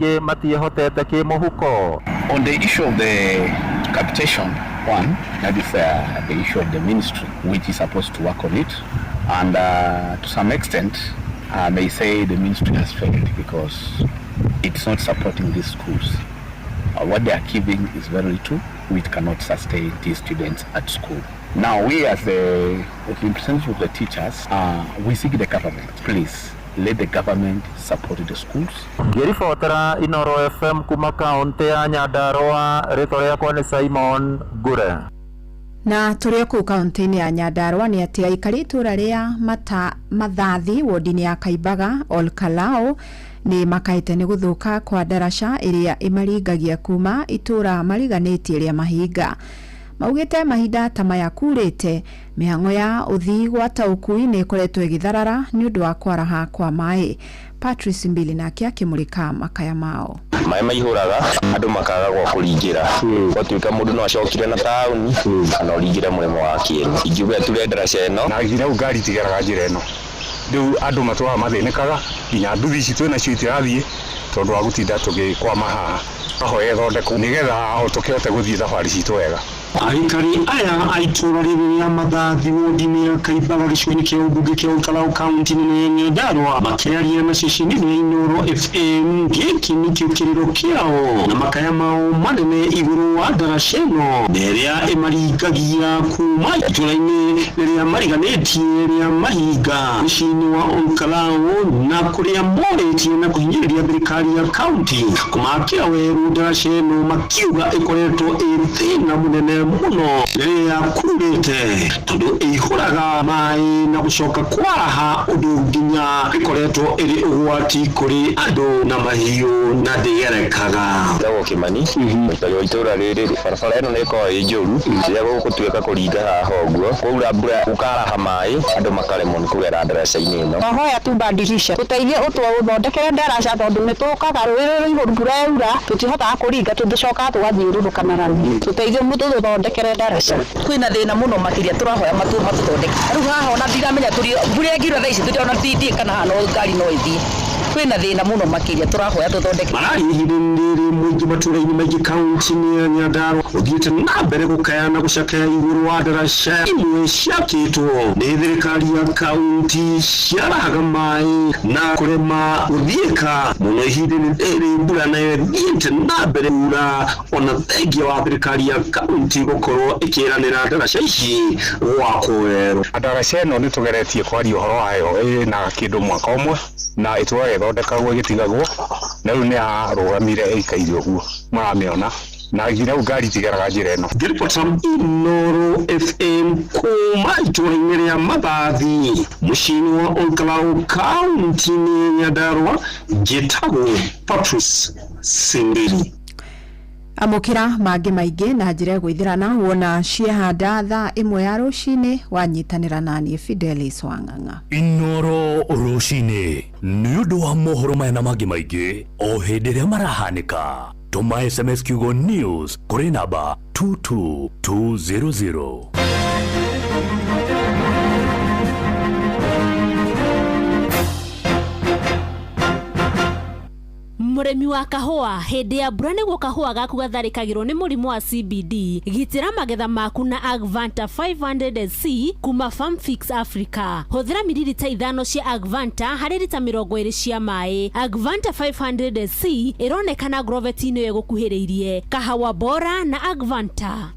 Aingĩ matiĩhotete kĩmũhuko. On the issue of the capitation, one, that is the issue of the ministry, which is supposed to work on it. And to some extent, I may say the ministry has failed because it's not supporting these schools. What they are giving is very little, which cannot sustain these students at school. Now, we as the representatives of the teachers, we seek the government, please, let the government support the schools. Ngĩribotera Inooro FM kuma kaũntĩ ya Nyandarua, rĩtwa rĩakwa nĩ Simon Ngure. Na tũrĩ o kũu kaũntĩ-inĩ ya Nyandarua nĩ atĩ aikari itũra rĩa mata Mathathi wodi-inĩ ya Kaimbaga Olkalou nĩ makaĩte nĩ gũthũka kwa ndaraca ĩrĩa ĩmaringagia kuma itũra mariganĩtie rĩa Mahinga. Maugĩte mahinda ta maya kurĩte mĩhang'o ya ũthii gwata ũkui nĩ ĩkoretwo ĩgĩtharara nĩ ũndũ wa kwaraha kwa maĩ. Patrice Mbili nake akĩmũrĩka makaya mao. Maĩ maihũraga andũ makaga gwa kũringĩra, gwatuĩka mũndũ no acokire na taũni kana ũringĩre mũrĩmo wa Kĩeni. Ingiuga ture ndaraca ĩno. Na nginya rĩu ngari itigeraga njĩra ĩno, rĩu andũ matũraga mathĩnĩkaga, nginya nduthi ici twĩ nacio itirathiĩ tondũ wa gũtinda tũgĩkwama haha. Ahoya ĩthondekwo nĩgetha o tũkĩhote gũthiĩ thabarĩ citũ wega. Aikari aya a itũra rĩrĩ rĩa Mathathi wodi-inĩ ya Kaimbaga gĩcigo-inĩ kĩa ũmbunge kĩa Olkalou kaunti-inĩ ya Nyandarua makĩaria na ceceni ya Inooro FM, gĩkĩ nĩkĩo kĩrĩro kĩao na makaya mao manene igũrũ wa ndaraca ĩno na ĩrĩa ĩmaringagia kuma itũra-inĩ rĩrĩa mariganĩtie rĩa Mahinga mũciĩ-inĩ wa Olkalou, na kũrĩa morĩtie na kũhinyĩrĩria thirikari ya kaunti kũmakĩra werũ ndaraca ĩno, makiuga ĩkoretwo ĩ thĩna mũnene mũno rĩrĩa kurĩte tondũ ĩihũraga maĩ na gũcoka kwaraha, ũndũ nginya ĩkoretwo ĩrĩ ũgwati kũrĩ andũ na mahiũ na ndĩgerekaga. Njĩtagwo Kĩmani, mũikari wa itũra rĩrĩ. Barabara ĩno nĩ ĩkoragwo ĩ njũru rĩrĩa gũgũtuĩka kũringa haha ũguo, kwaura mbura gũkaraha maĩ, andũ makaremwo nĩ kũgera ndaraca-inĩ ĩno. Twahoya tubadilishe, tũteithie ũtũthondekere ndaraca tondũ nĩ tũkaga rũĩ rũrĩ igũrũ, mbura yaura tũtihotaga kũringa, tũcokaga tũgathiũrũrũka na rami. Tũteithie mũtũthondekere ndaraca. Kwĩna thĩna mũno makĩria, tũrahoya matũthondeke. Rĩu haha ona ndiramenya tũri mbura ĩngiura thaa ici tũtirona ndiĩ kana haha no ngari no ĩthiĩ. Kwĩna thĩna mũno makĩria, tũrahoya tũthondeke. Mararia ihinda-inĩ rĩrĩ mũingĩ matũra-inĩ maingĩ kaunti-inĩ ya Nyandarua ũthiĩte na mbere gũkaya na gũcakaya igũrũ wa ndaraca imwe ciakĩtwo nĩ thirikari ya kaunti ciarahaga maĩ na kũrema gũthiĩka mũno ihinda-inĩ rĩrĩ mbura nayo ĩthiĩte na mbere kura, ona thengia wa thirikari ya kaunti gũkorwo ĩkĩranĩra ndaraca ici gwakwo werũ. Ndaraca ĩno nĩ tũgeretie kwaria ũhoro wayo ĩna kĩndũ mwaka ũmwe na ĩtũraga ĩthondekagwo ĩgĩtigagwo, na rĩu nĩ yarũgamire ĩikaire ũguo mũramĩona, na nginya rĩu ngari itigeraga njĩra ĩno. Ngĩribota Inooro FM kuma itũra-inĩ rĩa Mathathi mũciĩ-inĩ wa Olkalou kaunti-inĩ ya Nyandarua, njĩtagwo Patrice Simbiri. Amũkĩra mangĩ maingĩ na njĩra ĩgũithĩrana wona ciehanda thaa 1 ya rũcinĩ wanyitanĩra naniĩ Fidelis Wang'ang'a. Inooro rũcinĩ nĩ ũndũ wa mohoro maya na mangĩ maingĩ o hĩndĩ ĩrĩa marahanĩka. Tũma SMS kiugo news kũrĩ namba 22200. Mũrĩmi wa kahũa, hĩndĩ ya mbura nĩguo kahũa gaku gatharĩkagĩrwo nĩ mũrimũ wa CBD. Gitĩra magetha maku na Agvanta 500SC kuma Farmfix Africa. Hũthĩra miririta 5 cia Agvanta harĩ rita 20 cia maĩ. Agvanta 500SC ĩronekana Agrovet-inĩ ĩyo ĩgũkuhĩrĩirie. Kahawa bora na Agvanta.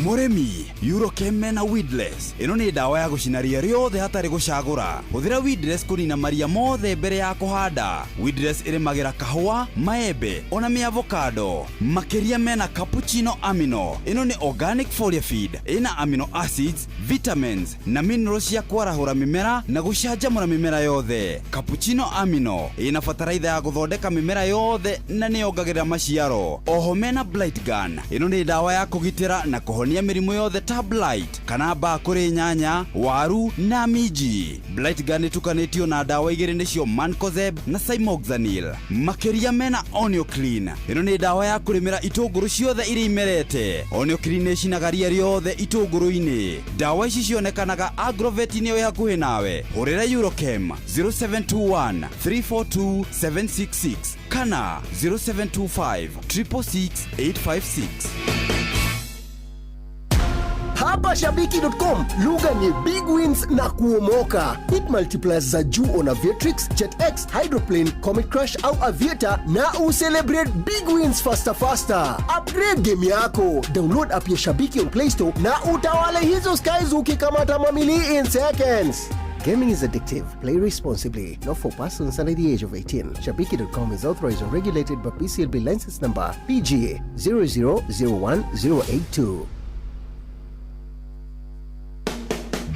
Mũrĩmi, Eurochem mena weedless. Ĩno nĩ ndawa ya gũcina ria rĩothe hatarĩ gũcagũra. Hũthĩra weedless kũnina maria mothe mbere ya kũhanda. Weedless ĩrĩmagĩra kahũa, maembe ona mĩavocado. Makĩria mena cappuccino amino. Ĩno nĩ organic foliar feed ĩna amino acids, vitamins na minerals cia kwarahũra mĩmera na gũcanjamũra mĩmera yothe. Cappuccino amino ĩna bataraitha ya gũthondeka mĩmera yothe na nĩyongagĩrĩra maciaro. Oho mena blight gun. Ĩno nĩ ndawa ya kũgitĩra na kũhanda Kũhonia mĩrimũ yothe ta blight kana mbaa kũrĩ nyanya, waru na minji. Blight Gun ĩtukanĩtio na ndawa igĩrĩ nĩcio Mancozeb na Cymoxanil. Makĩria mena Onioclean. Ĩno nĩ ndawa ya kũrĩmĩra itũngũrũ ciothe iria imerete. Onioclean ĩcinaga ria rĩothe itũngũrũ-inĩ. Ndawa ici cionekanaga agrovet-inĩ ĩ hakuhĩ nawe. Hũrĩra Eurochem 0721 342 766 kana 0725 666 856. Hapa Shabiki.com lugha ni big wins na kuomoka. Hit multipliers za juu on Aviatrix, JetX, Hydroplane, Comet Crush au Aviator na ucelebrate big wins faster faster. Upgrade game yako. Download app ya Shabiki on Play Store na utawale hizo skies ukikamata mamili in seconds. Gaming is addictive. Play responsibly. Not for persons under the age of 18. Shabiki.com is authorized and regulated by PCLB license number PGA 0001082.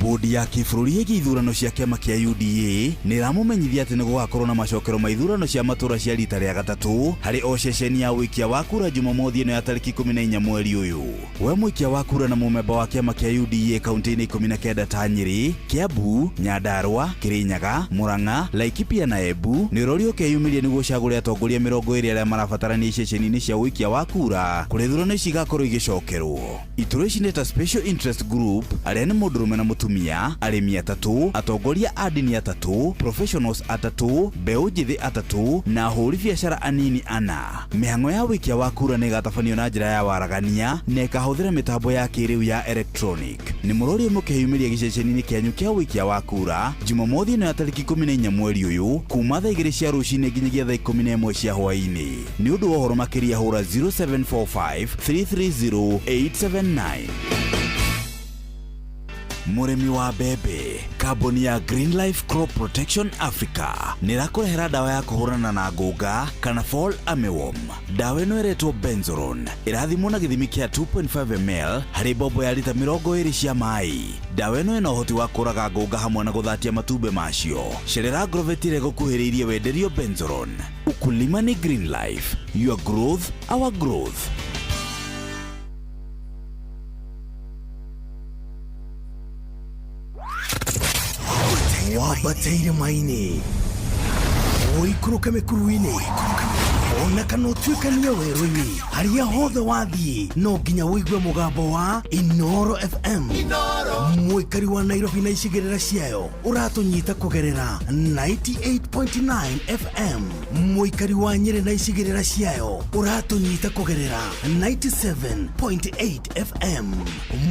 Bodi ya kĩbũrũri ĩgiĩ ithurano cia kĩama kĩa UDA nĩ ĩramũmenyithia atĩ nĩ gũgakorwo na macokero ma ithurano cia matũra cia rita rĩa gatatũ harĩ o ceceni ya ũikia wa kura Jumamothi ĩno ya tarĩki 14 mweri ũyũ. We mũikia wa kura na mũmemba wa kĩama kĩa UDA kaunti-inĩ 19 ta Nyĩrĩ, Kiambu, Nyandarua, Kĩrĩnyaga, Murang'a, Laikipia na Embu nĩ ũrorio ũkeyumĩria nĩguo ũcagũre atongoria 20 arĩa marabatarania iceceni-inĩ cia ũikia wa kura kũrĩa ithurano ici igakorwo igĩcokerwo. Iturwa ici nĩ ta Special Interest Group arĩa nĩ mũndũrũme na mũtumia, arĩmi atatũ, atongoria a ndini atatũ, professionals atatũ, mbeũ njĩthĩ atatũ na ahũri biacara anini ana. Mĩhang'o ya wĩikia wa kura nĩ ĩgatabanio na njĩra ya waragania na ĩkahũthĩra mĩtambo ya kĩrĩu ya electronic. Nĩ mũrorio mũkeyumĩria gĩceceni-inĩ kĩanyu kĩa wĩikia wa kura Jumamothi ĩno ya tarĩki 14 mweri ũyũ kuma thaa 2 cia rũcinĩ nginyagia thaa 11 cia hwaĩ-inĩ. Nĩ ũndũ wa ũhoro makĩria hũra 0745 330 879. Mũrĩmi wa mbembe, kambuni ya Green Life Crop Protection Africa nĩ ĩrakũrehera ndawa ya kũhũrana na ngũnga kana fall armyworm. Ndawa ĩno ĩretwo Benzoron, ĩrathimwo na gĩthimi kĩa 2.5 ml harĩ mbombo ya rita 20 cia maĩ. Ndawa ĩno ĩna ũhoti wa kũraga ngũnga hamwe na gũthatia matumbĩ macio. Cerera Agrovet ĩrĩa ĩgũkuhĩrĩirie wenderio Benzoron. Ukulima ni Green Life, your growth, our growth. Wambate irĩma-inĩ, ũikũrũke mĩkuru-inĩ, ona kana ũtuĩkanie werũ-inĩ, harĩa hothe wathiĩ no nginya ũigue mũgambo wa Inoro FM. Mũikari wa Nairobi na icigĩrĩra ciayo ũratũnyita kũgerera 98.9 FM. Mũikari wa Nyĩrĩ na icigĩrĩra ciayo ũratũnyita kũgerera 97.8 FM.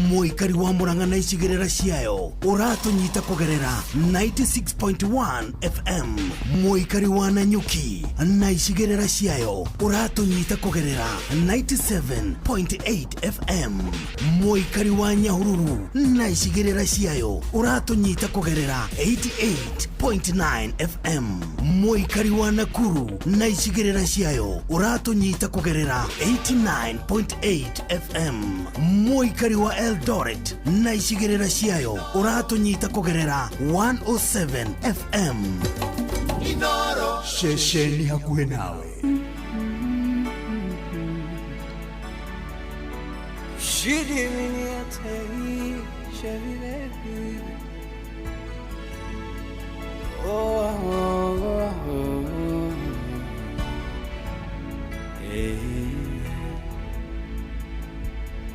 Mũikari wa Murang'a na icigĩrĩra ciayo ũratũnyita kũgerera 96.1 FM. Mũikari wa Nanyuki na icigĩrĩra ciayo ũratũnyita kũgerera 97.8 FM. Mũikari wa Nyahururu na icigĩrĩra ciayo ũratũnyita kũgerera 88.9 FM. Mũikari wa Nakuru na icigĩrĩra ciayo ũratũnyita kũgerera 89.8 FM. Mũikari wa Eldoret na icigĩrĩra ciayo ũratũnyita kũgerera 107 FM. Ceceni hakuhĩ nawe.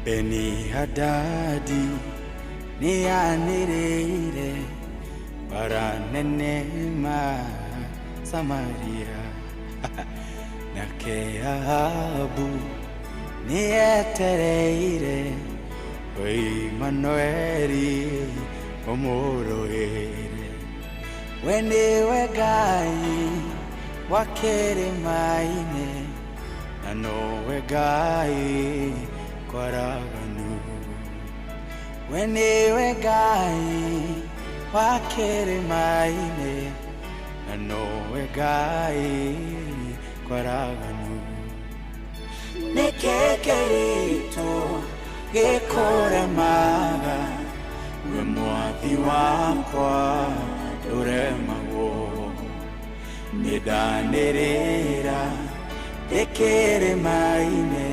Beni Hadadi nĩanĩrĩire bara nene Samaria, nake Ahabu nĩetereire Imanueli ũmũrũĩre. We nĩwe Ngai wa kĩrĩma-inĩ na nowe Ngai kwaraganu. We nĩwe Ngai wa kĩrĩma-inĩ na nowe Ngai kwaraganu. Nĩkĩ kĩritũ gĩkũremaga, we mwathi wakwa ndũremagwo. Nĩndanĩrĩra ndĩ kĩrĩma-inĩ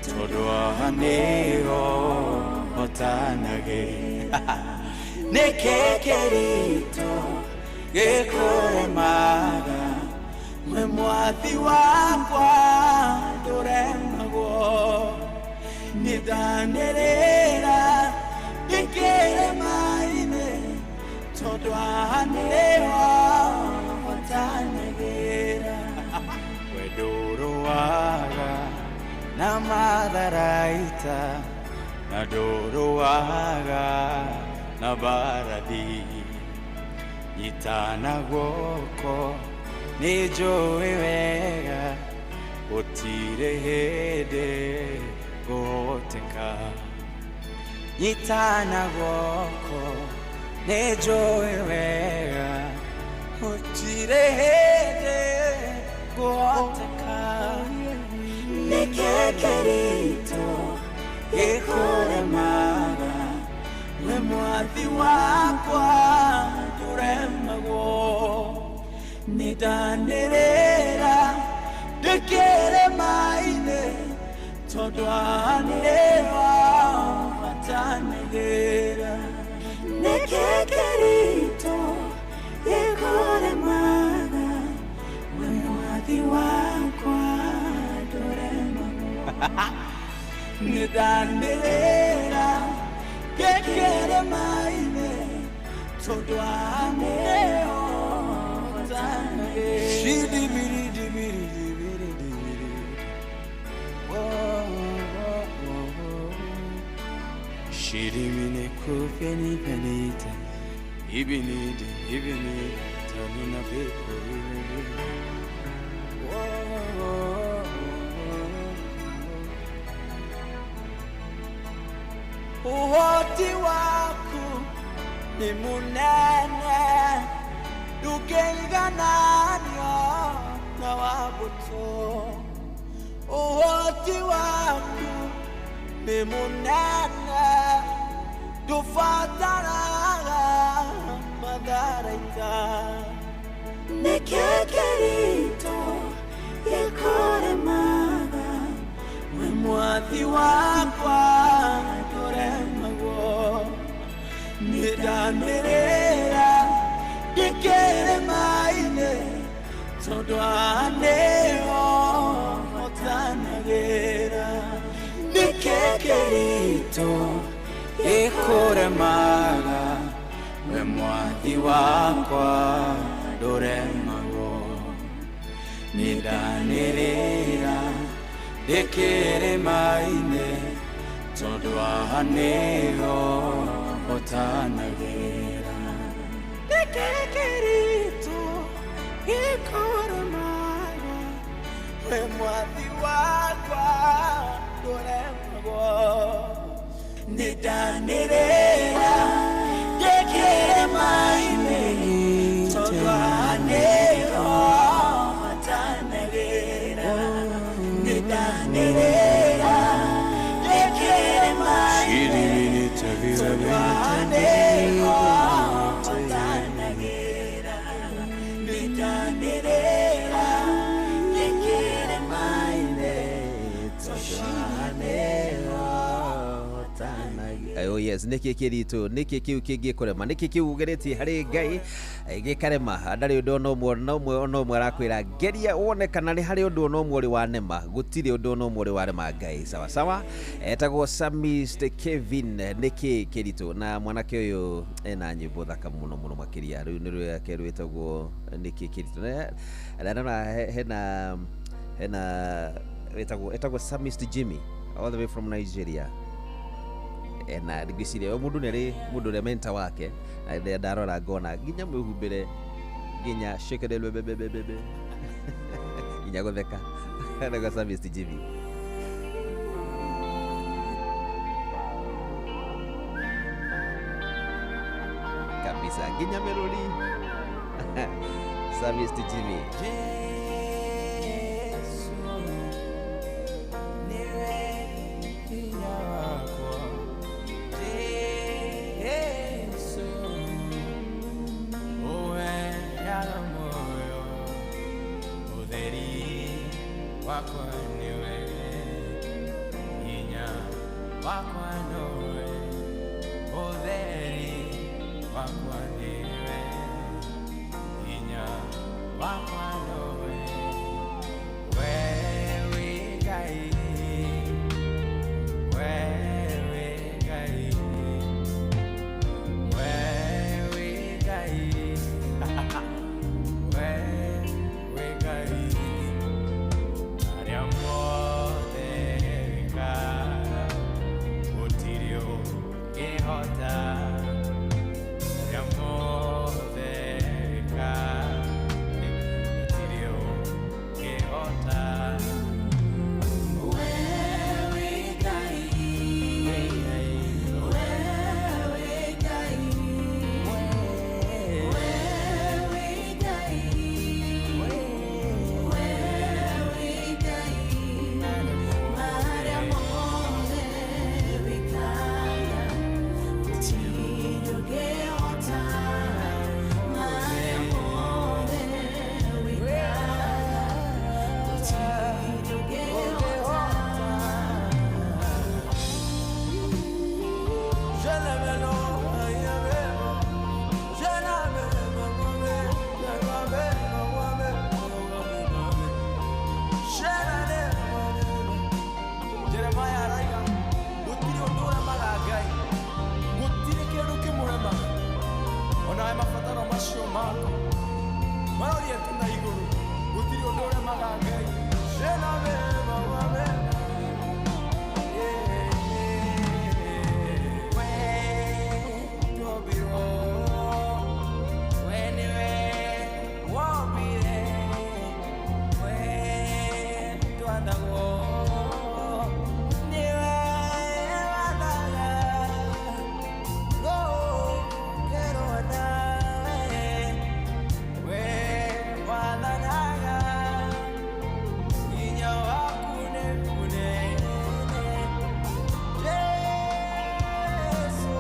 Tondũ haha nĩho hotanagĩra. Nĩkĩ kĩritũ gĩkũremaga? We mwathi wakwa ndũremagwo. Nĩndanĩrĩra ndĩkĩrĩma-inĩ, tondũ haha nĩho hotanagĩra. We ndũrũaga na matharaita, na ndũrũaga na mbarathi. Nyitana guoko nĩ njũĩ wega, gũtirĩ hĩndĩ ngũhoteka. Nyitana guoko nĩ njũĩ wega, gũtirĩ hĩndĩ ngũhoteka. Nĩkĩ kĩritũ gĩkũremaga? We mwathi wakwa ndũremagwo. Nĩndanĩrĩra ndĩkĩrĩma-inĩ, tondũ haha nĩho hotanagĩra. Nĩkĩ kĩritũ gĩkũremaga? We mwathi wakwa ndũremagwo. Nĩndanĩrĩra ndĩkĩrĩma-inĩ, tondũ haha nĩho hotanagĩra. Shidibiri-dibiri-dibiri-dibiri. Oh, oh, oh, oh. Shirimine kufeni penita, ibinidi ibini tanina beko ibini. Oh, oh, oh, oh. Uhoti waku ni munene, ndũngĩigananio na wa mbũtũ. Ũhoti waku nĩ mũnene, ndũbataraga matharaita. Nĩkĩ kĩritũ gĩkũremaga? We mwathi wakwa ndũremagwo. Nĩndanĩrĩra ndĩkĩrĩma-inĩ, tondũ haha nĩho hotanagĩra. Nĩkĩ kĩritũ gĩkũremaga? We mwathi wakwa ndũremagwo. Nĩndanĩrĩra ndĩkĩrĩma-inĩ, tondũ haha nĩho hotanagĩra. Nĩkĩ kĩritũ gĩkũremaga? We mwathi wakwa ndũremagwo. Nĩndanĩrĩra ndĩkĩrĩma-inĩ, tondũ haha nĩho hotanagĩra. Nĩndanĩrĩra ndĩkĩrĩma-inĩ, tondũ haha nĩho hotanagĩra. Nĩndanĩrĩra ndĩkĩrĩma-inĩ, tondũ haha nĩho hotanagĩra. Oh yes, nĩkĩ kĩritũ, nĩkĩ kĩu kĩngĩkũrema, nĩkĩ kĩu ũgeretie harĩ Ngai gĩkarema? Ndarĩ ũndũ ona ũmwe ona ũmwe ona ũmwe arakwĩra geria wone kana nĩ harĩ ũndũ ona ũmwe ũrĩ wanema. Gũtirĩ ũndũ ona ũmwe ũrĩ warema Ngai. Sawa sawa. Etagwo Samist Kevin, nĩkĩ kĩritũ. Na mwanake ũyũ ena nyĩmbo thaka mũno mũno makĩria. Rĩu nĩ rwake rwĩtagwo nĩkĩ kĩritũ. Na ndona hena etagwo Samist Jimmy all the way from Nigeria. Na ngwĩciria mũndũ nĩ arĩ mũndũ ũrĩa mentor wake, na rĩrĩa ndarora ngona nginya mwĩhumbĩre, nginya shekelelwebebebebe, nginya gũtheka. Nĩguo Samist Jimmy. Kabisa nginya mĩrũri. Samist Jimmy. Jesu niwe hinya wakwa. Jesu uheaga muoyo, ũtheri wakwa nĩwe. Wakwa nowe, ũtheri wakwa nĩwe, hinya wakwa nowe, we wĩ Ngai, we wĩ Ngai, we wĩ Ngai, we wĩ Ngai, arĩa mothe wĩkaga gũtirĩ ũngĩhota, arĩa mothe wĩkaga gũtirĩ ũngĩhota. Jeremiah araiga gũtirĩ ũndũ ũremaga Ngai, gũtirĩ kĩndũ kĩmũremaga, onawe mabataro macio maku marorie tu na igũrũ, gũtirĩ ũndũ ũremaga Ngai. Shena mema wa mema. We twombirwo, we nĩwe wombire, we twathagwo nĩwe wathaga, gũkĩrwo nawe, we wathanaga, hinya waku nĩ mũnene. Jesu,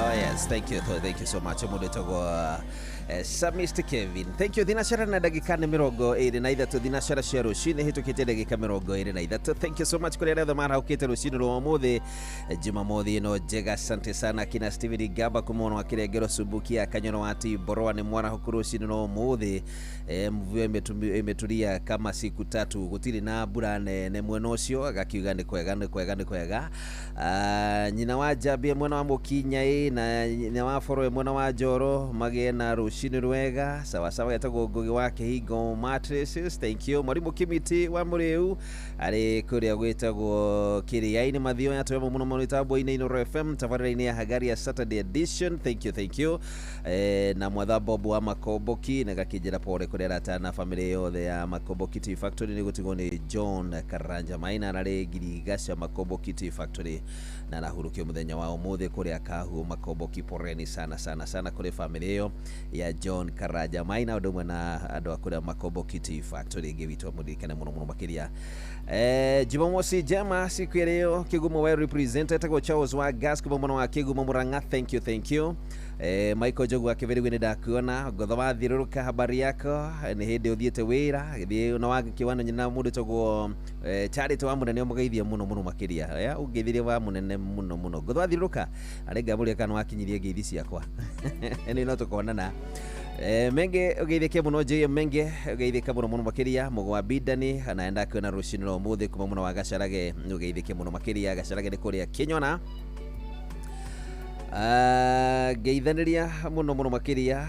Oh yes, thank you, thank you so much. Mũndũ wĩtagwo Samist Kevin. Thank you. Thinacara na ndagĩka nĩ 23, thinacara cia rũcinĩ hĩtũkĩte ndagĩka 23. Thank you so much kũrĩ arĩa othe marahũkĩte rũcinĩ rwa ũmũthĩ Jumamothi ĩno njega. Asante sana kina Steven Gamba kuma mwena wa Kĩrengero Sumbukia Kanyoro wa Tiborwa nĩ mwarahũku rũcinĩ rwa ũmũthĩ. Mvua imetulia kama siku tatu, gũtirĩ na mbura nene mwena ũcio, agakiuga nĩ kwega nĩ kwega nĩ kwega. Nyina wa Njambia mwena wa Mũkinyai na nyina wa Boroe mwena wa Njoro magĩe na rũcinĩ rwega sawasawa. Getagwo Ngugi wa Kĩhingo Mattresses, thank you. Mwarimũ Kimiti wa Mũrĩu arĩ kũrĩa gwĩtagwo Kĩrĩa-inĩ Mathioya twemo mũno mũno itambo-inĩ Inooro FM tabarĩra-inĩ ya Hagari ya Saturday edition, thank you, thank you. Na mwatha Bob wa Makomboki na gakĩnjĩra pore kũrĩa aratana na famĩlĩ yothe ya Makomboki Tea Factory nĩ gũtigwo nĩ John Karanja Maina ararĩ ngirigaca Makomboki Tea Factory na arahurũkio mũthenya wa ũmũthĩ kũrĩa Kahu Makomboki. Poreni sana sana sana kũrĩ famĩlĩ ĩyo ya John Karanja Maina ũndũ ũmwe na andũ a kũrĩa Makomboki Tea Factory ĩngĩ witũ amũririkane mũno mũno makĩria. Jumamosi njema siku ya leo. Kigumo well represented etagwo Charles wa Gas kuma mwena wa Kigumo Murang'a, thank you, thank you. Michael Njogu akĩbĩrĩgwe nĩ ndakuona ngotho wathiũrũrũka habari yako nĩ hĩndĩ ũthiĩte wĩra gĩthiĩ na wakĩwana nyina mũndũ togwo Charity wa mũnene ũmũgeithie mũno mũno makĩria ya ũngeithirie wa mũnene mũno mũno ngotho wathiũrũrũka arĩ ngamũria kana wakinyirie ngeithi ciakwa nĩ no tũkonana. Menge ugeithĩke mũno JM Menge ugeithĩka mũno mũno makĩria mũgwa Bidani anaenda kuona rũcinĩ rwa ũmũthĩ kuma mũno wa Gacarage ugeithĩke mũno makĩria Gacarage nĩ kũrĩa Kĩnyona. Ngeithanĩria mũno mũno makĩria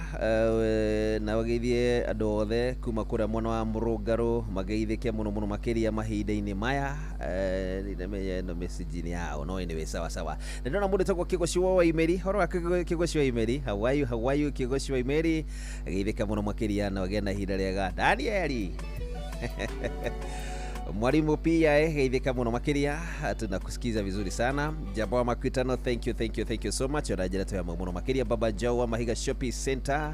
na ũgeithie andũ othe kuma kũrĩa mwena wa Mũrũngarũ mageithĩke mũno mũno makĩria mahinda-inĩ maya. Nĩmenya ĩno message nĩ yao no anyway sawa sawa. Na ndĩrona mũndũ etagwo Kĩgoci wa Waimeri horo wa Kĩgoci wa Waimeri how are you, how are you Kĩgoci wa Waimeri geithĩka mũno makĩria na ũgĩe na ihinda rĩega. Danieli Mwalimu pia geithĩka mũno makĩria tunakusikiza vizuri sana. Jabo Makwitano thank you thank you thank you so much. Ona njĩra twĩ mũno makĩria. Baba Joe wa Mahiga Shopping Center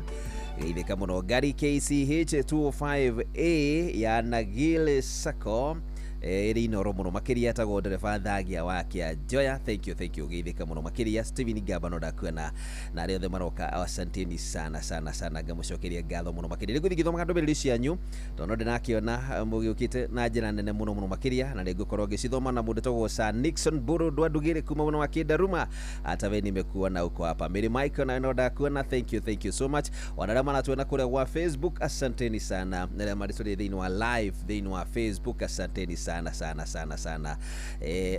geithĩka mũno. Gari KCH 205A ya Nagile Sacco ĩrĩ Inoro mũno makĩria etagwo ndereba Thagia wa Kĩanjoya thank you thank you geithĩka mũno makĩria. Steven Gabano ndakuona na arĩa othe maroka asanteni sana sana sana ngamũcokeria ngatho mũno makĩria. Rĩu ngĩthomaga ndũmĩrĩri cianyu tondũ no ndĩrakĩona mũgĩũkĩte na njĩra nene mũno mũno makĩria na nĩngũkorwo ngĩcithoma na mũndũ etagwo Sir Nixon Mburu Ndwandugĩre kuma mũno wa Kĩndaruma hata we nimekuona uko hapa. Mary Michael na no ndakuona thank you thank you so much. Wana arĩa maratuona kũrĩa gwa Facebook asanteni sana, na arĩa marĩ thĩinĩ wa live thĩinĩ wa Facebook asanteni sana sana sana sana.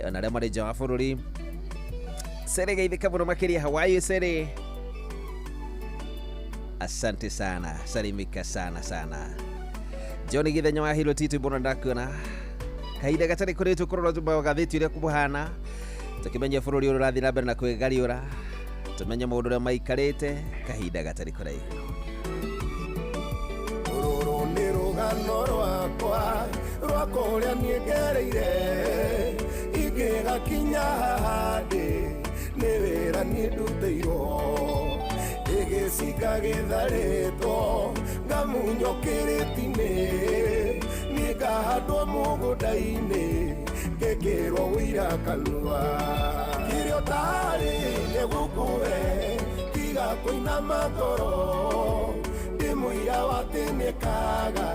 Ona arĩa marĩ nja wa bũrũri Sere geithĩka mũno makĩria how are you Sere, asante sana salimika sana sana. John Githenya wa Hilo Titu mbona ndakuona kahinda gatarĩ kũrĩ tũkorwo tũmbaga gathĩti ũrĩa kũhana tũkĩmenya bũrũri ũrĩa ũrathiĩ na mbere na kwĩgariũra tũmenye maũndũ ũrĩa maikarĩte kahinda gatarĩ kũraihu. Rũrũ nĩ rũgano rwakwa rwa kũrĩa niĩ ngereire ingĩgakinya haha ndĩ nĩ wĩra niĩ ndutĩirwo ĩgĩcinga gĩtharĩtwo ngamunywo kĩrĩti-inĩ niĩ ngahandwo mũgũnda-inĩ ngĩkĩrwo ũira kanua kĩrĩa ũtarĩ nĩgũkũhe tiga kũinama ngoro ndĩ mũira wa atĩ nĩkaga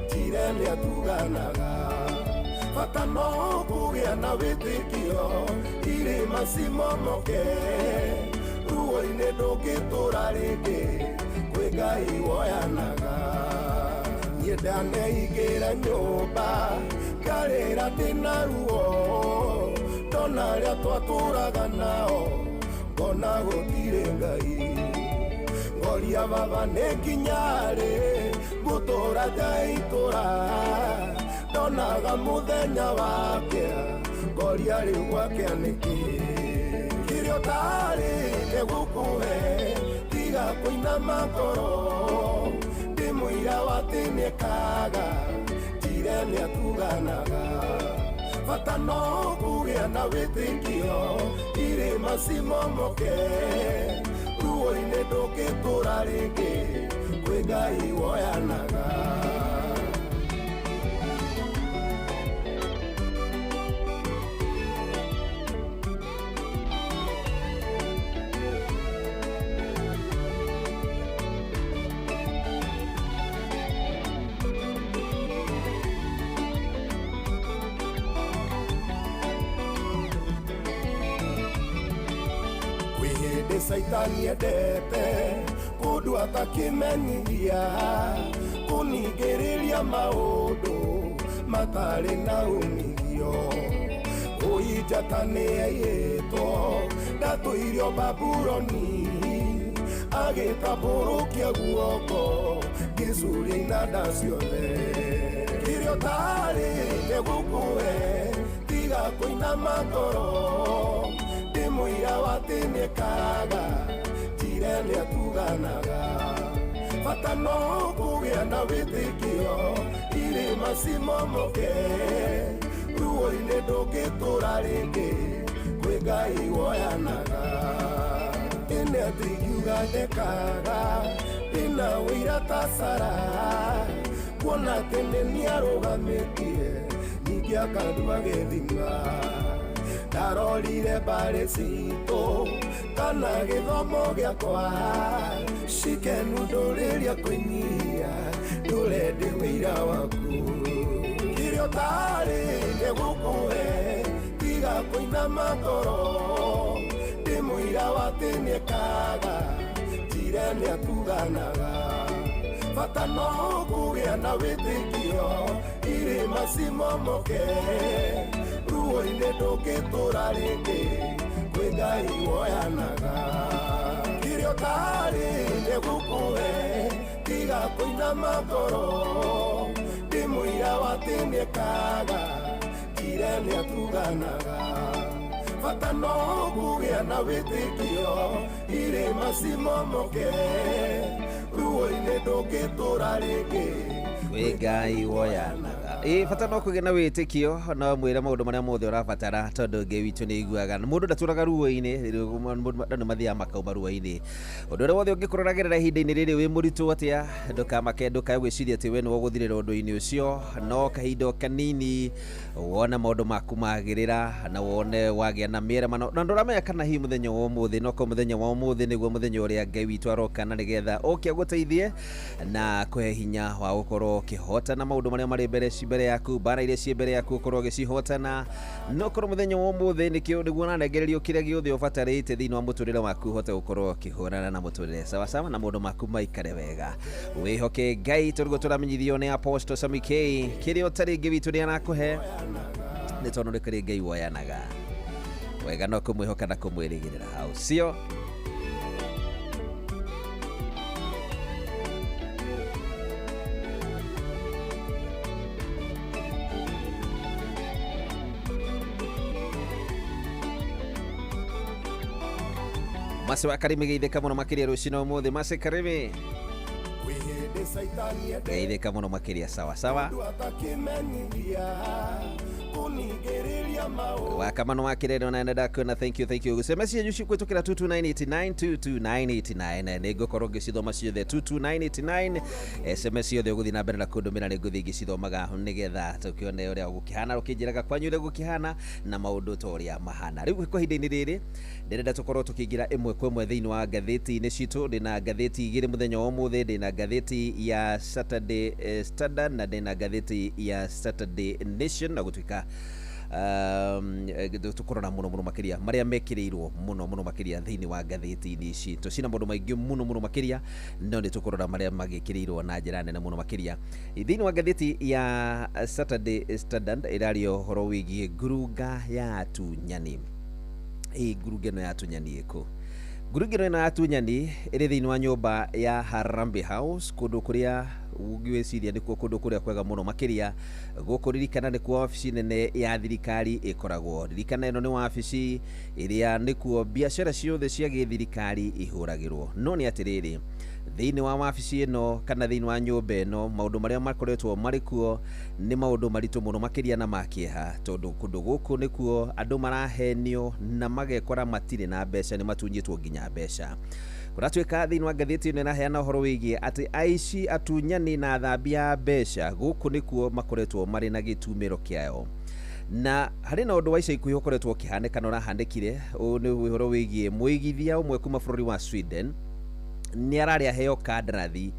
njira nĩatuganaga bata no kũgĩa na wĩtĩkio irĩma cimomoke ruo-inĩ ndũngĩtũra rĩngĩ kwĩ Ngai woyanaga niĩ ndaneingĩra nyũmba ngarĩra ndĩna ruo ndona arĩa twatũraga nao ngona gũtirĩ Ngai ngoria baba nĩ nginya rĩ ngũtũra njaitũra ndonaga mũthenya wakĩa ngoria rĩu gwakĩa nĩkĩ kĩrĩa ũtarĩ nĩgũkũhe tiga kũinama ngoro ndĩ mũira wa atĩ nĩekaga njira nĩatuganaga bata no kũgĩa na wĩtĩkio irĩma cimomoke ruo-inĩ ndũngĩtũra rĩngĩ kwĩ Ngai woyanaga. Saitani endete kũndũ atakĩmenyithia kũningĩrĩria maũndũ matarĩ na umithio ũi njata nĩyaiyĩtwo ndatũirio Babuloni agĩtambũrũkia guoko ngĩcuria inanda ciothe kĩrĩa ũtarĩ nĩgũkũhe tiga kũinama ngoro ndĩ mũira wa atĩ nĩekaga njira nĩatuganaga bata no kũgĩa na wĩtĩkio irĩma cimomoke ruo-inĩ ndũngĩtũra rĩngĩ kwĩ Ngai woyanaga ĩnĩ atĩ ingiuga ndekaga ndĩna ũira ta Sara kuona atĩ nĩ niarũgamĩtie ningĩ akandua gĩthima Ndarorire mbarĩ citũ kana gĩthomo gĩakwa Shikenu ndũrĩria kwĩnyihia ndũre ndĩ wĩira waku Kĩrĩa ũtarĩ nĩgũkũhe tiga kũinama ngoro Ndĩ mũira wa atĩ nĩekaga njira nĩatuganaga Bata no kũgĩa na wĩtĩkio irĩma cimomoke Ruo-inĩ ndũngĩtũra rĩngĩ kwĩ Ngai woyanaga Kĩrĩa ũtarĩ nĩgũkũhe tiga kũinama ngoro Ndĩ mũira wa atĩ nĩekaga njira nĩatuganaga Bata no kũgĩa na wĩtĩkio irĩma cimomoke Ruo-inĩ ndũngĩtũra rĩngĩ Kwĩ Ngai woyanaga. Ĩ bata no kũgĩa na wĩtĩkio no mwĩre maũndũ marĩa mothe ũrabatara tondũ Ngai witũ nĩ aiguaga. Mũndũ ndatũraga ruo-inĩ, andũ nĩ mathiaga makauma ruo-inĩ. Ũndũ ũrĩa wothe ũngĩkorwo ũragerera ihinda-inĩ rĩrĩ wĩ mũritũ atĩa, ndũkamake, ndũkae gwĩciria atĩ we nĩwe ũgũthirĩra ũndũ-inĩ ũcio, no kahinda o kanini wone maũndũ maku magĩrĩra na wone wagĩa na mĩeramano na ndũramenya kana hihi mũthenya wa ũmũthĩ no korwo mũthenya wa ũmũthĩ nĩguo mũthenya ũrĩa Ngai witũ aroka na nĩgetha oke agũteithie na kũhe hinya wa gũkorwo ũkĩhotana maũndũ marĩa marĩ mbere yaku, mbara iria ciĩ mbere yaku ũkorwo ũgĩcihotana. No korwo mũthenya wa ũmũthĩ nĩkĩo nĩguo ũranengererio kĩrĩa gĩothe ũbatarĩte thĩinĩ wa mũtũrĩre waku ũhote gũkorwo ũkĩhũrana na mũtũrĩre sawasawa na maũndũ maku maikare wega. Wĩhoke Ngai tondũ tũramenyithio nĩ Apostle Sammy K kĩrĩa ũtarĩ Ngai witũ nĩ arakũhe nĩ tondũ nĩ kũrĩ Ngai woyanaga. Wega no kũmwĩhoka na kũmwĩrĩgĩrĩra hau sio. Mase wa Karimi geithĩka mũno makĩria rũcinĩ ũmũthĩ. Mase Karimi Kwĩ hĩndĩ Caitani endete geithĩka mũno makĩria sawa sawa. Mũndũ atakĩmenyithia kũningĩrĩria maũndũ Wakamano wa kirero na nenda kuona thank you thank you. Gũcema cianyu cikwĩtũkĩra 22989 22989 nĩ ngũkorwo ngĩcithoma ciothe 22989 SMS ciothe ũgũthiĩ na mbere na kũndũmĩra nĩ ngũthiĩ ngĩcithomaga nĩgetha tũkĩone ũrĩa gũkĩhana ũkĩnjĩraga kwanyu ũrĩa gũkĩhana na maũndũ ta ũrĩa mahana. Rĩu kwa ihinda-inĩ rĩrĩ ndĩrenda tũkorwo tũkĩingĩra ĩmwe kwa ĩmwe thĩinĩ wa ngathĩti-inĩ citũ. Ndĩna ngathĩti igĩrĩ mũthenya wa ũmũthĩ, ndĩna ngathĩti ya Saturday Standard na ndĩna ngathĩti ya Saturday Nation na gũtuĩka tũkũrora mũno mũno makĩria marĩa mekĩrĩirwo mũno mũno makĩria thĩinĩ wa ngathĩti-inĩ ici. Tũcina maũndũ maingĩ mũno mũno makĩria no nĩ tũkũrora marĩa magĩkĩrĩirwo na njĩra nene mũno makĩria thĩinĩ wa ngathĩti ya Saturday Standard. Ĩraria ũhoro wĩgiĩ ngurunga ya atunyani. Ĩ ngurunga ĩno ya atunyani ĩkũ? Ngurunga ĩno ya atunyani ĩrĩ thĩinĩ wa nyũmba ya Harambee House, kũndũ kũrĩa ũngĩwĩciria nĩkuo kũndũ kũrĩa kwega mũno makĩria gũkũ. Ririkana nĩkuo wabici nene ya thirikari ĩkoragwo. Ririkana ĩno nĩ wabici ĩrĩa nĩkuo biacara ciothe cia gĩthirikari ihũragĩrwo. No nĩ atĩrĩrĩ, thĩinĩ wa wabici ĩno kana thĩinĩ wa nyũmba ĩno maũndũ marĩa makoretwo marĩ kuo nĩ maũndũ maritũ mũno makĩria na ma kĩeha, tondũ kũndũ gũkũ nĩkuo andũ marahenio na magekora matirĩ na mbeca, nĩ matunyĩtwo nginya mbeca. Kũratuĩka thĩinĩ wa ngathĩti ĩno ĩraheana ũhoro wĩgiĩ atĩ aici, atunyani na athambia a mbeca gũkũ nĩkuo makoretwo marĩ na gĩtumĩro kĩao. Na harĩ na ũndũ wa ica ikuhĩ ũkoretwo ũkĩhanĩka na ũrahanĩkire. Ũyũ nĩ ũhoro wĩgiĩ mũigithia ũmwe kuma bũrũri wa Sweden nĩ ararĩ aheo kandarathi,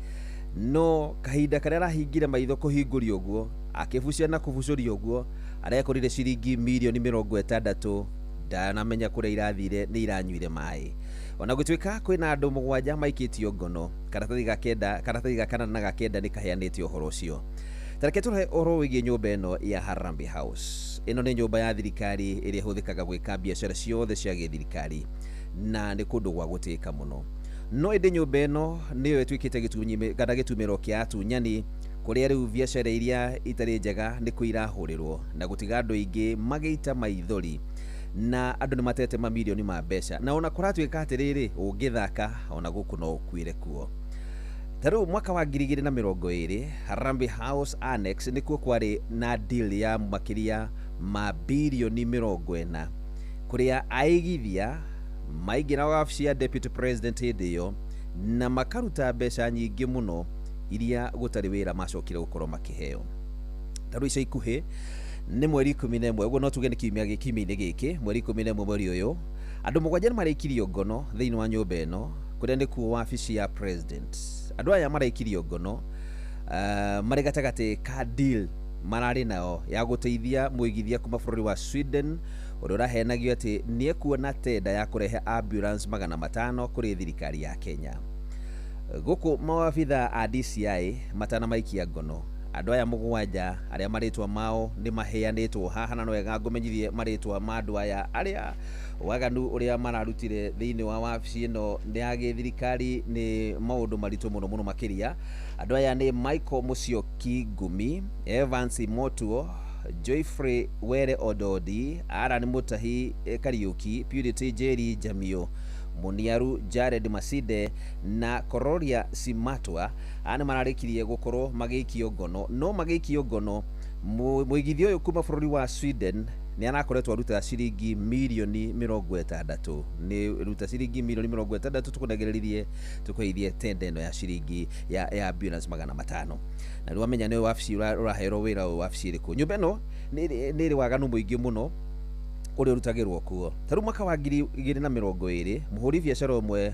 no kahinda karĩa arahingire maitho kũhingũria ũguo akĩbucia na kũbucũria ũguo arekorire ciringi mirioni 60 ndanamenya kũrĩa irathire, nĩ iranyuire maĩ. Ona gũtuĩka kwĩna andũ 7 maikĩtio ngono, karatathi ga kenda, karatathi ga kanana na ga kenda nĩ kaheanĩte ũhoro ũcio. Tareke tũrehe ũhoro wĩgiĩ nyũmba ĩno ya Harambee House. Ĩno nĩ nyũmba ya thirikari ĩrĩa ĩhũthĩkaga gwĩka biacara ciothe cia gĩthirikari na nĩ kũndũ gwa gũtĩĩka mũno. No ĩndĩ nyũmba ĩno nĩyo ĩtuĩkĩte kana gĩtumĩro kĩa atunyani, kũrĩa rĩu biacara iria itarĩ njega nĩkuo irahũrĩrwo na gũtiga andũ aingĩ magĩita maithori na andũ nĩ matete mamirioni ma mbeca. Na ona kũratuĩka atĩrĩrĩ, ũngĩthaka ona gũkũ no ũkuĩre kuo. Ta rĩu mwaka wa 2020 Harambee House Annex nĩkuo kwarĩ na deal ya makĩria ma birioni 40 kũrĩa aigithia maingĩra wabici ya Deputy President hĩndĩ ĩyo na makaruta mbeca nyingĩ mũno iria gũtarĩ wĩra macokire gũkorwo makĩheo. Ta rĩu ica ikuhĩ Nĩ mweri 11, ũguo no tuge nĩ kiumia kiumia-inĩ gĩkĩ, mweri 11 mweri ũyũ, andũ 7 nĩ maraikirio ngono thĩinĩ wa nyũmba ĩno kũrĩa nĩkuo wabici ya president. Andũ aya maraikirio ngono marĩ gatagatĩ ka deal mararĩ nayo ya gũteithia mũigithia kuma bũrũri wa Sweden ũrĩa ũraheanagio atĩ nĩ ekuona tenda ya kũrehe ambulance 500 kũrĩ thirikari ya Kenya. Gũkũ mawabitha a DCI matanamaikia ngono andũ aya 7 arĩa marĩtwa mao nĩ maheanĩtwo haha, na no wega ngũmenyithie marĩtwa ma andũ aya arĩa waganu ũrĩa mararutire thĩinĩ wa wabici ĩno ya gĩthirikari nĩ maũndũ maritũ mũno mũno makĩria. Andũ aya nĩ Michael Musyoki Ngumi, Evans Motuo, Joyfrey Were Ododi, Aran Mutahi Kariuki, Purity Jerry Jamio, Muniaru Jared Maside na Kororia Simatwa. Aya nĩ mararĩkirie gũkorwo magĩikio ngono, no magĩikio ngono mũigithia ũyũ kuma bũrũri wa Sweden nĩ arakoretwo aruta ciringi mirioni 60, nĩ ruta ciringi mirioni 60 tũkũnengererie tũkũheithie tenda ĩno ya ciringi ya ambulance 500. Na rĩu wamenya nĩ wabici ũraherwo wĩra ũyũ wabici ĩrĩkũ. Nyũmba ĩno nĩ ĩrĩ waganu mũingĩ mũno ũrĩa ũrutagĩrwo kuo. Ta rĩu mwaka wa 2020 mũhũri biacara ũmwe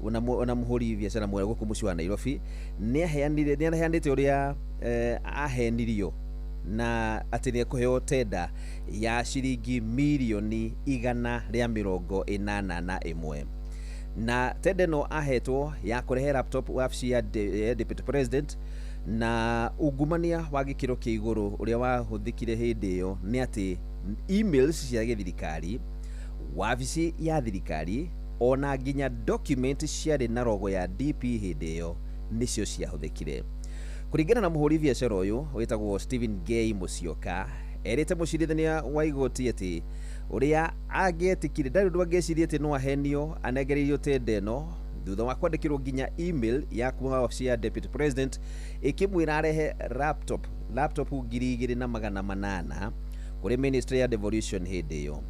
ona mũhũri biacara mwe gũkũ mũciĩ wa Nairobi nĩ aheanĩte ũrĩa ahenirio na atĩ nĩ ekũheo tenda ya ciringi mirioni 181, na tenda ĩno ahetwo ya kũrehe laptop wabici ya deputy president. Na ungumania wa gĩkĩro kĩa igũrũ ũrĩa wahũthĩkire hĩndĩ ĩyo nĩ atĩ emails cia gĩthirikari, wabici ya thirikari, ona nginya document ciarĩ na rogo ya DP hĩndĩ ĩyo nĩcio ciahũthĩkire. Kũringana na mũhũri biacara ũyũ wĩtagwo Stephen Gay Musyoka, erĩte mũcirithania wa igoti atĩ ũrĩa angĩetĩkire ndarĩ ũndũ angĩecirie atĩ no ahenio anengereirio tenda ĩno thutha wa kwandĩkĩrwo nginya email ya kuma wabici ya deputy president ĩkĩmwĩra arehe laptop 2800 kũrĩ ministry ya devolution hĩndĩ ĩyo.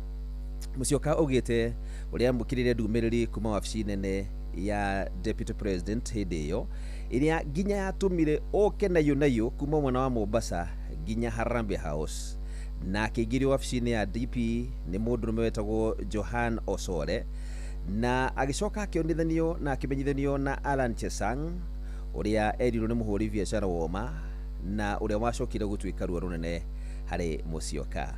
Musyoka augĩte ũrĩa amũkĩrire ndũmĩrĩri kuma wabici nene ya deputy president hĩndĩ ĩyo ĩrĩa nginya yatũmire oke nayo nayo kuma mwena wa Mombasa nginya Harambee House, na akĩingĩrio wabici-inĩ ya DP nĩ mũndũrũme wetagwo Johan Osore, na agĩcoka akĩonithanio na akĩmenyithanio na Alan Chesang ũrĩa erirwo nĩ mũhũri biacara woma na ũrĩa wacokire gũtuĩka ruo rũnene harĩ Musyoka.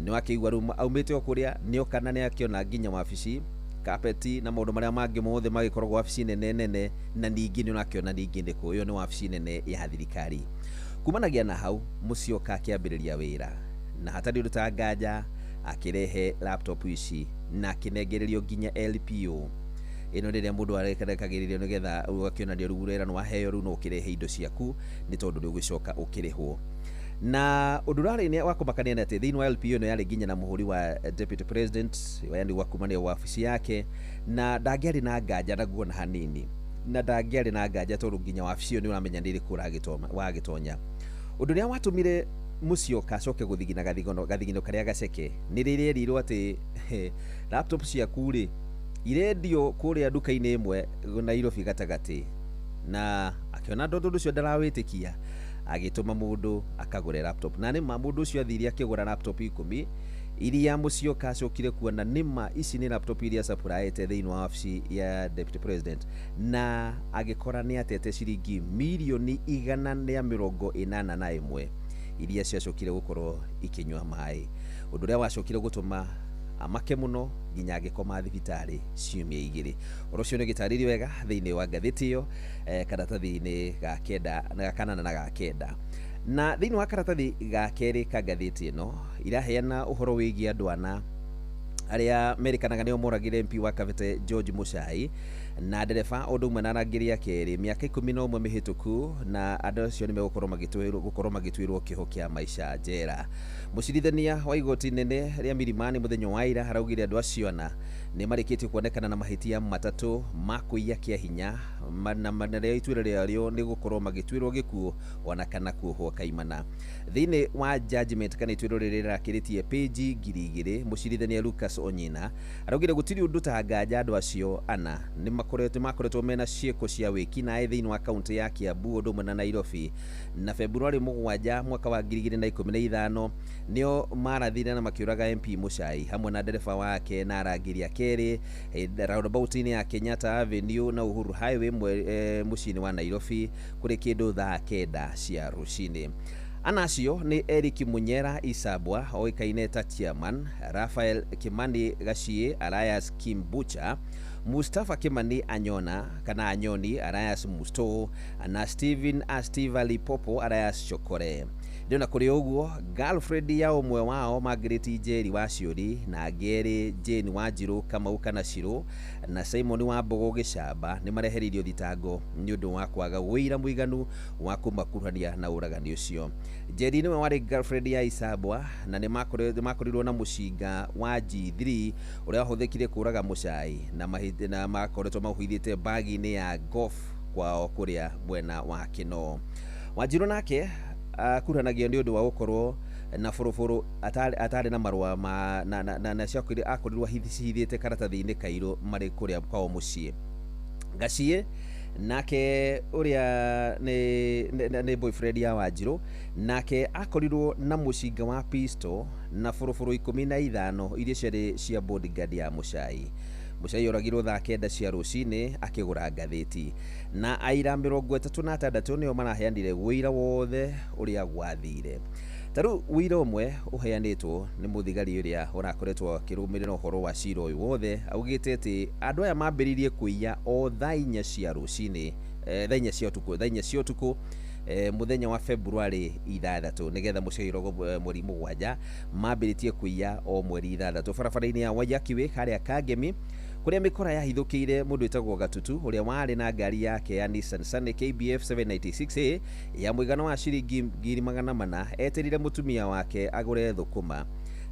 Nĩ wakĩigua rĩu aumĩte o kũrĩa nĩoka na nĩakĩona nginya wabici kapeti na maũndũ marĩa mangĩ mothe magĩkoragwo wabici nene nene, na ningĩ nĩ ũrakĩona ningĩ nĩ kũ ĩyo nĩ wabici nene ya thirikari. Kumanagia na hau Musyoka akĩambĩrĩria wĩra na hatarĩ ũndũ ta nganja akĩrehe laptop ici na akĩnengererio nginya LPO ĩno rĩrĩa mũndũ arekagĩrĩrio nĩgetha ũgakĩonania rĩu wĩra nĩ waheo rĩu no ũkĩrehe indo ciaku nĩ tondũ nĩ ũgĩcoka ũkĩrĩhwo. Na ũndũ ũrarĩ wa kũmakania nĩ atĩ thĩinĩ wa LPO ĩno yarĩ nginya na mũhũri wa deputy president, yani wa kumania wabici yake, na ndangĩarĩ na nganja naguo na hanini, na ndangĩarĩ na nganja tondũ nginya wabici ĩyo nĩ ũramenya nĩ ĩrĩkũ wagĩtonya. Ũndũ ũrĩa watũmire Musyoka acoke gũthigina gathigino karĩa gaceke nĩ rĩrĩa erirwo atĩ laptop ciaku rĩ irendio kũrĩa nduka-inĩ ĩmwe Nairobi gatagatĩ, na akĩona ũndũ ũcio ndarawĩtĩkia agĩtũma mũndũ akagũre laptop, na nĩma mũndũ ũcio athire akĩgũra laptop 10 iria Musyoka acokire kuona nĩma ici nĩ laptop iria supplyĩte thĩinĩ wa wabici ya deputy president, na agĩkora nĩ atete ciringi mirioni 181 iria ciacokire gũkorwo ikĩnyua maĩ, ũndũ ũrĩa wacokire gũtũma amake mũno nginya agĩkoma thibitarĩ ciumia 2. Ũhoro ũcio nĩ ũgĩtarĩrio wega thĩinĩ wa ngathĩti ĩyo karatathi-inĩ ga 9 na ga 8 na ga 9. Na thĩinĩ wa karatathi ga 2 ka ngathĩti ĩno iraheana ũhoro wĩgiĩ andũ ana arĩa merĩkanaga nĩo moragire MP wa Kabete George Muchai na ndereba ũndũ ũmwe na arangĩri a kerĩ mĩaka 11 mĩhĩtũku, na andũ acio nĩ megũkorwo magĩtuĩrwo kĩoho kĩa maica njera. Mũcirithania wa igoti nene rĩa Milimani mũthenya wa ira araugire andũ acio ana nĩ marĩkĩtie kuonekana na mahĩtia 3 ma kũiya kĩa hinya, na rĩrĩa ituĩro rĩarĩo nĩ gũkorwo magĩtuĩrwo gĩkuũ ona kana kuohwo kaimana. Thĩinĩ wa judgment kana ituĩro rĩrĩa rĩrakĩrĩtie page 2000, mũcirithania Lucas Onyina araugire gũtirĩ ũndũ ta nganja andũ acio ana nĩ makoretwo mena ciĩko cia wĩkinaĩ thĩinĩ wa kaunti ya Kiambu ũndũ ũmwe na Nairobi. Na February 7 mwaka wa 2015 nĩo marathire na makĩũraga MP Muchai hamwe na ndereba wake na arangĩri a kerĩ roundabout-inĩ ya Kenyatta Avenue na Uhuru Highway mũciĩ-inĩ wa Nairobi kũrĩ kĩndũ thaa 9 cia rũcinĩ. Ana acio nĩ Eric Munyera Isabwa oĩkaine ta Chairman, Raphael Kimani Gachie alias Kim Butcher, Mustafa Kimani Anyona kana Anyoni alias Musto na Steven Astiva Lipopo alias Chokore. Ndĩona kũrĩ ũguo girlfriend ya ũmwe wao Margaret Njeri wa Ciũri na Ngeri Jane Wanjirũ Kamau kana Shiro na Simon wa Mbogo Gĩcamba nĩ marehereirio thitango nĩ ũndũ wa kwaga ũira mũiganu wa kũmakuruhania na ũragani ũcio. Njeri nĩwe warĩ girlfriend ya Isabwa na nĩ makorirwo na mũcinga wa G3 ũrĩa wahũthĩkire kũraga Muchai na makoretwo maũhithĩte bagi-inĩ ya golf kwao kũrĩa mwena wa Kinoo. Wanjirũ nake akuruhanagio nĩ ũndũ wa gũkorwo na bũrũbũrũ atarĩ na marũa ma na ciakorirwo akorirwo cihithĩte karatathi-inĩ kairũ marĩ kũrĩa kwao mũciĩ. Gachie nake ũrĩa nĩ boyfriend ya Wanjirũ nake akorirwo na mũcinga wa pistol na bũrũbũrũ 15 iria ciarĩ cia bodyguard ya Muchai. Muchai oragirwo thaa 9 cia rũcinĩ akĩgũra ngathĩti na aira 36 nĩo maraheanire ũira wothe ũrĩa gwathire. Ta rĩu ũira ũmwe ũheanĩtwo nĩ mũthigari ũrĩa ũrakoretwo akĩrũmĩrĩra ũhoro wa cira ũyũ wothe augĩte atĩ andũ aya mambĩrĩirie kũiya o thaa 4 cia rũcinĩ, thaa 4 cia ũtukũ, thaa 4 cia ũtukũ mũthenya wa February 6 nĩgetha Muchai ũragwo mweri 7 mambĩrĩtie kũiya o mweri 6 barabara-inĩ ya Waiyaki Way harĩa Kangemi kũrĩa mĩkora yahithũkĩire mũndũ wĩtagwo Gatutu ũrĩa warĩ na ngari yake ya Nissan Sunny KBF 796A ya mũigana wa ciringi 400,000 eterire mũtumia wake agũre thũkũma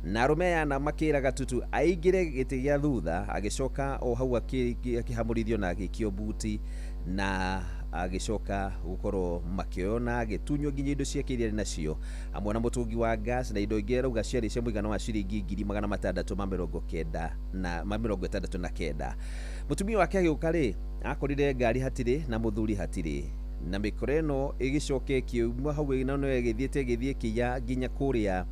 na arũme aya ana makĩra Gatutu aingĩre gĩtĩ gĩa thutha agĩcoka o hau akĩhamũrithio na agĩikio buti na agĩcoka gũkorwo makĩoywo na agĩtunywo nginya indo ciake iria arĩ nacio hamwe na mũtũngi wa gas na indo ingĩ arauga ciarĩ cia mũigana wa ciringi 699. Mũtumia wake agĩũka rĩ akorire ngari hatirĩ na mũthuri hatirĩ na mĩkora ĩno ĩgĩcoka ĩkiuma hau na no ĩgĩthiĩte ĩgĩthiĩ ĩkĩiya nginya kũrĩa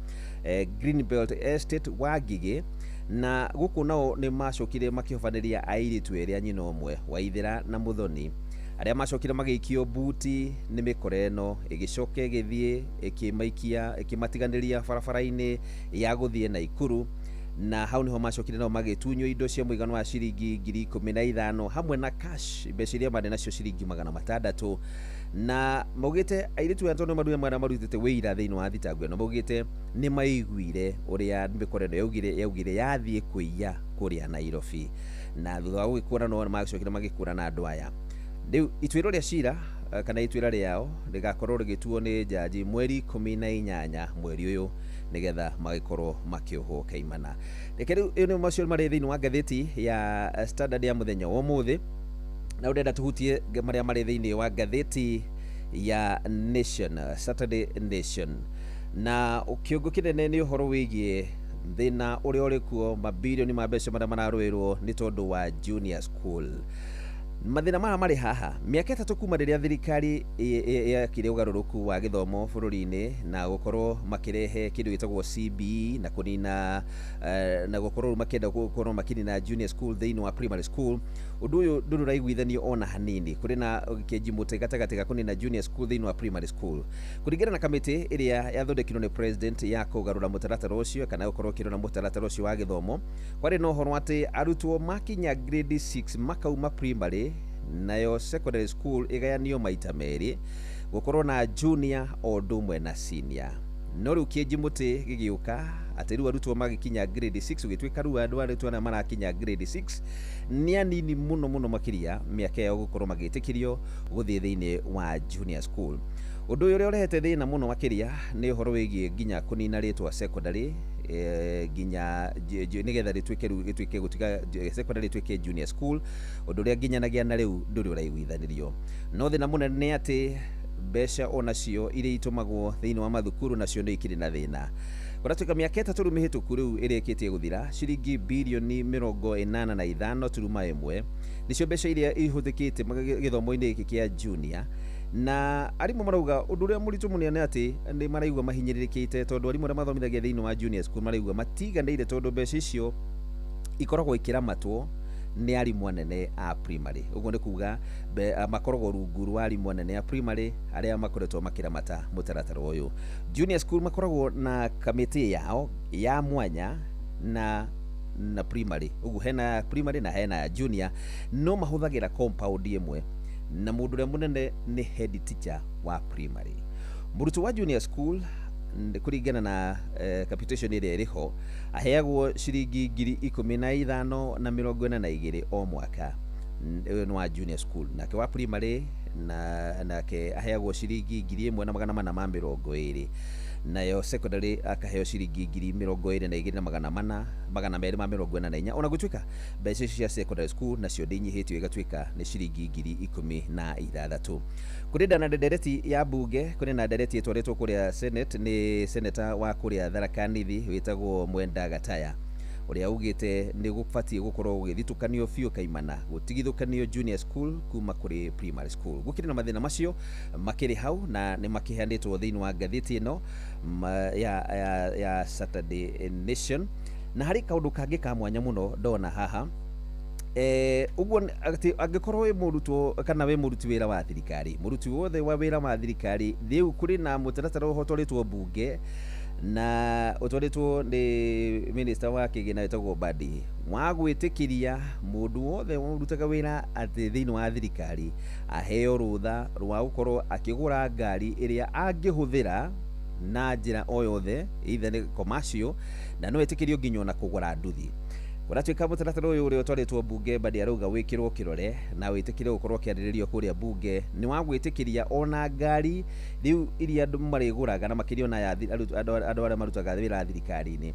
Greenbelt Estate wa Ngigĩ na gũkũ nao nĩ macokire makĩhobanĩria airĩtu erĩ a nyina ũmwe Waithera na Mũthoni arĩa macokire magĩikio buti nĩ mĩkora ĩno ĩgĩcoka ĩgĩthiĩ ĩkĩmaikia ĩkĩmatiganĩria barabara-inĩ ya gũthiĩ Naikuru na hau niho macokire nao magĩtunywo indo cia mũigana wa ciringi 15,000 hamwe na cash mbeca iria marĩ nacio ciringi 600 na maugĩte airĩtu aya tondũ maruya marĩa marutĩte wĩira thĩinĩ wa thitango ĩno maugĩte nĩ maiguire ũrĩa mĩkora ĩno yaugire yathiĩ kũiya kũrĩa Nairobi na thutha wa gũgĩkũranwo magĩcokire magĩkũrana andũ aya. Rĩu ituĩro rĩa cira kana ituĩra rĩao rĩgakorwo rĩgĩtuo nĩ jaji mweri 18 mweri ũyũ nĩgetha magĩkorwo makĩohwo kaimana. Reke rĩu ĩyo nĩ macio marĩ thĩinĩ wa ngathĩti ya Standard ya mũthenya wa ũmũthĩ na ũrenda tũhutie marĩa marĩ thĩinĩ wa ngathĩti ya Nation, Saturday Nation, na kĩongo kĩnene nĩ ũhoro wĩgiĩ thĩna ũrĩa ũrĩ kuo mabirioni ma mbeca marĩa mararũĩrwo nĩ tondũ wa junior school. Mathĩna maya marĩ haha mĩaka 3 kuma rĩrĩa thirikari yakire ũgarũrũku wa gĩthomo bũrũri-inĩ na gũkorwo makĩrehe kĩndũ gĩtagwo CBE na kũnina na gũkorwo makĩenda gũkorwo makĩnina junior school thĩinĩ wa primary school. Ũndũ ũyũ ndũrĩ ũraiguithanio ona hanini kũrĩ na kĩnji mũtĩ gatagatĩ ga kũnina junior school thĩinĩ wa primary school. Kũringana na kamĩtĩ ĩrĩa yathondekirwo nĩ president ya kũgarũra mũtaratara ũcio kana gũkorwo ĩkĩrora mũtaratara ũcio wa gĩthomo, kwarĩ na ũhoro atĩ arutwo makinya grade 6 makauma primary nayo secondary school ĩgayanio maita merĩ gũkorwo na junior o ũndũ ũmwe na senior. No rĩu kĩnji mũtĩ gĩgĩũka atĩ rĩu arutwo magĩkinya grade 6 ũgĩtuĩka rĩu andũ arutwo arĩa marakinya grade 6 nĩ anini mũno mũno makĩria mĩaka yao gũkorwo magĩtĩkĩrio gũthiĩ thĩinĩ wa junior school. Ũndũ ũyũ ũrĩa ũrehete thĩna mũno makĩria nĩ ũhoro wĩgiĩ nginya kũnina rĩtwa secondary nginya nĩgetha rĩtuĩke rĩu gĩtuĩke gũtiga secondary ĩtuĩke junior school, ũndũ ũrĩa nginyanagia na rĩu ndũrĩ ũraiguithanĩrio. No thĩna mũnene nĩ atĩ mbeca onacio iria itũmagwo thĩinĩ wa mathukuru nacio nĩ ikĩrĩ na thĩna. Kũratuĩka mĩaka 3 rĩu mĩhĩtũku rĩu ĩrĩkĩtie gũthira, ciringi birioni 85.1 nĩcio mbeca iria ihũthĩkĩte gĩthomo-inĩ gĩkĩ kĩa junior. Na arimũ marauga ũndũ ũrĩa mũritũ mũno nĩ atĩ nĩ maraigua mahinyĩrĩrĩkĩte, tondũ arimũ arĩa mathomithagia thĩinĩ wa junior school maraigua matiganĩire, tondũ mbeca icio ikoragwo ikĩramatwo nĩ arimũ anene a primary. Ũguo nĩ kuga makoragwo rungu rwa arimũ anene a primary arĩa makoretwo makĩramata mũtaratara ũyũ. Junior school makoragwo na kamĩtĩ yao ya mwanya na primary, ũguo hena primary na hena junior, no mahũthagĩra compound ĩmwe, na mũndũ ũrĩa mũnene nĩ head teacher wa primary. Mũrutwo wa junior school kũringana na capitation ĩrĩa ĩrĩho aheagwo ciringi 15,042 o mwaka. Ũyũ nĩ wa junior school. Nake wa primary na nake aheagwo ciringi 1,420, nayo secondary akaheo ciringi 22,244. Ona gũtuĩka mbeca icio cia secondary school nacio ndĩnyihĩtio igatuĩka nĩ ciringi 16,000. Kũrĩ na ndereti ya bunge, kũrĩ na ndereti ĩtwarĩtwo kũrĩa Senate nĩ senator wa kũrĩa Tharaka Nithi wĩtagwo Mwenda Gataya, ũrĩa augĩte nĩ gũbatiĩ gũkorwo gũgĩthitũkanio biũ kaimana gũtigithũkanio junior school kuma kũrĩ primary school. Gũkĩrĩ na mathĩna macio makĩrĩ hau na nĩ makĩheanĩtwo thĩinĩ wa ngathĩti ĩno ya Saturday Nation. Na harĩ kaũndũ kangĩ ka mwanya mũno ndona haha, ũguo atĩ angĩkorwo wĩ mũrutwo kana wĩ mũruti wĩra wa thirikari, mũruti wothe wa wĩra wa thirikari, rĩu kũrĩ na mũtaratara ũtwarĩtwo mbunge na ũtwarĩtwo nĩ minister wa kĩgĩna wĩtagwo Mbadi, wa gwĩtĩkĩria mũndũ wothe ũrutaga wĩra atĩ thĩinĩ wa thirikari aheo rũtha rwa gũkorwo akĩgũra ngari ĩrĩa angĩhũthĩra na njĩra o yothe, either nĩ commercial, na no etĩkĩrio nginya ona kũgũra nduthi. Kũratuĩka mũtaratara ũyũ ũrĩa ũtwarĩtwo mbunge, Mbadi arauga wĩkĩrwo kĩrore na wĩtĩkĩre gũkorwo ũkĩarĩrĩrio kũrĩa mbunge, nĩ wa gwĩtĩkĩria ona ngari rĩu iria andũ marĩgũraga, na makĩria ona ya andũ arĩa marutaga wĩra thirikari-inĩ,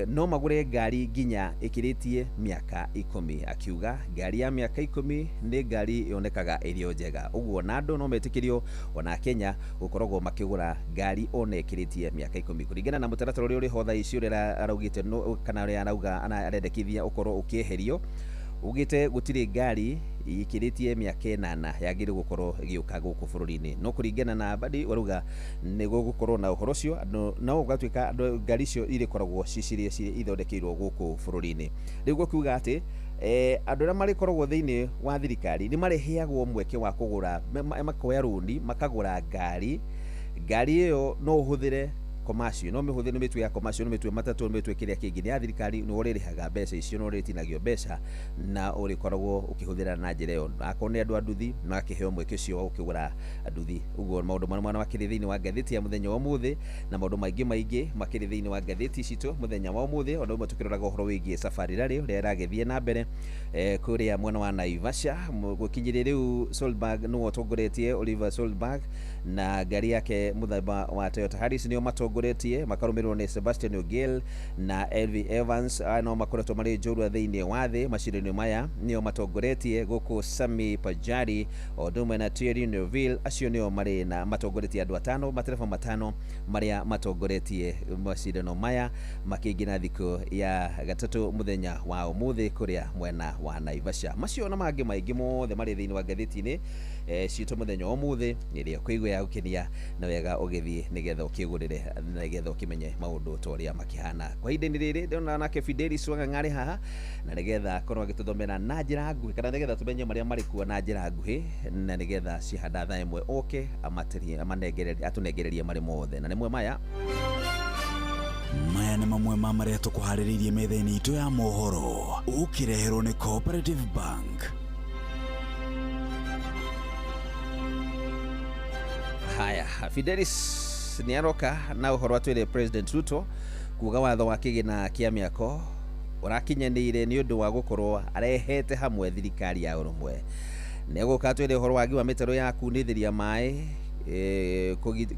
no magũre ngari nginya ĩkĩrĩtie mĩaka 10. Akiuga ngari ya mĩaka 10 nĩ ngari yonekaga ĩrĩ o njega, ũguo na andũ no metĩkĩrio ona Kenya gũkoragwo makĩgũra ngari ona ĩkĩrĩtie mĩaka 10 kũringana na mũtaratara ũrĩa ũrĩ ho thaa ici, ũrĩa araugĩte kana ũrĩa arauga arendekithia ũkorwo ũkĩeherio. Ugĩte gũtirĩ ngari ĩkĩrĩtie mĩaka 8 yagĩrĩirwo gũkorwo ĩgĩũka gũkũ bũrũri-inĩ, no kũringana na Mbadi warauga nĩ gũgũkorwo na ũhoro ũcio, no ũgatuĩka andũ ngari icio irĩkoragwo ci ciria ithondekeirwo gũkũ bũrũri-inĩ. Rĩu gũkiuga atĩ andũ arĩa marĩkoragwo thĩinĩ wa thirikari nĩ marĩheagwo mweke wa kũgũra, makoya rũni makagũra ngari. Ngari ĩyo no ũhũthĩre commercial, no mĩhũthĩre nĩ mĩtue ya commercial, no mĩtue matatũ, no mĩtue kĩrĩa kĩngĩ, nĩ ya thirikari, nĩ ũrĩrĩhaga mbeca icio, no ũrĩtinagio mbeca na ũrĩkoragwo ũkĩhũthĩra na njĩra ĩyo. Akorwo nĩ andũ a nduthi magakĩheo mweke ũcio wa gũkĩgũra nduthi. Ũguo maũndũ marĩa makĩrĩ thĩinĩ wa ngathĩti ya mũthenya wa ũmũthĩ, na maũndũ maingĩ maingĩ makĩrĩ thĩinĩ wa ngathĩti citũ mũthenya wa ũmũthĩ. Ona ũmwe tũkĩroraga ũhoro wĩgiĩ safari rally ũrĩa ĩragĩthiĩ na mbere kũrĩa mwena wa Naivasha. Gũkinyĩria rĩu Solberg nĩwe ũtongoretie, Oliver Solberg na ngari yake mũthemba wa Toyota Harris nĩo matongoretie, makarũmĩrĩrwo nĩ Sebastian Ogier na Elvie Evans. Aya no makoretwo marĩ njorua thĩinĩ wa thĩ macindano maya, nĩo matongoretie gũkũ. Sami Pajari o ũndũ ũmwe na Thierry Neuville, acio nĩo marĩ na matongoretie andũ atano, matereba matano marĩa matongoretie macindano maya makĩingĩra thikũ ya gatatũ mũthenya wa ũmũthĩ kũrĩa mwena wa Naivasha. Macio na mangĩ maingĩ mothe marĩ thĩinĩ wa ngathĩti-inĩ citũ mũthenya wa ũmũthĩ, ĩrĩa ũkũigua ya gũkenia na wega ũgĩthiĩ nĩgetha ũkĩgũrĩre, nĩgetha ũkĩmenye maũndũ ta ũrĩa makĩhana. Kwa ihinda-inĩ rĩrĩ ndĩrona nake Fidelis Wang'ang'a arĩ haha, na nĩgetha akorwo agĩtũthomera na njĩra nguhĩ, kana nĩgetha tũmenye marĩa marĩ kuo na njĩra nguhĩ, na nĩgetha cihanda thaa ĩmwe oke atũnengererie marĩ mothe, na nĩmwe maya. Maya nĩ mamwe ma marĩa tũkũharĩrĩirie metha-inĩ itũ ya mohoro, ũkĩreherwo nĩ Cooperative Bank. Haya, Fidelis nĩ aroka na ũhoro atwĩre President Ruto kuga watho wa kĩgĩna kĩa mĩako ũrakinyanĩire nĩ ũndũ wa gũkorwo arehete hamwe thirikari ya ũrũmwe. Nĩ egũka atwĩre ũhoro wagi wa mĩtaro ya kunithĩria maĩ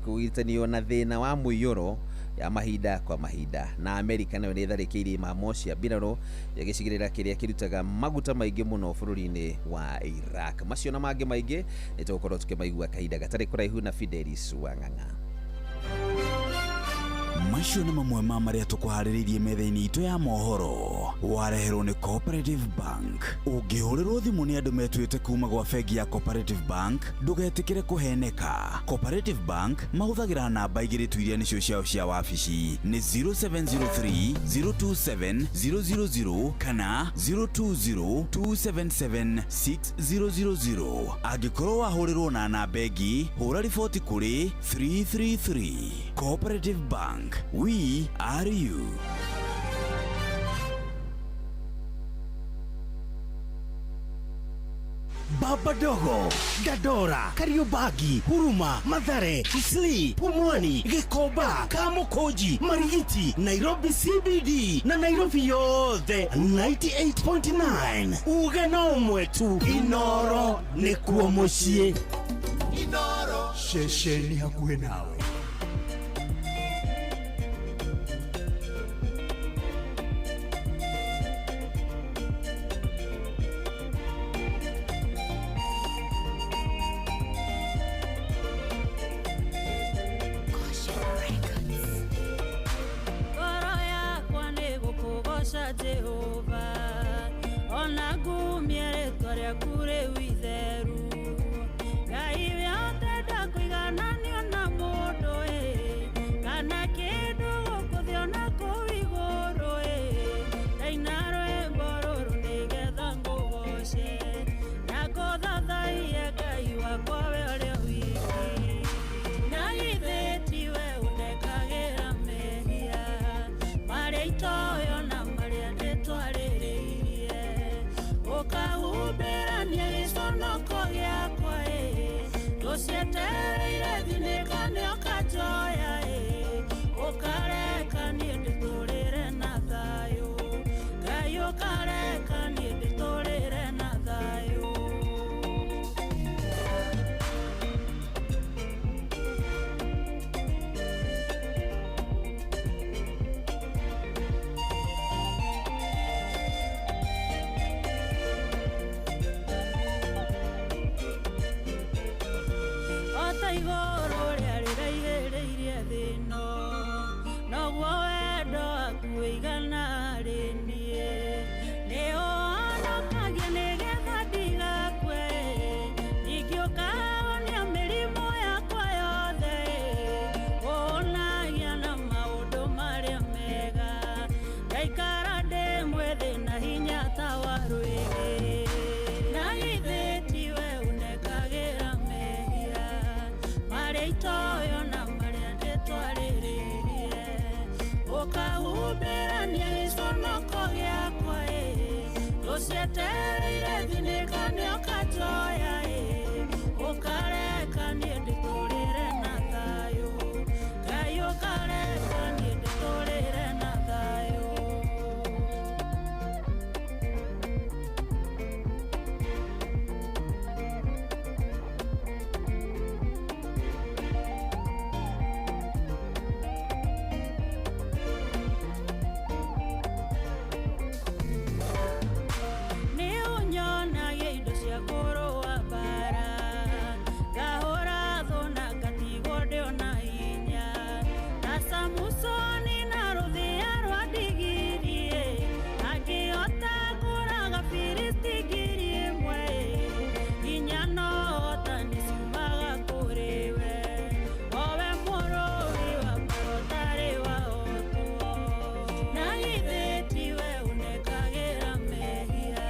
kũgitanio na thĩna wa mũiyũro ya mahinda kwa mahinda. Na Amerika nayo nĩ ĩtharĩkĩire imamo cia mbirarũ ya gĩcigĩrĩra kĩrĩa kĩrutaga maguta maingĩ mũno bũrũri-inĩ wa Iraq. Macio na mangĩ maingĩ nĩ tũgũkorwo tũkĩmaigua kahinda gatarĩ kũraihu na Fidelis Wang'ang'a. Macio nĩ mamwe ma marĩa tũkũharĩrĩirie metha-inĩ itũ ya mohoro. Wareherwo nĩ Cooperative Bank. Ũngĩhũrĩrwo thimũ nĩ andũ metuĩte kuma gwa bengi ya Cooperative Bank, ndũgetĩkĩre kũheneka. Cooperative Bank mahũthagĩra namba igĩrĩ tu iria nĩcio ciao cia wabici, nĩ 0703 027 000 kana 020 277 6000. Angĩkorwo wahũrĩrwo na namba ĩngĩ, hũra riboti kũrĩ 333. Cooperative Bank, we are you. Baba Dogo, Dandora, Kariobangi, Huruma, Mathare, Isli, Pumwani, Gikomba, Kamukunji, Marigiti, Nairobi CBD na Nairobi yothe 98.9. Uge no ũmwe tu, Inoro nĩkuo mũciĩ. Inoro ceceni hakuhĩ nawe. Ngoro yakwa nĩ gũkũgoca Jehova, ona ngumie rĩtwa rĩaku rĩu itheru. Ngai ũrĩa ũtenda kũigananio na mũndũ ĩ, kana kĩndũ gũkũ thĩ ona kũu igũrũ ĩ. Ndaina rwĩmbo rũrũ nĩgetha ngũgoce, na ngũthathaiye Ngai wakwa we ũrĩa wiki. Na githĩ tiwe ũndekagĩra mehia marĩa itoĩ na marĩa ndĩtwarĩrĩirie, ũkahumbĩrania gĩconoko gĩakwa ĩ, tũcietereire thinĩkane ũkanjoya ĩ, ũkareka niĩ ndĩtũrĩre na thayũ, Ngai ũkareka niĩ ndĩtũrĩre na thayũ. Ota igũrũ rĩa rĩraihĩrĩirie thĩ ĩno, noguo wendo waku ũigana harĩ niĩ. Nĩũhonokagia nĩgetha ndigakue, ningĩ ũkahonia mĩrimũ yakwa yothe, ũhonagia na maũndũ marĩa mega, ngaikara ndĩ mwĩthĩ na hinya ta wa rwĩgĩ. Na githĩ tiwe ũnekagĩra mehia marĩa itoĩ na marĩa ndĩtwarĩrĩirie, ũkahumbĩrania gĩconoko gĩakwa ĩ, tũcietereire thinĩkane ũkanjoya ĩ, ũkareka niĩ ndĩtũrĩre na thayũ, Ngai ũkareka niĩ ndĩtũrĩre na thayũ. Nĩ ũnyonagia indo cia kũrũa mbara, ngahũra thũ na ngatigwo ndĩ ona hinya, ta Samusoni na rũthĩa rwa ndigiri ĩ, angĩhota kũraga Filisti 1000 ĩ, hinya no hotani ciumaga kũrĩ we, o we mũrũi wa mbara ũtarĩ wahotwo. Na githĩ tiwe ũnekagĩra mehia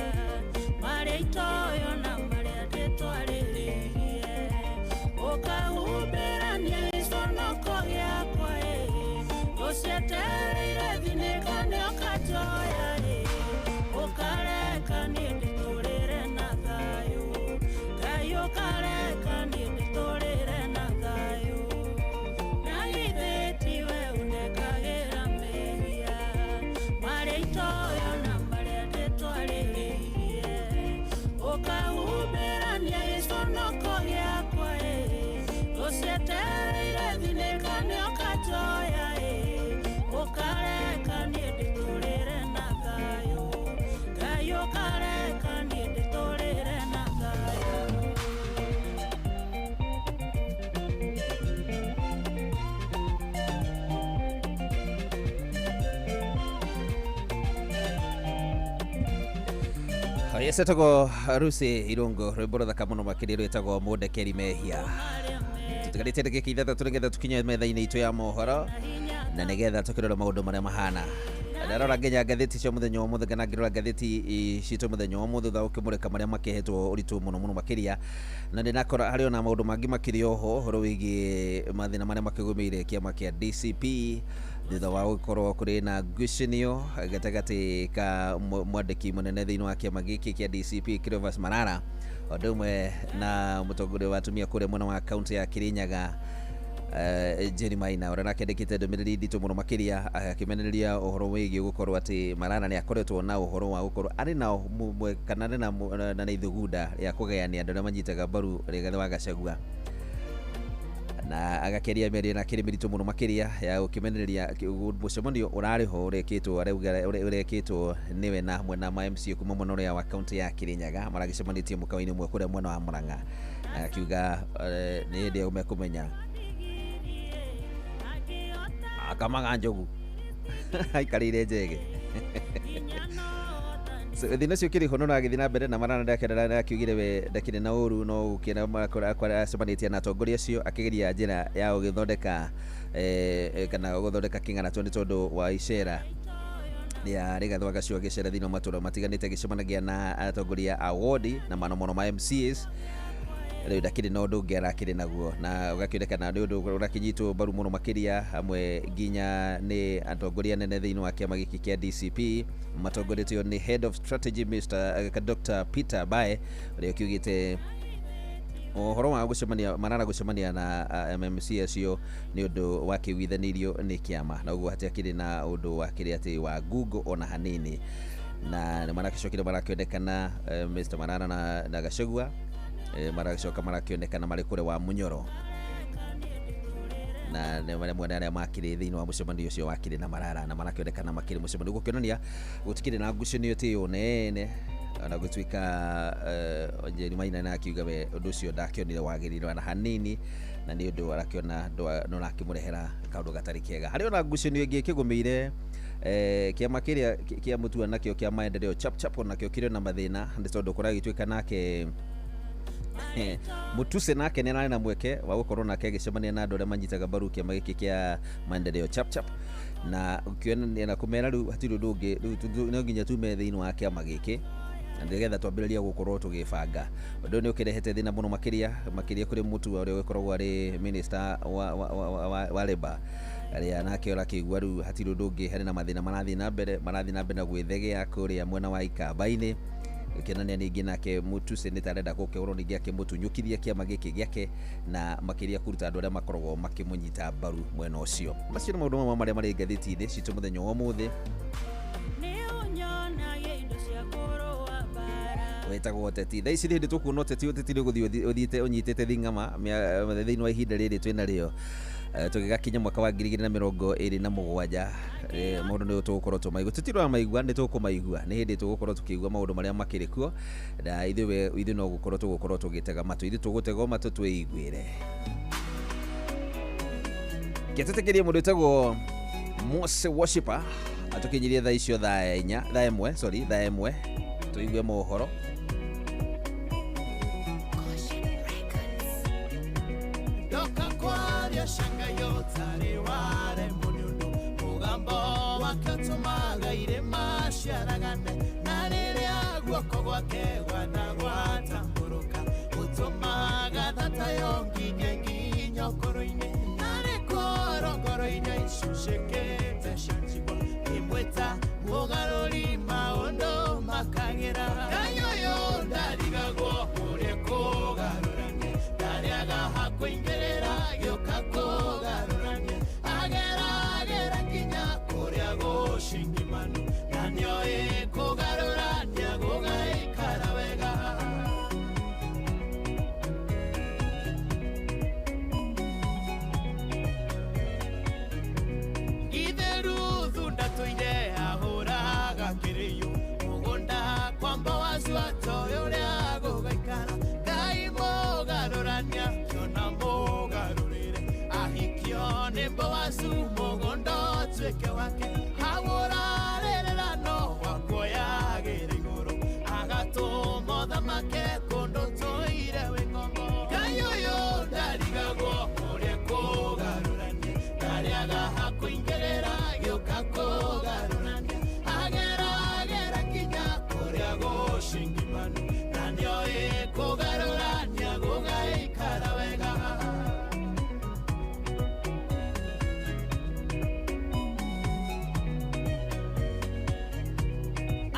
marĩa itoĩ na marĩa ndĩtwarĩrĩirie, ũkahumbĩrania gĩconoko gĩakwa ĩ, ũcietereire thinĩkane ũkanjoya ĩ, ũkareka niĩ ndĩtũrĩre na thayũ, Ngai ũkareka niĩ ndĩtũrĩre na thayũ. Na githĩ tiwe ũnekagĩra mehia marĩa itoĩ na marĩa ndĩtwarĩrĩirie, ũkahumbĩrania gĩconoko gĩakwa ĩ, tũcietereire thinĩkane ũkanjoya ĩ, ũkareka niĩ ndĩtũrĩre na thayũ, Ngai ũkareka niĩ ndĩtũrĩre na thayũ. Yetagwo Rusi Irungu, rwĩmbo rũthaka mũno makĩria rwĩtagwo Mũndekeri Mehia. Tũtigarĩtie ndagĩka 6 nĩgetha tũkinye metha-inĩ itũ ya mohoro na nĩgetha tũkĩrora maũndũ marĩa mahana. Ndarora nginya ngathĩti cia mũthenya wa ũmũthĩ kana ngĩrora ngathĩti citũ mũthenya wa ũmũthĩ thutha ũkĩmũrĩka marĩa makĩhetwo ũritũ mũno mũno makĩria, na ndĩnakora harĩ ona maũndũ mangĩ makĩria oho ũhoro wĩgiĩ mathĩna marĩa makĩgũmĩire kĩama kĩa DCP thutha wa gũkorwo kũrĩ na ngucanio gatagatĩ ka mwandĩki mũnene thĩinĩ wa kĩama gĩkĩ kĩa DCP Cleophas Malala, ũndũ ũmwe na mũtongoria wa atumia kũrĩa mwena wa kaunti ya Kirinyaga Jerry Maina, ũrĩa nake andĩkĩte ndũmĩrĩri nditũ mũno makĩria akĩmenereria ũhoro wĩgiĩ gũkorwo atĩ Malala nĩ akoretwo na ũhoro wa gũkorwo arĩ na kana arĩ na ithugunda rĩa kũgayania andũ arĩa manyitaga mbaru Rigathĩ wa Gachagua, na agakĩaria mĩario na kĩrĩ mĩritũ mũno makĩria ya gũkĩmenereria mũcemanio ũrarĩ ho ũrekĩtwo nĩwe na hamwe na ma MCA kuma mwena ũrĩa wa kaunti ya Kirinyaga maragĩcemanĩtie mũkawa-inĩ ũmwe kũrĩa mwena wa Murang'a, akiuga nĩ hĩndĩ ĩyo mekũmenya akamaga njogu aikarĩire njege. So thĩna ũcio ũkĩrĩ ho no ũragĩthiĩ na mbere na Malala ndakiugire we ndakĩrĩ na ũru no gũkĩra acemanĩtie na atongoria acio akĩgeria njĩra ya gũgĩthondeka kana gũthondeka kĩng'aratũ nĩ tondũ wa icera rĩa Rigathĩ wa Gachagua agĩcera thĩinĩ wa matũũra matiganĩte agĩcemanagia na atongoria a wodi na mũno mũno ma MCAs. Rĩu ndakĩrĩ na ũndũ ũngĩ arakĩrĩ naguo na ũgakĩonekana nĩ ũndũ ũrakĩnyitwo mbaru mũno makĩria hamwe nginya nĩ atongoria nene thĩinĩ wa kĩama gĩkĩ kĩa DCP matongoretio nĩ Head of Strategy Mr. Dr. Peter Bae ũrĩa ũkiugĩte ũhoro wa gũcemania Malala gũcemania na MMC acio nĩ ũndũ wakĩiguithanĩirio nĩ kĩama na ũguo hatiakĩrĩ na ũndũ wakĩrĩ atĩ wa Google ona hanini, na nĩ marakĩcokire marakĩonekana Mr. Malala na Gachagua maracoka marakĩonekana marĩ kũrĩa wa Munyoro na nĩ marĩa mwena arĩa makĩrĩ thĩinĩ wa mũcemanio ũcio wakĩrĩ na Malala na marakĩonekana makĩrĩ mũcemanio gũkĩonania gũtikĩrĩ na ngucanio tĩ ĩyo nene ona gũtuĩka Jerry Maina na akiuga we ũndũ ũcio ndakĩonire wagĩrĩire ona hanini na nĩ ũndũ arakĩona no arakĩmũrehera kaũndũ gatarĩ kega. Harĩ ona ngucanio ĩngĩ ĩkĩgũmĩire kĩama kĩrĩa kĩa Mutua nakĩo kĩa Maendeleo Chap Chap onakĩo kĩrĩ na mathĩna nĩ tondũ kũragĩtuĩka nake Mutuse nake nĩ ararĩ na mweke wa gũkorwo nake agĩcemania na andũ arĩa manyitaga mbaru kĩama gĩkĩ kĩa Maendeleo Chap Chap na ũkĩonania na kũmera rĩu hatirĩ ũndũ ũngĩ rĩu no nginya tume thĩinĩ wa kĩama gĩkĩ na nĩgetha twambĩrĩrie gũkorwo tũgĩbanga. Ũndũ ũyũ nĩ ũkĩrehete thĩna mũno makĩria makĩria kũrĩ Mutua ũrĩa ũgĩkoragwo arĩ minister wa labour arĩa nake ũrakĩigua rĩu hatirĩ ũndũ ũngĩ harĩ na mathĩna marathiĩ na mbere na gwĩthegea kũrĩa mwena wa Ikamba-inĩ gĩkĩonania ningĩ nake Mutuse nĩ ta arenda gũkĩorwo ningĩ akĩmũtunyũkithia kĩama gĩkĩ gĩake na makĩria kũruta andũ arĩa makoragwo makĩmũnyita mbaru mwena ũcio. Macio nĩ maũndũ mamwe marĩa marĩ ngathĩti-inĩ citũ mũthenya wa ũmũthĩ. Wĩtagwo ũteti. Thaa ici nĩ hĩndĩ tũkuona ũteti nĩ ũgũthiĩ ũthiĩte ũnyitĩte thing'ama thĩinĩ wa ihinda rĩrĩ twĩna rĩo tũgĩgakinya mwaka wa 2027 maũndũ nĩ tũgũkorwo tũmaigua tũtiramaigua nĩ tũkũmaigua nĩ hĩndĩ tũgũkorwo tũkĩigua maũndũ marĩa makĩrĩ kuo na ithuĩ no gũkorwo tũgũkorwo tũgĩtega matũ ithuĩ tũgũtega matũ twĩiguĩre. Kĩtĩtĩkĩrie mũndũ wĩtagwo Mose Worshipper atũkinyirie thaa icio thaa 1 tũigue mohoro. Wake hawora rerera no wakoya gere iguru agato. Thamake kũndũ tũire wĩ ngombo. Ngai ũyũ ndarigagwo ũrĩa kũgarũrania, ndarĩaga hakũingĩrĩra gĩũka kũgarũrania, ageragera kinya kũrĩa gũcingimanu, na nĩoĩ kũgarũrania gũgaikara wega.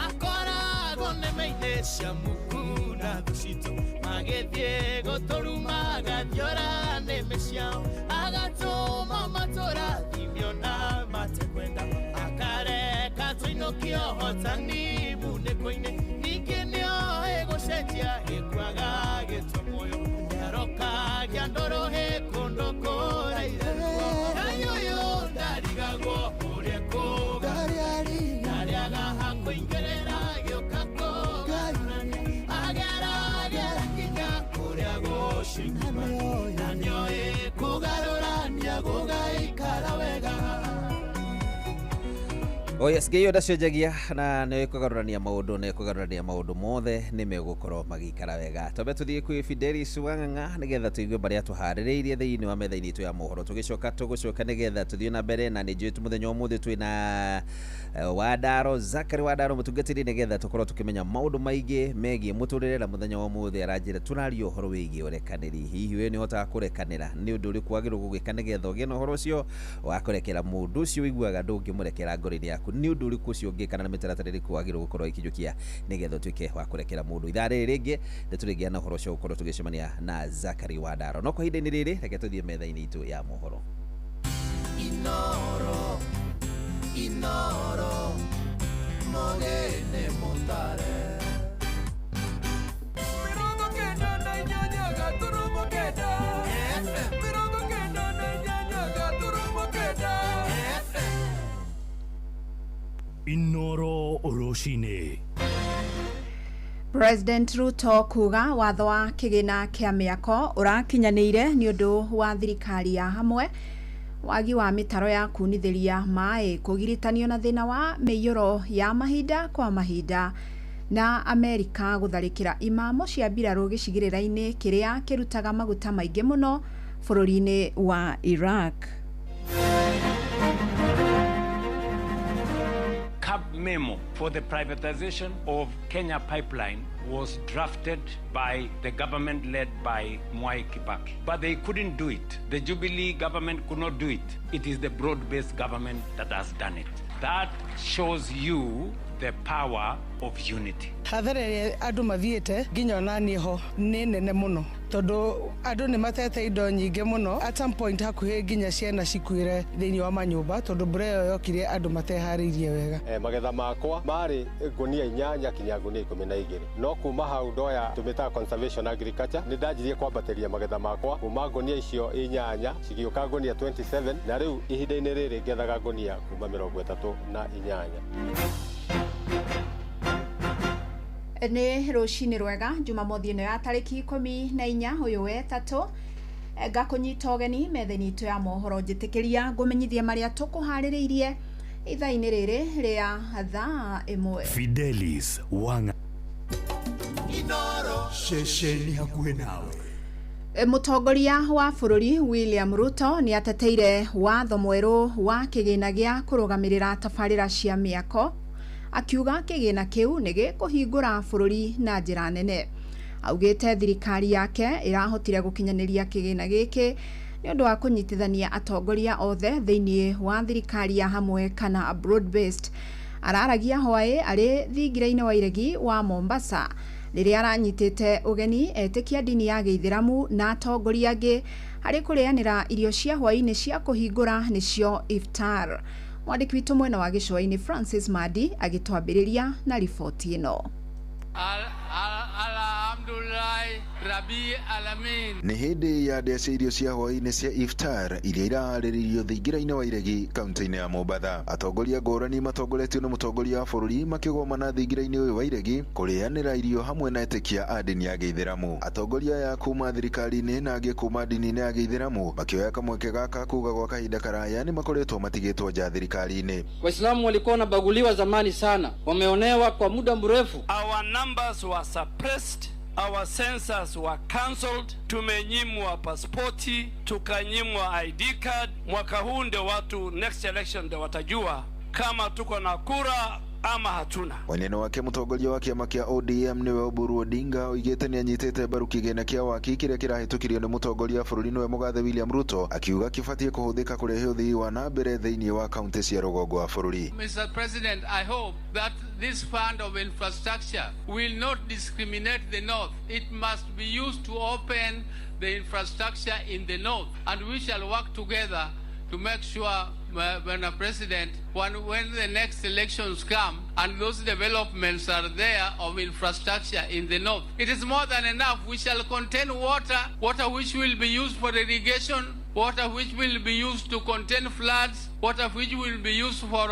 Akoragwo nĩme-inĩ cia muku na thũ citũ, magĩthiĩ gũtũruma agathiora nĩmĩ ciao, agatũma matũrathimio na matekwenda, akareka tũinũkio hotani munĩko-inĩ, ningĩ nĩoĩ gũcenjia gĩkuaga gĩtwe muoyo, nĩarokagia ndũrũhĩ kũndũ kũraire ruo. Ngai ũyũ ndarigagwo ũrĩa kũgarũrania, ndarĩaga hakũingĩrĩra gĩũka kũgarũrania, ageragera kinya kũrĩa gũcingimanu, na nĩoĩ kũgarũrania gũgaikara wega. Oh yes, ngai ndacenjagia na nä kũgarũrania maũndũ nĩ kũgarũrania maũndũ mothe nĩ megũkorwo magĩikara wega. Twambe tũthiĩ kwĩ Fidelis Wang'ang'a nĩgetha tũigue marĩa tũharĩrĩirie thĩinĩ wa metha-inĩ itũ ya mohoro. Tũgĩcoka tũgũcoka nĩgetha tũthiĩ na mbere na nĩ njũĩ mũthenya wa ũmũthĩ twĩ na Wandaro Zakari Wandaro mũtungatĩri nĩgetha tũkorwo tũkĩmenya maũndũ maingĩ megiĩ mũtũrĩre na mũthenya wa ũmũthĩ aranjĩra tũraria ũhoro wĩgiĩ ũrekanĩri. Hihi we nĩ ũhotaga kũrekanĩra? Nĩ ũndũ ũrĩkũ wagĩrĩirwo gũgĩka nĩgetha ũgĩe na ũhoro ũcio wa kũrekera mũndũ ũcio ũiguaga ndũngĩmũrekera ngoro-inĩ yaku? Nĩ ũndũ ũrĩkũ ũcio ũngĩka na mĩtaratara ĩrĩkũ wagĩrĩirwo gũkorwo ĩkinyũkia nĩgetha ũtuĩke wa kũrekera mũndũ? Ithaa rĩrĩ rĩngĩ nĩ tũrĩgĩa na ũhoro ũcio gũkorwo tũgĩcemania na Zakari Wandaro, no kwa ihinda-inĩ rĩrĩ reke tũthiĩ metha-inĩ itũ ya mohoro. Inoro, Inoro, mogene mutare. 98 gaturumo kenda. 98 gaturumo kenda. Inoro rũcinĩ. President Ruto kuga watho wa kĩgĩna kĩa mĩako ũrakinyanĩire nĩ ũndũ wa thirikari ya hamwe, wagi wa mĩtaro ya kunithĩria maĩ kũgiritanio na thĩna wa mĩiyũro ya mahinda kwa mahinda, na Amerika gũtharĩkĩra imamo cia mbirarũ gĩcigĩrĩra-inĩ kĩrĩa kĩrutaga maguta maingĩ mũno bũrũri-inĩ wa Iraq. CAB memo for the privatization of Kenya Pipeline was drafted by the government led by Mwai Kibaki. But they couldn't do it. The Jubilee government could not do it. It is the broad-based government that has done it. That shows you the power of unity. Hathara ĩrĩa andũ mathiĩte nginya ona niĩ ho nĩ nene mũno tondũ andũ nĩ matete indo nyingĩ mũno at some point hakuhĩ nginya ciana cikuĩre thĩinĩ wa manyũmba tondũ mbura ĩyo yokire andũ mateharĩirie wega. Magetha makwa marĩ ngunia 8 kinya ngunia 12 no kuma hau ndoya tũmĩtaga conservation agriculture nĩ ndanjirie kwambatĩria magetha makwa kuma ngunia icio 8 cigĩũka ngunia 27 na rĩu ihinda-inĩ rĩrĩ ngethaga ngunia kuma 38. Nĩ rũcinĩ rwega Jumamothi ĩno ya tarĩki 14 ũyũ wetatũ, ngakũnyita ũgeni metha-inĩ itũ ya mohoro njĩtĩkĩria ngũmenyithie marĩa tũkũharĩrĩirie ithaa-inĩ rĩrĩ rĩa thaa 1. Fidelis Wang'a. Inoro ceceni hakuhĩ nawe. Mũtongoria wa bũrũri William Ruto nĩ ateteire watho mwerũ wa kĩgĩna gĩa kũrũgamĩrĩra tabarĩra cia mĩako, akiuga kĩgĩna kĩu nĩ gĩkũhingũra bũrũri na njĩra nene. Augĩte thirikari yake ĩrahotire gũkinyanĩria kĩgĩna gĩkĩ nĩ ũndũ wa kũnyitithania atongoria othe thĩinĩ wa thirikari ya hamwe kana broad based. Araragia hwaĩ arĩ thingira-inĩ wa iregi wa Mombasa rĩrĩa aranyitĩte ũgeni etĩkia ndini ya gĩithĩramu na atongoria angĩ harĩ kũrĩanĩra irio cia hwaĩ-inĩ cia kũhingũra nĩcio iftar. Mwandĩki witũ mwena wa gĩcũa-inĩ Francis Madi agĩtwambĩrĩria na riboti ĩno. Alhamdulillah Rabbi Alamin. Nĩ hĩndĩ ya ndĩa cia irio cia hwaĩ-inĩ cia iftar iria iraharĩrĩirio thingira-inĩ wa Iregi kaunti-inĩ ya Mombatha. Atongoria ngũrani matongoretio nĩ mũtongoria wa bũrũri makĩgomana thingira-inĩ ũyũ wa Iregi kũrĩanĩra irio hamwe na etĩkia a ndini ya Gĩithĩramu. Atongoria aya kuma thirikari-inĩ na angĩ kuma ndini-inĩ ya Gĩithĩramu makĩoya kamweke gaka kuga gwa kahinda karaya nĩ makoretwo matigĩtwo nja thirikari-inĩ. Waislamu walikuwa wanabaguliwa zamani sana, wameonewa kwa muda mrefu. Our numbers were suppressed, our census were cancelled, tumenyimwa pasipoti, tukanyimwa ID card. Mwaka huu ndio watu next election ndio watajua kama tuko na kura ama hatuna. Mwena wake mũtongoria wa kĩama kĩa ODM nĩwe Oburu Odinga oigĩte nĩ anyitĩte mbaru kĩgĩna kĩa waki kĩrĩa kĩrahĩtũkirio nĩ mũtongoria wa bũrũri nĩwe mũgathe William Ruto, akiuga kĩbatiĩ kũhũthĩka kũrehe ũthii wa na mbere thĩinĩ wa kaunti cia rũgongo wa bũrũri. Mr. President, I hope that this fund of infrastructure will not discriminate the North. It must be used to open the infrastructure in the North, and we shall work together to make sure, Bwana President, when the next elections come and those developments are there of infrastructure in the North. It is more than enough. We shall contain water, water which will be used for irrigation, water which will be used to contain floods, water which will be used for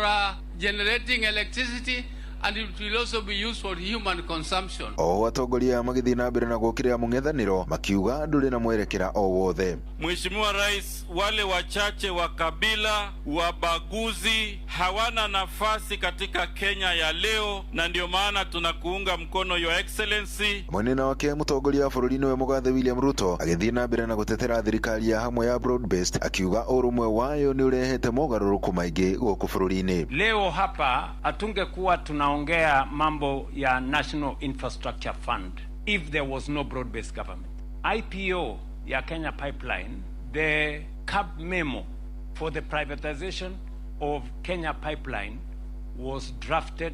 generating electricity, and it will also be used for human consumption. Oho atongoria aya magĩthiĩ na mbere na gũkĩrĩra mũng'ethanĩro makiuga ndũrĩ na mwerekera o wothe. Mheshimiwa Rais, wale wachache wa kabila wabaguzi hawana nafasi katika Kenya ya leo, na ndio maana tunakuunga mkono Your Excellency. Mwena wake mũtongoria wa bũrũri nĩwe mũgathe William Ruto agĩthiĩ na mbere na gũtetera thirikari ya hamwe ya broad based, akiuga ũrũmwe wayo nĩ ũrehete mogarũrũku maingĩ gũkũ bũrũri-inĩ. Leo hapa hatungekuwa tunaongea mambo ya National Infrastructure Fund if there was no broad-based government. IPO ya Kenya Pipeline, the CAB memo for the privatization of Kenya Pipeline was drafted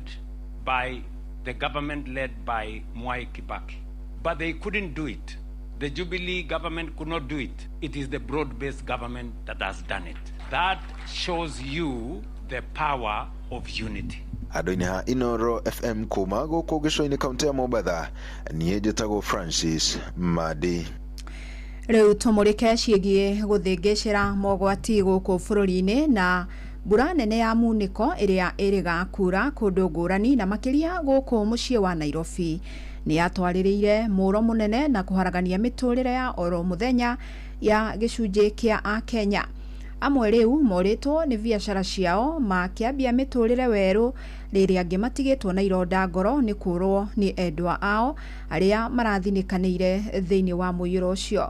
by the government led by Mwai Kibaki. But they couldn't do it. The Jubilee government could not do it. It is the broad-based government that has done it. That shows you the power of unity. Handũ-inĩ ha Inoro FM kuma gũkũ gĩcũa-inĩ kaunti ya Mombatha, niĩ njĩtagwo Francis Madi. Rĩu tũmũrĩke ciĩgiĩ gũthĩngĩcĩra mogwati gũkũ bũrũri-inĩ na mbura nene ya munĩko ĩrĩa ĩrĩga kura kũndũ ngũrani na makĩria gũkũ mũciĩ wa Nairobi nĩ yatwarĩrĩire mũro mũnene na kũharagania mĩtũrĩre ya oro mũthenya ya gĩcunjĩ kĩa Akenya. Amwe rĩu morĩtwo nĩ biacara ciao makĩambia mĩtũrĩre werũ rĩrĩa angĩ matigĩtwo na ironda ngoro nĩ kũrwo nĩ endwa ao arĩa marathinĩkanĩire thĩinĩ wa mũiyũro ũcio.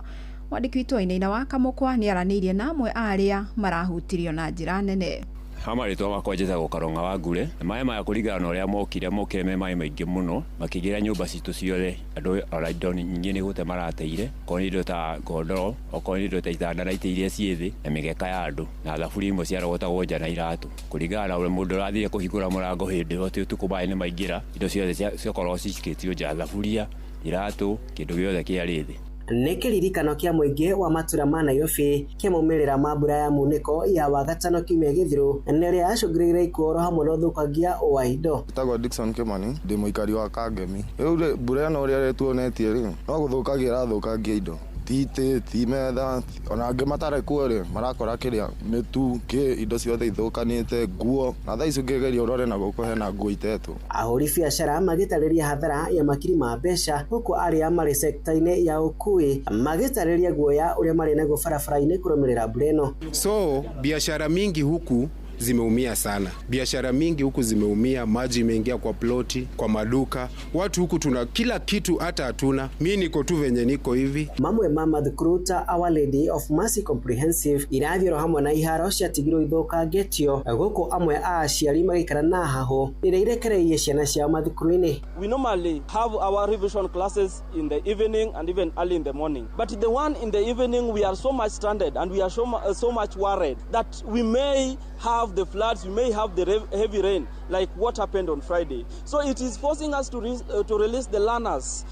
Mwandĩki witũ Wainaina wa Kamũkwa nĩ aranĩirie na amwe a arĩa marahutirio na njĩra nene. Ha marĩtwa makwa njĩtagwo Karong'a wa Ngure. Maĩ maya kũringana na ũrĩa mokire me maĩ maingĩ mũno makĩingĩra nyũmba citũ ciothe. Andũ ona indo nyingĩ nĩ gũte marateire, okorwo nĩ indo ta ngondoro, okorwo nĩ indo ta itanda na itĩ iria ciĩ thĩ na mĩgeka ya andũ na thaburia imwe ciarogotagwo nja na iratũ. Kũringana na ũrĩa mũndũ ũrathire kũhingũra mũrango hĩndĩ ĩyo atĩ ũtukũ maĩ nĩ maingĩra, indo ciothe ciakorwo cikĩtio nja, thaburia, iratũ, kĩndũ gĩothe kĩarĩ thĩ. Nĩ kĩririkano kĩa mũingĩ wa matura ma Nairobi kĩa maumĩrĩra ma mbura ya munĩko ya wagatano kiumia gĩthiru na ĩrĩa yacũngĩrĩirie ikuũ oro hamwe na ũthũkangia wa indo. Njĩtagwo Dickson Kimani, ndĩ mũikari wa Kangemi. Rĩu mbura ĩno ũrĩa tuonetie rĩ, no gũthũkangia ĩrathũkangia indo, ti itĩ, ti metha, ona angĩ matarĩ kuo rĩ, marakora kĩrĩa mĩtu kĩ indo ciothe ithũkanĩte, nguo na thaa ici ũngĩgeria ũrore na gũkũ hena nguo itetwo. Ahũri biacara magĩtarĩria hathara ya makiri ma mbeca huku arĩa marĩ sekta-inĩ ya ũkui magĩtarĩria guoya ũrĩa marĩ naguo barabara-inĩ kũrũmĩrĩra mbura ĩno. So biashara mingi huku zimeumia sana. Biashara mingi huku zimeumia, maji imeingia kwa ploti, kwa maduka. Watu huku tuna kila kitu hata hatuna. Mimi niko tu venye niko hivi. Mamwe ma mathukuru ta Our Lady of Mercy Comprehensive irathiro hamwe na iharo ciatigirwo ithũkangĩtio gũkũ amwe a aciari magĩikara na hahũ rĩrĩa irekereirie ciana ciao mathukuru-inĩ. We normally have our revision classes in the evening and even early in the morning. But the one in the evening we are so much stranded and we are so much worried that we may have the floods, we may have the heavy rain like what happened on Friday. So it is forcing us to release the learners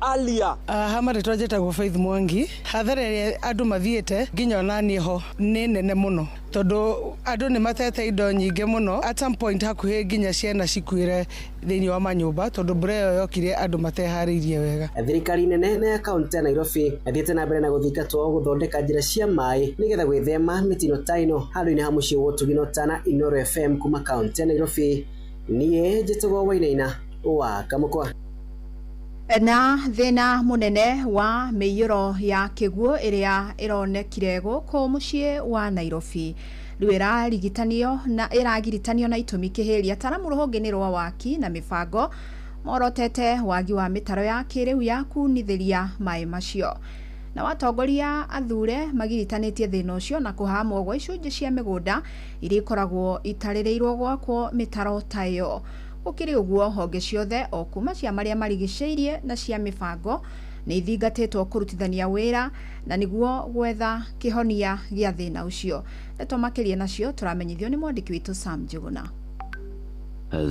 earlier. Ha marĩtwa njĩtagwo Faith Mwangi. Hathara ĩrĩa andũ mathiĩte nginya ona niĩ ho nĩ nene mũno, tondũ andũ nĩ matete indo nyingĩ mũno. At some point hakuhĩ nginya ciana cikuĩre thĩinĩ wa manyũmba, tondũ mbura ĩyo yokire andũ mateharĩirie wega. Thirikari nene na ya kaunti ya Nairobi ĩthiĩte na mbere na gũthingatwo gũthondeka njĩra cia maĩ nĩgetha gwĩthema mĩtino ta ĩno handũ-inĩ ha mũciĩ wa ũtugi na ũtana. Inooro FM kuma kaunti ya Nairobi, niĩ njĩtagwo Wainaina wa Kamũkwa. Na thĩna mũnene wa mĩiyũro ya kĩguũ ĩrĩa ĩronekire gũkũ mũciĩ wa Nairobi rĩu ĩrarigitanio na ĩragiritanio na itũmi kĩhĩria. Ataramu rũhonge-inĩ rwa waki na mĩbango morotete wagi wa mĩtaro ya kĩrĩu ya kunithĩria maĩ macio, na watongoria athure magiritanĩtie thĩna ũcio na kũhamwo gwa icunjĩ cia mĩgũnda iria ikoragwo itarĩrĩirwo gwakwo mĩtaro ta ĩyo. Gũkĩrĩ ũguo, honge ciothe o kuma cia marĩa marigicĩirie na cia mĩbango nĩ ithingatĩtwo kũrutithania wĩra na nĩguo gwetha kĩhonia gĩa thĩna ũcio. Ndeto makĩria nacio tũramenyithio nĩ mwandĩki witũ Sam Njuguna.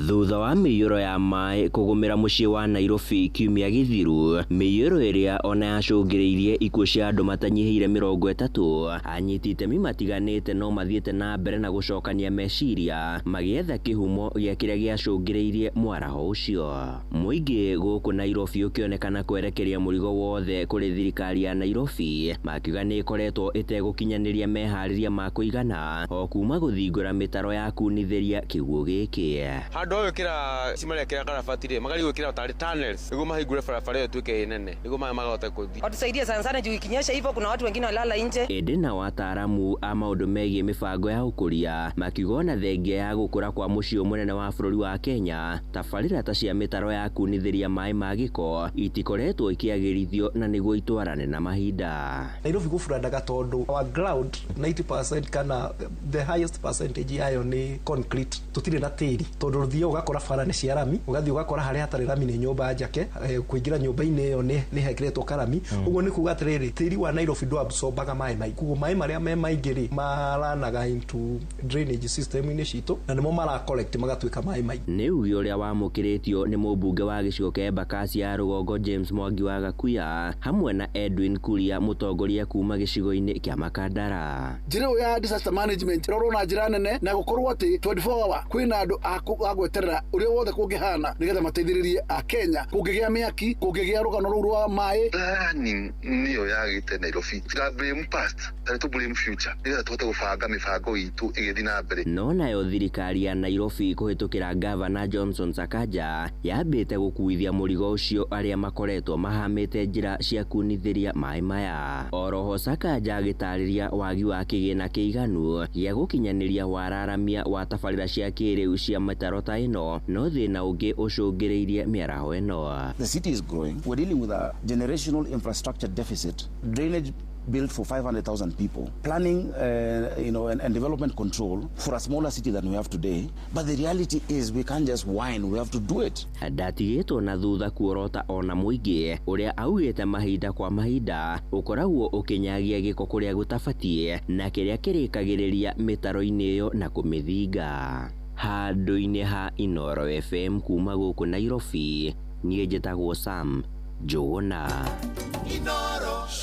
Thutha wa mĩiyũro ya maĩ kũgũmĩra mũciĩ wa Nairobi kiumia gĩthiru, mĩiyũro ĩrĩa ona yacũngĩrĩirie ikuũ cia andũ matanyihĩire 30, anyiti itemi matiganĩte no mathiĩte na mbere na gũcokania meciria magĩetha kĩhumo gĩa kĩrĩa gĩacũngĩrĩirie mwaraho ũcio. Mũingĩ gũkũ Nairobi ũkĩonekana kwerekeria mũrigo wothe kũrĩ thirikari ya Nairobi, makiuga nĩ ĩkoretwo ĩtegũkinyanĩria meharĩria ma kũigana o kuma gũthingũra mĩtaro ya kunithĩria kĩguũ gĩkĩ. Handũ ha gwĩkĩra cimarekĩra karabati rĩ, magari gwĩkĩra tarĩ tunnels nĩguo mahingũre barabara ĩyo ĩtuĩke ĩ nene nĩguo maĩ mahote kũthiĩ. Watusaidie sana sana juu ikinyesha hivyo kuna watu wengine walala nje. Ĩndĩ nao ataaramu a maũndũ megiĩ mĩbango ya ũkũria makiuga ona thengia ya gũkũra kwa mũciĩ mũnene wa bũrũri wa Kenya, tabarĩra ta cia mĩtaro ya kunithĩria maĩ ma gĩko itikoretwo ikĩagĩrithio na nĩguo itwarane na mahinda. Nairobi gũburandaga tondũ our ground 90% kana the highest percentage yayo nĩ concrete, tũtirĩ na tĩri, tondũ ũthiaga ũgakora bara nĩ cia rami, ũgathiĩ ũgakora harĩa hatarĩ rami nĩ nyũmba njake, kũingĩra nyũmba-inĩ ĩyo nĩ hekĩrĩtwo karami. Ũguo nĩ kuga atĩrĩrĩ, tĩri wa Nairobi ndũabsorbaga maĩ maingĩ, koguo maĩ marĩa me maingĩ rĩ maranaga into drainage system-inĩ citũ na nĩmo mara collect magatuĩka maĩ maingĩ. Nĩ uge ũrĩa wamũkĩrĩtio nĩ mũmbunge wa gĩcigo kĩa Embakasi ya rũgongo James Mwangi wa Gakuya hamwe na Edwin Kuria mũtongoria kuma gĩcigo-inĩ kĩa Makandara. Njĩra ĩyo ya disaster management ĩrorwo na njĩra nene na gũkorwo atĩ 24 hour kwĩna andũ a gweterera ũrĩa wothe kũngĩhana nĩgetha mateithĩrĩrie a Kenya kũngĩgĩa mĩaki, kũngĩgĩa rũgano rũu rwa maĩ. Planning nĩyo yagĩte Nairobi, tiga blame past tarĩ tũ blame future nĩgetha tũhote gũbanga mĩbango itũ ĩgĩthiĩ na mbere. No nayo thirikari ya Nairobi kũhĩtũkĩra Gavana Johnson Sakaja yambĩte gũkuithia mũrigo ũcio arĩa makoretwo mahamĩte njĩra cia kunithĩria maĩ maya. Oroho Sakaja agĩtarĩria wagi wa kĩgĩna kĩiganu gĩa gũkinyanĩria wararamia wa tabarĩra cia kĩrĩu cia mĩtaro ta ĩno no thĩna ũngĩ ũcũngĩrĩirie mĩaraho ĩno. The city is growing. We're dealing with a generational infrastructure deficit. Drainage built for 500,000 people, planning and development control for a smaller city than we have today. But the reality is we can't just whine, we have to do it. Ndatigĩtwo na thutha kuorota ona mũingĩ ũrĩa augĩte mahinda kwa mahinda ũkoragwo ũkĩnyagia gĩko kũrĩa gũtabatiĩ na kĩrĩa kĩrĩkagĩrĩria mĩtaro-inĩ ĩyo na kũmĩthinga. Handũ-inĩ ha Inooro FM kuma gũkũ Nairobi, niĩ njĩtagwo Sam Njuguna.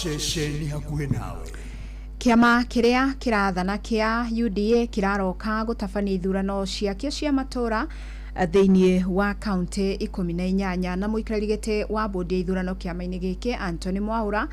Ceceni hakuhĩ nawe. Kĩama kĩrĩa kĩrathana kĩa UDA kĩraroka gũtabania ithurano ciakĩo cia matũra thĩinĩ wa kaunti 18 na mũikarĩri gĩtĩ wa bodi ya ithurano kĩama-inĩ gĩkĩ Anthony Mwaura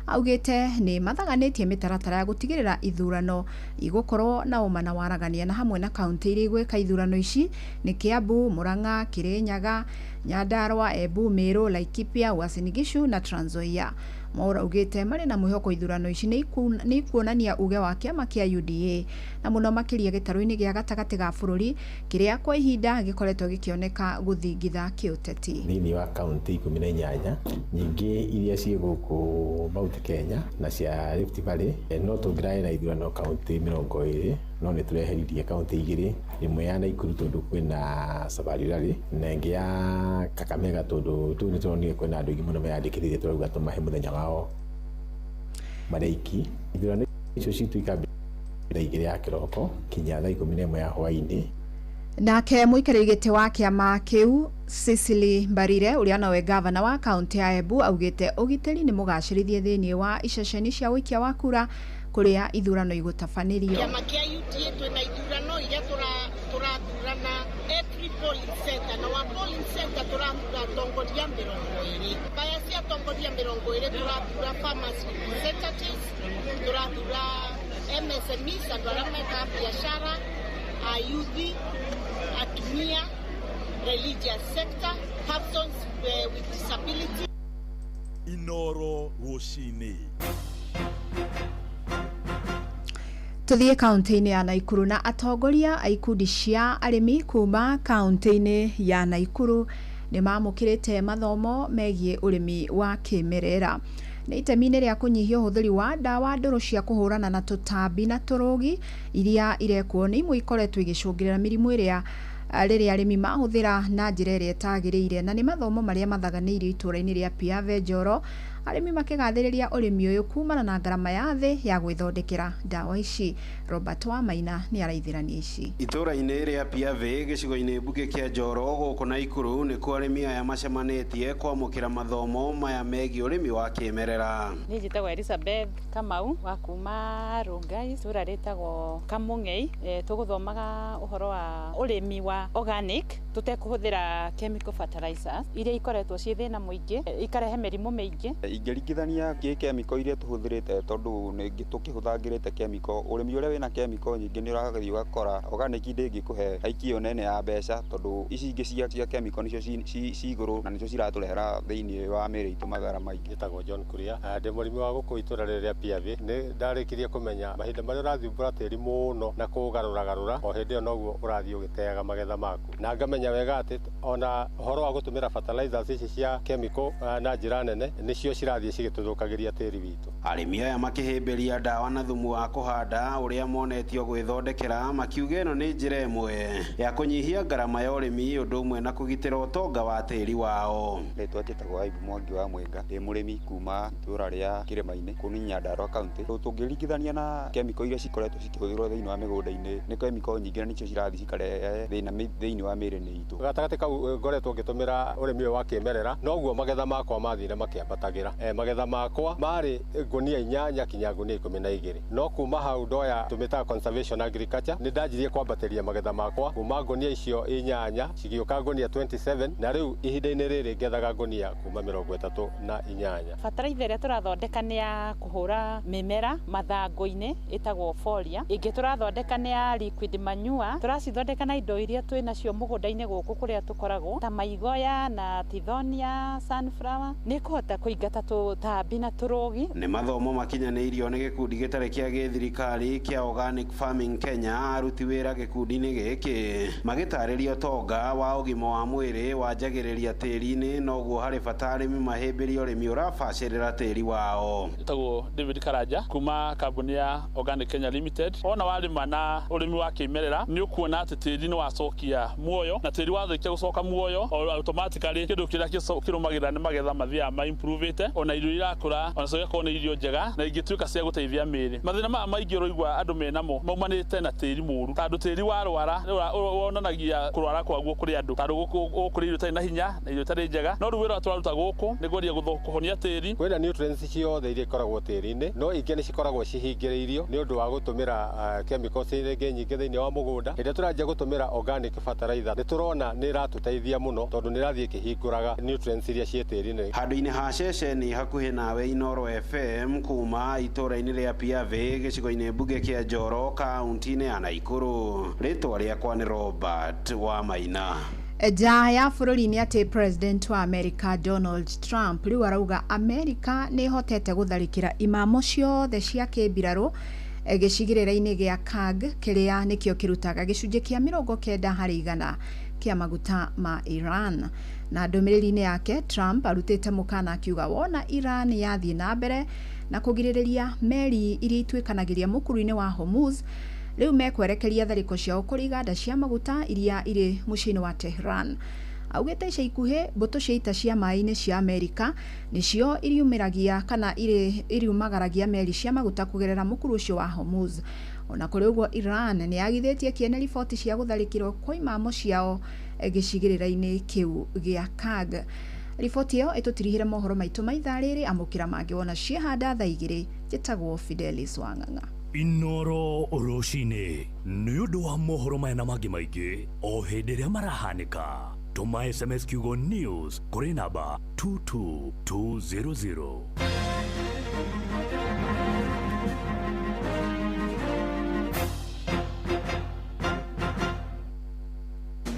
augĩte nĩ mathaganĩtie mĩtaratara ya gũtigĩrĩra ithurano igũkorwo na ũma na waragania, na hamwe na kaunti iria igwĩka ithurano ici nĩ Kiambu, Murang'a, Kirinyaga, Nyandarua, Embu, Meru, Laikipia, Uasin Gishu na Trans Nzoia. Mwaura augĩte marĩ na mwĩhoko ithurano ici nĩ ikuonania uge wa kĩama kĩa UDA na mũno makĩria gĩtarũ-inĩ gĩa gatagatĩ ga bũrũri kĩrĩa kwa ihinda gĩkoretwo gĩkĩoneka gũthingitha kĩũteti. Thĩinĩ wa kaunti 18 nyingĩ iria ciĩ gũkũ Mount Kenya na cia Rift Valley, no tũngĩrarĩ na ithurano kaunti 20, no nĩ tũreheririe kaunti 2, ĩmwe ya Nakuru tondũ kwĩna Safari Rally na ĩngĩ ya Kakamega tondũ tũu nĩ tũronire kwĩna andũ aingĩ mũno meyandĩkithĩtie, tũrauga tũmahe mũthenya wao marĩ aiki. Ithurano icio citũ ikambĩrĩria thaa 2 ya kĩroko kinya thaa 11 ya hwaĩ-inĩ. Nake mũikarĩri gĩtĩ wa kĩama kĩu Cecily Mbarire, ũrĩa nowe gavana wa kaunti ya Embu, augĩte ũgitĩri nĩ mũgacĩrithie thĩinĩ wa iceceni cia ũikia wa kura kũrĩa ithurano igũtabanĩrio. Kĩama kĩa UDA twĩna ithurano iria tũrathurana every polling center, na wa polling center tũrathura atongoria 20. Baya cia atongoria 20 tũrathura farmers representatives, tũrathura MSMEs, andũ arĩa mekaga biacara, ayuthi, atumia, religious sector, persons with disability. Inoro rũcinĩ. Tuthiĩ kaunti-inĩ ya Naikuru na atongoria a ikundi cia arĩmi kuma kaunti-inĩ ya Naikuru nĩ mamũkĩrĩte mathomo megiĩ ũrĩmi wa kĩmerera. Nĩ itemi-inĩ rĩa kũnyihia ũhũthĩri wa ndawa ndũrũ cia kũhũrana na tũtambi na tũrũgi iria irekwo nĩ imwe ikoretwo igĩcũngĩrĩra mĩrimũ ĩrĩa rĩrĩa arĩmi mahũthĩra na njĩra ĩrĩa ĩtagĩrĩire. Na nĩ mathomo marĩa mathaganĩirio itũũra-inĩ rĩa Piave Njoro, arĩmi makĩgathĩrĩria ũrĩmi ũyũ kumana na ngarama ya thĩ ya gwĩthondekera ndawa ici. Robert Wamaina nĩ araithĩrania ici. Itũũra-inĩ rĩa Piave gĩcigo-inĩ mbunge kĩa Njoro gũkũ Naikuru nĩkuo arĩmi aya macemanĩtie kwamũkĩra mathomo maya megiĩ ũrĩmi wa kĩmerera. Niĩ njĩtagwo Elizabeth Kamau wa kuma Rongai, itũũra rĩtagwo Kamũng'ei. Tũgũthomaga ũhoro wa ũrĩmi wa organic tũtekũhũthĩra chemical fertilizers iria ikoretwo ciĩ thĩna mũingĩ, ikarehe mĩrimũ mĩingĩ. Ingĩringithania kĩ chemical iria tũhũthĩrĩte tondũ nĩ tũkĩhũthangĩrĩte chemical, ũrĩmi ũrĩa wĩna chemical nyingĩ nĩ ũrathiĩ ũgakora organic ndĩngĩkũhe aikio nene ya mbeca tondũ ici ingĩ cia chemical nĩcio ci igũrũ na nĩcio ciratũrehera thĩinĩ wa mĩĩrĩ itũ mathara maingĩ. Njĩtagwo John Kuria, ndĩ mũrĩmi wa gũkũ itũũra rĩrĩ rĩa Piave. Nĩ ndarĩkirie kũmenya mahinda marĩa ũrathiũmbũra tĩri mũno na kũũgarũragarũra, o hĩndĩ ĩyo noguo ũrathiĩ ũgĩteaga magetha maku, na ngamenya wega atĩ ona ũhoro wa gũtũmĩra fertilizers ici cia chemical na njĩra nene nĩcio cirathiĩ cigĩtũthũkagĩria tĩri witũ. Arĩmi aya makĩhĩmbĩria ndawa na thumu wa kũhanda ũrĩa monetio gwĩthondekera, makiuga ĩno nĩ njĩra ĩmwe ya kũnyihia ngarama ya ũrĩmi ũndũ ũmwe na kũgitĩra ũtonga wa tĩri wao. Rĩtwa njĩtagwo Aibu Mwangi wa Mwenga, ndĩ mũrĩmi kuma itũũra rĩa Kĩrĩma-inĩ kũu nĩ Nyandarua County. Tũngĩringithania na chemical iria cikoretwo cikĩhũthĩrwo thĩinĩ wa mĩgũnda-inĩ, nĩ chemical nyingĩ na nĩcio cirathiĩ cikarehe thĩna thĩinĩ wa mĩĩrĩ-inĩ itũ. Gatagatĩ kau ngoretwo ngĩtũmĩra ũrĩmi ũyũ wa kĩmerera, noguo magetha makwa mathire makĩambatagĩra. Magetha makwa marĩ ngunia 8 kinya ngunia 12, no kuma hau ndoya tũmĩtaga conservation agriculture nĩ ndanjirie kwambatĩria magetha makwa kuma ngunia icio 8 cigĩũka ngunia 27, na rĩu ihinda-inĩ rĩrĩ ngethaga ngunia kuma 38. Fertilizer ĩrĩa tũrathondeka nĩ ya kũhũra mĩmera mathangũ-inĩ ĩtagwo folia, ĩngĩ tũrathondeka nĩ ya liquid manure, tũracithondeka na indo iria twĩ nacio mũgũnda-inĩ gũkũ kũrĩa tũkoragwo ta maigoya na tithonia, sunflower, nĩ kũhota kũingata tũtambi na tũrũgi. Nĩ mathomo makinyanĩirio nĩ gĩkundi gĩtarĩ kĩa gĩthirikari kĩa Organic Farming Kenya. Aruti wĩra gĩkundi-inĩ gĩkĩ magĩtarĩria ũtonga wa ũgima wa mwĩrĩ wanjagĩrĩria tĩri-inĩ, noguo harĩ bata arĩmi mahĩmbĩrie ũrĩmi ũrabacĩrĩra tĩri wao. Njĩtagwo David Karanja kuma kambuni ya Organic Kenya Limited. Ona warĩma na ũrĩmi wa kĩmerera nĩ ũkuona atĩ tĩri nĩ wacokia muoyo, na tĩri wathikia gũcoka muoyo automatically kĩndũ kĩrĩa kĩrũmagĩrĩra nĩ magetha mathiaga ma improvete, ona irio irakũra ona cigakorwo nĩ irio njega na ingĩtuĩka cia gũteithia mĩĩrĩ. Mathĩna maya maingĩ ũroigua andũ menamo maumanĩte na tĩri mũru, tondũ tĩri warwara wonanagia kũrwara kwaguo kũrĩ andũ, tondũ gũkũrĩ irio itarĩ na hinya na irio itarĩ njega. No rĩu wĩra ũrĩa tũraruta gũkũ nĩ kũgeria kũhonia tĩri. Kwĩna nutrients ciothe iria ikoragwo tĩri-inĩ, no ingĩ nĩ cikoragwo cihingĩrĩirio nĩ ũndũ wa gũtũmĩra chemicals ingĩ nyingĩ thĩinĩ wa mũgũnda. Hĩndĩ ĩrĩa tũranjia gũtũmĩra organic fertilizer nĩ tũrona nĩ ĩratũteithia mũno tondũ nĩ ĩrathiĩ ĩkĩhingũraga nutrients iria ciĩ tĩri-inĩ. Handũ-inĩ ha ceceni hakuhĩ nawe Inoro FM kuma itũũra-inĩ rĩa Piave gĩcigo-inĩ mbunge kĩa Njoro kaunti-inĩ ya Naikuru. Rĩtwa rĩakwa nĩ Robert Wamaina. Nja ya bũrũri nĩ atĩ President wa America Donald Trump rĩu arauga America nĩ ĩhotete gũtharĩkĩra imamo ciothe cia kĩmbirarũ gĩcigĩrĩra-inĩ gĩa Kag kĩrĩa nĩkĩo kĩrutaga gĩcunjĩ kĩa 90% kĩa maguta ma Iran. Na ndũmĩrĩri-inĩ yake Trump arutĩte mũkana akiuga wona Iran yathiĩ na mbere na kũgirĩrĩria meri iria ituĩkanagĩria mũkuru-inĩ wa Hormuz, rĩu mekwerekeria tharĩko ciao kũrĩ iganda cia maguta iria irĩ mũciĩ-inĩ wa Tehran. Augĩte ica ikuhĩ mbũtũ cia ita cia maĩ-inĩ cia Amerika nĩcio iriumĩragia kana iriumagaragia meri cia maguta kũgerera mũkuru ũcio wa Hormuz. Ona kũrĩ ũguo, Iran nĩ yagithĩtie kĩene riboti cia gũtharĩkĩrwo kwa imamo ciao gĩcigĩrĩra-inĩ kĩu gĩa Kag. Riboti ĩyo ĩtũtirihĩre mohoro maitũ ma ithaa rĩrĩ. Amũkĩra mangĩ wona ciehanda thaa 2. Njĩtagwo Fidelis Wang'ang'a. Inoro rũcinĩ nĩ ũndũ wa mohoro maya na mangĩ maingĩ o hĩndĩ ĩrĩa marahanĩka, tũma SMS kiugo news kũrĩ namba 22200.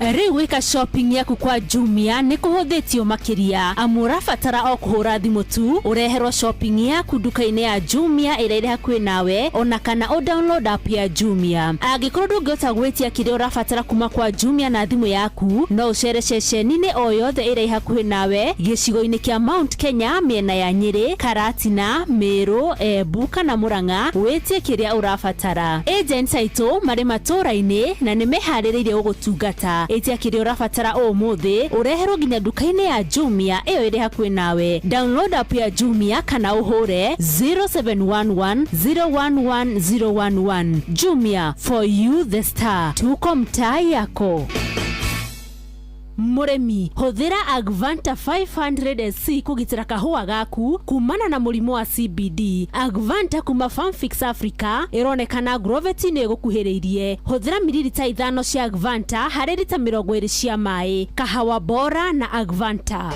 Rĩu gwĩka shopping yaku kwa Jumia nĩ kũhũthĩtio makĩria, amu ũrabatara o kũhũra thimũ tu ũreherwo shopping yaku nduka-inĩ ya Jumia ĩrĩa ĩrĩ hakuhĩ nawe, ona kana ũ download app ya Jumia. Angĩkorwo ndũngĩhota gwĩtia kĩrĩa ũrabatara kuma kwa Jumia na thimũ yaku, no ũcere ceceni-inĩ o yothe ĩrĩa ĩ hakuhĩ nawe gĩcigo-inĩ kĩa Mount Kenya, mĩena ya Nyĩrĩ, Karatina, Meru, Embu kana Murang'a, wĩtie kĩrĩa ũrabatara. Agents aitũ marĩ matũũra-inĩ na nĩ meharĩrĩirie gũgũtungata. Ĩtia kĩrĩa ũrabatara ũmũthĩ, ũreherwo nginya nduka-inĩ ya Jumia ĩyo ĩrĩ hakuhĩ nawe. Download app ya Jumia kana ũhũre 0711 011 011. Jumia, for you the star, tuko mtaa yako. Mũrĩmi, hũthĩra Agvanta 500 SC kũgitĩra kahũa gaku kumana na mũrimũ wa CBD. Agvanta kuma Farmfix Africa ĩronekana Agrovet-inĩ ĩgũkuhĩrĩirie. Hũthĩra mililita 5 cia Agvanta harĩ rita 20 cia maĩ. Kahawa bora na Agvanta.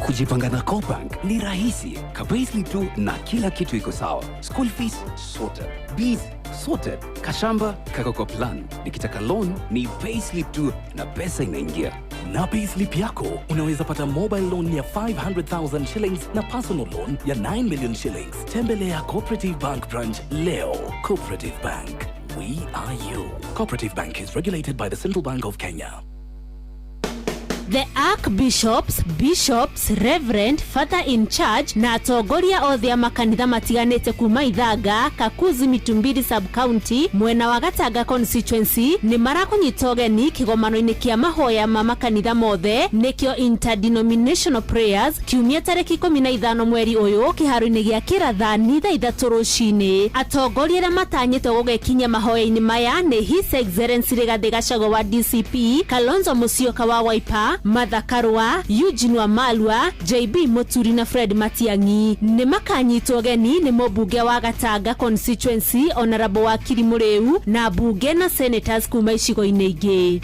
Kujipanga na CoBank ni rahisi. Ka-payslip tu na kila kitu iko sawa. School fees sorted. Bills sorted. Kashamba kako kwa plan. Nikitaka loan ni payslip tu na pesa inaingia. Na payslip yako unaweza pata mobile loan ya 500,000 shillings na personal loan ya 9 million shillings. Tembelea Cooperative Bank branch leo. Cooperative Bank. We are you. Cooperative Bank is regulated by the Central Bank of Kenya. The archbishops, bishops, reverend, father in charge na atongoria othe a makanitha matiganĩte kuma Ithanga, Kakuzi, Mitumbiri sub county mwena wa Gatanga constituency nĩ marakũnyita ũgeni kĩgomano-inĩ kĩa mahoya ma makanitha mothe, nĩkĩo interdenominational prayers, kiumia tarĩki 15 mweri ũyũ kĩharo-inĩ gĩa Kĩrathani thaa 3 rũcinĩ. Atongoria arĩa matanyĩtwo gũgekinyia mahoya-inĩ maya nĩ His Excellency Rigathĩ Gachagua wa DCP, Kalonzo Musyoka wa Wiper, Martha Karua, Eugene Wamalwa, JB Muturi na Fred Matiang'i. Nĩ makanyitwo ũgeni nĩ mũmbunge wa Gatanga constituency Honorable Wakili Muriu na mbunge na senators kuma icigo-inĩ ingĩ.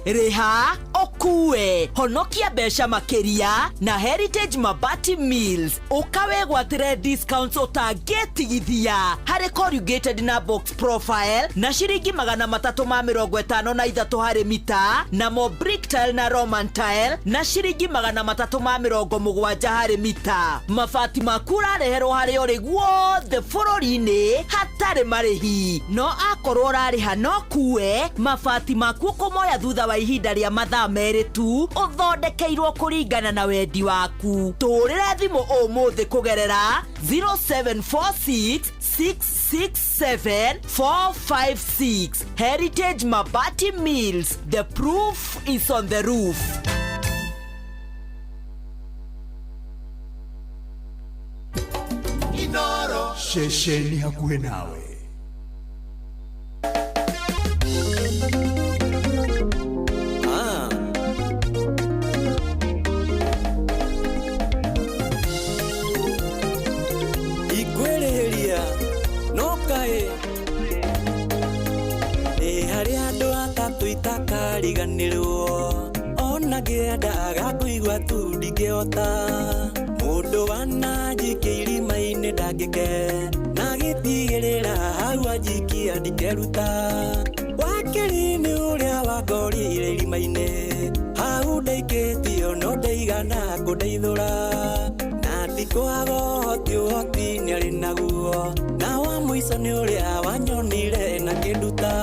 Rĩha ũkue, honokia mbeca makĩria na Heritage Mabati Mills. Ũka wĩgwatĩre discounts ũtangĩtigithia harĩ corrugated na box profile na ciringi 353 harĩ mita, namo brick tile na roman tile na ciringi 370 harĩ mita. Mabati maku ũrareherwo harĩ ũrĩ guothe bũrũri-inĩ hatarĩ marĩhi, no akorwo ũrarĩha no kue mabati maku ũkũmoya thutha wa ihinda rĩa mathaa 2 tu, ũthondekeirwo kũringana na wendi waku. Tũrĩre thimũ ũmũthĩ kũgerera 0746 667 456. Heritage Mabati Mills, the proof is on the roof. Inoro ceceni hakuhĩ nawe. Ikwĩrĩhĩria no kaĩ nĩ harĩ andũ atatũ itakariganĩrwo, ona ngĩendaga kũigua tu ndingĩhota. Mũndũ wananjikia irima-inĩ ndangĩke, na gĩtigĩrĩra hau anjikia ndikeruta. Wakĩrĩ nĩ ũrĩa wangorire irima-inĩ, hau ndaikĩtio no ndaigana kũndeithũra. Na ndikwaga ũhoti, ũhoti nĩarĩ naguo, na wa mũico nĩ ũrĩa wanyonire na kĩnduta.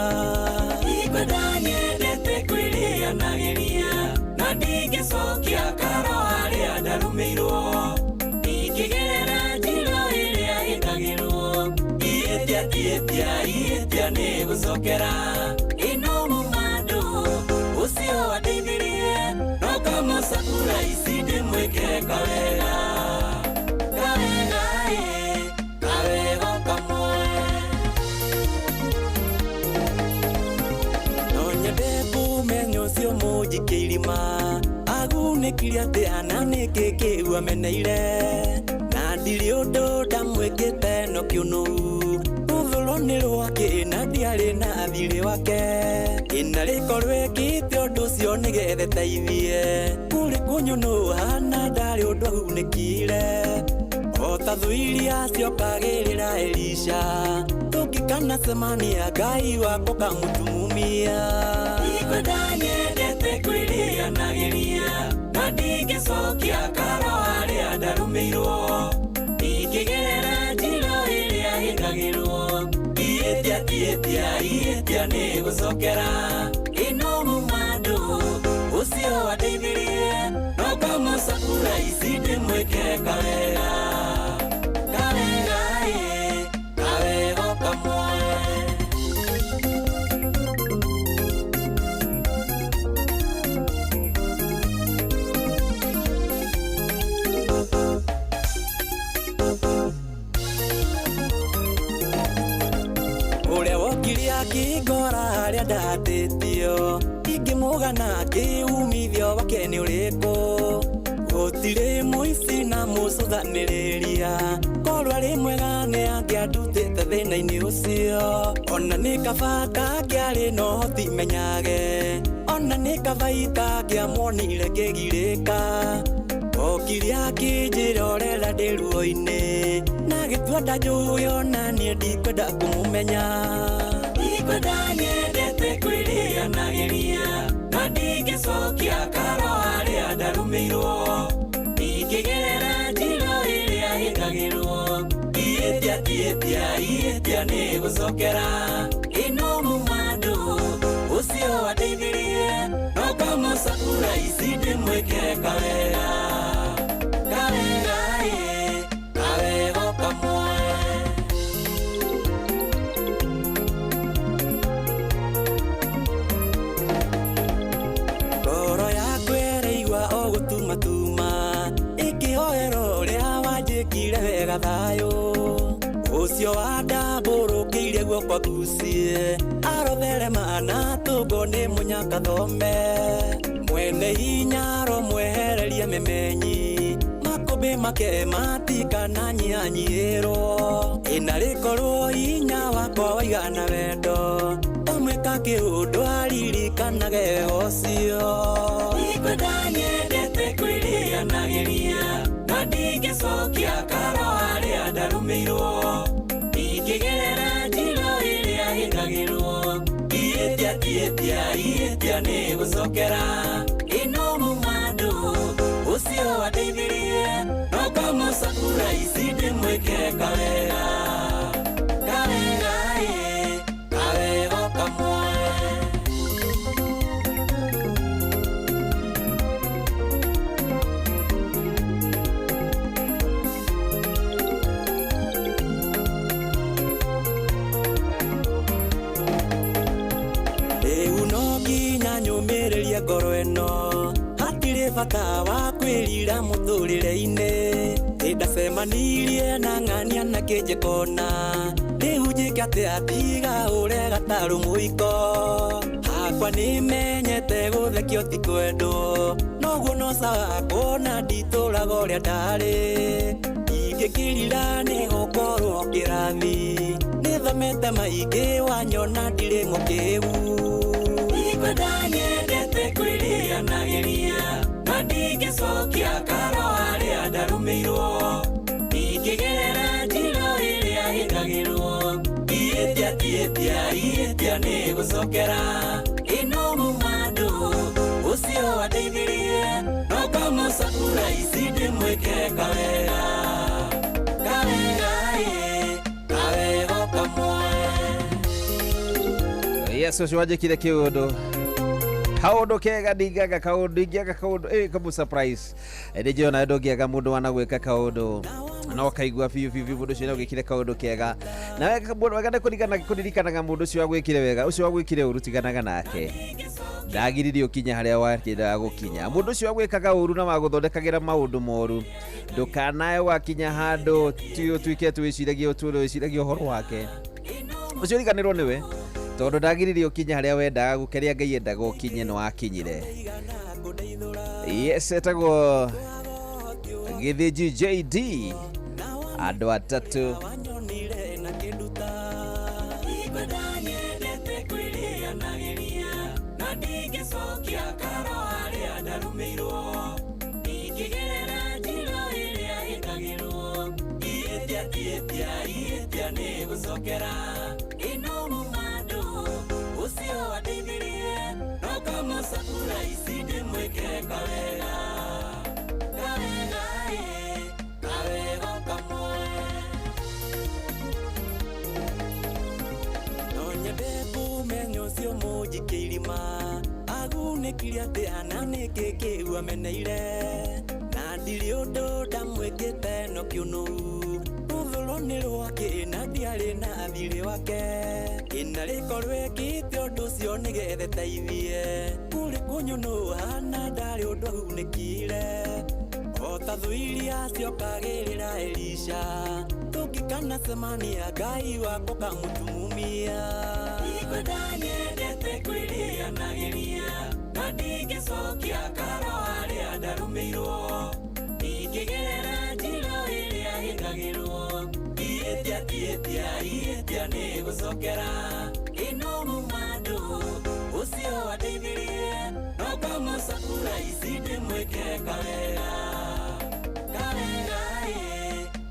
Ingwenda nyendete kwĩrĩanagĩria, na ndingĩcokia karo harĩa ndarũmĩirwo. Ingĩgerera njĩra ĩrĩa ĩtagĩrwo, ihĩtia ti ihĩtia, ihĩtia nĩ gũcokera. Ĩno mũmandũ ũcio wandeithirie, no kamũcakura ici ndĩmwĩke kawega. nyende kũmenya ũcio mũnjike irima agunĩkire atĩa na nĩkĩ kĩu ameneire na ndirĩ ũndũ ndamwĩkĩte no kĩũnũ rũthũro nĩ rwake na ndiarĩ na thirĩ wake ĩna rĩkorwo ĩkĩte ũndũ ũcio nĩgetha ĩteithie kũrĩ kũnyũnũha na ndarĩ ũndũ agunĩkire ota thũ iria ciokagĩrĩra Elisha tũngĩkanacemania Ngai wakwa kamũtumumia Ndikwenda nyendete kwĩrĩanagĩria na ndingĩcokia karo harĩa ndarũmĩirwo ndingĩgerera njĩra ĩrĩa hĩtagĩrwo ihĩtia ti ihĩtia ihĩtia nĩ gũcokera ĩno mũmandũ ũcio wandeithirie no kamũcakura ici ndĩmwĩke kawega kawega ĩ kawega kamwe. Ũrĩa wokire akĩngora harĩa ndatĩtio ingĩmũgana kĩumithio wake nĩ ũrĩkũ gũtirĩ mũici na mũcũthanĩrĩria korwo arĩ mwega nĩ angĩandutĩte thĩna-inĩ ũcio ona nĩ kaba kangĩarĩ na ũhoti menyage ona nĩ kaba itangĩamuonire ngĩgirĩka okire akĩnjĩra ũrera ndĩ ruo-inĩ na gĩtua ndanjũĩ ona niĩ ndikwenda kũmũmenya ndikwenda nyendete kwĩrĩanagĩria na ndingĩcokia karo harĩa ndarũmĩirwo ndingĩgerera njĩra ĩrĩa hĩtagĩrwo ihĩtia ti ihĩtia ihĩtia nĩ gũcokera ĩno mũmandũ ũcio wandeithirie no kamũcakura ici ndĩmwĩke kawega kawega ĩ kawega kamwe. Ngoro yakwa ĩraigua o gũtumatuma ĩkĩhoera ũrĩa wanjĩkire wega thayũ ũcio wandambũrũkĩirie guoko ngucie arotherema na tũngo nĩ mũnyakathome mwene hinya aromwehereria memenyi makũmbĩ make matikana nyihanyiĩrwo ĩna rĩkorwo hinya wakwa waigana wendo ndamwĩka kĩũndũ aririkanage ũcio ndikwenda nyendete kwĩrĩanagĩria na ndingĩcokia karo harĩa ndarũmĩirwo ndingĩgerera njĩra ĩrĩa hĩtagĩrwo ihĩtia ti ihĩtia ihĩtia nĩ gũcokera ĩno mũmandũ ũcio wandeithirie no kamũcakura ici ndĩmwĩke kawega kawega ĩ kawega kamwe. Rĩu no nginya nyũmĩrĩrie ngoro ĩno hatirĩ bata wa kwĩrira mũtũrĩre-inĩ ndacemanirie na ng'ania na kĩnjĩkona rĩu njĩke atĩa tiga ũre gatarũ mũiko hakwa nĩmenyete gũthekio ti kwendwo noguo no sawa kuona nditũraga ũrĩa ndarĩ ingĩkĩrira nĩ gũkorwo kĩrathi nĩthomete maingĩ wanyona ndirĩ mũkĩgu ndikwenda nyendete kwĩrĩanagĩria na ndingĩcokia karo harĩa ndarũmĩirwo ndingĩgerera njĩra ĩrĩa hĩtagĩrwo ihĩtia ti ihĩtia ihĩtia nĩ gũcokera ĩno mũmandũ ũcio wandeithirie no kamũcakura ici ndĩmwĩke kawega kawega ĩ kawega kamwe. Yes, ũcio wanjĩkire kĩũndũ kaundu kega ndingaga kaundu ingiaga kaundu kamu surprise nĩ njĩona nawe ndũngĩaga mũndũ wana gwĩka kaundu no kaigua biũ biũ biũ mũndũ ũcio nĩagwĩkire kaundu kega na wega wega nĩ kũririkanaga mũndũ ũcio wagwĩkire wega ũcio wagwĩkire ũru tiganaga nake ndagiririe ũkinya harĩa wakĩendaga gũkinya mũndũ ũcio wagwĩkaga ũru na wagũthondekagĩra maũndũ moru ndũkanae wakinya handũ ũtuĩke atĩ wĩciragia ũtũũre wĩciragia ũhoro wake ũcio riganĩrwo nĩwe Tondu ndagiririe ukinye haria wendaga gukeria Ngai endaga ukinye no wakinyire. Yes, etagwo Githinji JD andu atatu. Agunĩkire atĩa na nĩkĩ kĩu ameneire na ndirĩ ũndũ ndamwĩkĩte no kĩũnũ rũthũro nĩ rwake na ndiarĩ na thirĩ wake ĩna rĩkorwo ĩkĩte ũndũ ũcio nĩgetha ĩteithie kũrĩ kũnyũnũha na ndarĩ ũndũ agunĩkire o ta thũ iria ciokagĩrĩra Elisha tũngĩkanacemania Ngai wakwa kamũtumumia. Ikwenda nyendete kwĩrĩanagĩria na ndingĩcokia karo harĩa ndarũmĩirwo ndingĩgerera njĩra ĩrĩa ĩkagĩrwo ihĩtia ti ihĩtia ihĩtia nĩ gũcokera ĩno mũmandũ ũcio wandeithirie no kamũcakura ici ndĩmwĩke kawega kawega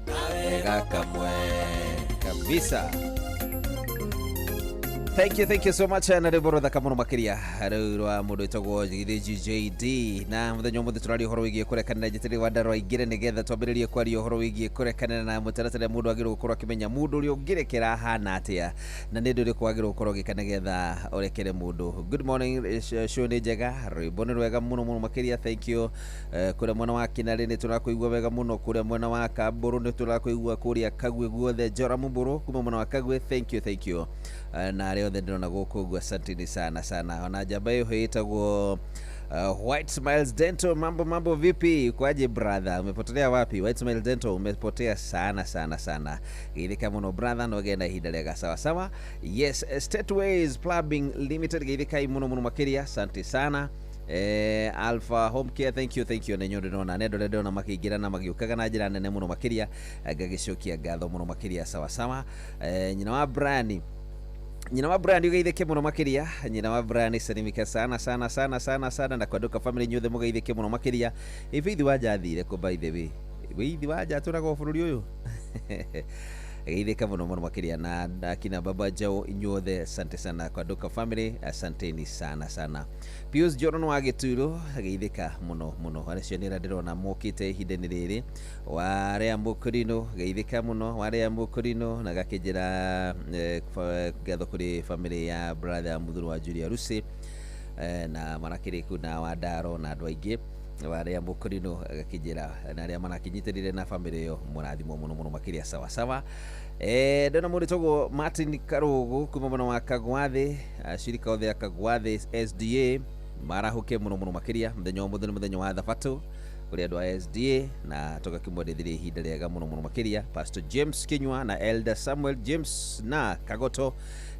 kawega kamwe kabisa. Thank you so much na rwĩmbo rũthaka mũno makĩria rũu rwa mũndũ wĩtagwo Githinji JD. Na mũthenya ũmũthĩ tũraria ũhoro wĩgiĩ kũrekanĩra. Njĩtĩrĩri wa Ndarwa aingĩre nĩgetha twambĩrĩrie kwaria ũhoro wĩgiĩ kũrekanĩra na mũtaratara mũndũ agĩrĩirwo gũkorwo akĩmenya mũndũ ũrĩa ũngĩrekera ahana atĩa na nĩ ũndũ ũrĩkũ wagĩrĩirwo gũkorwo ũgĩka nĩgetha ũrekere mũndũ. Good morning, show nĩ njega, rwĩmbo nĩ rwega mũno mũno makĩria. Thank you. Kũrĩa mwena wa Kinarĩ nĩ tũrakũigua wega mũno, kũrĩa mwena wa Kambũrũ nĩ tũrakũigua, kũrĩa Kagwe guothe, Joramu Mbũrũ kuma mwena wa Kagwe, thank you, thank you. Na arĩa othe ndĩrona gũkũ ũguo, asanteni sana sana. Ona njamba ĩyo ĩtagwo White Smiles Dental. Mambo mambo vipi, kwaje brother, umepotelea wapi? White Smiles Dental umepotea sana sana sana, geithĩka mũno brother, no genda ihinda rĩega. Sawa sawa. Yes, Stateways Plumbing Limited, geithĩkai mũno mũno makĩria, asante sana. Alpha Home Care, thank you, thank you. Nĩ nyũndũ ndĩrona nĩ andũ arĩa ndĩrona makĩingĩra na magĩũkaga na njĩra nene mũno makĩria, ngagĩcokia ngatho mũno makĩria. Sawa sawa. Nyina wa Brian, nyina wa Brian ugeithĩke mũno makĩria. Nyina wa Brian salimika sana sana sana sana sana, na kwanduka family inyuothe mũgeithĩke mũno makĩria. Ĩbĩithi wanja athire kũ by the way? Wĩithi wanja atũraga o bũrũri ũyũ. Geithĩka mũno mũno makĩria na kina baba Jao inyuothe, asante sana kwanduka family, asanteni sana sana. Pius Joron wa Gĩturo geithĩka mũno mũno, acio nĩ arĩa ndĩrona mokĩte ihinda-inĩ rĩrĩ. Warĩa Mũkũrinũ geithĩka mũno, warĩa Mũkũrinũ na gakĩnjĩra ngatho kũrĩ family ya brother Mũthuru wa Julia Rusi na marakĩrĩ kũ na Wandaro na andũ aingĩ. Warĩa Mũkũrinũ agakĩnjĩra na arĩa marakĩnyitĩrĩire na family ĩyo mũrathimwo mũno mũno makĩria. Sawa sawa. Ndona mũndũ wĩtagwo Martin Karũgũ kuma mwena wa Kagwathĩ, ashirika othe a Kagwathĩ SDA marahũke mũno mũno makĩria. Mũthenya wa mũthenya mũthenya wa thabatũ kũrĩ andũ a SDA na tũgakĩmwendithĩria ihinda rĩega mũno mũno makĩria. Pastor James Kinyua na Elder Samuel James na Kagoto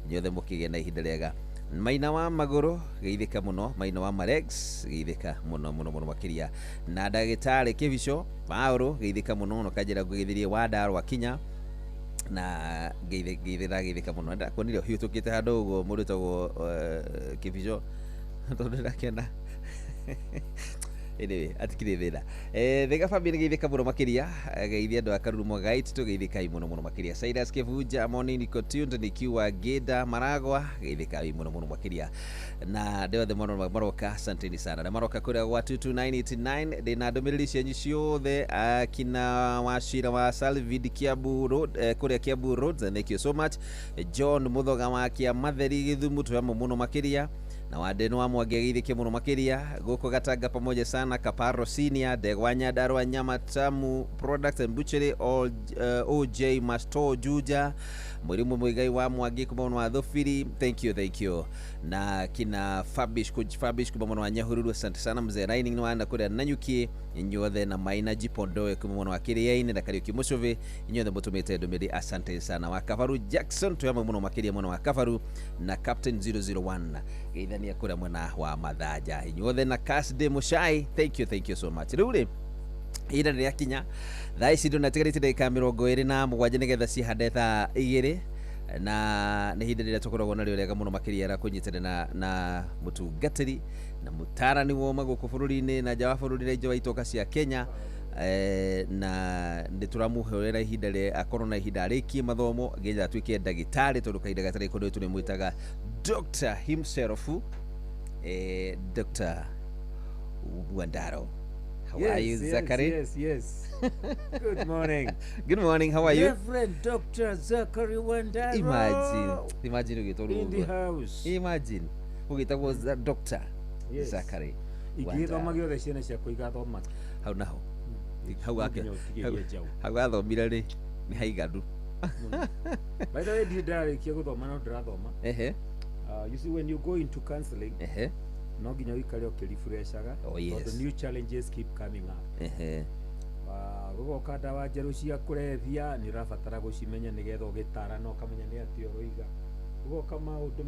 inyuothe mũkĩgĩa na ihinda rĩega. Maina wa magũrũ geithĩka mũno, maina wa Marex geithĩka mũno mũno mũno makĩria, na ndagĩtarĩ Kĩbico Paũrũ geithĩka mũno, na kanjĩra ngũgeithĩrie Wandarwa Kinya na geithĩka mũno. Ndakuonire ũhĩtũkĩte handũ ũguo mũndũ wĩtagwo Kĩbico tondũ ndakĩona. Anyway, atikire thĩna. Thĩga family geithĩka mũno makĩria, geithia andũ a Karurumo Gait tũgeithĩkai mũno mũno makĩria. Cyrus Kĩbunja Moni niko tuned nikiwa Gĩnda Maragwa geithĩkai mũno mũno makĩria, na andũ othe maroka asanteni sana. Na maroka kũrĩa gwa 22989 ndĩna ndũmĩrĩri cianyu ciothe, akina Wachira wa Salvid Kiambu Road, kũrĩa Kiambu Road, thank you so much. John Muthoga wa Kĩamatheri Gĩthumu twĩ hamwe mũno makĩria. Na wadeno wa mwangi muno makiria guku Gatanga pamoja sana Kaparo Senior Ndegwa Nyandarua Nyama Tamu Products and Butchery all, OJ Masto Juja Mwirimu Muigai wa Mwangi kuma wa Thufiri, thank you, thank you. Na kina Fabish Coach Fabish kuma wa Nyahururu, asante sana mzee Raining ni wanda kuria Nanyuki inyuothe na Maina Jipondoe kuma wa Kiriaini na Kariuki Mucuvi inyuothe mutumite ndumiri, asante sana. Wa Kabaru Jackson tuyamwe muno makiria muno wa Kabaru na Captain 001 geithania kuria mwena wa Mathaja inyuothe na Kasde Mushai, thank you, thank you so much. Riu ihinda nĩ rĩakinya thaa ici ndũnatigarĩte ndagĩka 27 nĩgetha cihande thaa 2 na nĩ ihinda rĩrĩa tũkoragwo narĩo rĩega mũno makĩria ra kũnyitanĩra na mũtungatĩri na mũtaarani woma gũkũ bũrũri-inĩ na nja wa bũrũri na injo wa itoka cia Kenya, na nĩ tũramũhorera ihinda rĩa akorwo na ihinda arĩkie mathomo nginya atuĩke ndagĩtarĩ tondũ kahinda gatarĩ kũndũ tũrĩmwĩtaga Dr. himself, Dr. Wandaro. How are you, Zachary? Yes, yes. Good morning. Good morning. How are you? Reverend Dr. Zachary Wandaro. Imagine in the house. Imagine. Ugitagwo Dr. Yes. Zachary. Igithoma giothe ciana ciakwa igathoma. Hau naho. Hau ake. Hau athomire ri ni haiganu. By the way, ndirĩ ndarĩkia gũthoma no ndĩrathoma. Ehe. You see, when you go into counseling, ehe, no nginya wikare ũkĩrefreshaga. Oh, yes. The new challenges keep coming up. Ehe. Gũgoka ndawa njerũ cia kũrebia nĩ ũrabatara gũcimenya nĩgetha ũgĩtara na ũkamenya nĩ atĩa ũroiga. Gũgoka maũndũ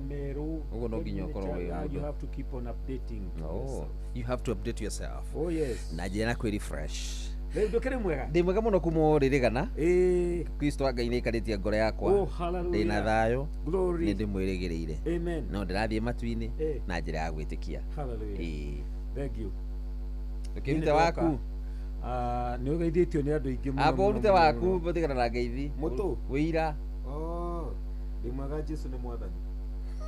merũ. Ũguo no nginya ũkorwo wĩ mũndũ. You have to keep on updating yourself. You have to update yourself. Oh yes. Na njĩra ya kwĩ-refresh. Rĩu ndũkĩrĩ mwega? Ndĩ mwega mũno kuma ũrĩrĩgana. Kristo wa Ngai nĩaikarĩtie ngoro yakwa. Oh, hallelujah. Ndĩna thayũ. Glory. Nĩ ndĩmwĩrĩgĩrĩire. Amen. No ndĩrathiĩ matu-inĩ na njĩra ya gwĩtĩkia. Hallelujah. Thank you. Ũkĩrute waku. Nĩ ũgeithĩtio nĩ andũ aingĩ mũno. Amba ũrute waku ũtigana na ngeithi. Mũtũ. Wĩira. Oh, ndĩ mwega, Jesu nĩ mwathani.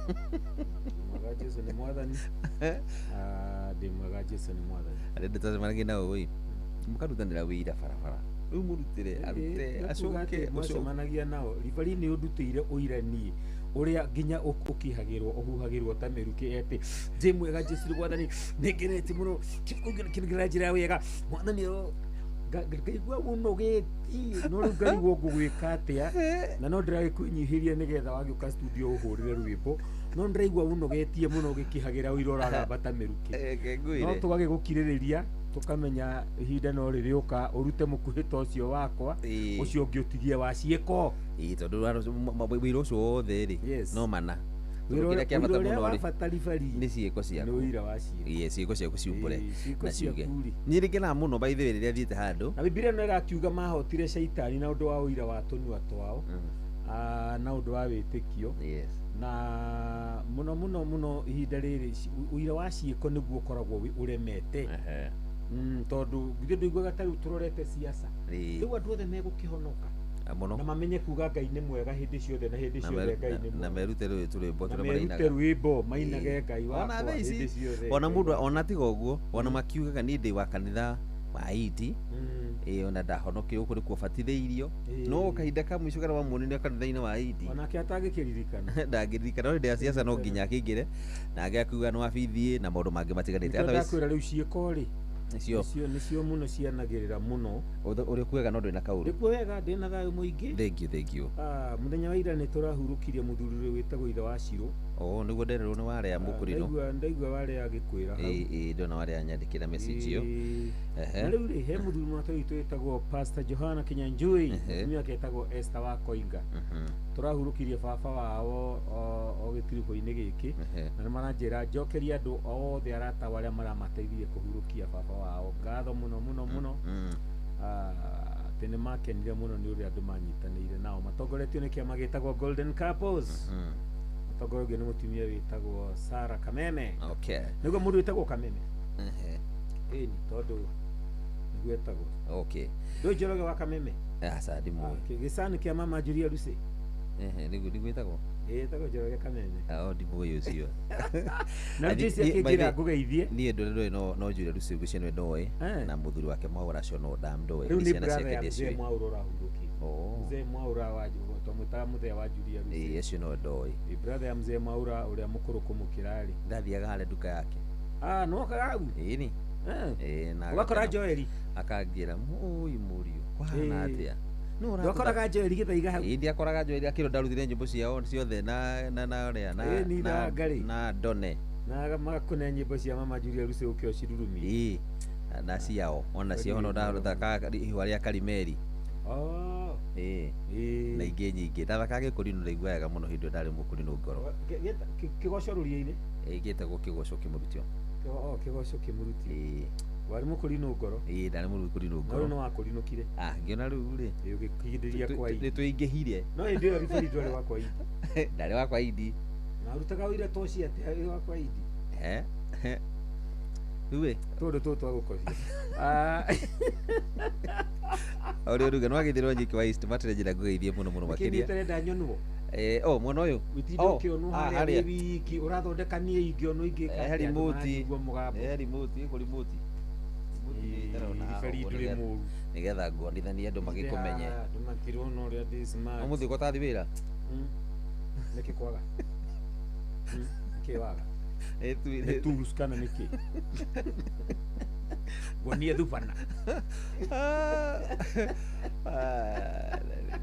Ndĩ mwega, Jesu nĩ mwathani. Ndĩ mwega, Jesu nĩ mwathani. Arĩa ndĩtacemanagia nao ĩ mũkarutanĩra wĩira barabara rĩu mũrutĩre arute acoke mũcemanagia nao ribari nĩ ũndutĩire ũira niĩ ũrĩa nginya ũkihagĩrwo ũhuhagĩrwo ta mĩrukĩ atĩ ndĩ mwega Jesu nĩ mwathani nĩngenete mũno kĩngira njĩra ya wega mwathani ngaigua ũnogeti no rĩu ngarigwo ngũgwĩka atĩa na no ndĩragĩkwĩnyihĩria nĩgetha wagĩũka studio ũhũrĩre rwĩmbo no ndĩraigua ũnogetie mũno ũgĩkĩhagĩra ũira ũragamba ta mĩrukĩ no tũgagĩgũkirĩrĩria tukamenya ihinda no rĩrĩũka ũrute mũkuhĩ ta ũcio wakwa ũcio ũngĩ ũtigie wa ciĩko. Ĩĩ tondũ wĩra ũcio wothe rĩ no mana kĩrĩa kĩa bata mũno rĩ nĩ ciĩko ciaku, nĩ ũira wa ciĩko. Ĩĩ ciĩko ciaku ciumbũre na ciuge. Niĩ nĩngenaga mũno by the way rĩrĩa thiĩte handũ na Bibilia no ĩrakiuga mahotire caitani na ũndũ wa ũira wa tũnua twao na ũndũ wa wĩtĩkio. Na mũno mũno mũno ihinda rĩrĩ ũira wa ciĩko nĩguo ũkoragwo ũremete tondũ githĩ ndũiguaga ta rĩu tũrorete siasa rĩu andũ othe megũkĩhonoka na mamenye kuga Ngai nĩ mwega hĩndĩ ciothe na hĩndĩ ciothe Ngai nĩ mwega na merute rwĩmbo tũrĩa mainaga, merute rwĩmbo mainage Ngai wakwa hĩndĩ ciothe. Ona mũndũ ona tiga ũguo ona makiugaga niĩ ndĩ wa kanitha wa Indi ĩĩ ona ndahonokire gũkũ nĩkuo batithĩirio no kahinda ka mũico karĩa wamuonire kanitha-inĩ wa Indi onake atangĩkĩririkana ndangĩririkana no hĩndĩ ya siasa no nginya akĩingĩre na agakiuga nĩ wabithiĩ na maũndũ mangĩ matiganĩte. Ndakwĩra rĩu ciĩko rĩ nĩcio mũno cianagĩrĩra mũno. Ũrĩ kwega no ndwĩ na kaũru? Ndĩ wega, ndĩ na thayũ mũingĩ. Thank you, thank you. Mũthenya wa ira nĩ tũrahurũkirie mũthuri ũrĩa wĩtagwo ithe wa Cirũ. Oh, nĩguo ndererwo nĩ warĩa mũkũrinũ. Ndaigua warĩa agĩkwĩra hau. Ĩĩ ndona warĩa nyandĩkĩra message ĩyo. Na rĩu rĩ he mũthuri mwatũ witũ wĩtagwo Pastor Johana Kinyanjui, mũtumia wake etagwo Esther wa Koinga. Tũrahurũkirie baba wao o gĩtiribũ-inĩ gĩkĩ na nĩ maranjĩra njokerie andũ othe arata arĩa maramateithirie kũhurũkia baba wao ngatho mũno mũno mũno. Atĩ nĩ makenire mũno nĩ ũrĩa andũ manyitanĩire nao matongoretio nĩ kĩama gĩtagwo Golden Couples. Matongoretio nĩ mũtumia wĩtagwo Sarah Kameme. Okay. Nĩguo mũndũ wĩtagwo Kameme. Ĩni tondũ nĩguo etagwo. Okay. Ndũĩ Njoroge wa Kameme? Aca ndimũĩ. Gĩcani kĩa mama Julia Lucy. Ehe, nĩguo nĩguo ĩtagwo. Ĩtagwo Njoroge Kameme. Oh, ndimũĩ ũcio. Na rĩu Jesse akĩnjĩra ngũgeithie. Niĩ ndũrĩ no Julia Lucy ũcio nĩwe ndoĩ na mũthuri wake Mwaũra acio no ndamndoĩ. Rĩu nĩ Ciana brother ciake ya mzee ndiaciũĩ. Mwaũra ũrahurũkire. Oh. Mzee Mwaũra wa twamwĩtaga mũthee wa Julia Lucy. Ĩĩ, acio no ndoĩ. Ĩ, brother ya mzee Mwaũra ũrĩa mũkũrũ kũmũkĩra rĩ. Ndathiaga harĩa nduka yake. Ah, nĩwokaga hau? Ĩni. Ĩĩ, na Ũgakora agakena- Joeli? Akanjĩra, "Ũi mũriũ, kwahana Ĩĩ. atĩa?" Nũ ũratũtha- Ndwakoraga Joeli Gĩthaiga hau? Ĩĩ, ndiakoraga Joeli akĩrwo ndarutire nyĩmbo ciao ciothe na na na ũrĩa na Ĩĩ, ni na Ngarĩ. na Done. Na magakũne nyĩmbo cia mama Julia Lucy ũkĩ ocirurumia. Ĩĩ, na ciao ona ciao no ndathakaga ihũa rĩa Karimeri. Oh. Ĩĩ. Na ingĩ nyingĩ. Ndathakaga gĩkũrinũ ndaigua wega mũno hĩndĩ ĩyo ndarĩ mũkũrinũ ngoro. Kĩgoco rũriĩ-inĩ? Ĩĩ, gĩtagwo kĩgoco kĩmũrutio. Oh, kĩgoco kĩmũrutio. Ĩĩ. Warĩ mũkũrinũ ngoro? Ĩĩ, ndarĩ mũkũrinũ No rĩu ngoro. nĩ wakũrinũkire. Ah, ngĩona rĩu rĩ. Ĩĩ, ũgĩkindĩria kwa Nĩ twĩingĩhire. No hĩndĩ ĩyo ribari ndwarĩ wa kwa Idi. Ndarĩ wa kwa Idi. Na ũrutaga wĩra ta ũcio atĩa wĩ wa kwa Idi? Eh? Rĩu ĩ. Tũndũ tũtũ twa gũkobia. Ah. Ũrĩa ũruga nĩ wagĩthĩrwo nyiki wa East Matere njĩra ngũgeithie mũno mũno Nĩkĩ niĩ makĩria. ũtarenda nyonwo? Eh, oh, mwena ũyũ. Wĩtinde Oh, ũkĩonwo ah, harĩa harĩa. wĩ wiki ũrathondeka niĩ ingĩonwo ingĩka Eh, atĩa, andũ remote. maranjigua mũgambo. Eh, remote, ĩkũ remote. Ribari ndũrĩ mũru. Nĩgetha nguonithanie andũ magĩkũmenye. Ah, andũ matirona ũrĩa ndĩ smart. Ũmũthĩ ũkotathi wĩra? Nĩkĩ kwaga? Nĩkĩ waga? Eh, tu Nĩ tools kana nĩkĩ? Nguonie thubana.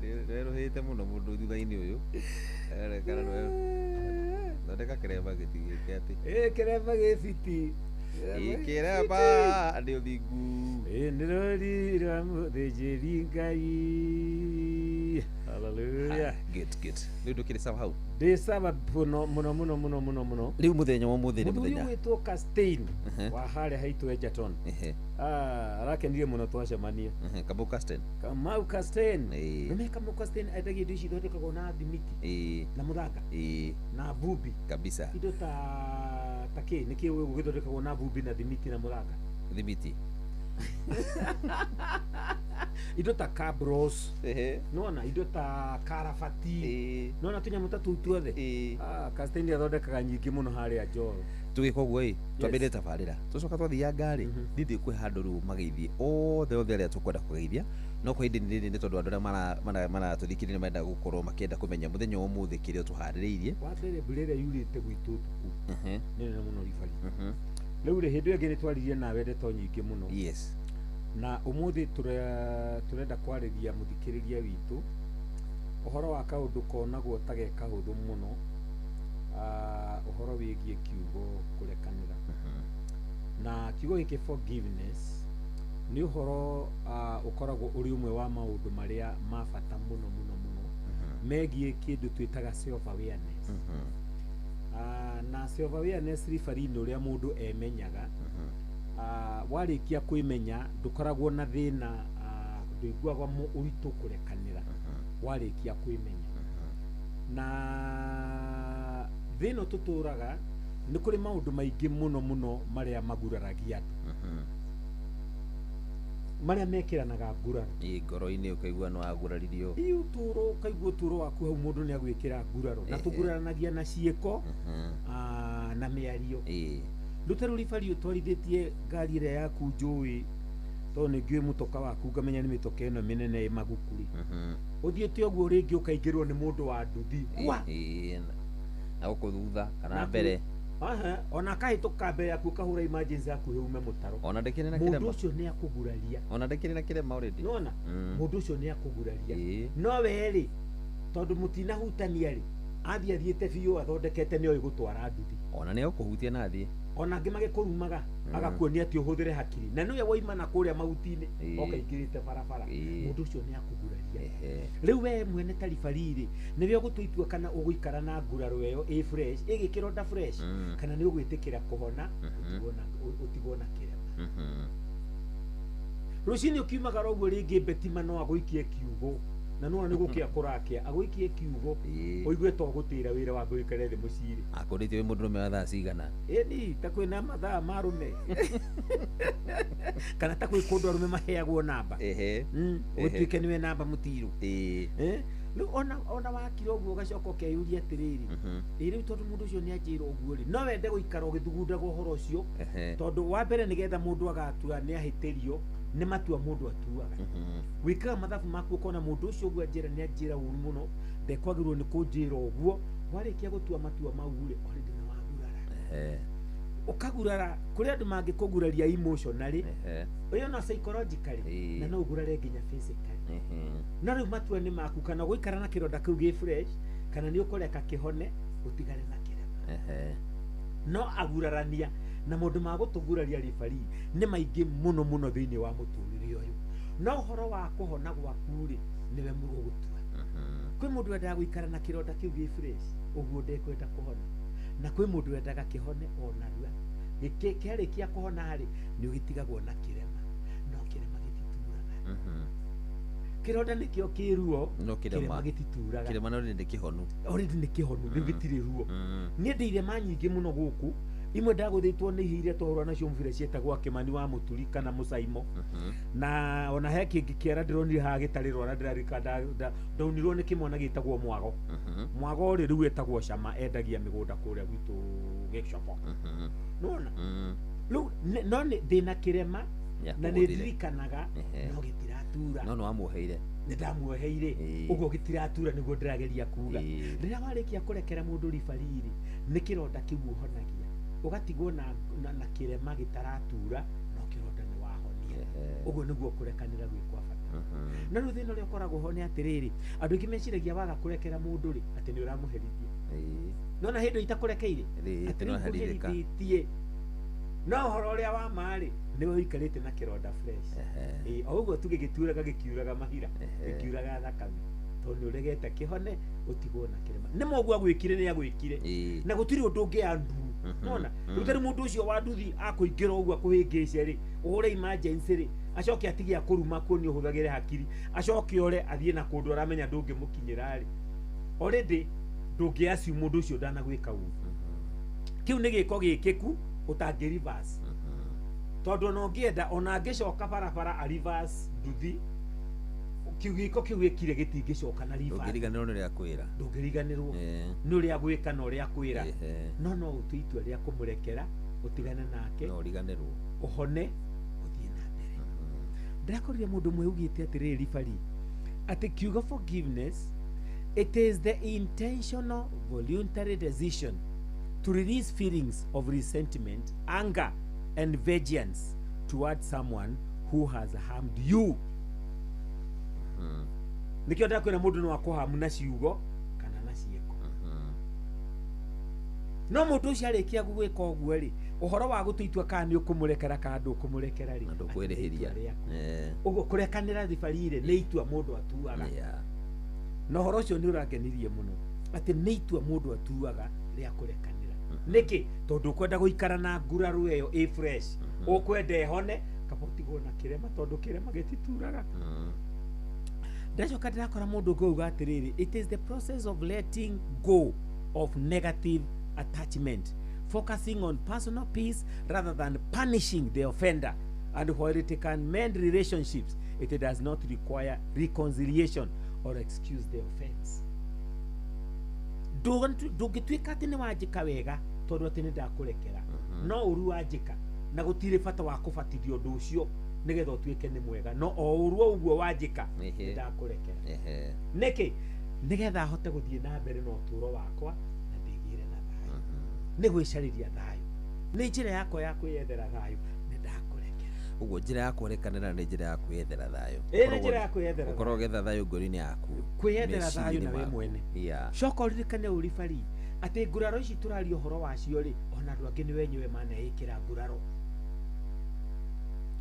Nĩwerũhĩte mũno mũndũ thutha-inĩ ũyũ. Kana thondeka kĩremba gĩtigĩke atĩ. Ĩ, kĩremba gĩ fiti. Ĩ, kĩremba nĩ ũthingu. Ĩ, nĩ rũri rwa mũthĩnjĩri Ngai. Hallelujah. Good, good. Rĩu ndũkĩrĩ sawa hau? Ndĩ sawa mũno mũno mũno mũno mũno mũno. Rĩu mũthenya wa ũmũthĩ nĩ Mũthuri mũthenya. ũgwĩtwo Castain Ehe. wa harĩa haitũ Egerton. Ehe. Ah, arakenirie mũno twacemania. Ehe, Kamau Castain. Kamau Castain. Ĩĩ. Nĩme Kamau Castain endagia indo ici ithondekagwo na thimiti Ĩĩ. na mũthanga Ĩĩ. na vumbi. Kabisa. Indo ta kĩ nĩ kĩ gĩthondekagwo na vumbi na thimiti na mũthanga? Thimiti. Indo ta cabros. Nona indo ta karabati. Nona tũnyamũ ta tũu tuothe. Ah, Castain athondekaga nyingĩ mũno harĩa Njoro. Tũgĩka ũguo ĩ, twambĩrĩrie tabarĩra tũcoka twathianga rĩ, niĩ ndikwĩ handũ rĩu mageithie othe othe arĩa tũkwenda kũgeithia, no kwa ihinda rĩrĩ nĩ tondũ andũ arĩa maratũthikĩrĩria nĩ marenda gũkorwo makĩenda kũmenya mũthenya wa ũmũthĩ kĩrĩa tũharĩrĩirie. Wa mbere mbura ĩrĩa yurĩte gwitũ ũtukũ nĩ nene mũno ribari. Rĩu rĩ hĩndĩ ĩyo ĩngĩ nĩ twaririe nawe ndeto nyingĩ mũno. Yes. Na ũmũthĩ tũrenda kwarĩria mũthikĩrĩria witũ ũhoro wa kaũndũ konagwo ta ge kahũthũ mũno, ũhoro wĩgiĩ kiugo kũrekanĩra. Na kiugo gĩkĩ forgiveness nĩ ũhoro ũkoragwo ũrĩ ũmwe wa maũndũ marĩa ma bata mũno mũno mũno megiĩ kĩndũ twĩtaga self awareness. Na self awareness ribari-inĩ ũrĩa mũndũ emenyaga. Warĩkia kwĩmenya ndũkoragwo na thĩna, ndũiguaga ũritũ kũrekanĩra warĩkia kwĩmenya. Na thĩna tũtũraga nĩ kũrĩ maũndũ maingĩ mũno mũno marĩa maguraragia andũ, marĩa mekĩranaga nguraro. Ĩ, ngoro-inĩ ũkaigua nĩ waguraririo. Ĩ, ũtũũro ũkaigua ũtũũro waku hau mũndũ nĩ agwĩkĩra nguraro. Na tũguraranagia na ciĩko, na mĩario. Ndũte rũribari ũtwarithĩtie ngari ĩrĩa yaku njũĩ, tondũ nĩ ngĩũĩ mũtoka waku ngamenya nĩ mĩtoka ĩno mĩnene ĩ maguku rĩ. Ũthiĩte ũguo rĩngĩ ũkaingĩrwo nĩ mũndũ wa nduthi. Gwa! Ĩ, na gũkũ thutha kana mbere. Aha, ona akahĩtũka mbere yaku ũkahũra emergency hakuhĩ ume mũtaro. Ona ndĩkĩrĩ na Mũndũ kĩrema. ũcio nĩ akũguraria. Ona ndĩkĩrĩ na kĩrema already. Nĩwona? Mũndũ ũcio nĩ akũguraria. No we rĩ, tondũ mũtinahutania rĩ, athiĩ athiĩte biũ athondekete nĩoĩ gũtwara nduthi. Ona nĩ egũkũhutia na athiĩ. Ona angĩ magĩkũrumaga agakuonia atĩ ũhũthĩre hakiri na nĩwe waima na kũrĩa mahuti-inĩ oka ingĩrĩte barabara. Mũndũ ũcio nĩ akũguraria. Rĩu we mwene ta ribari rĩ, nĩwe ũgũtua itua kana ũgũikara na nguraro ĩyo ĩ fresh, ĩgĩkĩronda fresh, kana nĩ ũgwĩtĩkĩra kũhona ũtigwo na kĩrema. Rũcinĩ ũkiumagara ũguo rĩngĩ Betima no agũikie kiugo na no nĩ gũkĩa kũrakĩa agũikie kiugo ũigue to gũtĩra wĩra wambe ũikare thĩ mũciĩ. Akũrĩtie wĩ mũndũrũme wa thaa cigana? Ĩni ta kwĩna mathaa ma arũme kana ta kwĩ kũndũ arũme maheagwo namba. Ũtuĩke nĩwe namba mũtirũ. Rĩu ona wakira ũguo ũgacoka ũkeyũria atĩrĩrĩ, ĩ rĩu tondũ mũndũ ũcio nĩ anjĩra ũguo rĩ, no wende gũikara ũgĩthugundaga ũhoro ũcio, tondũ wa mbere nĩgetha mũndũ agatua nĩ ahĩtĩrio, nĩ matua mũndũ atuaga. Wĩkaga mathabu maku ũkona mũndũ ũcio ũguo anjĩra nĩ anjĩra ũru mũno, ndekwagĩrĩirwo nĩ kũnjĩra ũguo. Warĩkia gũtua matua mau rĩ, already nĩ wagurara. Ũkagurara kũrĩ andũ mangĩkũguraria emotionally, ĩyo no psychologically, na no ũgurare nginya physically. No rĩu matua nĩ maku, kana gũikara na kĩronda kĩu gĩ fresh, kana nĩ ũkũreka kĩhone ũtigane na kĩrema. No agurarania na maũndũ ma gũtũguraria ribari nĩ maingĩ mũno mũno thĩinĩ wa mũtũrĩre ũyũ. No ũhoro wa kũhona gwaku rĩ, nĩwe ũgũtua. Kwĩ mũndũ wendaga gũikara na kĩronda kĩu gĩ fresh ũguo ndekwenda kũhona, na kwĩ mũndũ wendaga kĩhone o narua. Kĩarĩkia kũhona rĩ, nĩ ũgĩtigagwo na kĩrema, no kĩrema gĩtituraga. Kĩronda nĩkĩo kĩ ruo, no kĩrema gĩtituraga. Kĩrema no nĩ kĩhonu, already nĩ kĩhonu, rĩu gĩtirĩ ruo. Niĩ ndĩ irema nyingĩ mũno gũkũ, imwe ndagũthĩtwo nĩ ihi iria twahũra nacio mũbira ciĩtagwo Kĩmani wa Mũturi kana Mũcaimo, na ona he kĩngĩ kĩara ndĩronire haha gĩtarĩ rwara, ndĩrarika ndaunirwo nĩ kĩmwana gĩtagwo Mwago. Mwago rĩ rĩu etagwo Cama, endagia mĩgũnda kũrĩa gwitũ Gĩcobo. Nĩwona rĩu no ndĩna kĩrema na nĩ ndirikanaga, no gĩtiratura. No nĩ wamuoheire. Nĩ ndamuoheire, ũguo gĩtiratura nĩguo ndĩrageria kuga. Rĩrĩa warĩkia kũrekera mũndũ ribariri, nĩ kĩronda kĩu ũhonagia, ũgatigwo na kĩrema gĩtaratura, no kĩronda nĩ wahonia. Ũguo nĩguo kũrekanĩra gwĩ kwa bata. Na rĩu thĩna ũrĩa ũkoragwo ho nĩ atĩrĩrĩ, andũ aingĩ meciragia waga kũrekera mũndũ rĩ, atĩ nĩ ũramũherithia. No na hĩndĩ itakũrekeire, atĩ nĩ ũherithĩtie. No ũhoro ũrĩa wa ma rĩ, nĩwe ũikarĩte na kĩronda fresh. O ũguo tu gĩgĩturaga, gĩkiuraga mahira, gĩkiuraga thakame, tondũ nĩ ũregete kĩhone ũtigwo na kĩrema. Nĩ moguo agwĩkire nĩ agwĩkire, na gũtirĩ ũndũ ũngĩ andu. Nona rĩu tarĩ mũndũ ũcio wa nduthi akũingĩra ũguo akũhĩngĩce rĩ, ũhũre emergency rĩ, acoke atige akũruma kuonia ũhũthagĩre hakiri, acoke ore athiĩ na kũndũ aramenya ndũngĩmũkinyĩra rĩ, already ndũngĩ assume mũndũ ũcio ndanagwĩka ũru. Kĩu nĩ gĩko gĩkĩku ũtangĩ reverse, tondũ ona ũngĩenda ona angĩcoka barabara a reverse nduthi, kĩu gĩko kĩu gĩkire gĩtingĩcoka na reverse. Ndũngĩriganĩrwo nĩ ũrĩa akwĩra. Ndũngĩriganĩrwo nĩ ũrĩa agwĩka na ũrĩa akwĩra. No no ũtue itua rĩa kũmũrekera, ũtigane nake, no ũriganĩrwo, ũhone, ũthiĩ na mbere. Ndĩrakorire mũndũ ũmwe augĩte atĩrĩrĩ ribari, atĩ kiugo forgiveness, it is the intentional voluntary decision to release feelings of resentment, anger and vengeance towards someone who has harmed you. Nĩkĩo ndakwĩra mũndũ no akũhamu na ciugo kana na ciĩko. No mũndũ ũcio arĩkia gwĩka ũguo rĩ, ũhoro wa gũtua itua kana nĩ ũkũmũrekera kana ndũkũmũrekera rĩ, ndũkwĩrĩhĩria. Ũguo kũrekanĩra ribari rĩ, nĩ itua mũndũ atuaga. Na ũhoro ũcio nĩ ũrangenirie mũno, atĩ nĩ itua mũndũ atuaga rĩa kũrekanĩra. Nĩkĩ? Tondũ ũkwenda gũikara na nguraro ĩyo ĩ fresh, ũkwenda ĩhone, kaba ũtigwo na kĩrema, tondũ kĩrema gĩtituraga. Ndacoka ndĩrakora mũndũ ũngĩ auga atĩrĩrĩ, it is the process of letting go of negative attachment, focusing on personal peace rather than punishing the offender, and while it can mend relationships, it does not require reconciliation or excuse the offense. Ndũngĩtuĩka atĩ nĩ wanjĩka wega tondũ atĩ nĩ ndakũrekera, no ũru wanjĩka, na gũtirĩ bata wa kũbatithio ũndũ ũcio nĩgetha ũtuĩke nĩ mwega, no o ũru o ũguo wanjĩka nĩ ndakũrekera. Nĩkĩ? Nĩgetha hote gũthiĩ na mbere na ũtũũro wakwa na ndĩgĩre na thayũ. Nĩ gwĩcarĩria thayũ, nĩ njĩra yakwa ya kwĩyethera thayũ, nĩ ndakũrekera. Ũguo njĩra ya kũrekanĩra nĩ njĩra ya kwĩyethera thayũ. Ĩĩ, nĩ njĩra ya kwĩyethera thayũ. Ũkorwo ũgĩetha thayũ ngoro-inĩ yaku, kwĩyethera thayũ na we mwene. Coka ũririkane ũribari atĩ nguraro ici tũraria ũhoro wacio rĩ, ona andũ angĩ nĩ wenyewe maneĩkĩra nguraro.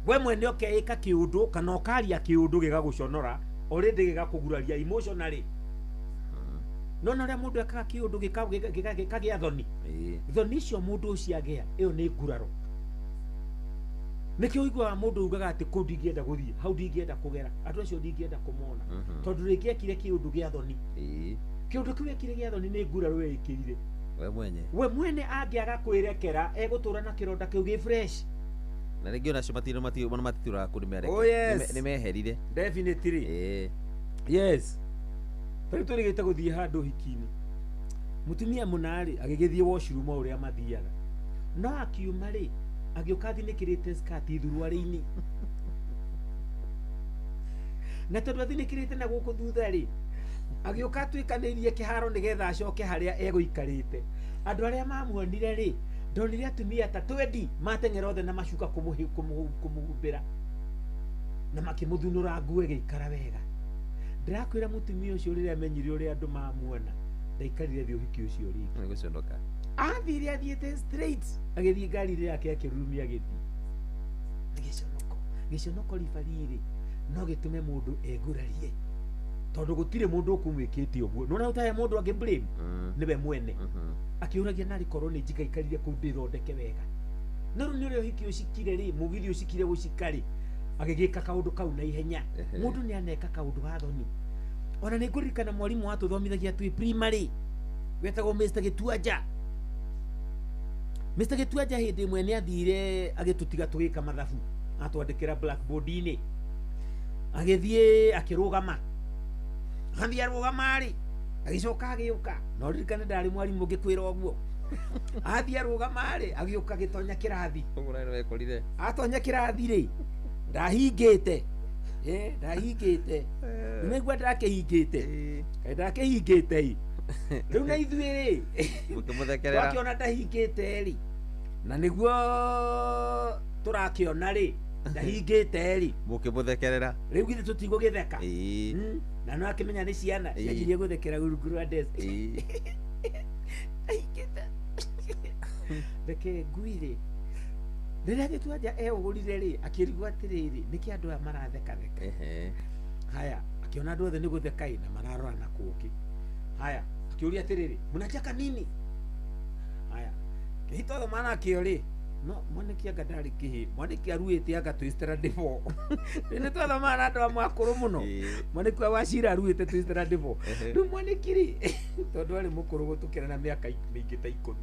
We mwene ũkeĩka kĩũndũ kana ũkaria kĩũndũ gĩgagũconora, already gĩgakũguraria emotionally. No na ũrĩa mũndũ ekaga kĩũndũ gĩkagĩa thoni, thoni icio mũndũ ũcio agĩa, ĩyo nĩ nguraro. Nĩkĩo ũiguaga mũndũ ugaga atĩ kũu ndingĩenda gũthiĩ, hau ndingĩenda kũgera, andũ acio ndingĩenda kũmona, tondũ rĩngĩ ekire kĩũndũ gĩa thoni. Kĩũndũ kĩu ekire gĩa thoni nĩ nguraro eĩkĩrire we mwene. Angĩaga kwĩrekera, egũtũra na kĩronda kĩu gĩ fresh. Na rĩngĩ onacio matitũraga kũndũ Oh, yes. nĩ meherire. Definitely. Yes. Tarĩu twĩrĩgĩte gũthiĩ handũ ũhiki-inĩ, mũtumia mũna-rĩ agĩgĩthiĩ washroom o ũrĩa mathiaga, no akiuma rĩ agĩũka athinĩkĩrĩte skirt thuruarĩ-inĩ, na tondũ athinĩkĩrĩte na gũkũ thutha rĩ agĩũka atuĩkanĩirie kĩharo nĩgetha acoke harĩa egũikarĩte. Andũ arĩa mamuonire rĩ, ndonire atumia ta 20 mateng'era othe na macuka kũmũhumbĩra na makĩmũthunũra nguo ĩgĩikara wega. Ndĩrakwĩra mũtumia ũcio rĩrĩa amenyire ũrĩa andũ mamuona ndaikarire thĩ ũhiki ũcio rĩngĩ. Nĩ gũconoka. Athire athiĩte straight agĩthiĩ ngari-inĩ yake akĩrurumia agĩthiĩ. Nĩ gĩconoko. Gĩconoko ribarĩ no gĩtũme mũndũ egurarie, tondũ gũtirĩ mũndũ ũkũmwĩkĩte ũguo. Nĩwona ũtarĩ mũndũ angĩ blame nĩwe mwene. Akĩũragia narĩ korwo nĩ njikaikarire kũu ndĩthondeke wega. No rĩu nĩ ũrĩa ũhiki ũcikire rĩ, mũgithi ũcikire gũcika rĩ, agĩgĩka kaũndũ kau na ihenya. Mũndũ nĩ aneka kaũndũ ga thoni. Ona nĩ ngũririkana mwarimũ watũthomithagia twĩ primary wetagwo Mr. Gĩtuanja. Mr. Gĩtuanja hĩndĩ ĩmwe nĩ athire agĩtũtiga tũgĩka mathabu, atwandĩkĩra blackboard-inĩ, agĩthiĩ akĩrũgama, athiĩ arũgama rĩ agĩcoka agĩũka. Na ũririkane ndarĩ mwarimũ ngĩkwĩra ũguo. Athiĩ arũgama rĩ agĩũka agĩtonya kĩrathi. Ũguo nawe nĩwekorire. Atonya kĩrathi rĩ ndahingĩte, ndahingĩte, nĩmaigua ndakĩhingĩte, kaĩ ndakĩhingĩte ĩ. Rĩu na ithuĩ rĩ Mũkĩmũthekerera. twakĩona ndahingĩte rĩ, na nĩguo tũrakĩona rĩ ndahingĩte rĩ, Mũkĩmũthekerera. Rĩu githĩ tũtigũgĩtheka? Na no akĩmenya nĩ ciana cianjirie gũthekera rungu rwa desk. Ndahingĩte. Reke ngwire, rĩrĩa Gĩtuanja eũgũrire rĩ akĩrigwo atĩrĩrĩ, nĩkĩ andũ aya marathekatheka? Haya, akĩona andũ othe nĩ gũtheka ĩ na mararora na kũngĩ. Haya, akĩũria atĩrĩrĩ, mnacheka nini? Haya, kĩhĩ twathoma nakĩo rĩ, no mwaniki anga ndarĩ kĩhĩ, mwaniki aruĩte anga twĩ standard 4. Rĩu nĩ twathomaga na andũ amwe akũrũ mũno. Mwaniki wa Wachira aruĩte twĩ standard 4. Rĩu mwaniki rĩ, tondũ arĩ mũkũrũ gũtũkĩra na mĩaka mĩingĩ ta 10,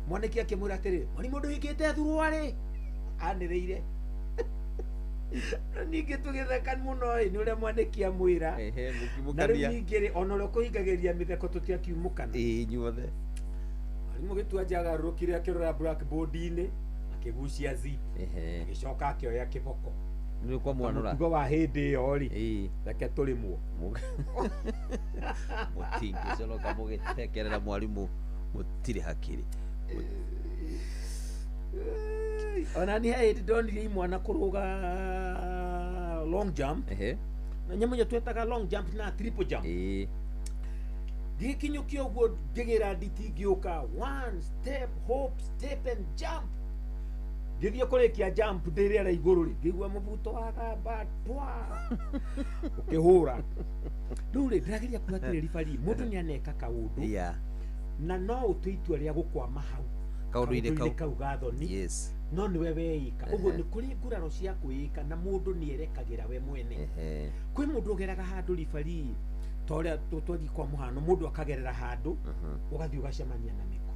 mwaniki akĩmwĩra atĩrĩ, mwarimũ ndũhingĩte thuruarĩ? Anĩrĩire. No ningĩ tũgĩtheka mũno ĩ, nĩ ũrĩa mwaniki amwĩra. Na rĩu ningĩ rĩ, ona ũrĩa ũkũhingagĩrĩria mĩtheko tũtiakiumũkana. Inyuothe. Mwarimũ Gĩtuanja agarũrũkire akĩrora blackboard-inĩ, akĩgucia zip, agĩcoka akĩoya kĩboko. Nĩ kwamwanũra. Mũtugo wa hĩndĩ ĩyo rĩ, reke tũrĩmwo. Mũtingĩconoka mũgĩthekerera mwarimũ, mũtirĩ hakiri. Ona nĩ he hĩndĩ ndonire imwana kũrũga long jump. Na nyamũ ĩyo twetaga long jump na triple jump. Ngĩkinyũkia ũguo ngĩgĩra nditi ngĩũka one step, hop, step and jump. Ngĩthiĩ kũrĩkia jump ndĩ rĩera igũrũ rĩ, ngĩigua mũbuto wa gamba twa ũkĩhũra. Rĩu rĩ, ndĩrageria kuga atĩrĩrĩ ribari, mũndũ nĩ aneka kaũndũ na no ũtue itua rĩa gũkwama hau Kaũndũ-inĩ kau. kau ga thoni. No nĩwe weĩka. Ũguo nĩ kũrĩ nguraro cia kwĩĩka na mũndũ nĩ erekagĩra we mwene. Kwĩ mũndũ ũgeraga handũ ribari, ta ũrĩa twathiĩ kwa mũhano, mũndũ akagerera handũ ũgathiĩ ũgacemania na mĩkora,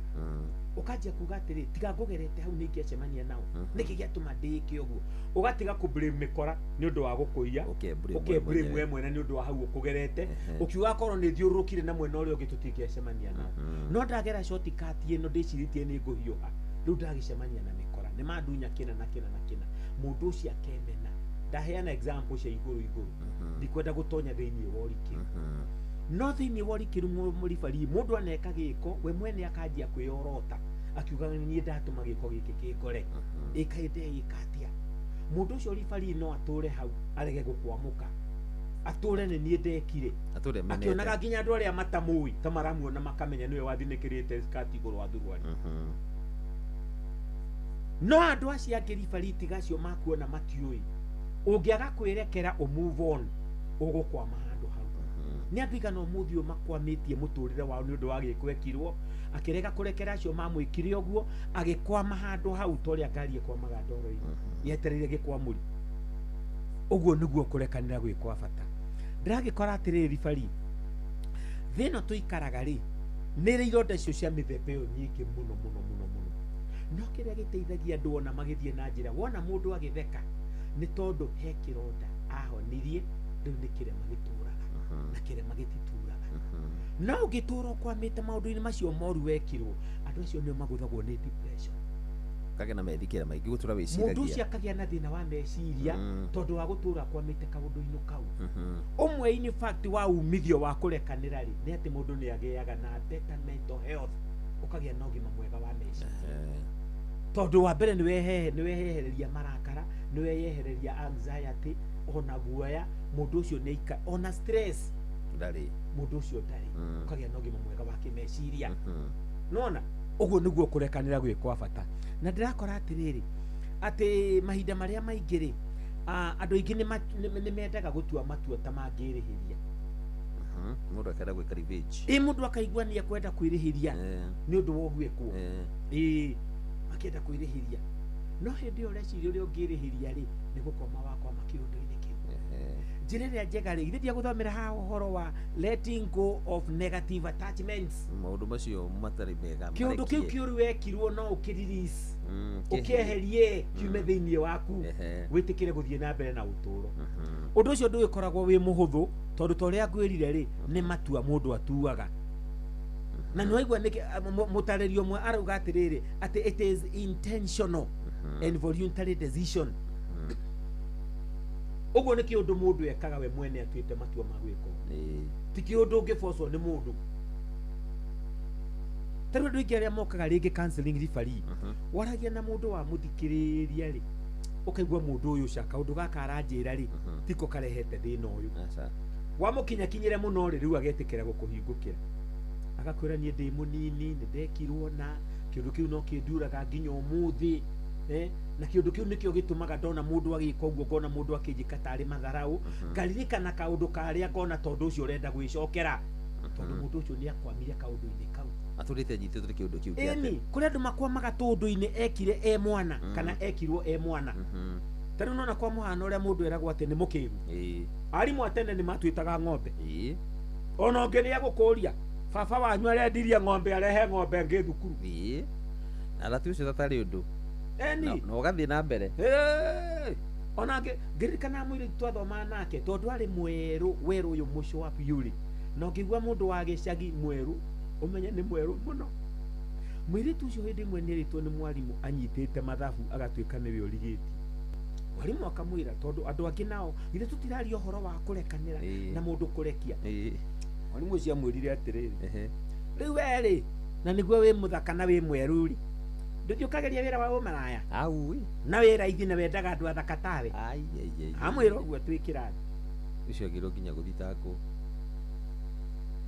ũkanjia kuga atĩrĩ, tiga ngũgerete hau nĩ ingĩacemania nao, nĩkĩ gĩatũma ndĩĩke ũguo? Ũgatiga kũ blame mĩkora nĩ ũndũ wa gũkũiya, ũke blame we mwene nĩ ũndũ wa hau ũkũgerete, ũkiuga korwo nĩ thiũrũrũkire na mwena ũrĩa ũngĩ tũtingĩacemania nao. No ndagera shortcut ĩno ndĩcirĩtie nĩ ngũhiũha, rĩu ndagĩcemania na mĩkora, nĩ mandunya kĩna na kĩna na kĩna. Mũndũ ũcio akemena. Ndaheana example cia igũrũ igũrũ, ndikwenda gũtonya thĩinĩ wa ũrikĩru. No thĩinĩ wa ũrikĩru mũribari, mũndũ aneka gĩko we mwene akanjia kwĩyorota akiuga niĩ ndatũma gĩko gĩkĩ kĩngore, ĩkaĩ ndeĩka atĩa? Mũndũ ũcio ribari no atũre hau arege gũkwamũka, atũre nĩ niĩ ndekire, akĩonaga nginya andũ arĩa matamũĩ ta maramuona makamenya nĩwe wathinĩkĩrĩte skati igũrũ wa thuruarĩ. No andũ acio angĩ ribari tiga acio makuona matiũĩ, ũngĩaga kwĩrekera ũ move on, ũgũkwama handũ hau. Nĩ andũ aigana ũmũthĩ ũyũ makwamĩtie mũtũrĩre wao nĩ ũndũ wa gĩko ekirwo, akĩrega kũrekera acio mamwĩkire ũguo, agĩkwama handũ hau ta ũrĩa ngari ĩkwamaga ndoro-inĩ, yetereire gĩkwamũri. Ũguo nĩguo kũrekanĩra gwĩ kwa bata. Ndĩragĩkora atĩrĩrĩ ribari, thĩ ĩno tũikaraga rĩ, nĩ ĩrĩ ironda icio cia mĩthemba ĩyo nyingĩ mũno mũno mũno mũno. No kĩrĩa gĩteithagia andũ ona magĩthiĩ na njĩra, wona mũndũ agĩtheka nĩ tondũ he kĩronda ahonirie, rĩu nĩ kĩrema gĩtũraga, na kĩrema gĩtituraga. No ũngĩtũra ũkwamĩte maũndũ-inĩ macio moru wekirwo, andũ acio nĩo magũthagwo nĩ depression. Kagĩa na methikĩra maingĩ gũtũra Mũndũ ũcio wĩciragia. akagĩa na thĩna wa meciria tondũ wa gũtũra akwamĩte kaũndũ-inĩ kau. Ũmwe in fact wa umithio wa kũrekanĩra rĩ, nĩ atĩ mũndũ nĩ agĩaga na better mental health, ũkagĩa na ũgima mwega wa meciria, tondũ wa mbere nĩ wehereria marakara, nĩ weyehereria anxiety, ona guoya mũndũ ũcio nĩ aika, ona stress ndarĩ, mũndũ ũcio ndarĩ. Ũkagĩa na ũgima mwega wa kĩmeciria. Nona ũguo nĩguo kũrekanĩra gwĩ kwa bata. Na ndĩrakora atĩrĩrĩ, atĩ mahinda marĩa maingĩ rĩ, andũ aingĩ nĩ mendaga gũtua matua ta mangĩrĩhĩria. Mũndũ akenda gwĩka revenge. Ĩ, mũndũ akaigua nĩ ekwenda kwĩrĩhĩria nĩ ũndũ wa ũguĩkwo. Ĩ, akĩenda kwĩrĩhĩria, no hĩndĩ ĩyo ũreciria ũrĩa ũngĩrĩhĩria rĩ, nĩ gũkwama wakwama kĩũndũ-inĩ kĩu. Njĩra ĩrĩa njega rĩ, githĩ ndiagũthomera haha ũhoro wa letting go of negative attachments? Maũndũ macio matarĩ mega Kĩũndũ kĩu marekie. kĩũru wekirwo no ũkĩrelease, kĩeherie. ũkĩeherie kiume thĩinĩ waku, wĩtĩkĩre gũthiĩ na mbere na ũtũũro. Ũndũ ũcio ndũgĩkoragwo wĩ mũhũthũ, tondũ ta ũrĩa ngwĩrire rĩ, nĩ matua mũndũ atuaga. Na nĩwaigua mũtarĩri ũmwe arauga atĩrĩrĩ, atĩ it is intentional and voluntary decision. Ũguo nĩ kĩũndũ mũndũ ekaga we mwene atuĩte matua ma gwĩka ũguo, ti kĩũndũ ũngĩbocwo nĩ mũndũ. Ta rĩu andũ aingĩ arĩa mokaga rĩngĩ counseling referee, waragia na mũndũ wamũthikĩrĩria rĩ, ũkaigua mũndũ ũyũ ca kaũndũ gaka aranjĩra rĩ, tiko karehete thĩna ũyũ. Wamũkinyakinyĩre mũno rĩ, rĩu agetĩkĩra gũkũhingũkĩra, agakwĩra niĩ ndĩ mũnini nĩ ndekirwo na kĩũndũ kĩu no kĩnduraga nginya ũmũthĩ, na kĩũndũ kĩu nĩkĩo gĩtũmaga ndona mũndũ agĩka ũguo, ngona mũndũ akĩnjĩka tarĩ matharau, ngaririkana kaũndũ karĩa, ngona tondũ ũcio ũrenda gwĩcokera, tondũ mũndũ ũcio nĩ akwamire kaũndũ-inĩ kau. Atũrĩte anyitĩtwo nĩ kĩũndũ kĩu kĩa Ĩni, tene. kũrĩ andũ makwamaga tũndũ-inĩ ekire e mwana kana ekirwo e mwana. Ta rĩu nona kwa mũhano ũrĩa mũndũ eragwo atĩ nĩ mũkĩgu. Arimũ a tene nĩ matuĩtaga ng'ombe. Ona ũngĩ nĩ egũkũria, baba wanyu arendirie ng'ombe arehe ng'ombe ĩngĩ thukuru. Na rati ũcio tatarĩ ũndũ. Ĩni. Na ũgathiĩ na mbere. Hey! Ona ngĩririkana mũirĩtu twathomaga nake, tondũ arĩ mwerũ werũ ũyũ mũcũ wa biũ rĩ, na ũngĩigua mũndũ wa gĩcagi mwerũ ũmenye nĩ mwerũ mũno. Mũirĩtu ũcio hĩndĩ ĩmwe nĩerĩtwo nĩ mwarimũ anyitĩte mathabu agatuĩka nĩwe ũrigĩtie. Mwarimũ akamwĩra, tondũ andũ angĩ nao githĩ tũtiraria ũhoro wa kũrekanĩra na mũndũ kũrekia. Mwarimũ ũcio amwĩrire atĩrĩrĩ, rĩu we rĩ, na nĩguo wĩ mũthaka na wĩ mwerũ rĩ, ndũthiĩ ũkageria wĩra wa ũmaraya na wĩ raithi na wendaga andũ athaka tawe. Amwĩra ũguo twĩ kĩrathi. Ũcio agĩrwo nginya gũthitangwo.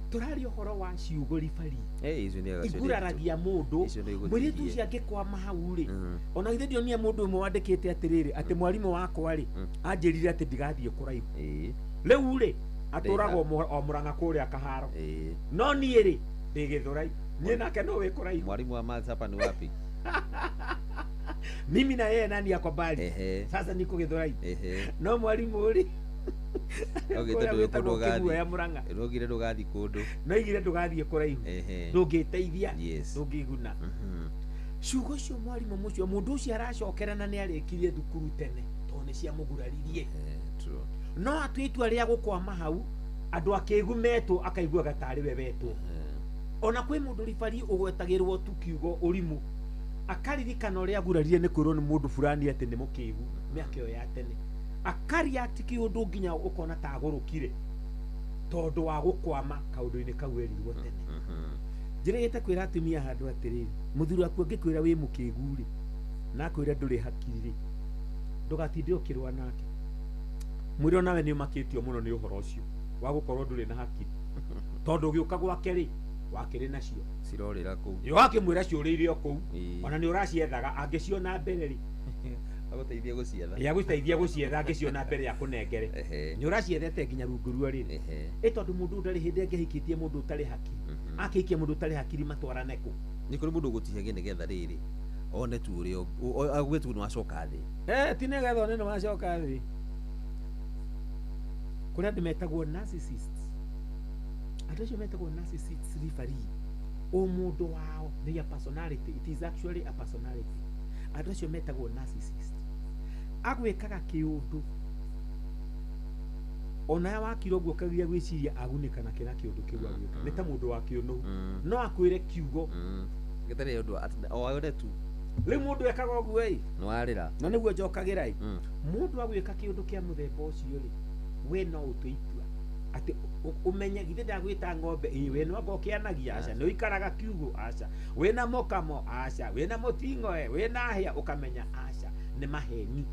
Tũraria ũhoro wa ciugo ribari Icio nĩ iguraragia mũndũ. Icio nĩ Mũirĩtu igũtihie. ũcio angĩkwama hau rĩ, ona githĩ ndionire mũndũ ũmwe wandĩkĩte atĩrĩrĩ, atĩ mwarimũ wakwa rĩ, anjĩrire atĩ ndigathiĩ kũraihu. Rĩu rĩ, atũraga o Mũrang'a kũrĩa Kaharo, no niĩ rĩ, ndĩ Gĩthũrai, niĩ nake no wĩ kũraihu. Mwalimu wa maths hapa ni wapi? Mimi na yeye nani ako mbali? Sasa niko Gĩthũrai, no mwarimũ rĩ, Augĩte kũrĩa ndũĩ gwĩtagwo kũndũ ũgathiĩ. Kĩguoya Mũrang'a. Nĩwaugire ndũgathiĩ kũndũ. Noigire ndũgathiĩ kũraihu, ndũngĩteithia, Yes. ndũngĩguna. Ciugo icio mwarimũ mũcio, mũndũ ũcio aracokera na nĩ arĩkirie thukuru tene tondũ nĩ ciamũguraririe. True. No atue itua rĩa gũkwama hau, andũ akĩgu metwo akaiguaga tarĩ we wetwo. Ona kwĩ mũndũ ribari ũgwetagĩrwo tu kiugo ũrimũ, akaririkana ũrĩa agurarire nĩ kwĩrwo nĩ mũndũ fulani atĩ nĩ mũkĩgu mĩaka ĩyo ya tene, akareact kĩũndũ nginya ũkona ta agũrũkire tondũ wa gũkwama kaũndũ-inĩ kau erirwo tene. Njĩrĩgĩte kwĩra atumia handũ atĩrĩrĩ, mũthuri waku angĩkwĩra wĩ mũkĩgu rĩ, na akwĩre ndũrĩ hakiri rĩ, ndũgatinde ũkĩrũa nake, mwĩre onawe nĩ ũmakĩtio mũno nĩ ũhoro ũcio wa gũkorwo ndũrĩ na hakiri, tondũ ũgĩũka gwake rĩ, wakĩrĩ nacio Cirorĩra kũu. Yo akĩmwĩra ciũrĩire o kũu, ona nĩ ũraciethaga, angĩciona mbere rĩ, Agũteithie gũcietha. ya gũteithia gũcietha, angĩciona mbere akũnengere. Nĩ ũraciethete nginya rungu rwa rĩrĩ. Ĩ tondũ mũndũ ndarĩ hĩndĩ angĩhikĩtie mũndũ ũtarĩ hakiri, akĩhikia mũndũ ũtarĩ hakiri matwarane kũ? Nĩ kũrĩ mũndũ ũgũtihagia nĩgetha rĩrĩ one tu ũrĩa ague tu nĩwacoka thĩ. Ti nĩgetha one nĩwacoka thĩ. Kũrĩ andũ metagwo narcissists. Andũ acio metagwo narcissists referee, ũmũndũ wao, their personality, it is actually a personality. Andũ acio metagwo narcissist, agwĩkaga kĩũndũ Onawe wakira ũguo ũkageria gwĩciria agunĩka nakĩ na kĩũndũ kĩu agwĩka, nĩ ta mũndũ wa kĩũnũhu, no akwĩre kiugo gĩtarĩ ũndũ o one tu. Rĩu mũndũ ekaga ũguo ĩ, nĩ warĩra. Na nĩguo njokagĩra ĩ, mũndũ agwĩka kĩũndũ kĩa mũthemba ũcio rĩ, we no ũtue itua atĩ ũmenye githĩ ndagwĩta ng'ombe ĩ, we no anga ũkĩanagia, aca, nĩ ũikaraga kiugũ, aca, wĩna mũkamo, aca, wĩna mũting'oe, wĩna hĩa, ũkamenya aca nĩ maheni,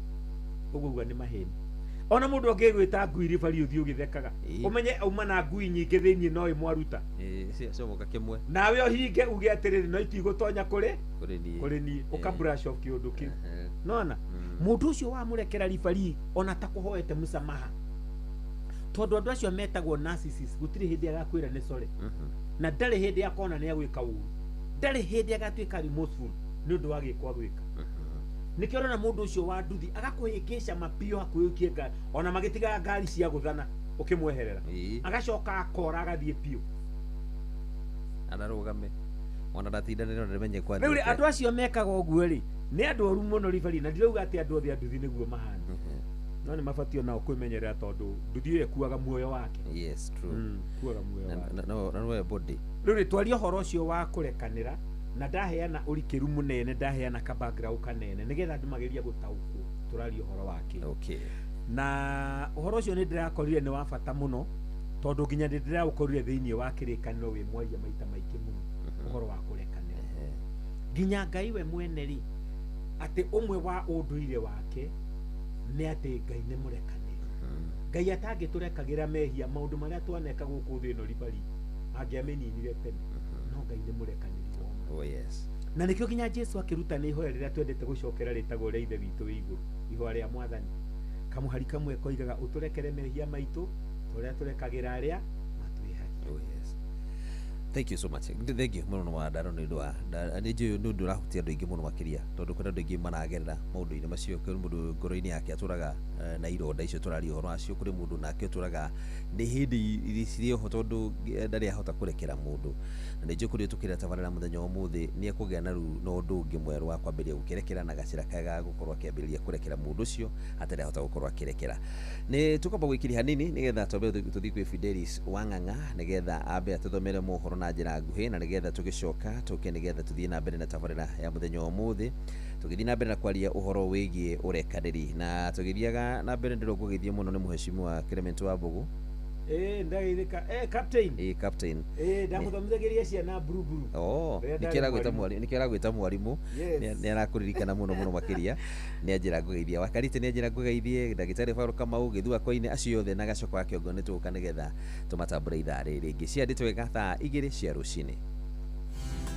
ũguo uga nĩ maheni. Ona mũndũ angĩgwĩta ngui ribari ũthiĩ ũgĩthekaga, ũmenye auma na ngui nyingĩ thĩiniĩ no ĩmwaruta. Comoka kĩmwe. Nawe ũhinge uge atĩrĩrĩ, no itigũtonya kũrĩ kũrĩ niĩ. Kũrĩ niĩ, ũka brush off kĩũndũ kĩu. Nona mũndũ ũcio wamũrekera ribari ona ta kũhoete mũsamaha, tondũ andũ acio metagwo narcissist, gũtirĩ hĩndĩ agakwĩra nĩ sorry, na ndarĩ hĩndĩ akona nĩ agwĩka ũru, ndarĩ hĩndĩ agatuĩka remorseful nĩ ũndũ wa gĩko agwĩka. Nĩkĩo ũrona mũndũ ũcio wa nduthi agakũhĩngĩca mapio hakuhĩ ũikie ngari, ona magĩtigaga ngari cia gũthana ũkĩmweherera, agacoka akora agathiĩ biũ. Anarũgame ona ndatindanĩre ona ndamenye kwa. Rĩu rĩ, andũ acio mekaga ũguo rĩ, nĩ andũ oru mũno ribari, na ndirauga atĩ andũ othe a nduthi nĩguo mahana, no nĩ mabatiĩ onao kwĩmenyerera tondũ nduthi ĩyo ĩkuaga muoyo wake. Yes, true. Kuaga muoyo wake. Na nowe body. Rĩu rĩ, twarie ũhoro ũcio wa kũrekanĩra, na ndaheana ũrikĩru mũnene, ndaheana ka background kanene nĩgetha andũ magerie gũtaũkwo tũraria ũhoro wake. Na ũhoro ũcio nĩ ndĩrakorire nĩ wa bata mũno, tondũ nginya nĩ ndĩraũkorire thĩinĩ wa kĩrĩkanĩro wĩ mwaria maita maingĩ mũno ũhoro wa kũrekanĩra. Nginya Ngai we mwene rĩ, atĩ ũmwe wa ũndũire wake nĩ atĩ Ngai nĩ mũrekanĩri. Ngai atangĩtũrekagĩra mehia, maũndũ marĩa twaneka gũkũ thĩ ĩno ribari angĩamĩninire tene, no Ngai nĩ mũrekanĩri woma. Oh yes. Na nĩkĩo nginya Jesu akĩruta nĩ ihoya rĩrĩa twendete gũcokera rĩtagwo rĩa Ithe witũ wĩ igũrũ, ihoya rĩa Mwathani. Kamũhari kamwe koigaga ũtũrekere mehia maitũ ta ũrĩa tũrekagĩra arĩa matwĩhagia. Oh yes. Thank you so much. Thank you mũno wa Ndaro nĩ ũndũ wa nĩ njũĩ nĩ ũndũ ũrahutia andũ aingĩ mũno makĩria, tondũ kwĩna andũ aingĩ maragerera maũndũ-inĩ macio. Kwĩ mũndũ ngoro-inĩ yake atũraga na ironda icio tũraria ũhoro wacio, kũrĩ mũndũ nake ũtũraga nĩ hĩndĩ cirĩ oho tondũ ndarĩ ahota kũrekera mũndũ. Na nĩ njũĩ kũrĩa tũkĩra tabarĩra mũthenya wa ũmũthĩ nĩ ekũgĩa na rĩu na ũndũ ũngĩ mwerũ wa kwambĩrĩria gũkĩrekera na gacĩra kega ga gũkorwo akĩambĩrĩria kũrekera mũndũ ũcio atarĩ ahota gũkorwo akĩrekera. Nĩ tũkwamba gwĩkiria hanini nĩgetha twambe tũthiĩ kwĩ Fidelis Wang'ang'a nĩgetha ambe atũthomere mohoro na njĩra nguhĩ, na nĩgetha tũgĩcoka tũke nĩgetha tũthiĩ na mbere na tabarĩra ya mũthenya wa ũmũthĩ, tũgĩthiĩ na mbere na kwaria ũhoro wĩgiĩ ũrekanĩri. Na tũgĩthiaga na mbere ndĩrwo ngũgeithio mũno nĩ mũheshimiwa Clement Wambugu. Ndageithĩka. Captain. Captain. Ndamũthomithagĩria ciana buruburu. Oh, Rĩrĩa nĩkĩo ndarĩ aragwĩta mwarimũ. mwarimu, nĩkĩo aragwĩta mwarimũ. Yes. Nĩ arakũririkana mũno mũno makĩria. Nĩ anjĩra ngũgeithia Wakarite, nĩ anjĩra ngũgeithie ndagĩtarĩ Paul Kamau, Gĩthua Koine, acio othe na Gacoko wa Kĩongo nĩ tũgũka nĩgetha tũmatambũre ithaa rĩrĩ rĩngĩ. Ciandĩtwo wega thaa 2 cia rũcinĩ.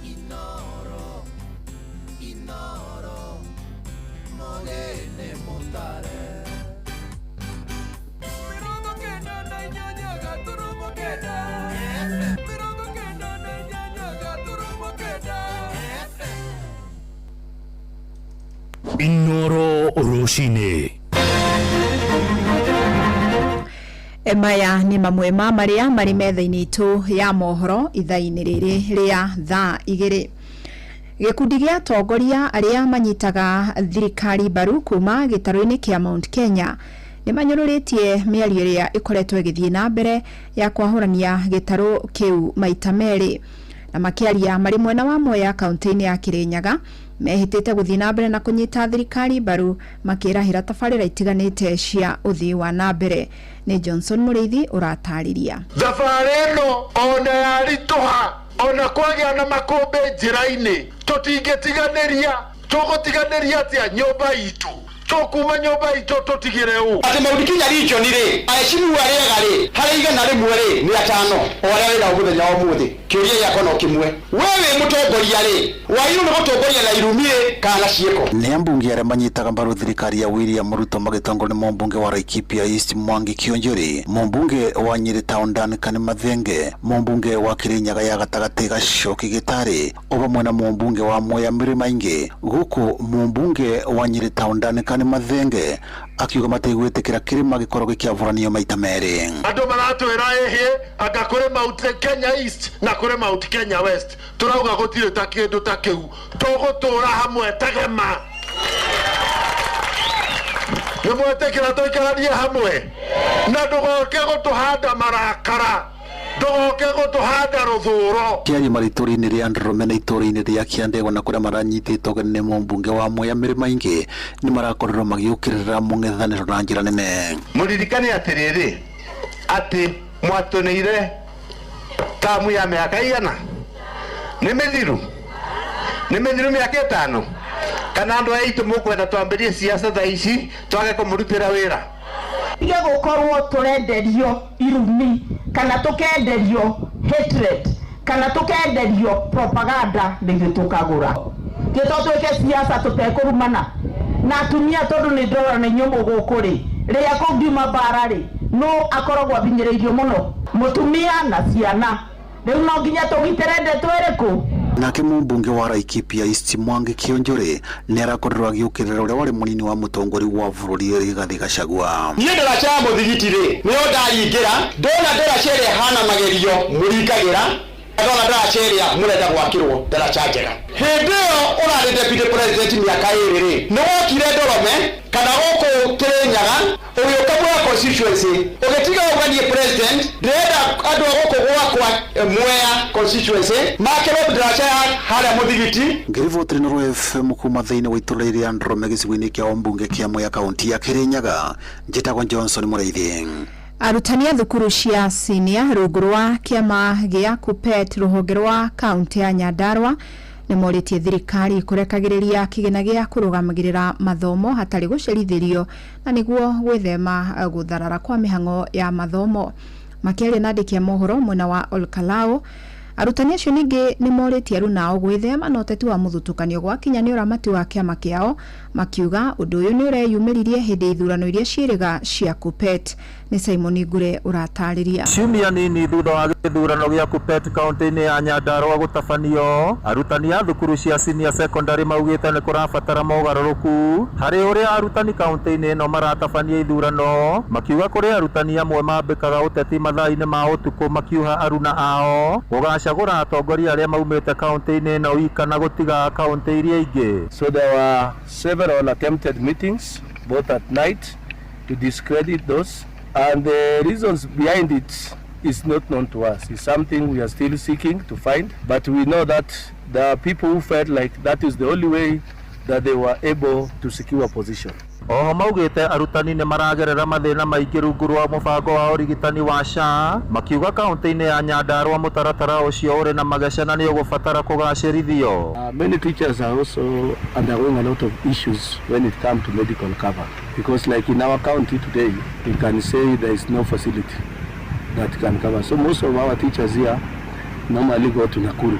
Inoro, inoro, mogene motare. 98 gaturumo kenda. 98 gaturumo kenda. Inoro rũcinĩ. Maya nĩ mamwe ma marĩa marĩ metha-inĩ itũ ya mohoro ithaa-inĩ rĩrĩ rĩa thaa 2. Gĩkundi gĩa atongoria arĩa manyitaga thirikari mbaru kuma gĩtarũ-inĩ kĩa Mount Kenya nĩ manyũrũrĩtie mĩario ĩrĩa ĩkoretwo ĩgĩthiĩ na mbere ya kwahũrania gĩtarũ kĩu maita merĩ. Na makĩaria marĩ mwena wa Mwea kaunti-inĩ ya Kirinyaga, mehĩtĩte gũthiĩ na mbere na kũnyita thirikari mbaru makĩrahĩra tabarĩra itiganĩte cia ũthii wa na mbere. Nĩ Johnson Mũrĩithi ũratarĩria. Thabarĩ ĩno ona yaritũha, ona kwagĩa na makũmbĩ njĩra-inĩ, tũtingĩtiganĩria. Tũgũtiganĩria atĩa nyũmba itũ? Tũkuma nyũmba itũ tũtigĩre ũ? Atĩ Mount Kenya region rĩ, aheshimiwa arĩa rĩ, harĩ 100 rĩ, nĩ 5 o arĩa wĩ nao mũthenya wa ũmũthĩ. Kĩũria gĩakwa no kĩmwe, we wĩ mũtongoria rĩ, wagĩrĩirwo nĩ gũtongoria na irumi rĩ kana na ciĩko? Nĩ ambunge arĩa manyitaga mbaru thirikari ya William Ruto magĩtongorio nĩ mũmbunge wa Laikipia East Mwangi Kionjuri, mũmbunge wa Nyeri Town Duncan Mathenge, mũmbunge wa Kirinyaga ya gatagatĩ Gacoki Gĩtarĩ, o vamwe na mũmbunge wa Mwea Mĩrĩ Maingĩ, gũkũ mũmbunge wa Nyeri Town Duncan Mathenge akiuga matigwĩtĩkĩra kĩrĩma gĩkorwo gĩkĩavũranio maita merĩ. Andũ maratwĩra ĩhĩ anga kũrĩ Mount Kenya East na kũrĩ Mount Kenya West, tũrauga gũtirĩ ta kĩndũ ta kĩu, tũgũtũra hamwe Na ndũgoke gũtũhanda marakara, ndũgoke gũtũhanda rũthũro. Kĩaria marĩ itũũra-inĩ rĩa Ndorome na itũũra-inĩ rĩa Kĩandegwa na kũrĩa maranyitĩtwo ũgeni nĩ mũmbunge wa Mwea Mĩrĩma ingĩ nĩ marakorirwo magĩũkĩrĩra mũng'ethanĩro na njĩra nene. Mũririkane atĩrĩrĩ, atĩ mwatũnĩire tamu ya mĩaka igana nĩ mĩthiru, nĩ mĩthiru mĩaka 5, kana andũ aya aitũ mũkwenda twambĩrie siasa thaa ici twage kũmũrutĩra wĩra? Tige gũkorwo tũrenderio irumi kana tũkenderio hatred kana tũkenderio propaganda nĩ ithuĩ tũkagũra. Gĩto twĩke siasa tũtekũrumana na atumia, tondũ nĩ ndora nĩ nyũmũ gũkũ rĩ, rĩrĩa kũngiuma mbara rĩ, no akoragwo abinyĩrĩirio mũno mũtumia na ciana. Rĩu no nginya tũgitĩre ndeto ĩrĩkũ? Nake mũmbunge wa Laikipia East Mwangi Kionjore nĩ arakorirwo agĩũkĩrĩra ũrĩa warĩ mũnini wa mũtongoria wa bũrũri Rigathi Gachagua. Niĩ ndaraca ya mũthigiti rĩ, nĩyo ndaringĩra, ndona ndaraca ĩrĩa ĩhana magerio mũringagĩra, ndona ndaraca ĩrĩa mũrenda gwakĩrwo ndaraca njega. Hĩndĩ ĩyo ũrarĩ deputy president mĩaka 2 rĩ, nĩ wokire Ndorome kana gũkũ Kĩrĩnyaga, ũgĩũka Mwea constituency, ũgĩtiga uga niĩ president ndĩrenda andũ a gũkũ gwakwa Mwea constituency makĩrwo ndaraca ya harĩa mũthigiti. Ngĩribotera Inooro FM kuma thĩinĩ wa itũũra rĩa Ndorome gĩcigo-inĩ kĩa ũmbunge kĩa Mwea kaunti ya Kĩrĩnyaga, njĩtagwo Johnson Mũrĩithi. Arutani a thukuru cia senior rungu rwa kĩama gĩa KUPPET rũhonge rwa kaunti ya Nyandarua nĩ morĩtie thirikari kũrekagĩrĩria kĩgĩna gĩa kũrũgamagĩrĩra mathomo hatarĩ gũcerithĩrio na nĩguo gwĩthema gũtharara kwa mĩhang'o ya mathomo. Makĩaria na andĩki a mohoro mwena wa Olkalou, arutani acio ningĩ nĩ morĩtie arunao gwĩthema na ũteti wa mũthutũkanio gwakinya nĩ ũramati wa kĩama kĩao, makiuga ũndũ ũyũ nĩ ũreyumĩririe hĩndĩ ya ithurano iria ciĩrĩga cia KUPPET. Nĩ Simon Ngure ũratarĩria. Ciumia nini thutha wa gĩthurano gĩa KUPPET kaunti-inĩ ya Nyandarua gũtabanio, arutani a thukuru cia senior secondary maugĩte nĩ kũrabatara mogarũrũku harĩ ũrĩa arutani kaunti-inĩ ĩno maratabania ithurano, makiuga kũrĩ arutani amwe mambĩkaga ũteti mathaa-inĩ ma ũtukũ makiuha aruna ao gũgacagũra atongoria arĩa maumĩte kaunti-inĩ ĩno wika na gũtiga kaunti iria ingĩ. So there were several attempted meetings both at night to discredit those, and the reasons behind it is not known to us. It's something we are still seeking to find, but we know that there are people who felt like that is the only way that they were able to secure a position. Oho maugĩte arutani nĩ maragerera mathĩna maingĩ rungu rwa mũbango wa ũrigitani wa SHA, makiuga kaunti-inĩ ya Nyandarua mũtaratara ũcio ũrĩ na mageca na nĩ ũgũbatara kũgacĩrithio. Many teachers are also undergoing a lot of issues when it comes to medical cover, because like in our county today, you can say there is no facility that can cover. So most of our teachers here normally go to Nakuru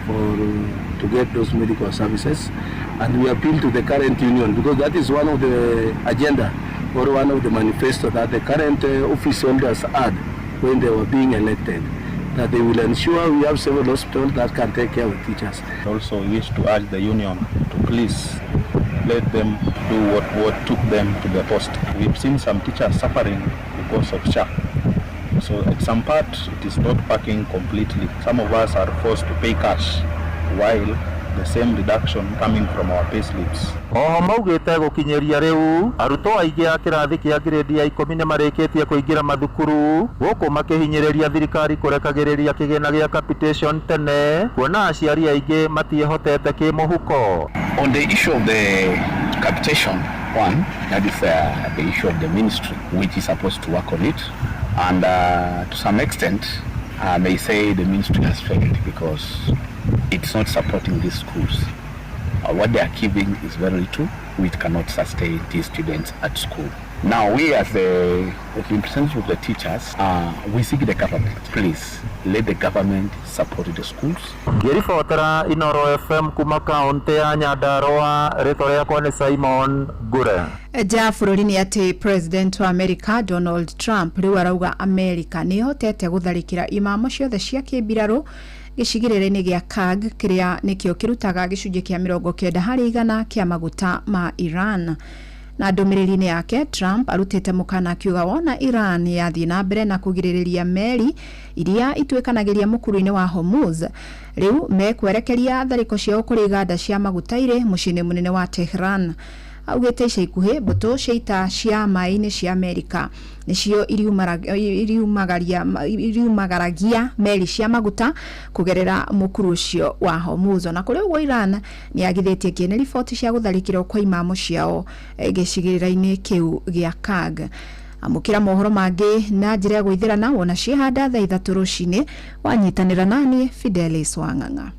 for to get those medical services, and we appeal to the current union because that is one of the agenda or one of the manifesto that the current office holders had when they were being elected, that they will ensure we have several hospitals that can take care of teachers. Also, we wish to urge the union to please let them do what took them to the post. We've seen some teachers suffering because of SHA. So at some part, it is not working completely. Some of us are forced to pay cash while the same reduction coming from our pay slips. Oho maugĩte gũkinyĩria rĩu arutwo aingĩ a kĩrathi kĩa grade ya 10 nĩ marĩkĩtie kũingĩra mathukuru gũkũ makĩhinyĩrĩria thirikari kũrekagĩrĩria kĩgĩna gĩa capitation tene kuona aciari aingĩ matiĩhotete kĩmũhuko. On the issue of the capitation one, that is the issue of the ministry which is supposed to work on it, and to some extent I may say the ministry has failed because it's not supporting these schools. What they are giving is very little, which cannot sustain these students at school. Now we as the representatives of the teachers, we seek the government. Please, let the government support the schools. Ngĩribotera Inooro FM kuma kaunti ya Nyandarua, rĩtwa rĩakwa nĩ Simon Ngure. Nja bũrũri nĩ atĩ President wa America Donald Trump rĩu arauga America nĩ ĩhotete gũtharĩkĩra imamo ciothe cia kĩmbirarũ gĩcigĩrĩra-inĩ gĩa Kag kĩrĩa nĩkĩo kĩrutaga gĩcunjĩ kĩa 90% kĩa maguta ma Iran. Na ndũmĩrĩri-inĩ yake Trump arutĩte mũkana akiuga wona Iran yathiĩ na mbere na kũgirĩrĩria meri iria ituĩkanagĩria mũkuru-inĩ wa Hormuz, rĩu mekwerekeria tharĩko ciao kũrĩ iganda cia maguta irĩ mũciĩ-inĩ mũnene wa Tehran. Augĩte ica ikuhĩ mbũtũ cia ita cia maĩ-inĩ cia Amerika nĩcio iriumagaragia meri cia maguta kũgerera mũkuru ũcio wa Hormuz. Ona kũrĩ ũguo, Iran nĩ yagithĩtie kĩene riboti cia gũtharĩkĩrwo kwa imamo ciao gĩcigĩrĩra-inĩ kĩu gĩa Kag. Amũkĩra mohoro mangĩ na njĩra ya gwĩthĩrana wona ciĩhanda thaa 3 rũcinĩ. Wanyitanĩra naniĩ Fidelis Wang'ang'a.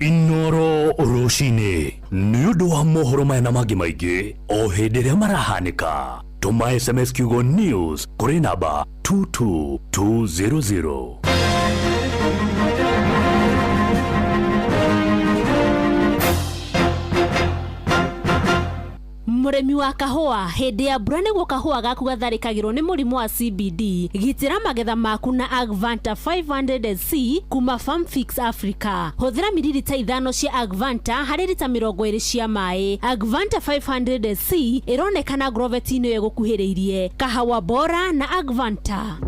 Inoro rũcinĩ nĩ ũndũ wa mohoro maya na mangĩ maingĩ o hĩndĩ ĩrĩa marahanĩka, tũma SMS kiugo news kũrĩ namba 22200. Mũrĩmi wa kahũa, hĩndĩ ya mbura nĩguo kahũa gaku gatharĩkagĩrwo nĩ mũrimũ wa CBD. Gitĩra magetha maku na Agvanta 500SC kuma Farmfix Africa. Hũthĩra miririta 5 cia Agvanta harĩ rita 20 cia maĩ. Agvanta 500SC ĩronekana Agrovet-inĩ ĩyo ĩgũkuhĩrĩirie. Kahawa bora na Agvanta.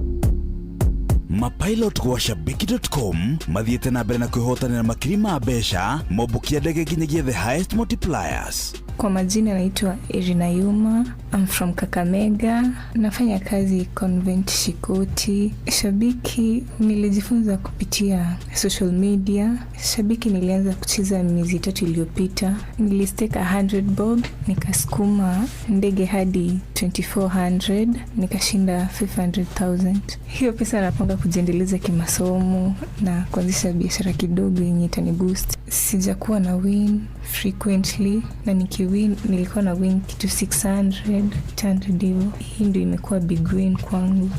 Mapilot gwa shabiki.com mathiĩte na mbere na kwĩhotanĩra makiri ma mbeca mombũkia ndege nginyagia the highest multipliers. Kwa majina naitwa Irina Yuma. I'm from Kakamega. Nafanya kazi Convent Shikoti. Shabiki nilijifunza kupitia social media. Shabiki nilianza kucheza miezi 3 iliyopita. Nilistake 100 bob, nikasukuma ndege hadi 2400, nikashinda 500,000. Hiyo pesa napanga kujiendeleza kimasomo na kuanzisha biashara kidogo yenye itaniboost. Sijakuwa na win frequently, na nikiwin nilikuwa na win kitu 600, 800 hivyo. Hii ndio imekuwa big win kwangu.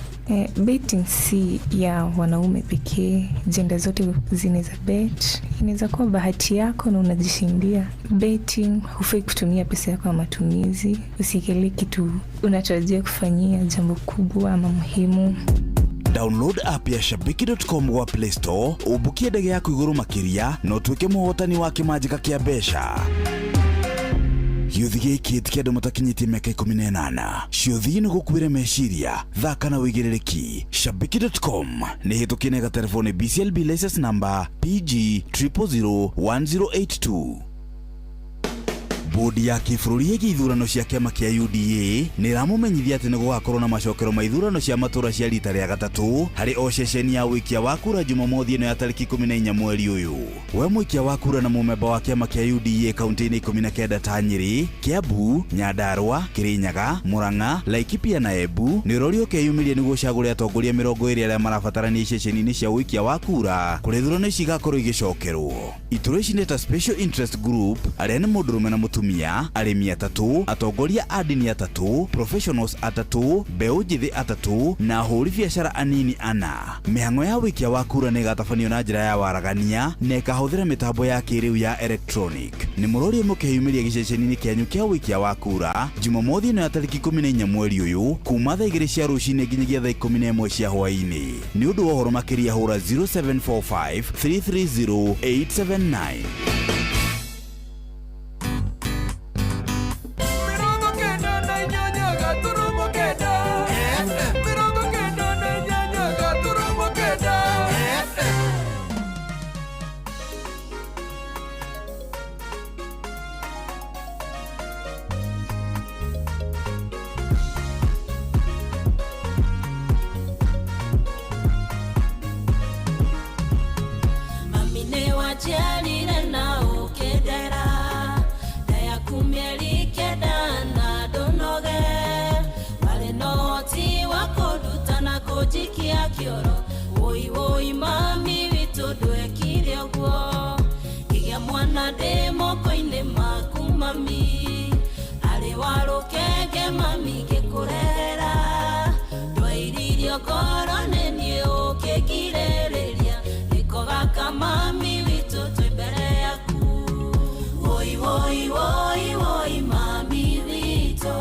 Betting si ya wanaume pekee, jenda zote zinaweza bet. Inaweza kuwa bahati yako na unajishindia. Betting hufai kutumia pesa yako ya matumizi, usiekelee kitu unatarajia kufanyia jambo kubwa ama muhimu. Download app ya shabiki.com gwa Play Store, ũmbũkie ndege yaku igũrũ makĩria na ũtuĩke mũhotani wa kĩmanjĩka kĩa mbeca. Gĩũthi gĩkĩ ti kĩa andũ matakinyĩtie mĩaka 18. Ciũthi nĩ gũkuĩre meciria, thaka na wĩigĩrĩrĩki. Shabiki.com nĩ hĩtũkie na ĩgaterefo nĩ BCLB license number PG 0001082. Bodi ya kĩbũrũri ĩgiĩ ithurano cia kĩama kĩa UDA nĩ ĩramũmenyithia atĩ nĩ gũgakorwo na macokero ma ithurano cia matũra cia rita rĩa gatatũ harĩ o ceceni ya ũikia wa kura Jumamothi ĩno ya tarĩki 14 mweri ũyũ. We mũikia wa kura na mũmemba wa kĩama kĩa UDA kaunti-inĩ 19 ta Nyĩrĩ, Kiambu, Nyandarua, Kĩrĩnyaga, Murang'a, Laikipia na Embu nĩ ũrorio ũkeyumĩria nĩguo ũcagũre atongoria 20 arĩa marabatarania ceceni-inĩ cia ũikia wa kura kũrĩa ithurano ici igakorwo igĩcokerwo. Iturwa ici nĩ ta Special Interest Group arĩa nĩ mũndũrũme na mũtumia, arĩmi 3, atongoria a ndini 3, professionals 3, mbeũ njĩthĩ 3 na ahũri biacara anini 4. Mĩhang'o ya ũikia wa kura nĩ ĩgatabanio na njĩra ya waragania na ĩkahũthĩra mĩtambo ya kĩrĩu ya electronic. Nĩ mũrorio mũkeyumĩria gĩceceni-inĩ kĩanyu kĩa ũikia wa kura Jumamothi ĩno ya tarĩki 14 mweri ũyũ kuma thaa 2 cia rũcinĩ nginyagia thaa 11 cia hwaĩ-inĩ. Nĩ ũndũ wa ũhoro makĩria hũra 0745 330 879. Njiarire na ũkĩndera nda yaku mĩeri 9 na ndũnoge, warĩ na ũhoti wa kũnduta na kũnjikia kĩoro. Wũi wũi mami witũ ndwekire ũguo, ngĩgĩa mwana ndĩ moko-inĩ maku mami, arĩ wa rũkenge mami ngĩkũrera, ndwairirio ngoro nĩ niĩ ũkĩngirĩrĩria, nĩko gaka mami witũ twĩ mbere yaku. Woi woi woi woi mami witũ,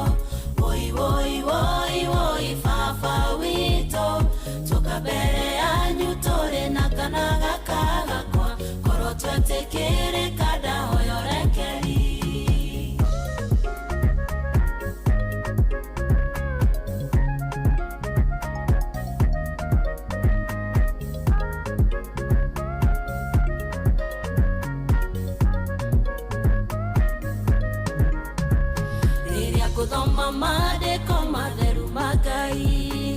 woi woi woi woi baba witũ, tũka mbere yanyu tũrĩ na kana gaka gakwa, korwo twetĩkĩrĩka ndahoya ũrekeri. Gũthoma maandĩko matheru ma Ngai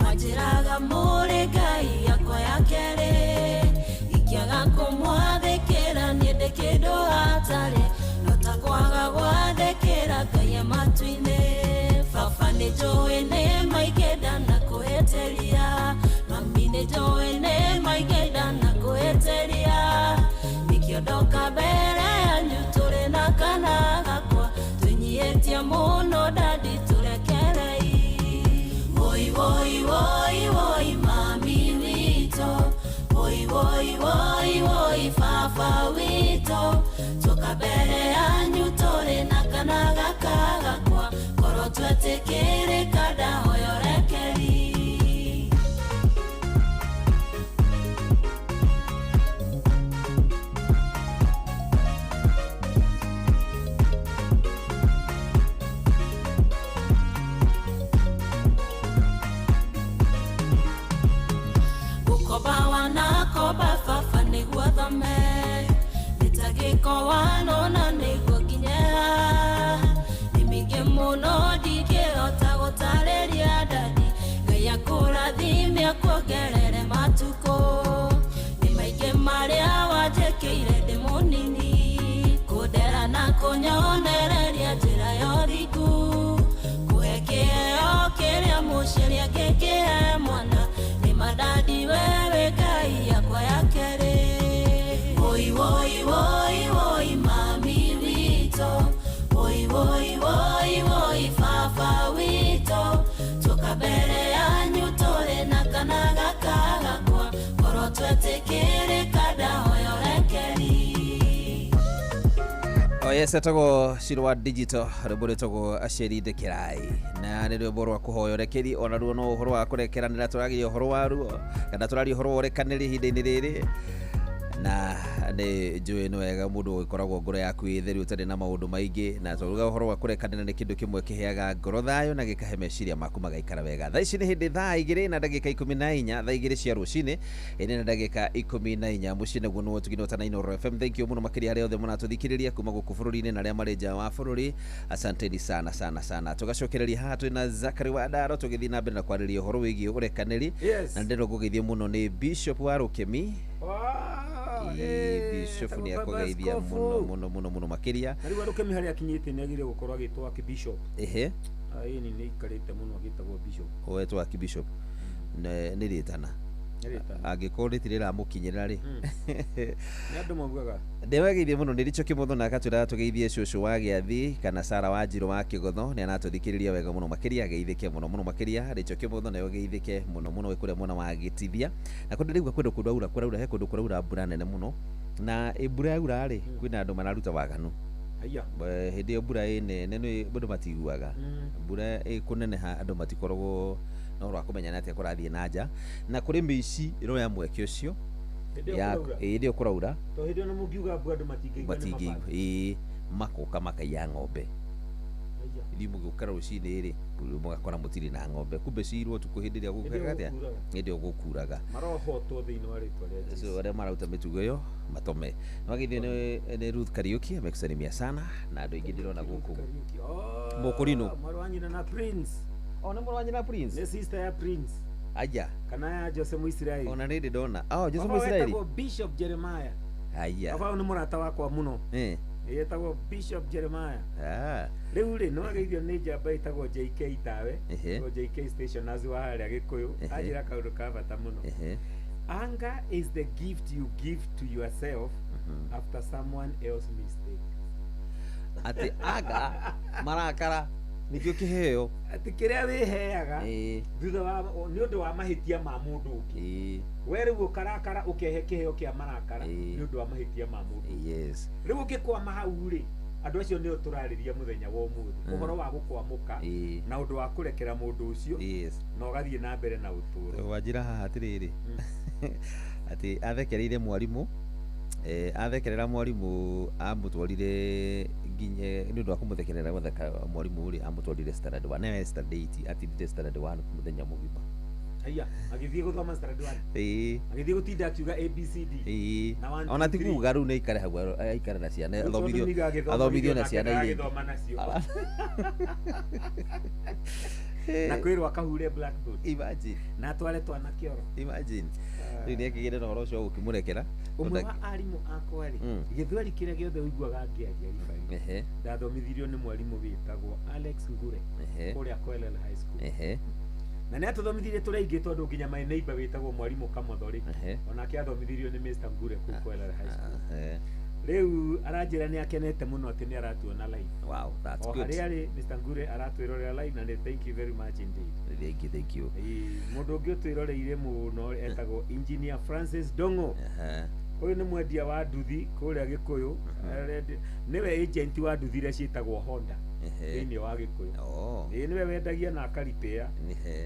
manjĩraga mũrĩ Ngai yakwa ya kerĩ ingĩaga kũmwathĩkĩra niĩ ndĩ kĩndũ hatarĩ no ta kwaga gwathĩkĩra Ngai e matu-inĩ. Baba nĩ njũĩ nĩ maingĩ ndanakũhĩtĩria, mami nĩ njũĩ nĩ maingĩ ndanakũhĩtĩria, nĩkĩo ndoka mbere yanyu tũrĩ na kana gakwa twĩnyihĩtie mũno dadi tũrekerei. Woi woi woi woi mami witũ, woi woi woi woi baba witũ, tũka mbere yanyu tũrĩ na kana gaka gakwa korwo twetĩkĩrĩka ndahoya ũrekeri. Gũkoba wanakoba baba nĩguo thome, mĩtangĩko wanona nĩguo nginye haha, nĩ mĩingĩ mũno ndingĩhota gũtarĩria dadi, Ngai akũrathime akuongerere matukũ, nĩ maingĩ marĩa wanjĩkĩire ndĩ mũnini, kũndera na kũnyonereria njĩra ya ũthingu, kũhe kĩheo kĩrĩa mũciari angĩkĩhe mwana, nĩ madadi wewe Ngai yakwa ya kerĩ. Woi woi woi woi mami witũ, woi woi woi woi baba witũ, tũka mbere yanyu tũrĩ na kana gaka gakwa korwo twetĩkĩrĩka ndahoya ũrekeri. Oh yes, etagwo Shirwa Digital rwĩmbo rwĩtagwo Aceri Ndekerai na nĩ rwĩmbo rwa kũhoya ũrekeri ona ruo no ũhoro wa kũrekeranĩra tũragia ũhoro wa ruo kana tũraria ũhoro wa ũrekanĩri ihinda-inĩ rĩrĩ na nĩ njũĩ nĩ wega mũndũ ũgĩkoragwo ngoro yaku ĩ theru ũtarĩ na maũndũ maingĩ na twaruga ũhoro wa kũrekanĩra nĩ kĩndũ kĩmwe kĩheaga ngoro thayũ na gĩkahe meciria maku magaikara wega. Thaa ici nĩ hĩndĩ thaa 2 na ndagĩka 14, thaa 2 cia rũcinĩ ĩrĩ na ndagĩka 14 mũciĩ naguo nĩguo tũginota na Inooro FM. Thank you mũno makĩria arĩa othe mũratũthikĩrĩria kuma gũkũ bũrũri-inĩ na arĩa marĩ nja wa bũrũri, asanteni sana sana sana. Tũgacokereria haha twĩna Zachary Wandaro tũgĩthiĩ na mbere na kwarĩria ũhoro wĩgiĩ ũrekanĩri. Yes. Na ndĩrenda ngũgeithie mũno nĩ Bishop wa Rũkemi. Bishop nĩ akũgeithia mũno mũno mũno mũno makĩria. Na rĩu Rũkemi harĩa akinyĩte nĩ agĩrĩire gũkorwo agĩtwo Archbishop. Ehe, ĩni nĩ aikarĩte mũno agĩtagwo Bishop. Wetwo Archbishop nĩ rĩtana angĩkorwo rĩtirĩ rĩramũkinyĩra rĩ nĩ andũ maugaga. Ndĩwageithie mũno nĩ Richo Kĩmotho na akatwĩra tũgeithie cũcũ wa gĩathi kana Sara wa Njirũ wa Kĩgotho nĩ aratũthikĩrĩria wega mũno makĩria ageithĩke mũno mũno makĩria. Richo Kĩmotho nayo geithĩke mũno mũno wĩ kũrĩa mwena wa Gĩtithia na kũndũ rĩu kwĩna kũndũ kũraura he kũndũ kũraura mbura nene mũno na mbura yaura rĩ kwĩna andũ mararuta waganu. Hĩndĩ ĩyo mbura ĩ nene nĩ andũ matiguaga mbura ĩkũneneha andũ matikoragwo na ũhoro wa kũmenya nĩ atĩa kũrathiĩ na nja na kũrĩ mĩici ĩroya mweke ũcio hĩndĩ ĩyo kũraura to hĩndĩ ĩyo na mũngiuga mbura andũ matingĩigua ĩĩ makoka makaiya ng'ombe ithuĩ mũgĩũkĩra rũcinĩ rĩ mũgakora mũtirĩ na ng'ombe kumbe ciirwo ũtukũ hĩndĩ ĩrĩa gũkaga atĩa hĩndĩ ĩyo gũkuraga marohotwo thĩinĩ wa rĩtwa rĩa Jesũ. So arĩa marauta mĩtugo ĩyo matome nĩwageithio nĩ Ruth Kariuki amekusalimia sana na andũ aingĩ ndĩrona gũkũ Mũkũrinũ mwarĩ wa nyina na Prince. O nĩ mwarĩ wa nyina na Prince, nĩ sister ya Prince aya kana ya Jose Mũisiraeli. Ona nĩ ndĩ ndona oh Jose Mũisiraeli wetagwo Bishop Jeremiah. Aya baba nĩ mũrata wakwa mũno etagwo Bishop Jeremiah. Rĩu rĩ nĩwageithio nĩ njamba ĩtagwo JK Tawe o JK Station wa harĩa Gĩkũyũ anjĩra kaũndũ ka bata mũno. Anger is the gift you give to yourself after someone else mistake. Atĩ anga marakara nĩkĩo kĩheo atĩ kĩrĩa wĩheaga thutha wa nĩ ũndũ wa mahĩtia ma mũndũ ũngĩ. We rĩu ũkarakara ũkehe kĩheo kĩa marakara nĩ ũndũ wa mahĩtia ma mũndũ. Yes. Rĩu ũngĩkwama hau rĩ andũ acio nĩo tũrarĩria mũthenya wa ũmũthĩ ũhoro wa gũkwamũka na ũndũ wa kũrekera mũndũ ũcio na ũgathiĩ na mbere na ũtũũro. Wanjĩra haha atĩrĩrĩ atĩ athekereire mwarimũ athekerera mwarimũ amũtwarire nginya nĩ ũndũ wa kũmũthekerera gũtheka mwarimũ rĩ amũtwarire standard 1 nawe standard 8 atindire standard 1 mũthenya mũgima. Haiya, agĩthiĩ gũthoma standard 1. Ĩĩ. Agĩthiĩ gũtinda akiuga ABCD. Ĩĩ. Na one, Ona two, ti three. kuga rĩu nĩ aikare hau aikare na ciana Rĩu tondũ athomithio nĩiga agĩthoma athomithio na nake ciana iria ingĩ. agĩthoma nacio. Na kwĩrwo akahure blackboard. Imagine. Na atware twana kĩoro. Imagine. Rĩu nĩ akĩgĩre na ũhoro ũcio wa gũkĩmũrekera. Ũmwe wa arimũ akwa rĩ, gĩthweri kĩrĩa gĩothe ũiguaga ngĩaria ribari. Ndathomithirio nĩ mwarimũ wĩtagwo Alex Ngure kũrĩa Koelel High School. Na nĩ atũthomithirie tũrĩ aingĩ tondũ nginya my neighbor wĩtagwo mwarimũ Kamotho rĩ, onake athomithirio nĩ Mr. Ngure kũu Koelel High School. Rĩu aranjĩra nĩ akenete mũno atĩ nĩ aratuona live. Wow, that's O good. harĩa arĩ Mr. Ngure aratwĩrorera live na nĩ thank you very much indeed. Thank you, thank you. Ĩĩ, mũndũ ũngĩ ũtwĩroreire mũno etagwo Engineer Francis Ndong'o. Ũyũ nĩ mwendia wa nduthi kũrĩa Gĩkũyũ. Nĩwe agent wa nduthi iria ciĩtagwo Honda thĩinĩ wa Gĩkũyũ. Ĩĩ, nĩwe wendagia na akaripĩa.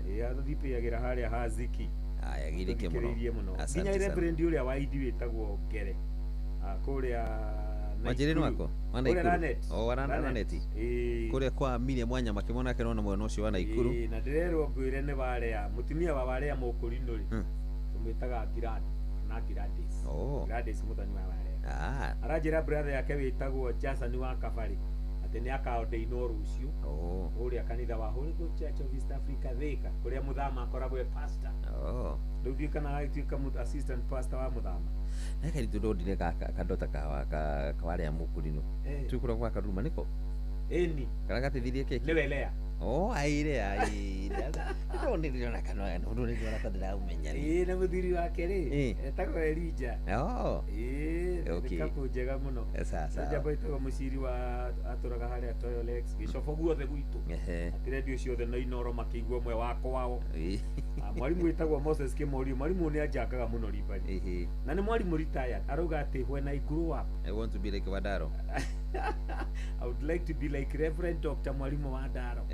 Ĩĩ, athipĩagĩra harĩa ha Ziki. Haya, githĩke mũno. Tũthikĩrĩirie mũno. Asante Nginya sana. Reverend ũrĩa wa Idi wĩtagwo Ngere. Kũrĩa Wanjĩrĩ nĩ Naikuru. wako? Wa Kũrĩa Naikuru. Lanet. O wa Lanet. Lanet. Ĩĩ. Kũrĩa kwa Miriam Wanyama kĩmwana nake nona mwena ũcio wa Naikuru. Ĩĩ, na ndĩrerwo ngwĩre nĩ warea mũtumia wa warea mũkũrinũ rĩ, tũmwĩtaga Giradi kana Gladys. Gladys mũthoni wa warea. Aranjĩra brother yake wĩtagwo Jason wa Kabarĩ atĩ nĩ akaordainwo rũciũ kũrĩa kanitha wa Holy Ghost Church of East Africa Thika kũrĩa mũthama akoragwo e pastor. Rĩu ndiũĩ kana agagĩtuĩka assistant pastor wa mũthama. Na karitũ ndondire kadota ka kawarĩa mũkũrinũ. Twĩ kũrĩa gwa Karuruma nĩko? Ĩni. Kana gatithirie keki? Nĩwe Lea. Oh, aire aire. Ndonire kana ndonire ta ndĩraumenya. Ĩĩ, na mũthuri wake rĩ etagwo Elijah. Ĩĩ, nĩ couple njega mũno. Sawa sawa. Njamba ĩtagwo mũciri wa atũraga harĩa Toyolex gĩcobo guothe gwitũ. Atĩ redio ciothe na Inoro makĩigua ũmwe wa kwao. Mwarimũ wĩtagwo Moses Kĩmorio, mwarimũ nĩ anjangaga mũno ribari. Na nĩ mwarimũ retired, arauga atĩ when I grow up I want to be like Wadaro. I would like to be like Reverend Dr. Mwalimu Wadaro.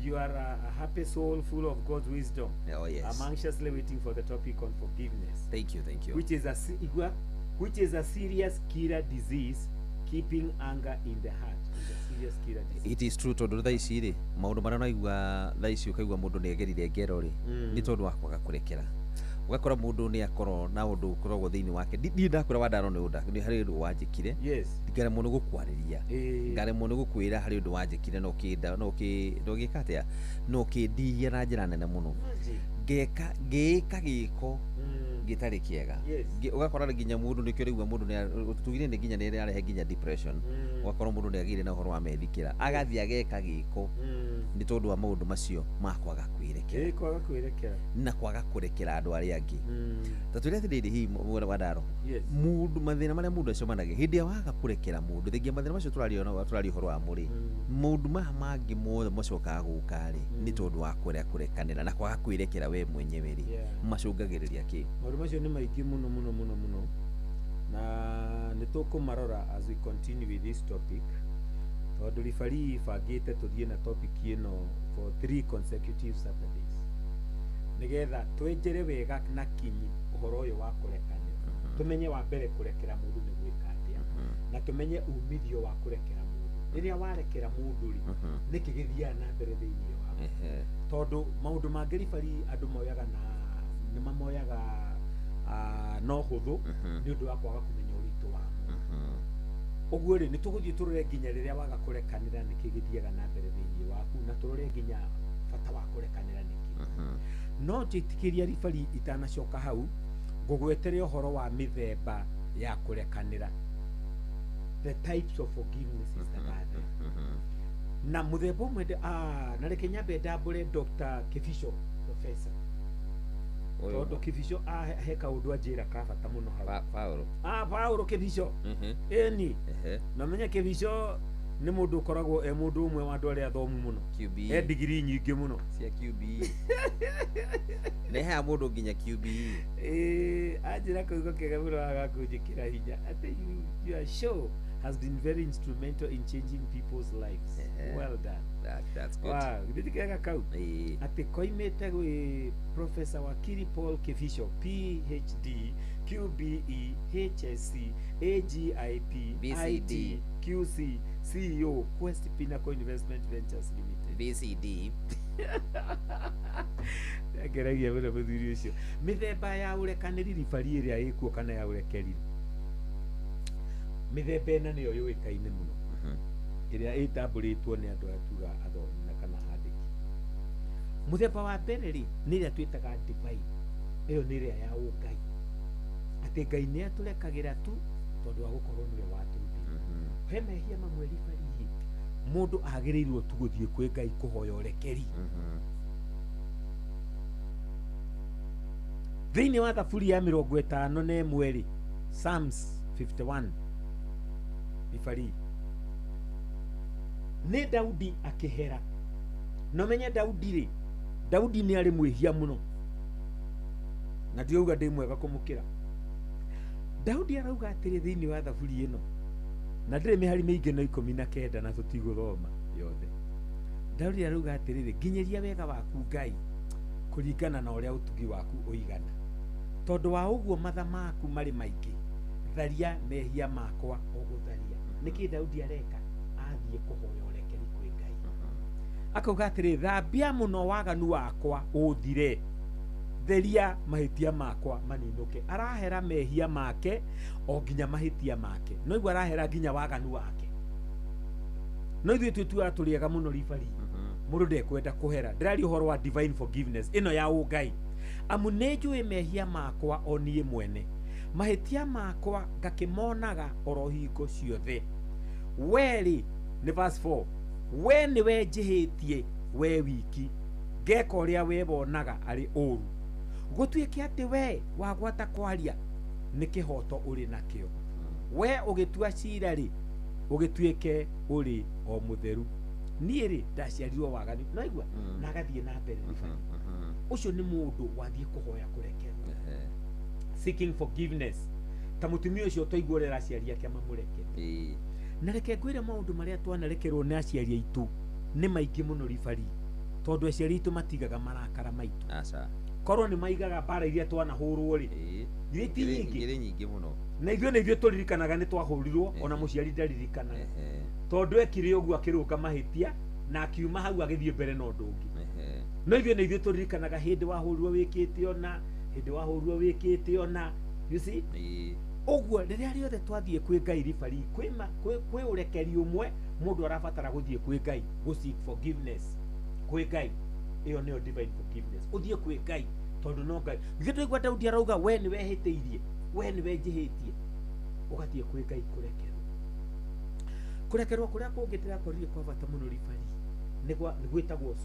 You are a happy soul full of God's wisdom. Oh, yes. I'm anxiously waiting for the topic on forgiveness. Thank you, thank you. Which is a which is a serious killer disease, keeping anger in the heart. Is a serious killer disease. It is true tondũ thaa ici rĩ maũndũ marĩa ũraigua thaa ici ũkaigua mũndũ nĩ agerire ngero rĩ nĩ tondũ wa kwaga kũrekera ũgakora mũndũ nĩ akorwo na ũndũ ũkoragwo thĩinĩ wake. Niĩ ndakwĩra Wandaro nĩ ũndũ nĩ harĩ ũndũ wanjĩkire ngaremwo nĩ gũkwarĩria, ngaremwo nĩ gũkwĩra harĩ ũndũ wanjĩkire na ũkĩnda na ũgĩka atĩa na ũkĩndihia na njĩra nene mũno, ngeka ngĩĩka gĩko gĩtarĩ kĩega. Ũgakora nginya mũndũ nĩkĩo rĩu mũndũ tugire nĩ nginya nĩ arehe nginya depression. Ũgakora mũndũ nĩ agĩire na ũhoro wa methikĩra agathiĩ ageka gĩko nĩ tondũ wa maũndũ macio ma kwaga kwĩrekera. Ĩĩ, kwaga kwĩrekera na kwaga kũrekera andũ arĩa angĩ. Ta twĩre atĩrĩrĩ, hihi mwena wa Ndaro mũndũ mathĩna marĩa mũndũ acemanagia hĩndĩ ĩrĩa waga kũrekera mũndũ, thengia mathĩna macio tũraria tũraria ũhoro wamo rĩ, maũndũ maya mangĩ mothe macokaga gũka rĩ nĩ tondũ wa kũrega kũrekanĩra na kwaga kwĩrekera we mwenyewe rĩ, macũngagĩrĩria kĩ? Maũndũ macio nĩ maingĩ mũno mũno mũno mũno na nĩ tũkũmarora as we continue with this topic tondũ ribari bangĩte tũthiĩ na topic ĩno for 3 consecutive Saturdays nĩgetha twenjere wega na kinyi ũhoro ũyũ wa kũrekanĩra, tũmenye wa mbere kũrekera mũndũ nĩ gwĩka atĩa na tũmenye umithio wa kũrekera mũndũ. Rĩrĩa warekera mũndũ rĩ, nĩkĩ gĩthiaga na mbere thĩinĩ waku? Tondũ maũndũ mangĩ ribari andũ moyaga na nĩ mamoyaga no hũthũ nĩ ũndũ wa kwaga kũmenya ũritũ wamo. Ũguo rĩ, nĩ tũgũthiĩ tũrore nginya rĩrĩa waga kũrekanĩra nĩkĩ gĩthiaga na mbere thĩinĩ waku na tũrore nginya bata wa kũrekanĩra nĩkĩ. No njĩtĩkĩria ribari itanacoka hau ngũgwetere ũhoro wa mĩthemba ya kũrekanĩra, the types of forgiveness is that are there. Na mũthemba ũmwe na reke nyambe ndambũre Dr. Kibicho professor tondũ Kibicho he kaũndũ anjĩra ka bata mũno hau. Paulo. Paulo Kibicho. Ĩni na menye Kibicho nĩ mũndũ ũkoragwo e mũndũ ũmwe wa andũ arĩa athomu mũno. QBE. E digiri nyingĩ mũno cia QBE. Nĩ heaga mũndũ nginya QBE. Ĩĩ, anjĩra kiugo kĩega mũno agakũnjĩkĩra hinya atĩ your show has been very instrumental in changing people's lives. Well done. That's good. Wow, githĩ ti kega kau? Atĩ koimĩte gwĩ Professor Wakili Paul Kibicho PhD QBE HSC AGIP BCD IT QC CEO Quest Pinnacle Investment Ventures Limited BCD. Ngeragia mũno mũthuri ũcio. Mĩthemba ya ũrekanĩri ribari ĩrĩa ĩkuo kana ya ũrekeri, mĩthemba ĩna nĩyo yũĩkaine mũno ĩrĩa ĩtambũrĩtwo nĩ andũ arĩa tuga athomi na kana andĩki. Mũthemba wa mbere rĩ, nĩ ĩrĩa twĩtaga divine. Ĩyo nĩ ĩrĩa ya ũngai, atĩ Ngai nĩ atũrekagĩra tu tondũ wa gũkorwo nĩwe watũmbire. He mehia mamwe ribari mũndũ agĩrĩirwo tu gũthiĩ kwĩ Ngai kũhoya ũrekeri. Thĩinĩ wa thaburi ya 51 rĩ, Psalms 51 ribari, nĩ Daudi akĩhera. Na ũmenye Daudi rĩ, Daudi nĩ arĩ mwĩhia mũno, na ndirauga ndĩ mwega kũmũkĩra. Daudi arauga atĩrĩ thĩinĩ wa thaburi ĩno, na ndĩrĩ mĩhari mĩingĩ no 19 na tũtigũthoma yothe. Daudi arauga atĩrĩrĩ, nginyĩria wega waku Ngai kũringana na ũrĩa ũtugi waku ũigana, tondũ wa ũguo matha maku marĩ maingĩ, tharia mehia makwa ũgũtharia. Nĩkĩ Daudi areka? Athiĩ kũhoya ũrekeri kwĩ Ngai. Akauga atĩrĩ, thambia mũno waganu wakwa ũthire, theria mahĩtia makwa maninũke. Arahera mehia make o nginya mahĩtia make, no igua arahera nginya waganu wake. No ithuĩ twĩtuaga tũrĩ ega mũno ribari, mũndũ ndekwenda kũhera. Ndĩraria ũhoro wa divine forgiveness ĩno ya ũngai. Amu nĩ njũĩ mehia makwa o niĩ mwene, mahĩtia makwa ngakĩmonaga oro hingo ciothe. We rĩ, nĩ verse 4, we nĩwe njĩhĩtie we wiki, ngeka ũrĩa we wonaga arĩ ũru. Gũtuĩke atĩ we wagwata kwaria nĩ kĩhoto ũrĩ nakĩo, we ũgĩtua cira rĩ, ũgĩtuĩke ũrĩ o mũtheru. Niĩ rĩ, ndaciarirwo waganu. No igua na agathiĩ na mbere ribari. Ũcio nĩ mũndũ wathiĩ kũhoya kũrekerwo, seeking forgiveness, ta mũtumia ũcio twaigua ũrĩa aciari ake mamũrekere. Na reke ngwĩre maũndũ marĩa twanarekerwo nĩ aciari aitũ nĩ maingĩ mũno ribari, tondũ aciari aitũ matigaga marakara maitũ. Aca. Korwo nĩ maigaga mbara iria twanahũrwo rĩ, ithuĩ ti nyingĩ. Igĩrĩ nyingĩ mũno. Na ithuĩ nĩ ithuĩ tũririkanaga nĩ twahũrirwo, ona mũciari ndaririkanaga, tondũ ekire ũguo akĩrũnga mahĩtia na akiuma hau agĩthiĩ mbere na ũndũ ũngĩ. No ithuĩ nĩ ithuĩ tũririkanaga hĩndĩ wahũrirwo wĩkĩte ona, hĩndĩ wahũrirwo wĩkĩte ona, you see. Ũguo rĩrĩa rĩothe twathiĩ kwĩ Ngai ribari, kwĩ ũrekeri ũmwe mũndũ arabatara gũthiĩ kwĩ Ngai gũ seek forgiveness kwĩ Ngai. Ĩyo nĩyo divine forgiveness, ũthiĩ kwĩ Ngai tondũ no Ngai. Githĩ ndũigua Daudi arauga we nĩwe hĩtĩirie, we nĩwe njĩhĩtie? Ũgathiĩ kwĩ Ngai kũrekerwo. Kũrekerwo kũrĩa kũngĩ ndĩrakorire kwa bata mũno ribari nĩ gwĩtagwo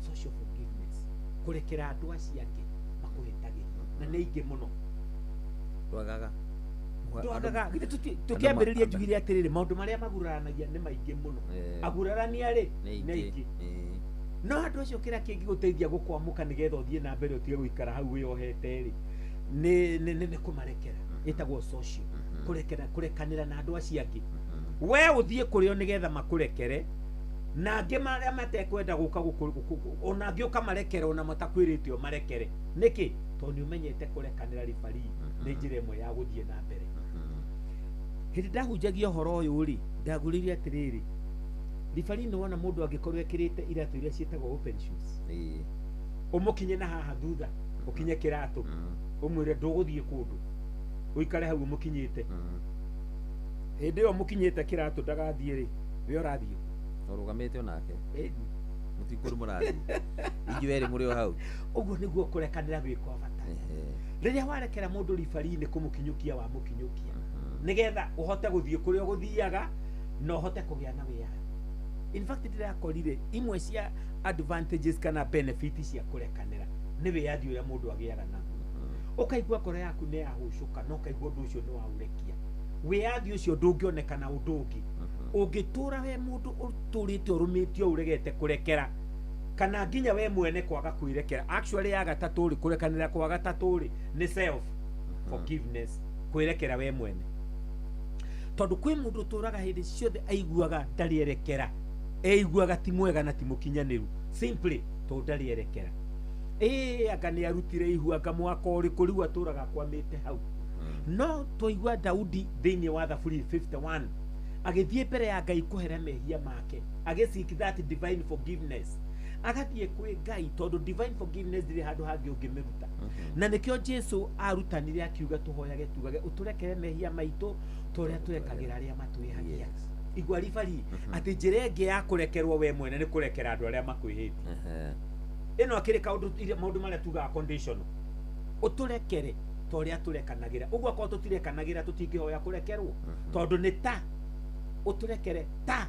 social forgiveness, kũrekera andũ acio angĩ makũhĩtagĩria, na nĩ aingĩ mũno. Ndwagaga. Ndwagaga. Githĩ tũkĩambĩrĩria njugire atĩrĩrĩ, maũndũ marĩa maguraranagia nĩ maingĩ mũno. Agurarania rĩ nĩ aingĩ. No andũ acio kĩrĩa kĩngĩgũteithia gũkwamũka nĩgetha ũthiĩ na mbere ũtige gũikara hau wĩyohete rĩ, nĩ kũmarekera. Ĩtagwo social, kũrekera, kũrekanĩra na andũ acio angĩ. We ũthiĩ kũrĩ o nĩgetha makũrekere, na angĩ marĩa matekwenda gũka ona angĩ ũkamarekera ona matakwĩrĩte ũmarekere. Nĩkĩ? Tondũ nĩ ũmenyete kũrekanĩra ribari nĩ njĩra ĩmwe ya gũthiĩ na mbere. Hĩndĩ ndahunjagia ũhoro ũyũ rĩ, ndagũrĩire atĩrĩrĩ, ribari nĩ wona mũndũ angĩkorwo ekĩrĩte iratũ iria ciĩtagwo open shoes, ũmũkinye na haha thutha, ũkinye kĩratũ, ũmwĩre ndũgũthiĩ kũndũ, ũikare hau ũmũkinyĩte. Hĩndĩ ĩyo ũmũkinyĩte kĩratũ ndagathiĩ rĩ, we ũrathiĩ kũ? Ũrũgamĩte onake. Mũtikũrũ mũrathiĩ. Inyuĩ erĩ mũrĩ o hau. Ũguo nĩguo kũrekanĩra gwĩ kwa bata. Rĩrĩa warekera mũndũ ribari-inĩ kũmũkinyũkia wamũkinyũkia, nĩgetha ũhote gũthiĩ kũrĩa ũgũthiaga na ũhote kũgĩa na wĩyathi. In fact ndĩrakorire imwe cia advantages kana benefit cia kũrekanĩra nĩ wĩyathi ũrĩa mũndũ agĩaga naguo. Ũkaigua ngoro yaku nĩ yahũcũka na ũkaigua ũndũ ũcio nĩ waũrekia. Wĩyathi ũcio ndũngĩoneka na ũndũ ũngĩ. Ũngĩtũra we mũndũ ũtũrĩte ũrũmĩtio ũregete kũrekera, kana nginya we mwene kwaga kwĩrekera. Actually ya gatatũ rĩ, kũrekanĩra kwa gatatũ rĩ, nĩ self forgiveness, kwĩrekera we mwene. Tondũ kwĩ mũndũ ũtũraga hĩndĩ ciothe aiguaga ndarĩ erekera, eiguaga ti mwega na ti mũkinyanĩru, simply tondũ ndarĩ erekera. Anga nĩ arutire ihu, anga mwaka ũrĩkũ, rĩu atũraga akwamĩte hau. No twaigua Daudi thĩinĩ wa Thaburi 51 agĩthiĩ mbere ya Ngai kũhera mehia make, agĩ seek that divine forgiveness. Agathiĩ kwĩ Ngai tondũ divine forgiveness ndĩrĩ handũ hangĩ ũngĩmĩruta. Na nĩkĩo Jesu arutanire akiuga tũhoyage tugage ũtũrekere mehia maitũ ta ũrĩa tũrekagĩra arĩa matwĩhagia. Igua ribari atĩ njĩra ĩngĩ ya kũrekerwo we mwene nĩ kũrekera andũ arĩa makwĩhĩtie. Ĩno akĩrĩ kaũndũ maũndũ marĩa tugaga conditional. Ũtũrekere ta ũrĩa tũrekanagĩra. Ũguo akorwo tũtirekanagĩra tũtingĩhoya kũrekerwo. Tondũ nĩ ta ũtũrekere ta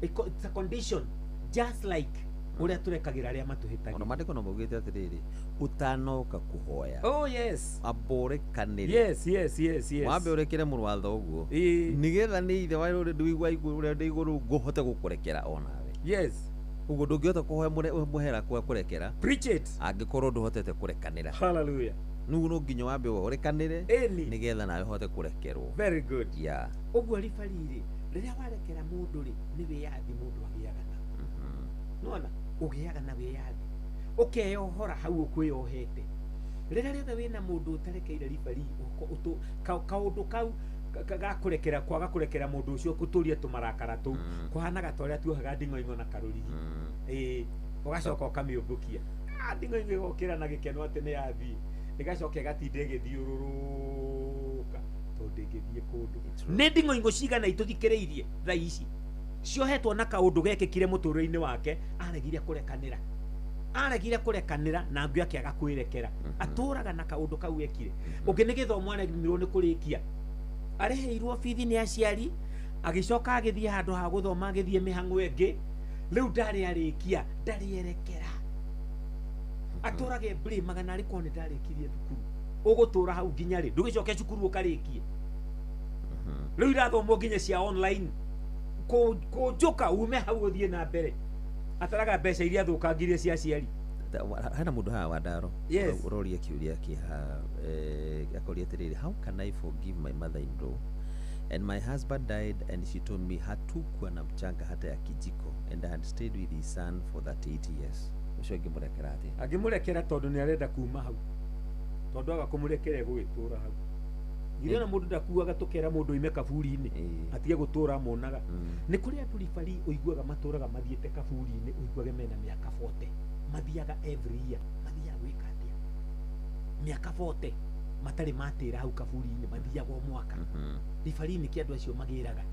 it's a condition just like ũrĩa tũrekagĩra arĩa matũhĩtagia. Ona maandĩko no maugĩte atĩrĩrĩ, ũtanoka kũhoya, Oh yes. amba ũrekanĩre. Yes, yes, yes, yes. Wambe ũrekere mũrũ wa thoguo, nĩgetha nĩ ithe wa ũrĩa ũrĩa ndĩ igũrũ ngũhote gũkũrekera onawe. Yes. Ũguo ndũngĩhota kũhoya mũhera kwa kũrekera. Preach it. Angĩkorwo ndũhotete kũrekanĩra. Hallelujah. Nĩguo no nginya wambe ũrekanĩre nĩgetha nawe ũhote kũrekerwo. Very good. Yeah. Ũguo ribari-rĩ, rĩrĩa warekera mũndũ rĩ, nĩ wĩyathi mũndũ agĩaga naguo. Nĩwona? Ũgĩaga na wĩyathi. Ũkeyohora hau ũkwĩyohete. Rĩrĩa rĩothe wĩna mũndũ ũtarekeire ribari, kaũndũ kau ga kũrekera, kwaga kũrekera mũndũ ũcio gũtũria tũmarakara tũu, kũhanaga ta ũrĩa tuohaga nding'oing'o na karũrigi. Ĩĩ, ũgacoka ũkamĩũmbũkia. Nding'oing'o ĩgokĩra na gĩkeno atĩ nĩ yathiĩ. Ĩgacoka ĩgatinda ĩgĩthiũrũrũka tondũ ndĩngĩthiĩ kũndũ. Nĩ nding'oing'o cigana itũthikĩrĩirie thaa ici ciohetwo na kaũndũ gekĩkire mũtũrĩre-inĩ wake, aregire kũrekanĩra, aregire kũrekanĩra na ngui akĩaga kwĩrekera, atũraga na kaũndũ kau ekire. Ũngĩ nĩ gĩthomo aremirwo nĩ kũrĩkia, arĩhĩirwo bithi nĩ aciari, agĩcoka agĩthiĩ handũ ha gũthoma agĩthiĩ mĩhang'o ĩngĩ, rĩu ndarĩ arĩkia, ndarĩ erekera, atũrage blame magana arĩ korwo nĩ ndarĩkirie thukuru. Ũgũtũra hau nginya rĩ? Ndũgĩcoke cukuru ũkarĩkie. Rĩu irathomwo nginya cia online. Kũnjũka ume hau ũthiĩ na mbere, ataraga mbeca iria thũkangirie cia aciari. Hena mũndũ haha wa ndaro Yes. ũroria kĩũria kĩha, akoria atĩrĩrĩ, "How can I forgive my mother in law and my husband died and she told me hatukuwa na mchanga hata ya kijiko and I had stayed with his son for 38 years?" Ũcio angĩmũrekera atĩa? Angĩmũrekera tondũ nĩ arenda kuma hau, tondũ aga kũmũrekera egũgĩtũra hau. Githĩ ona mũndũ ndakuaga tũkera mũndũ oime kaburi-inĩ atige gũtũra monaga. Nĩ kũrĩ andũ ribari ũiguaga matũraga mathiĩte kaburi-inĩ, ũiguage mena mĩaka 40 mathiaga every year. Mathiaga gwĩka atĩa mĩaka 40 matarĩ matĩra hau kaburi-inĩ? Mathiaga o mwaka ribari-inĩ. Kĩ andũ acio magĩraga,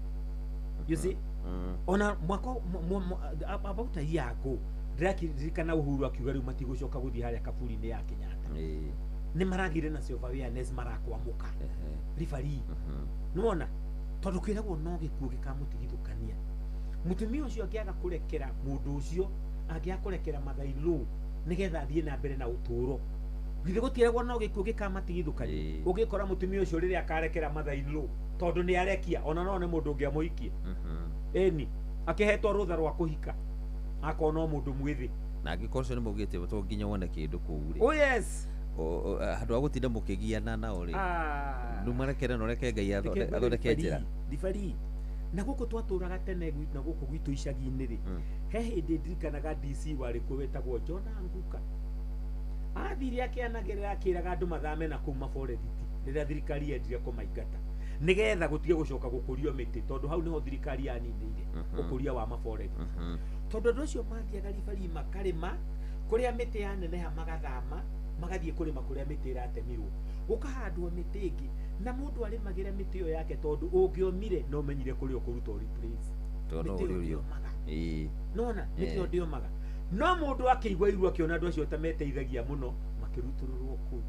you see, ona mwaka about a year ago ndĩrakĩririkana Uhuru akiuga rĩu matigũcoka gũthiĩ harĩa kaburi-inĩ ya Kenyatta. Nĩ maragire na self awareness, marakwamũka ribari. Nĩwona tondũ kwĩragwo no gĩkuũ gĩkamũtigithũkania. Mũtumia ũcio angĩaga kũrekera mũndũ ũcio, angĩaga kũrekera mother-in-law nĩgetha athiĩ na mbere na ũtũũro, githĩ gũtiragwo no gĩkuũ gĩkamatigithũkania? Ũngĩkora mũtumia ũcio rĩrĩa akarekera mother-in-law, tondũ nĩ arekia, ona no nĩ mũndũ ũngĩ amũhikie, ĩni akĩhetwo rũtha rwa kũhika akorwo no mũndũ mwĩthĩ. Na angĩkorwo ũcio nĩ maugĩte to nginya wone kĩndũ kũu rĩ, Oh yes. Handũ ha gũtinda mũkĩgiana nao rĩ, ndũmarekere na ũreke Ngai Reke ngwĩre, athondeke njĩra. Ribari na gũkũ twatũraga tene na gũkũ gwitũ icagi-inĩ rĩ, he hĩndĩ ndirikanaga DC warĩ kuo wetagwo John Anguka, athire akĩanagĩrĩra akĩraga andũ mathame na kũu maborethiti rĩrĩa thirikari yendire kũmaingata nĩgetha gũtige gũcoka gũkũrio mĩtĩ, tondũ hau nĩho thirikari yaninĩire ũkũria wa maborethiti, tondũ andũ acio mathiaga ribari makarĩma kũrĩa mĩtĩ yaneneha, magathama magathiĩ kũrĩma kũrĩa mĩtĩ ĩratemirwo, gũkahandwo mĩtĩ ĩngĩ, na mũndũ arĩmagĩra mĩtĩ ĩyo yake, tondũ ũngĩomire no ũmenyire kũrĩa ũkũruta replace. Tondũ no Mĩtĩ ĩyo ũrĩũrio. ndĩomaga. Nona mĩtĩ ĩyo ndĩomaga, no mũndũ akĩigua iru akĩona andũ acio ta meteithagia mũno, makĩrutũrũrwo kũu.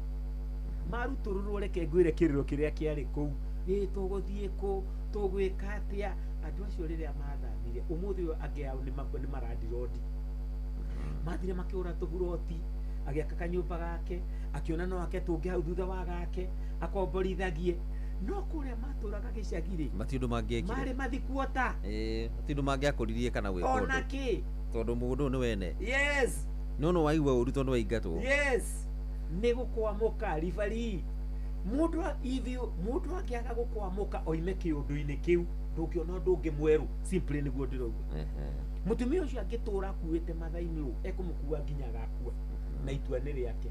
Marutũrũrwo, reke ngwĩre kĩrĩro kĩrĩa kĩarĩ kũu, ĩ tũgũthiĩ kũ, tũgwĩka atĩa? Andũ acio rĩrĩa mathamire, ũmũthĩ ũyũ angĩ ao nĩ marandirondi, mathire makĩgũra tũburoti, agĩaka kanyũmba gake, akĩona no ake tũngĩ hau thutha wa gake akomborithagie, no kũrĩa matũraga gĩcagi-rĩ, Mati ũndũ mangĩekire. Marĩ mathikuota. Ĩĩ, mati ũndũ mangĩakũririe kana gwĩka ona ũndũ kĩ tondũ mũgũnda ũyũ nĩ wene. Yes. No waigua ũru tondũ waingatwo. Yes, nĩ gũkwamũka ribari. Mũndũ ithuĩ mũndũ angĩaga gũkwamũka oime kĩũndũ-inĩ kĩu, ndũngĩona ũndũ ũngĩ mwerũ, simply nĩguo ndĩrauga. Mũtumia ũcio angĩtũra akuĩte mother-in-law, ekũmũkua nginya agakua, na itua nĩ rĩake,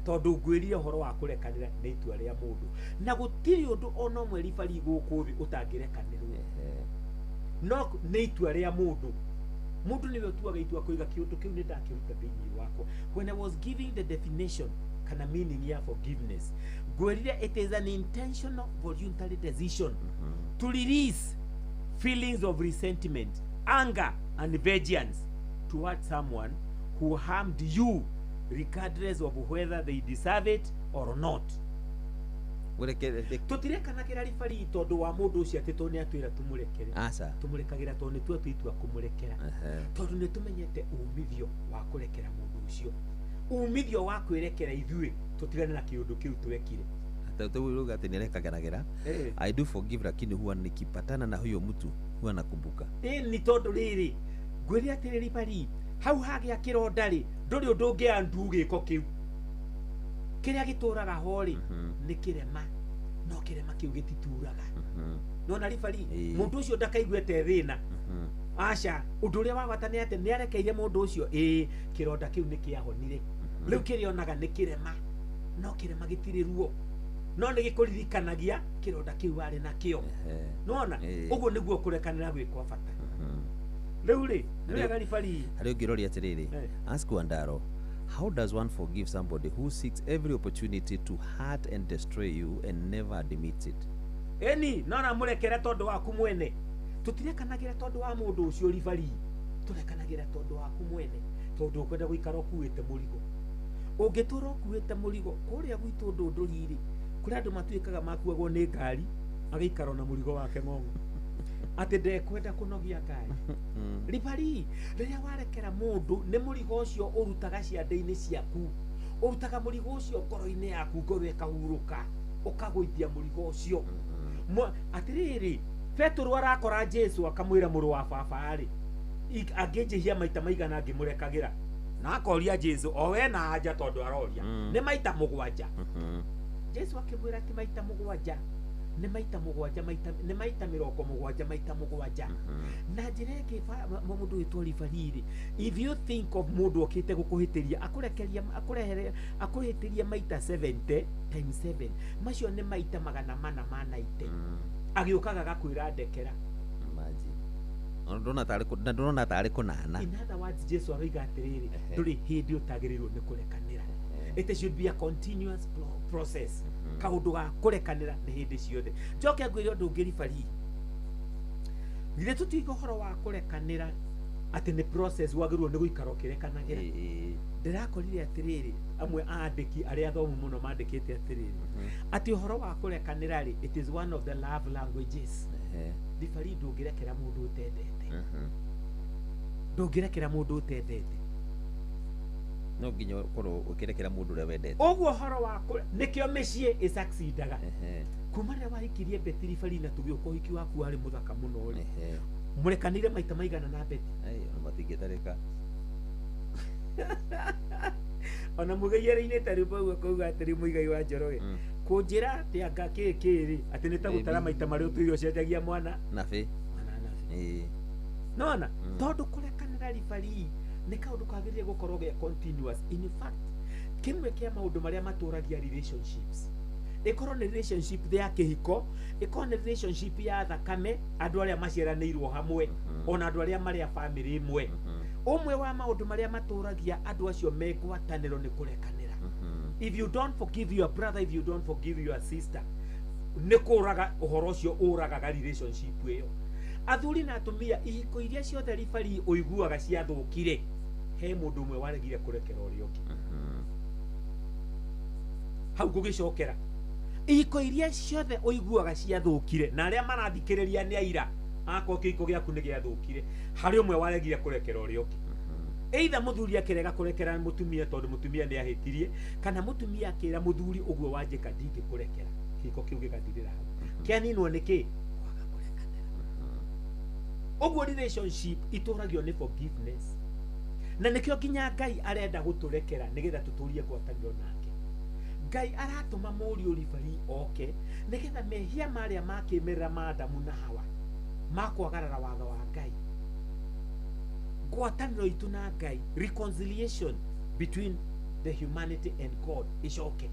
tondũ ngwĩrire ũhoro wa kũrekanĩra nĩ itua rĩa mũndũ, na gũtirĩ ũndũ ona ũmwe ribari gũkũ thĩ ũtangĩrekanĩrwo, no nĩ itua rĩa mũndũ. Mũndũ nĩwe ũtuaga itua kũiga kĩũndũ kĩu nĩ ndakĩruta thĩinĩ wakwa. When I was giving the definition kana meaning ya forgiveness, ngwĩrire it is an intentional voluntary decision to release feelings of resentment, anger and vengeance towards someone who harmed you regardless of whether they deserve it or not. Tũtirekanagĩra ribari tondũ wa mũndũ ũcio atĩ tondũ nĩ atwĩra tũmũrekere. Aca. Tũmũrekagĩra tondũ nĩ tuatua itua kũmũrekera, tondũ nĩ tũmenyete umithio wa kũrekera mũndũ ũcio, umithio wa kwĩrekera ithuĩ tũtigane na kĩũndũ kĩu twekire. Uga atĩ nĩarekaganagĩra. I do forgive, lakini huwa nikipatana na huyo mtu huwa nakumbuka. Ĩni tondũ rĩrĩ ngwĩre atĩrĩ ribari hau hagĩa kĩronda rĩ ndũrĩ ũndũ ũngĩandu gĩko kĩu kĩrĩa gĩtũraga ho rĩ nĩ kĩrema, no kĩrema kĩu gĩtituraga. Nona ribari mũndũ ũcio ndakaiguĩte thĩna. Aca, ũndũ ũrĩa wa bata nĩ atĩ nĩ arekeire mũndũ ũcio, ĩĩ kĩronda kĩu nĩ kĩahonire. Rĩu kĩrĩonaga nĩ kĩrema, no kĩrema gĩtirĩ ruo, no nĩ gĩkũririkanagia kĩronda kĩu warĩ nakĩo. Nona ũguo nĩguo kũrekanĩra gwĩ kwa bata. Rĩu rĩ nĩ wega ribari harĩ ũngĩroria atĩrĩrĩ, ask Wandaro, how does one forgive somebody who seeks every opportunity to hurt and destroy you and never admits it? Eni no namũrekere tondũ waku mwene. Tũtirekanagĩra tondũ wa mũndũ ũcio ribari, tũrekanagĩra tondũ waku mwene, tondũ ũkwenda gũikara ũkuĩte mũrigo. Ũngĩtũra ũkuĩte mũrigo kũrĩa gwitũ ndũndũri-rĩ, kũrĩ andũ matuĩkaga makuagwo nĩ ngari agaikara na mũrigo wake ng'ong'o atĩ ndekwenda kũnogia ngari. Ribari rĩrĩa warekera mũndũ nĩ mũrigo ũcio ũrutaga ciande-inĩ ciaku, ũrutaga mũrigo ũcio ngoro-inĩ yaku, ngoro ĩkahurũka, ũkagũithia mũrigo ũcio. Atĩrĩrĩ, Petero arakora Jesu akamwĩra mũrũ wa baba rĩ, angĩnjĩhia maita maigana ngĩmũrekagĩra, na akoria Jesu o we na anja tondũ aroria nĩ maita mũgwanja. Jesu akĩmwĩra ti maita mũgwanja, nĩ maita mũgwanja maita nĩ maita mĩrongo mũgwanja maita mũgwanja. Na njĩra ĩngĩ mũndũ wĩtwo ribari-rĩ, if you think of mũndũ okĩte gũkũhĩtĩria akũrekeria akũrehere akũhĩtĩria maita 70 times 7, macio nĩ maita 490, agĩũkaga agakwĩra ndekera. Ndona tarĩ kũnana. In other words, Jesu aroiga atĩrĩrĩ, ndũrĩ hĩndĩ ũtagĩrĩirwo nĩ kũrekanĩra. It should be a continuous process. Kaũndũ ga kũrekanĩra nĩ hĩndĩ ciothe. Njoke ngwĩre ũndũ ũngĩ ribari, githĩ tũtiga ũhoro wa kũrekanĩra atĩ nĩ process wagĩrĩirwo nĩ gũikara ũkĩrekanagĩra. Ndĩrakorire atĩrĩrĩ, amwe a andĩki arĩa athomu mũno mandĩkĩte atĩrĩrĩ, atĩ ũhoro wa kũrekanĩra rĩ, it is one of the love languages. Ribari ndũngĩrekera mũndũ ũtendete. Ndũngĩrekera mũndũ ũtendete, no nginya ũkorwo ũkĩrekera mũndũ ũrĩa wendete. Ũguo ũhoro wa nĩkĩo mĩciĩ ĩsucceedaga. Kuma rĩrĩa wahikirie Beti ribari na tũgĩũka ũhiki waku warĩ mũthaka mũno rĩ, mũrekanĩire maita maigana na Beti? Matingĩtarĩka. Ona mũgeiere-inĩ ta rĩu ũguo akauga atĩrĩ Mũigai wa Njoroge, kũnjĩra atĩ anga kĩ kĩ rĩ, atĩ nĩ ta gũtara maita marĩa ũtũire ũcenjagia mwana nabĩ. Nona tondũ kũrekanĩra ribari nĩ kaũndũ kagĩrĩire gũkorwo ge continuous. In fact, kĩmwe kĩa maũndũ marĩa matũragia relationships, ĩkorwo nĩ relationship ya kĩhiko, ĩkorwo nĩ relationship ya thakame, andũ arĩa maciaranĩirwo hamwe, ona andũ arĩa marĩ a family ĩmwe, ũmwe wa maũndũ marĩa matũragia andũ acio me ngwatanĩro nĩ kũrekanĩra. If you don't forgive your brother, if you don't forgive your sister, nĩ kũraga ũhoro ũcio ũragaga relationship ĩyo. Athuri na atumia, ihiko iria ciothe ribari ũiguaga ciathũkire, he mũndũ ũmwe waregire kũrekera ũrĩa ũngĩ. Hau ngũgĩcokera, ihiko iria ciothe ũiguaga ciathũkire, na arĩa marathikĩrĩria nĩ aira, akorwo kĩhiko gĩaku nĩ gĩathũkire, harĩ ũmwe waregire kũrekera ũrĩa ũngĩ. Either mũthuri akĩrega kũrekera mũtumia tondũ mũtumia nĩ ahĩtirie, kana mũtumia akĩra mũthuri ũguo wanjĩka ndingĩkũrekera, kĩhiko kĩu gĩgathirĩra hau. Kĩaninwo nĩ kĩ? Kwaga kũrekanĩra. Ũguo relationship itũragio nĩ forgiveness, na nĩkĩo nginya Ngai arenda gũtũrekera nĩgetha tũtũrie ngwatanĩro nake. Ngai aratũma mũriũ ribari oke nĩgetha mehia marĩa ma kĩmerera ma Adamu na Hawa makwagarara watho wa Ngai, ngwatanĩro itũ na Ngai, reconciliation between the humanity and God icoke.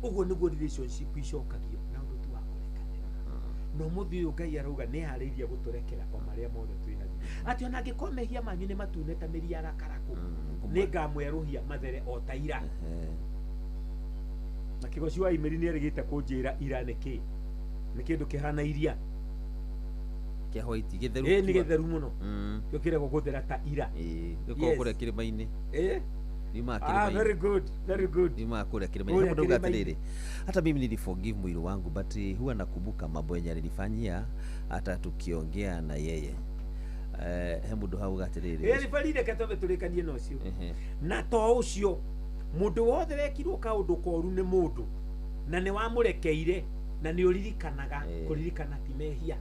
Ũguo nĩguo relationship icokagio na ũndũ tu wa kũrekanĩra. Na ũmũthĩ ũyũ Ngai arauga nĩ eharĩirie gũtũrekera o marĩa mothe twĩhagia, atĩ ona angĩkorwo mehia manyu nĩ matune ta mĩri ya gakarakũ, nĩ ngamwerũhia mathere o ta ira. Na kĩgoci wa imĩri nĩ erĩgĩte kũnjĩra ira nĩ kĩ, nĩ kĩndũ kĩhana iria kĩa white gĩtheru. Ĩ, nĩ gĩtheru mũno. Kĩo kĩregwo gũthera ta ira. Gĩkoragwo kũrĩa kĩrĩma-inĩ. Yumaga kĩrĩma-inĩ. Very good, very good. Yumaga kũrĩa kĩrĩma-inĩ. Kũrĩa Hapo ndauga kĩrĩma-inĩ. atĩrĩrĩ, hata mimi niliforgive mwili wangu, but huwa nakumbuka mambo yenye alinifanyia hata tukiongea na yeye. He mũndũ hauga atĩrĩrĩ. Ĩ, ribari reke twambe tũrĩkanie na ũcio. Na to ũcio, mũndũ wothe wekirwo kaũndũ koru nĩ mũndũ na nĩ wamũrekeire na nĩ ũririkanaga, kũririkana ti mehia,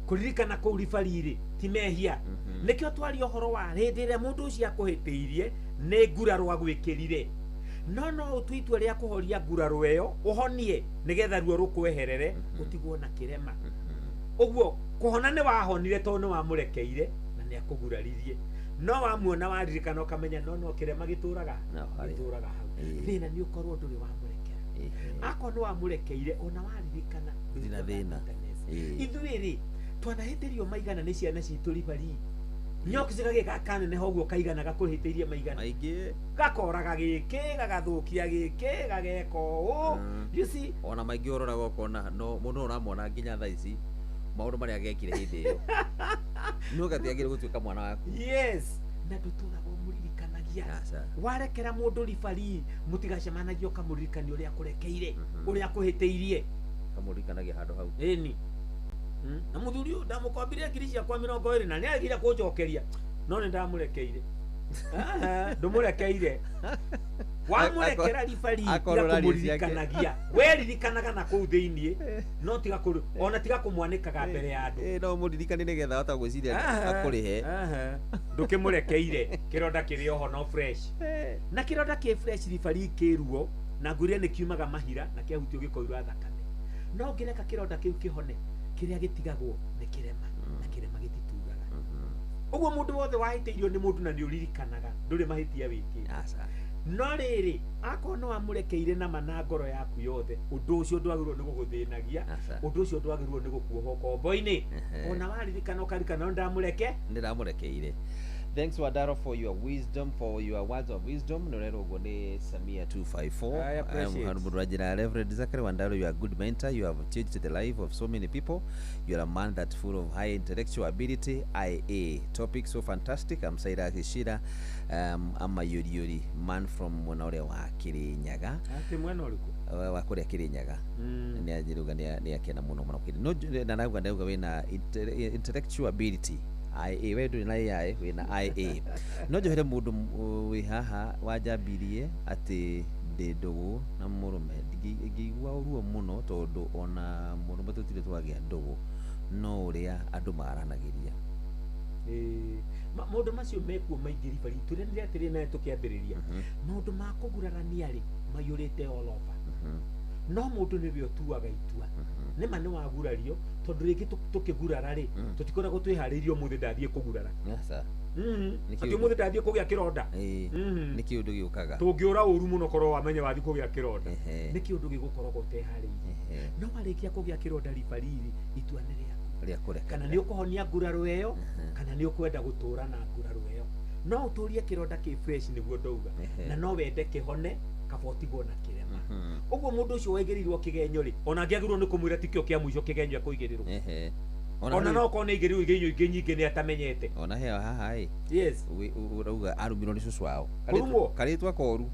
kũririkana kũu ribariri ti mehia. Nĩkĩo twaria ũhoro wa hĩndĩ ĩrĩa mũndũ ũcio akũhĩtĩirie nĩ nguraro agwĩkĩrire, no ũtue itua rĩa kũhoria nguraro ĩyo, ũhonie nĩgetha ruo rũkweherere, ũtigwo na kĩrema. Ũguo kũhona nĩ wahonire tondũ nĩ wamũrekeire na nĩ akũguraririe, no wamuona waririkana ũkamenya no kĩrema gĩtũraga gĩtũraga hau. Thĩna nĩ ũkorwo ndũrĩ wamũrekera. Akorwo nĩ wamũrekeire ona waririkana Ndina thĩna. Ithuĩ rĩ twanahĩtĩrio maigana nĩ ciana citũ ribari, nyoki cigagĩka kaneneha ũguo kaigana gakũhĩtĩirie maigana maingĩ, gakoraga gĩkĩ, gagathũkia gĩkĩ, gageka ũũ, you see. Ona maingĩ ũroraga ũkona no mũndũ ũramwona nginya thaa ici maũndũ marĩa gekire hĩndĩ ĩyo no gatiagĩrĩire gũtuĩka mwana waku. Yes, na ndũtũraga ũmũririkanagia. Warekera mũndũ ribari, mũtigacemanagia ũkamũririkania ũrĩa akũrekeire, ũrĩa akũhĩtĩirie. Kamũririkanagia handũ hau. Ĩni. Na mũthuri ũyũ ndamũkombire ngiri ciakwa 20 na nĩaregire kũnjokeria, no nĩ ndamũrekeire. Ndũmũrekeire, wamũrekera ribari, Akorwo tiga ũraria ciake. kũmũririkanagia. We ririkanaga na kũu thĩiniĩ, no tiga kũ ona tiga kũmwanĩkaga mbere ya andũ. No mũririkane nĩgetha ahota gwĩciria akũrĩhe. Ndũkĩmũrekeire, kĩronda kĩrĩ oho no fresh, na kĩronda kĩ fresh ribari kĩ ruo, na ngwĩre nĩ kiumaga mahira na kĩahutio gĩkoira thakame. No ũngĩreka kĩronda kĩu kĩhone, kĩrĩa gĩtigagwo nĩ kĩrema, na kĩrema gĩtitugaga. Ũguo mũndũ wothe wahĩtĩirio nĩ mũndũ na nĩ ũririkanaga, ndũrĩ mahĩtia wĩkĩte. No rĩrĩ, akorwo nĩ wamũrekeire nama na ngoro yaku yothe, ũndũ ũcio ndwagĩrĩirwo nĩ gũgũthĩnagia, ũndũ ũcio ndwagĩrĩirwo nĩ gũkuoha ũkombo-inĩ. Ona waririkana ũkaririkana no ndamũreke ndĩramũrekeire. Thanks Wandaro for your wisdom, for your words of wisdom. Nĩũrerwo ũguo nĩ Samia 254. I appreciate. Mũndũ wanjĩra Reverend Zachary Wandaro, you are a good mentor, you have changed the life of so many people, you are a man that full of high intellectual ability. IA topic so fantastic. I'm Saida Kishida, Amayuriuri man from mwena ũrĩa wa Kĩrĩnyaga. Atĩ mwena ũrĩkũ? Wa kũrĩa Kĩrĩnyaga. Nĩ anjĩruga nĩ akena mũno mũno kĩrĩ no na nauga ndauga wĩna intellectual ability IA, we ndũrĩ na AI, wĩna IA. No njohere mũndũ wĩ haha wanjambirie atĩ ndĩ ndũgũ na mũrũme, ngĩigua ruo mũno tondũ ona mũrũme tũtirĩ twagĩa ndũgũ, no ũrĩa andũ maranagĩria. Maũndũ macio mekuo maingĩ ribari, tũrenire atĩrĩ nawe tũkĩambĩrĩria, maũndũ ma kũgurarania rĩ maiyũrĩte all over, no mũndũ nĩwe ũtuaga itua. Nĩma nĩ wagurario, tondũ rĩngĩ tũkĩgurara rĩ, tũtikoragwo twĩharĩirie ũmũthĩ ndathiĩ kũgurara. Atĩ ũmũthĩ ndathiĩ kũgĩa kĩronda. Nĩ kĩũndũ gĩũkaga. Tũngĩũra ũru mũno korwo wamenya wathiĩ kũgĩa kĩronda, nĩ kĩũndũ gĩgũkoragwo ũteharĩirie. No warĩkia kũgĩa kĩronda ribariri, itua nĩ rĩaku rĩa kũreka, kana nĩ ũkũhonia nguraro ĩyo, kana nĩ ũkwenda gũtũra na nguraro ĩyo. No ũtũrie kĩronda kĩ fresh nĩguo ndauga, na no wende kĩhone kaba ũtigwo na kĩrema. Ũguo mũndũ ũcio waigĩrĩirwo kĩgenyo rĩ, ona angĩagĩrĩirwo nĩ kũmwĩra tikĩo kĩa mũico kĩgenyo ekũigĩrĩrwo, ona no okorwo nĩ aigĩrĩirwo igenyo ingĩ nyingĩ nĩ atamenyete. Ona heo haha ĩ. Yes. Ũrauga arumirwo nĩ cũcũ wao. Kũrumwo? Karĩtwa koru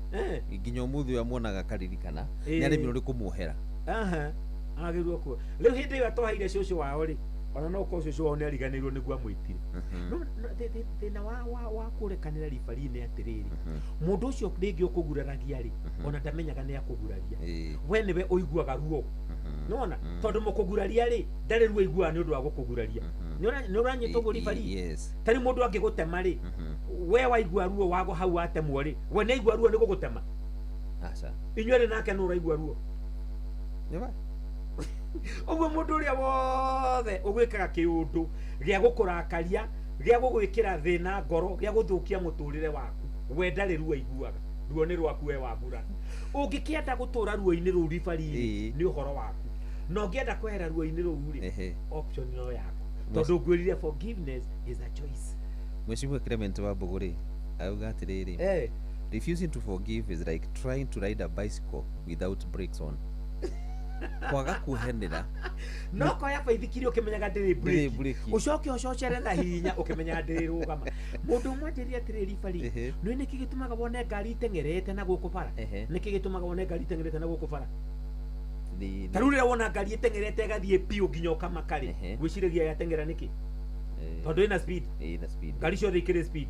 nginya ũmũthĩ ũyũ amuonaga karirikana, nĩ aremirwo nĩ kũmuohera. Agĩrĩirwo kuo rĩu hĩndĩ ĩyo atoheire cũcũ wao rĩ, ona no ũkorwo cũcũ wao nĩ ariganĩirwo nĩguo amwĩtire. No thĩna wa kũrekanĩra ribari-inĩ atĩrĩrĩ, mũndũ ũcio rĩngĩ ũkũguraragia rĩ, ona ndamenyaga nĩ akũguraria, we nĩwe ũiguaga ruo. Nĩwona, tondũ mũkũguraria rĩ, ndarĩ ruo aiguaga nĩ ũndũ wa gũkũguraria. Nĩ ũranyita ũguo ribari? Tarĩu mũndũ angĩgũtema rĩ, we waigua ruo wago hau watemwo rĩ, we nĩ aigua ruo nĩ gũgũtema? Aca. Inyuerĩ nake nũ ũraigua ruo? Nĩwa? Ũguo mũndũ ũrĩa wothe ũgwĩkaga kĩũndũ gĩa gũkũrakaria, gĩa gũgwĩkĩra thĩna ngoro, gĩa gũthũkia mũtũrĩre waku, we ndarĩ ruo aiguaga, ruo nĩ rwaku we wagura. Ũngĩkĩenda gũtũra ruo-inĩ rũu ribari-rĩ, nĩ ũhoro waku. Na ũngĩenda kwehera ruo-inĩ rũu rĩ, option no yaku, tondũ ngwĩrire forgiveness is a choice. Mheshimiwa Clement wa Mbũgũ rĩ, auga atĩrĩrĩ, refusing to forgive is like trying to ride a bicycle without brakes on. Kwaga kuohanĩra No koya baithikiri ũkĩmenyaga ndĩrĩ ndĩrĩ breki, breki. Ũcoke ũcocere na hinya ũkĩmenyaga ndĩrĩ rũgama. Mũndũ ũmwe anjĩrire atĩrĩrĩ, ribari, nĩ nĩkĩ gĩtũmaga wone ngari iteng'erete na gũkũ bara? Nĩkĩ gĩtũmaga wone ngari iteng'erete na gũkũ bara? Ta rĩu rĩrĩa wona ngari ĩteng'erete ĩgathiĩ biũ nginya ũkamaka rĩ, gwĩciragia yateng'era nĩkĩ? Tondũ ĩna speed. Ĩna speed. Ngari ciothe ikĩrĩ speed.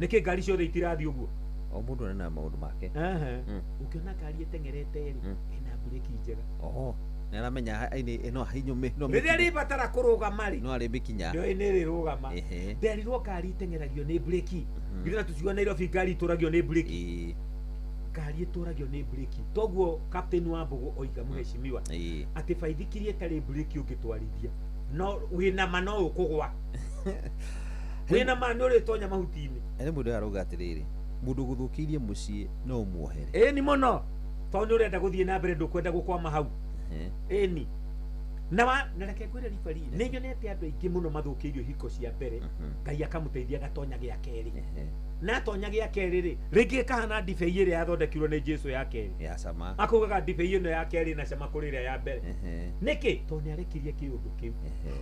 Nĩkĩ ngari ciothe itirathiĩ ũguo? O mũndũ arĩ na maũndũ make. Ũngĩona ngari ĩteng'erete rĩ, ĩna mburĩki njega. Oho, nĩ aramenya ĩno hinyũmĩ no Rĩrĩa rĩbatara kũrũgama rĩ, no arĩmĩkinya. Nĩoĩ nĩ rĩrũgama. Nderirwo ngari iteng'eragio nĩ breki. Githĩ na tũciuga Nairobi ngari itũragio nĩ breki? Ngari ĩtũragio nĩ breki. Toguo Captain wa Mbũgũ oiga, mũheshimiwa, atĩ baithikiri ĩtarĩ breki ũngĩtwarithia, no wĩna ma no ũkũgwa, wĩna ma nĩ ũrĩtonya mahuti-inĩ. Harĩ mũndũ arauga atĩrĩrĩ, mũndũ gũthũkĩirie mũciĩ no ũmuohere. Ĩni mũno, tondũ nĩ ũrenda gũthiĩ na mbere, ndũkwenda gũkwama hau. Ĩni na wa na reke ngwĩre, ribari, nĩ nyonete andũ aingĩ mũno mathũkĩirio hiko cia mbere, Ngai akamũteithia agatonya gĩa kerĩ, na atonya gĩa kerĩ rĩ, rĩngĩ ĩkahana ndibei ĩrĩa yathondekirwo nĩ Jesu ya kerĩ. Ya cama. Akaugaga ndibei ĩno ya kerĩ na cama kũrĩ ĩrĩa ya mbere. Nĩkĩ? Tondũ nĩ arekirie kĩũndũ kĩu.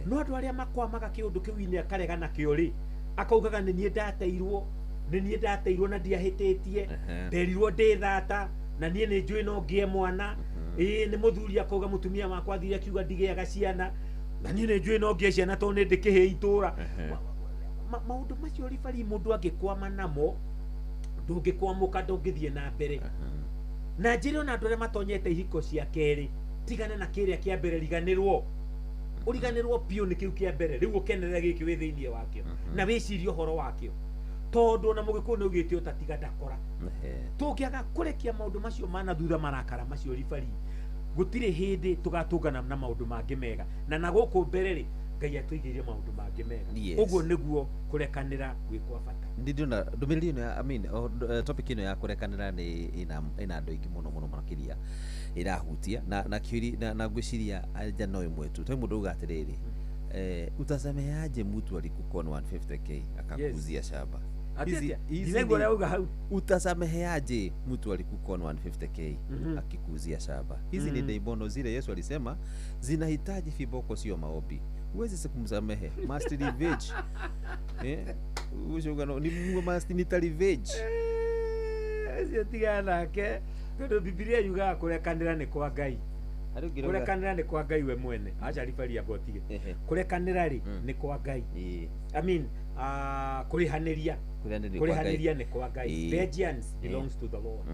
No andũ arĩa makwamaga kĩũndũ kĩu inĩ akarega nakĩo rĩ, akaugaga nĩ niĩ ndateirwo, nĩ niĩ ndateirwo na ndiahĩtĩtie, nderirwo ndĩ thata na niĩ nĩ njũĩ no ngĩe mwana. Ĩĩ, nĩ mũthuri akauga mũtumia wakwa athire akiuga ndigĩaga ciana na niĩ nĩ njũĩ no ngĩe ciana tondũ nĩ ndĩ kĩhĩ itũra. Maũndũ macio, ribari, mũndũ angĩkwama namo, ndũngĩkwamũka, ndũngĩthiĩ na mbere. Na njĩre ona andũ arĩa matonyete ihiko cia kerĩ, tigana na kĩrĩa kĩa mbere, riganĩrwo, ũriganĩrwo biũ nĩ kĩu kĩa mbere. Rĩu ũkenerere gĩkĩ wĩ thĩinĩ wakĩo na wĩcirie ũhoro wakĩo, tondũ ona mũgĩkũyũ nĩ augĩte ũtatiga ndakora. Tũngĩaga kũrekia maũndũ macio mana thutha, marakara macio, ribari, gũtirĩ hĩndĩ tũgatũngana na maũndũ mangĩ mega na gũkũ mbere rĩ, Ngai atũigĩire maũndũ mangĩ mega. Ũguo nĩguo kũrekanĩra gwĩ kwa bata. Ndĩndĩona ndũmĩrĩri ĩno ya, I mean, topic ĩno ya kũrekanĩra nĩ ĩna andũ aingĩ mũno mũno makĩria ĩrahutia na kĩũri na ngwĩciria anja no ĩmwe tu. Tondũ mũndũ auga atĩrĩrĩ, utasameheaje mtu alikukon 150K akakuuzia shamba? Ati atĩa? Hizi Ndinaigua ũrĩa auga hau. Utasameheaje mtu alikukon 150K akikuuzia shamba? Hizi ni daimono zile Yesu alisema zinahitaji viboko, sio maombi. Huwezi kumsamehe, must revenge. Ucio uga no ni must nita revenge. Ũcio tigana nake, tondũ Bibilia yugaga kũrekanĩra nĩ kwa Ngai. Harĩ ũngĩ ũrauga- Kũrekanĩra nĩ kwa Ngai we mwene. Aca, ribari, amba ũtige. Kũrekanĩra rĩ, nĩ kwa Ngai. I mean, kũrĩhanĩria. Kũrĩhanĩria kwa Ngai. Kũrĩhanĩria nĩ kwa Ngai. Vengeance belongs to the Lord.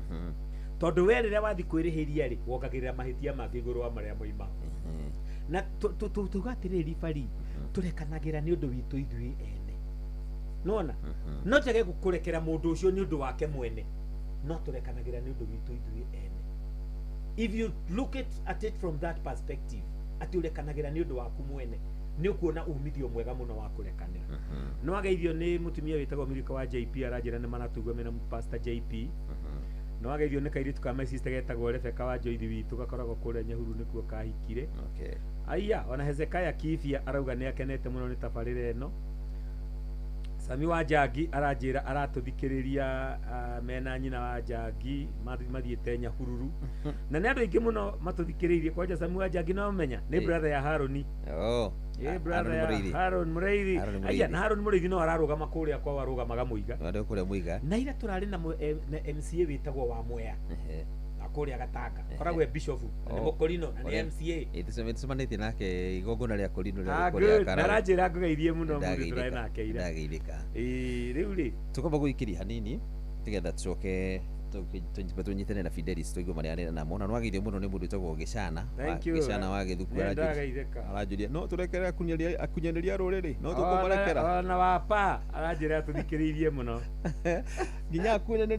Tondũ we rĩrĩa wathi kwĩrĩhĩria rĩ, wongagĩrĩra mahĩtia mangĩ igũrũ wa marĩa moima. Na tuga atĩrĩrĩ, ribari, tũrekanagĩra nĩ ũndũ witũ ithuĩ ene, nona no njage kũrekera mũndũ ũcio nĩ ũndũ wake mwene, no tũrekanagĩra nĩ ũndũ witũ ithuĩ ene. If you look at it from that perspective, atĩ ũrekanagĩra nĩ ũndũ waku mwene, nĩ ũkuona umithio mwega mũno wa kũrekanĩra. No ageithio nĩ mũtumia wĩtagwo Milika wa JP, aranjĩra nĩ maratugwo mena Pastor JP. No ageithio nĩ kairĩtu ka my sister getagwo Rebecca wa Joithi witũ, gakoragwo kũrĩa Nyahururu, nĩkuo kahikire. Aya, ona Hezekiah Kibia arauga nĩ akenete mũno nĩ tabarĩra ĩno. Sami wa Njangi aranjĩra aratũthikĩrĩria, mena nyina wa Njangi mathiĩte Nyahururu, na nĩ andũ aingĩ mũno matũthikĩrĩirie. Kwanja Sami wa Njangi no menya nĩ brother ya Haroni. Oh. Ĩ, brother Aaron ya Mũrĩithi. Haron Mũrĩithi. Aaron Aya, Mũrĩithi. na Haron Mũrĩithi no ararũgama kũrĩa kwao, arũgamaga Mũiga. Andũ kũrĩa Mũiga. Na ira tũrarĩ na MCA wĩtagwo wa Mwea na kũrĩa Gatanga, koragwo e bishop na nĩ Oh. mũkorino na nĩ Ũrĩa- MCA. Ĩ, tũcemanĩtie nake igongona rĩa korino rĩa Ah, kũrĩa good. Karau. Na aranjĩra ngũgeithie mũno mũndũ Ndageithĩka. tũrarĩ nake ira. Ndageithĩka. Ĩ, rĩu rĩ, Tũkwamba gũikĩria hanini nĩgetha tũcoke tũnyitane na Fidelis, tũigue marĩa arĩ namo. Na nĩwageithio mũno nĩ mũndũ wĩtagwo Gĩcana. Thank you. Gĩcana wa Gĩthuku. Nĩ ndageithĩka. Aranjũria no tũrekere akunyanĩria rũrĩrĩ, no tũkũmarekera? Ona wapa aranjĩra atũthikĩrĩirie mũno. Nginya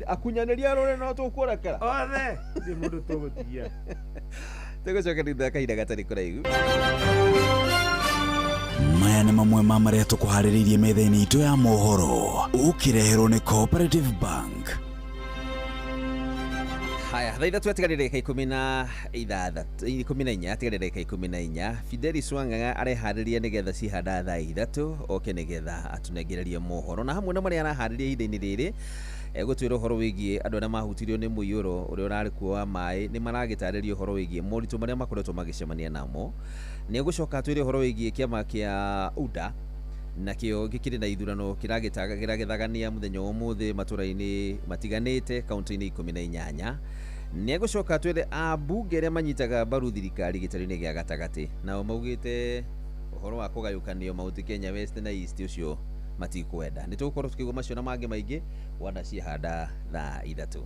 akunyanĩria rũrĩrĩ no tũkũrekera? Othe nĩ mũndũ tũgũtigia. Tũgũcoka thutha wa kahinda gatarĩ kũraihu. Maya nĩ mamwe ma marĩa tũkũharĩrĩirie metha-inĩ itũ ya mohoro, ũkĩreherwo nĩ Cooperative Bank. Haya, thaa ithatũ atigarĩ ndagĩka 16, 14 atigarĩ ndagĩka 14. Fidelis Wang'ang'a areharĩria nĩgetha cihanda thaa 3 oke nĩgetha atũnengererie mohoro, na hamwe na marĩa araharĩria ihinda-inĩ rĩrĩ egũtwĩra ũhoro wĩgiĩ andũ arĩa mahutirio nĩ mũiyũro ũrĩa ũrarĩ kuo wa maĩ, nĩ maragĩtarĩria ũhoro wĩgiĩ moritũ marĩa makoretwo magĩcemania namo. Nĩ egũcoka atwĩre ũhoro wĩgiĩ kĩama kĩa UDA nakĩo gĩkĩrĩ na ithurano kĩragĩthagania mũthenya wa ũmũthĩ matũra-inĩ matiganĩte kaunti-inĩ 18. Nĩ egũcoka atwĩre ambunge arĩa manyitaga mbaru thirikari gĩtarũ-inĩ gĩa gatagatĩ nao maugĩte ũhoro wa kũgayũkanio Mount Kenya West na East ũcio matikwenda. Nĩ tũgũkorwo tũkĩigua macio na mangĩ maingĩ wanda ciahanda thaa 3.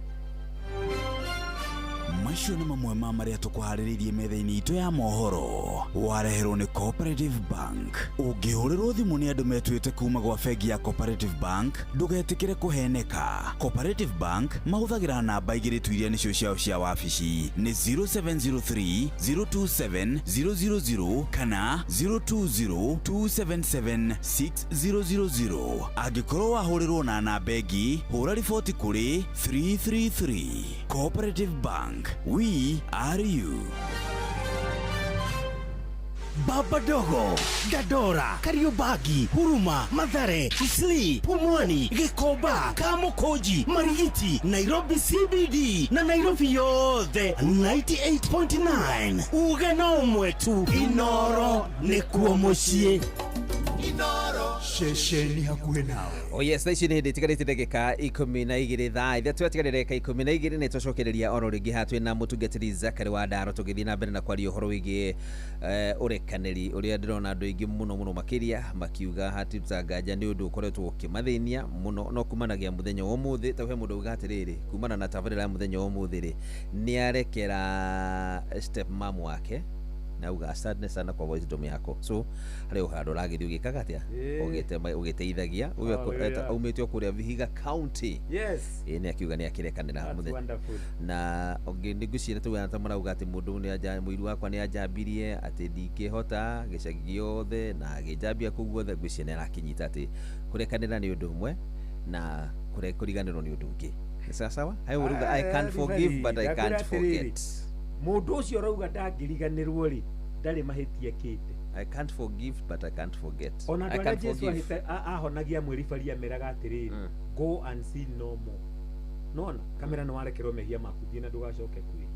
Macio nĩ mamwe ma marĩa tũkũharĩrĩirie metha-inĩ itũ ya mohoro. Wareherwo nĩ Cooperative Bank. Ũngĩhũrĩrwo thimũ nĩ andũ metuĩte kuma gwa bengi ya Cooperative Bank, ndũgetĩkĩre kũheneka. Cooperative Bank mahũthagĩra namba 2 tu iria nĩcio ciao cia wabici, nĩ 0703 027 000 kana 020 277 6000. Angĩkorwo wahũrĩrwo na namba ĩngĩ, hũra riboti kũrĩ 333. Cooperative Bank, we are you. Baba Dogo, Dandora, Kariobangi, Huruma, Mathare, Isli, Pumwani, Gikomba, Kamukunji, Marigiti, Nairobi CBD na Nairobi yothe 98.9. Uge no ũmwe tu, Inoro nĩkuo mũciĩ. Ceceni hakuhĩ nawe. Oh yes, thaa ici nĩ hĩndĩ itigarĩte ndagĩka 12, thaa 3 atigarĩte ndagĩka 12. Nĩ twacokereria oro rĩngĩ haha twĩna mũtungatĩri Zachary wa Ndaro tũgĩthiĩ na mbere na kwaria ũhoro wĩgiĩ ũrekanĩri ũrĩa ndĩrona andũ aingĩ mũno mũno makĩria makiuga hatirutaga nganja nĩ ũndũ ũkoretwo ũkĩmathĩnia mũno, no kumanagia mũthenya wa ũmũthĩ ta he mũndũ uga atĩrĩrĩ, kumana na tabarĩra ya mũthenya wa ũmũthĩ rĩ, nĩ arekera step mom wake na uga asante sana kwa wisdom yako. So harĩ o handũ ũragĩthiĩ ũgĩkaga atĩa, ũgĩteithagia ũyũ aumĩte o kũrĩa Vihiga County. Yes. Ĩĩ, nĩ akiuga nĩ akĩrekanĩra That's mũthenya wonderful. Na ũngĩ nĩ ngwĩciria tugaga ta marauga atĩ mũndũ nĩ anja mũiru wakwa nĩ anjambirie atĩ ndingĩhota gĩcagi gĩothe na agĩnjambia kũu guothe. Ngwĩciria nĩ arakĩnyita atĩ kũrekanĩra nĩ ũndũ ũmwe na kũriganĩrwo nĩ ũndũ ũngĩ. Nĩ sawa sawa? Hayo ũrauga I can't forgive but I can't forget. Mũndũ ũcio ũrauga ndangĩriganĩrwo rĩ, ndarĩ mahĩtia ekĩte. I can't forgive but I can't forget. Ona I andũ arĩa can't Jesu forgive. ahonagia mwĩribari ameraga atĩrĩrĩ, go and sin no more. Nona kamera nĩ warekerwo mehia maku, thiĩ na ndũgacoke kwĩhia.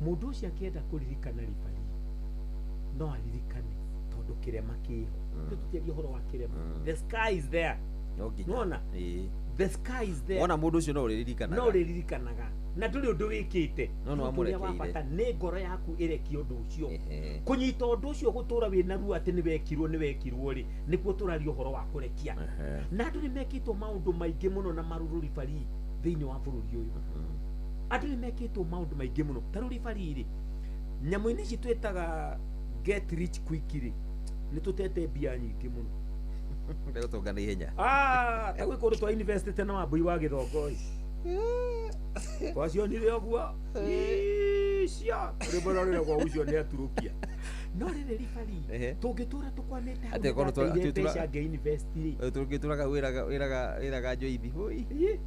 Mũndũ ũcio akĩenda kũririkana ribari no aririkane tondũ kĩrema kĩho. Tũtutiaria ũhoro wa kĩrema. The sky is there. No nginya. Nona? Ĩĩ. The sky is there. Wona mũndũ ũcio no ũrĩririkanaga. No ũrĩririkanaga na ndũrĩ ũndũ wĩkĩte. No, no Ũndũ ũrĩa wa amũrekeire. bata nĩ ngoro yaku ĩrekie ũndũ ũcio. Kũnyita ũndũ ũcio gũtũra wĩna ruo atĩ nĩ wekirwo nĩ wekirwo rĩ, nĩkuo tũraria ũhoro wa kũrekia. Na andũ nĩ mekĩtwo maũndũ maingĩ mũno na marũrũ ribari thĩinĩ wa bũrũri ũyũ. Andũ nĩ mekĩtwo maũndũ maingĩ mũno. Ta rĩu ribari rĩ, nyamũ-inĩ ici twĩtaga get rich quick rĩ, nĩ tũtete mbia nyingĩ mũno. Ndegũtonga na ihenya. Ta gwĩ kũndũ twa investĩte na wambui wa gĩthongo ĩ. Twacionire ũguo. Icio. Rwĩmbo rũrĩa kwa ũcio nĩ aturũkia. No rĩrĩ ribari, tũngĩtũra tũkwamĩte hau Atĩ korwo nĩndateire mbeca ngĩ-invest rĩ. Tũngĩtũraga wĩraga Njoithi. Hũi. Niĩ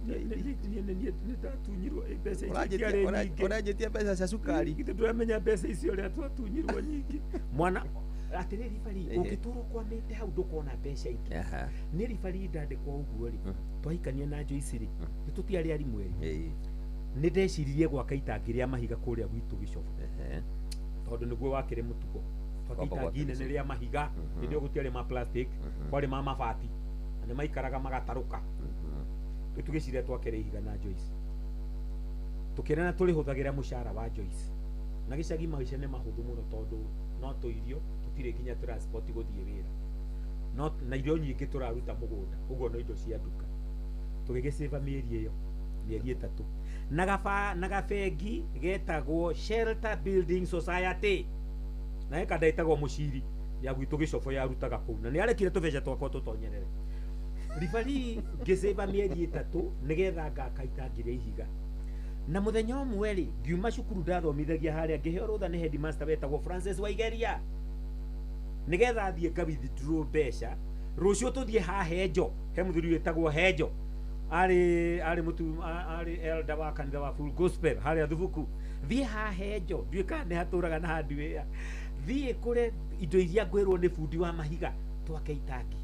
nĩndatunyirwo mbeca icio itiarĩ nyingĩ. Ũranjĩtia mbeca cia cukari. Githĩ ndũramenya mbeca icio ũrĩa twatunyirwo nyingĩ. Mwana atĩrĩ ribari, ũngĩtũra ũkwamĩte hau ndũkona mbeca ingĩ. Nĩ ribari ndandĩkwo ũguo rĩ, twahikania na Joyce rĩ, nĩ tũtiarĩ arimũ erĩ. Nĩ ndeciririe gwaka itangi rĩa mahiga kũrĩa gwitũ gĩcobo. Tondũ nĩguo wakĩrĩ mũtugo. Twaka Kwamba itangi gwaka inene gĩcobo. rĩa mahiga, hĩndĩ ĩyo gũtiarĩ ma plastic, kwarĩ ma mabati. Na nĩ maikaraga magatarũka. Rĩu tũgĩciria twakere ihiga na Joyce. Tũkĩrana tũrĩhũthagĩra mũcara wa Joyce. Na gĩcagi maica nĩ mahũthũ mũno tondũ no tũirio, tũtirĩ nginya transport gũthiĩ wĩra. No na irio nyingĩ tũraruta mũgũnda, ũguo no indo cia nduka. Tũgĩgĩcĩva mĩeri ĩyo, mĩeri 3. Na gabengi getagwo Shelter Building Society. Na he kanda ĩtagwo Mũciri ya gwitũ gĩcobo yarutaga kũu. Na nĩarekire tũbeca twakwa tũtonyerere. Ribari ngĩcĩva mĩeri 3 nĩgetha ngaka itangi rĩa ihiga. Na mũthenya ũmwe rĩ, ngiuma cukuru ndathomithagia harĩa ngĩheo rũtha nĩ headmaster wetagwo Francis Waigeria. Nĩgetha thiĩ nga withdraw mbeca, rũciũ tũthiĩ ha Henjo, he mũthuri wĩtagwo Henjo. Arĩ mũtu arĩ elder wa kanitha wa Full Gospel harĩa Thubuku. Thiĩ hahenjo ndiũĩ kana nĩ hatũraga na hardware. Thiĩ kũre indo iria ngwĩrwo nĩ bundi wa mahiga twake itangi.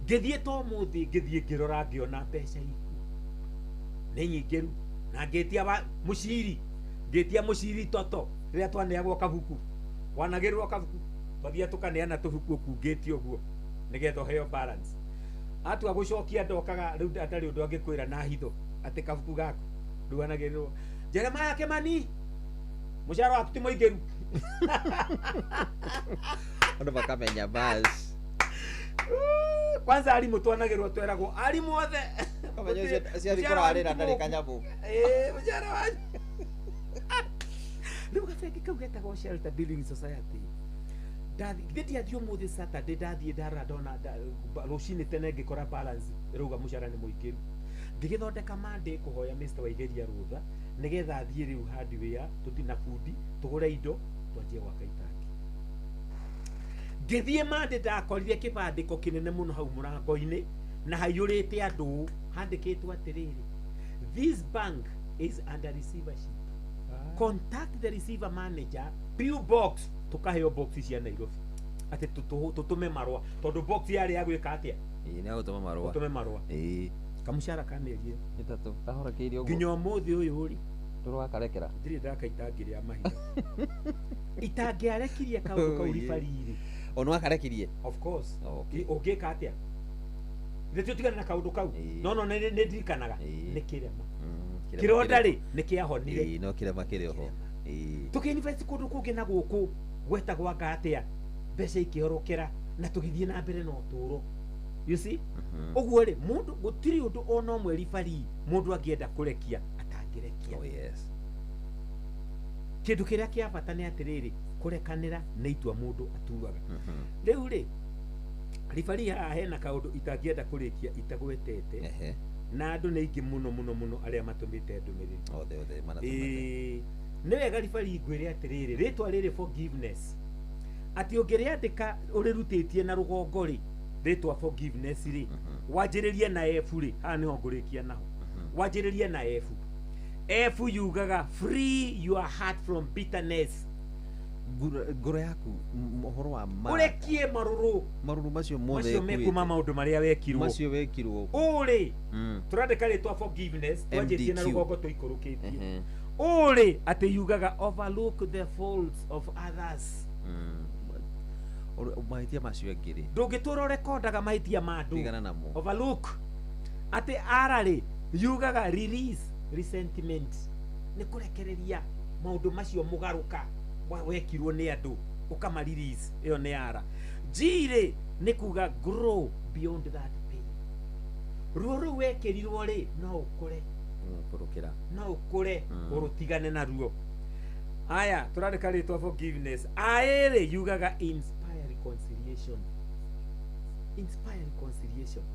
Ngĩthiĩ to mũthĩ, ngĩthiĩ ngĩrora, ngĩona mbeca ikuo nĩ nyingĩru, na ngĩtia mũciri, ngĩtia mũciri toto rĩrĩa twaneagwo kabuku, wanagĩrĩrwo kabuku, twathia tũkaneana tũbuku ũkungĩtie ũguo nĩgetha ũheo balance. Atua gũcokia ndokaga rĩu atarĩ ũndũ angĩkwĩra na hitho atĩ kabuku gaku rĩu anagĩrĩrwo. Jeremiah Kimani, mũcara waku ti mũingĩru. Andũ makamenya bas. Kwanza arimũ twanagĩrwo, tweragwo arimũ othe Kamenya ũcio athiĩ kũrarĩra ndarĩ kanyamũ. Mũcara wanyu rĩu gabengi kau getagwo Shelter Building Society. Githĩ ndiathiĩ ũmũthĩ Saturday, ndathiĩ ndarora ndona rũcinĩ tene ngĩkora balance ĩrauga mũcara nĩ mũingĩru. Ngĩgĩthondeka Monday kũhoya Mr. Waigeria rũtha nĩgetha athiĩ rĩu hardware tũthiĩ na bundi tũgũre indo twanjie gwaka itangi. Ngĩthiĩ Monday ndakorire kĩbandĩko kĩnene mũno hau mũrango-inĩ na haiyũrĩte andũ, handĩkĩtwo atĩrĩrĩ, "This bank is under receivership, contact the receiver manager, PO box." Tukaheo box cia Nairobi atĩ tũtũme marũa, tondũ box yarĩ ya gwĩka atĩa? Ĩĩ, nĩ agũtũma marũa. Tũtũme marũa. Ĩĩ. Kamũcara ka mĩeri ĩyo 3 kahorokeirio ũguo. Nginya ũmũthĩ ũyũ rĩ, ndũrwakarekera. Ndirĩ ndaka itangi rĩa mahiga. Itangĩarekirie kaũndũ kau ribariri. O nĩ wakarekirie? Of course. Okay. Ũngĩka atĩa? Nĩ tũtigane na kaũndũ kau. No nĩ ndirikanaga nĩ kĩrema. Kĩronda rĩ nĩ kĩahonire. Ĩĩ, no kĩrema kĩrĩ oho. Ĩĩ. Tũkĩinvest kũndũ kũngĩ na gũkũ gwetagwo anga atĩa, mbeca ikĩhorokera na tũgĩthiĩ na mbere na ũtũũro. You see? Ũguo rĩ, mũndũ gũtirĩ ũndũ ona ũmwe ribari mũndũ angĩenda kũrekia atangĩrekia. Oh yes. Kĩndũ kĩrĩa kĩa bata nĩ atĩrĩrĩ, kũrekanĩra nĩ itua mũndũ atuaga. Rĩu rĩ, ribari haha hena kaũndũ itangĩenda kũrĩkia itagwetete, na andũ nĩ aingĩ mũno mũno mũno arĩa matũmĩte ndũmĩrĩri. Othe othe manatũmĩte. Nĩ wega ribari ngwĩre atĩrĩrĩ, rĩtwa rĩrĩ forgiveness, atĩ ũngĩrĩandĩka ũrĩrutĩtie na rũgongo rĩ, rĩtwa forgiveness rĩ, wanjĩrĩrie na F rĩ, haha nĩho ngũrĩkia naho. Wanjĩrĩrie na F. F yugaga free your heart from bitterness. Ngoro yaku ũhoro wa ũrekie marũrũ. Marũrũ macio mothe macio mekuma maũndũ marĩa wekirwo. Macio wekirwo. Ũrĩ tũrandĩka rĩtwa forgiveness twanjĩtie na rũgongo tũikũrũkĩtie. Ũrĩ atĩ yugaga overlook the faults of others. Mahĩtia macio angĩ rĩ, ndũngĩtũra ũrekondaga mahĩtia ma andũ. Tigana namo. Overlook. Atĩ ara rĩ yugaga release resentment, nĩ kũrekereria maũndũ macio mũgarũka wekirwo nĩ andũ ũkama release, ĩyo nĩ ara. G rĩ nĩ kuga grow beyond that pain. Ruo rũu wekĩrirwo rĩ, no ũkũre. Kũrũkĩra. No ũkũre ũrũtigane na ruo. Aya tũrandĩka rĩtwa forgiveness. A rĩ yugaga inspire reconciliation. Inspire reconciliation.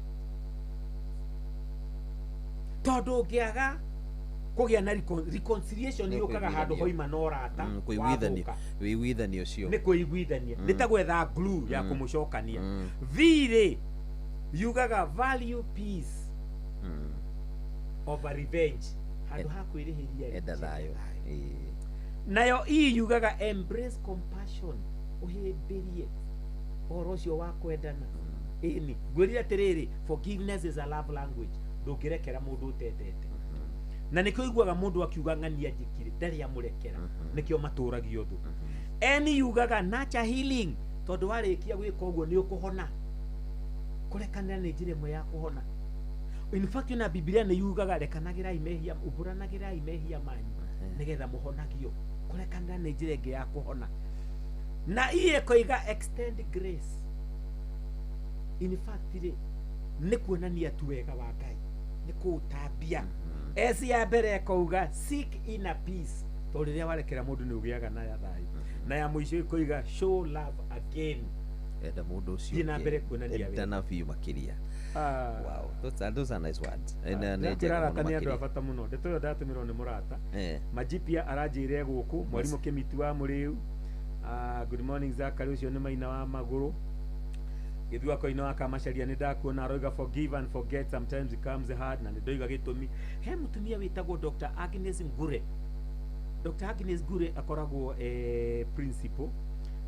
Tondũ ũngĩaga kũgĩa na reconciliation yũkaga handũ hoima na ũrata. Kũiguithania. Wĩiguithanio ũcio. Nĩ kũiguithania. Nĩ ta gwetha glue ya kũmũcokania. V rĩ yugaga value peace over revenge. Handũ ha kwĩrĩhĩria. Enda thayũ. Nayo E yugaga embrace compassion. Ũhĩmbĩrie ũhoro ũcio wa kwendana. Ĩni ngwĩrire atĩrĩrĩ, forgiveness is a love language. Ndũngĩrekera mũndũ ũtendete. Na nĩkĩo iguaga mũndũ akiuga ng'ania njĩkire ndarĩ amũrekera, nĩkĩo matũragio thũ. N yugaga nurture healing, tondũ warĩkia gwĩka ũguo nĩ ũkũhona. Kũrekanĩra nĩ njĩra ĩmwe ya kũhona. In fact na Biblia nĩ yugaga rekanagĩrai mehia, umbũranagĩrai mehia manyu nĩgetha mũhonagio. Kũrekanĩra nĩ njĩra ĩngĩ ya kũhona. Na iye ĩkoiga extend grace. In fact rĩ, nĩ kuonania tu wega wa Ngai, nĩ kũũtambia. S ya mbere ĩkauga seek inner peace, tondũ rĩrĩa warekera mũndũ nĩ ũgĩaga na ya thayũ. Na ya mũico ĩkoiga show love again. Enda mũndũ ũcio. Thiĩ na mbere kuonania wega. Endana biũ makĩria. Wow, those are nice words. Ndĩra arata nĩ andũ a bata mũno. Ndeto ĩyo ndatũmĩrwo nĩ mũrata. Majipia aranjĩire gũkũ, mwarimũ Kĩmiti wa Mũrĩu. Good morning Zachary, ũcio nĩ maina wa magũrũ. Gĩthua koino wa Kamacharia nĩ ndakuona, aroiga forgive and forget sometimes it comes hard, na nĩ ndoiga gĩtũmi. He mũtumia wĩtagwo Dr. Agnes Ngure. Dr. Agnes Ngure akoragwo principal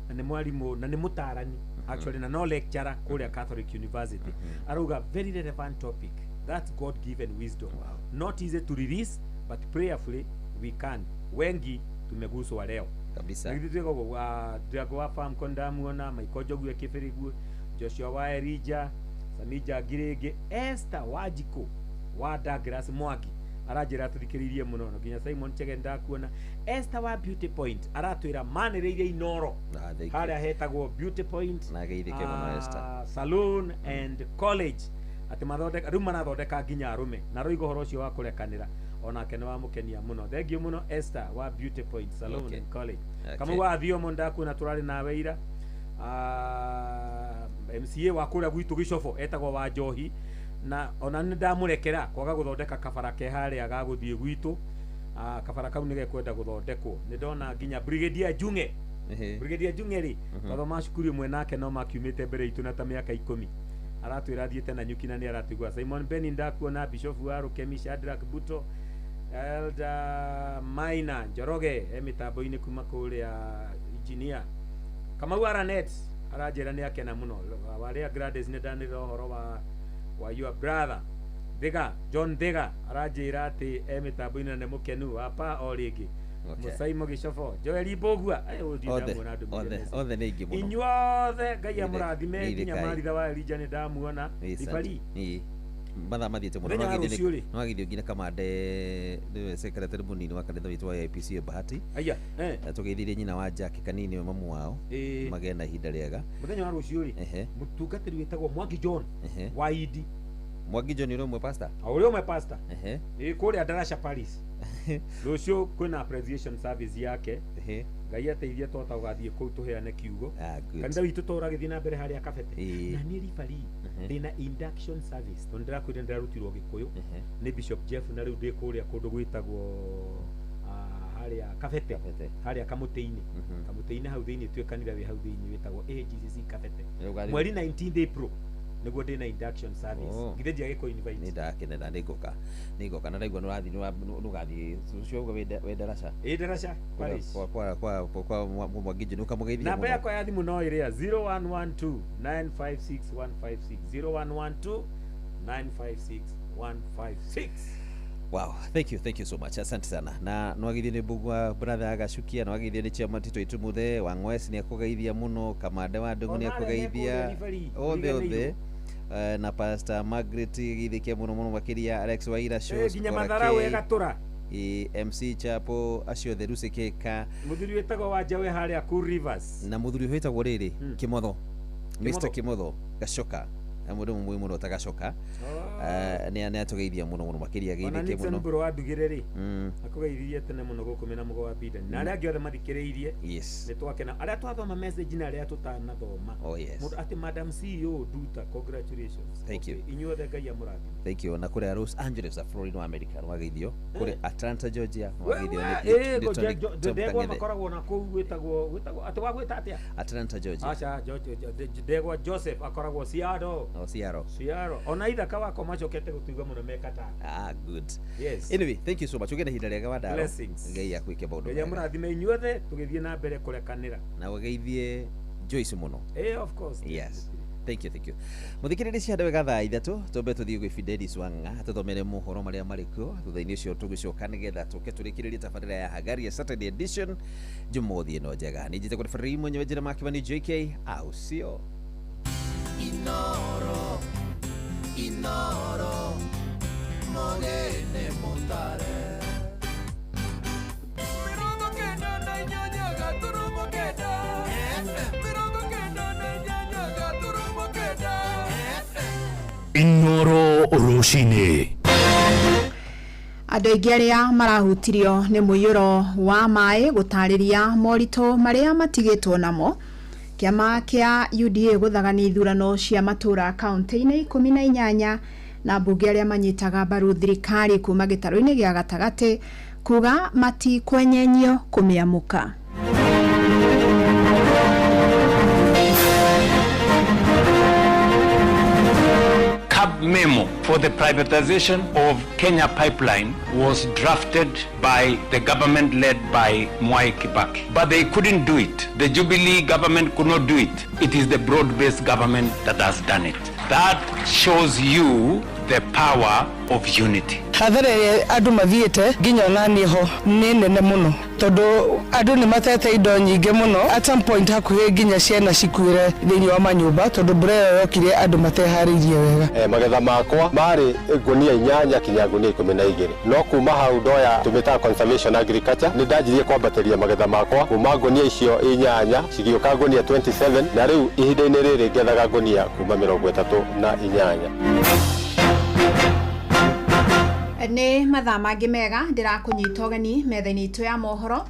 na nĩ mwarimũ na nĩ mũtarani actually, na no lecturer kũrĩa Catholic University. Arauga very relevant topic, that's God given wisdom. Wow. Not easy to release, but prayerfully we can. Wengi tumeguswa leo kabisa. Na githĩ twĩka ũguo, Ndirango wa Famco ndamuona, Michael Njogu Kĩbĩrĩguo, Joshua wa Elijah, Samija Ngirĩngĩ, Esther Wanjikũ wa Douglas Mwangi aranjĩra tũthikĩrĩirie mũno, na nginya Simon Chege ndakuona. Esther wa Beauty Point aratwĩra manĩrĩire Inoro. Ah, thank you. Harĩa hetagwo Beauty Point Na geithĩke mũno Esther. Saloon and College, atĩ mathondeka rĩu marathondeka nginya arũme, na roiga ũhoro ũcio wa kũrekanĩra onake nĩ wamũkenia mũno. Thank you mũno Esther wa Beauty Point Saloon and College. Kamau wa Thiomo ndakuona, tũrarĩ nawe ira. MCA wa kũrĩa gwitũ Gĩcobo etagwo wa Njohi, na ona nĩ ndamũrekera kwaga gũthondeka kabara ke harĩa ga gũthiĩ gwitũ. Kabara kau nĩ gekwenda gũthondekwo. Nĩ ndona nginya Brigadier Junge. Brigadier Junge rĩ, twathoma cukuru ĩmwe nake, no makiumĩte mbere itũ na ta mĩaka 10. Aratwĩra athiĩte na nyuki na nĩ aratũigua. Simon Beni ndakuona, Bishop wa Rukemi, Shadrack Buto, Elder Maina Njoroge e mĩtambo-inĩ kuma kũrĩa engineer Kamau Aranet aranjĩra nĩ akena mũno. Warĩa Gladys, nĩ ndanĩrĩra ũhoro wa your brother Thiga John Thiga, aranjĩra atĩ e mĩtambo-inĩ na nĩ mũkenu apa o rĩngĩ. Mũcaimo Gĩcobo, Joel Mbũgua. Ai, ũyũ ndirĩ Othe, ndamuona ndũmĩrĩre othe, message. othe nĩ aingĩ mũno. Inyuothe Ngai amũrathime, Geithĩkai. nginya Maritha wa Elijah nĩ ndamuona. Ribari. Ĩĩ. Mathaa mathiĩte mũno. Mũthenya wa rũciũ rĩ? No agithio nginya kamande nĩwe secretary mũnini wa kanitha witũ wa AIPC Bahati. Aya, eh. Na tũgeithirie nyina wa Jack kanini we mamu wao. Ĩĩ. Magĩe na ihinda rĩega. Mũthenya wa rũciũ rĩ, mũtungatĩri wĩtagwo Mwangi John wa Idi. Mwangi John ũrĩa ũmwe pastor? O ũrĩa ũmwe pastor. Ĩĩ, kũrĩa Darasha Paris. Rũciũ kwĩna appreciation service yake. Ngai ateithie twahota gũgathiĩ kũu tũheane kiugo. Ah, good. Kanitha witũ to ũragĩthiĩ na mbere harĩa Kabete. Ĩĩ. Na niĩ ribari ndĩna induction service, tondũ ndĩrakwĩrire ndĩrarutirwo Gĩkũyũ nĩ Bishop Jeff, na rĩu ndĩ kũrĩa kũndũ gwĩtagwo harĩa Kabete, harĩa kamũtĩ-inĩ, kamũtĩ-inĩ hau thĩinĩ, twĩ kanitha wĩ hau thĩinĩ wĩtagwo AGCC Kabete. Rĩu ũgathiĩ- Mweri 19th April nĩguo ndĩna induction service. Oh. Githĩ ndiagĩkũ invite? Nĩ ndakenera, nĩ ngoka na ndaigua nĩ ũrathiĩ nĩ ũgathiĩ ũcio uga wĩ Darasha. Ĩ, Darasha Parish. Kwa Mwangi John ũkamũgeithia Namba mũno. yakwa ya thimũ no ĩrĩa 0112 956 156, 0112 956 156. Wow, thank you, thank you so much. Asante sana. Na nwagithio nĩ Mbugua brother Agacukia, nwagithio nĩ Chairman Tito Itumuthe, wa Ng'wes nĩ akũgeithia mũno, Kamande wa Ndung'u nĩ Ona arĩa akũgeithia. me kũrĩa Ribari, Othe othe. riganĩirwo. Na Pastor Margaret geithĩkia mũno mũno makĩria, Alex Waira Shows, Nginya Kora Matharau K, ĩgatũra. MC Chapo, acio othe, Lucy Keka. Mũthuri wĩtagwo Wanjawe harĩa Cool Rivers. Na mũthuri ũyũ wĩtagwo rĩrĩ Kimotho, Mr. Kimotho Gacoka, na mũndũ mũmũĩ mũno ta Gacoka. Nĩ atũgeithia mũno mũno makĩria, Ona geithĩke Nixon mũno. Mbũrũ wa Ndugĩre rĩ, akũgeithirie tene mũno gũkũ mena mũgo wa Biden na arĩa angĩ othe mathikĩrĩirie. Nĩ twakena arĩa twathoma message na arĩa tũtanathoma. Oh, yes. Mũndũ atĩ Madam CEO Duta, congratulations. Thank you. Okay, inyuothe Ngai amũrathime. Thank you. Na kũrĩa Los Angeles bũrũri-inĩ wa America nĩwageithio, kũrĩa Atlanta Georgia nĩwageithio nĩ Tony Tom Ndegwa Kang'ethe. makoragwo na kũu gwĩtagwo atĩ wagwĩta atĩa? Atlanta Georgia. Aca, Ndegwa Joseph akoragwo Seattle. Oh, Seattle. Seattle. Ona ithaka wakwa macokete gũtuigua mũno me Qatar. Ah, good. Yes. Anyway, thank you so much. Ũgĩe na ihinda rĩega wa Ndaro. Blessings. Ngai akwĩke maũndũ Ngai mega. amũrathime inyuothe tũgĩthiĩ na mbere kũrekanĩra. Na ũgeithie Joyce mũno. Of course. Yes. Thank you, thank you. Mũthikĩrĩria cia wega thaa 3 twambe tũthiĩ gwĩ Fidelis Wang'a tũthomere mohoro marĩa marĩ kuo, thutha-inĩ ũcio tũgĩcoka nĩgetha tũke tũrĩkĩrĩrie tabarĩra ya Hagari ya Saturday edition Jumamothi ĩno njega. Nĩ njĩtagwo referee mwenyewe njĩra Makĩmani JK au sio? Inoro, Inoro, mogene mutare. 98 gaturumo 9 FM. 98 gaturumo 9 FM. Inoro rũcinĩ. Andũ aingĩ arĩa marahutirio nĩ mũiyũro wa maĩ gũtarĩria moritũ marĩa matigĩtwo namo. Kĩama kĩa UDA gũthagania ithurano cia matũra kaunti-inĩ 18, na mbunge arĩa manyitaga mbaru thirikari kuma gĩtarũ-inĩ gĩa gatagatĩ kuga matikwenyenyio kũmĩamũka. memo for the privatization of Kenya Pipeline was drafted by the government led by Mwai Kibaki. But they couldn't do it. The Jubilee government could not do it. It is the broad-based government that has done it. That shows you the power of unity. Hathara ĩrĩa andũ mathiĩte nginya ona niĩ ho nĩ nene mũno, tondũ andũ nĩ matete indo nyingĩ mũno. At some point hakuhĩ nginya ciana cikuĩre thĩinĩ wa manyũmba, tondũ mbura ĩyo yokire andũ mateharĩirie wega. Magetha makwa marĩ ngunia 8 kinya ngunia 12, no kuma hau ndoya tũmĩtaga conservation agriculture, nĩ ndanjirie kwambatĩria magetha makwa kuma ngunia icio 8 cigĩũka ngunia 27, na rĩu ihinda-inĩ rĩrĩ ngethaga ngunia kuma 38. Nĩ mathaa mangĩ mega ndĩrakũnyita ũgeni metha-inĩ itũ ya mohoro.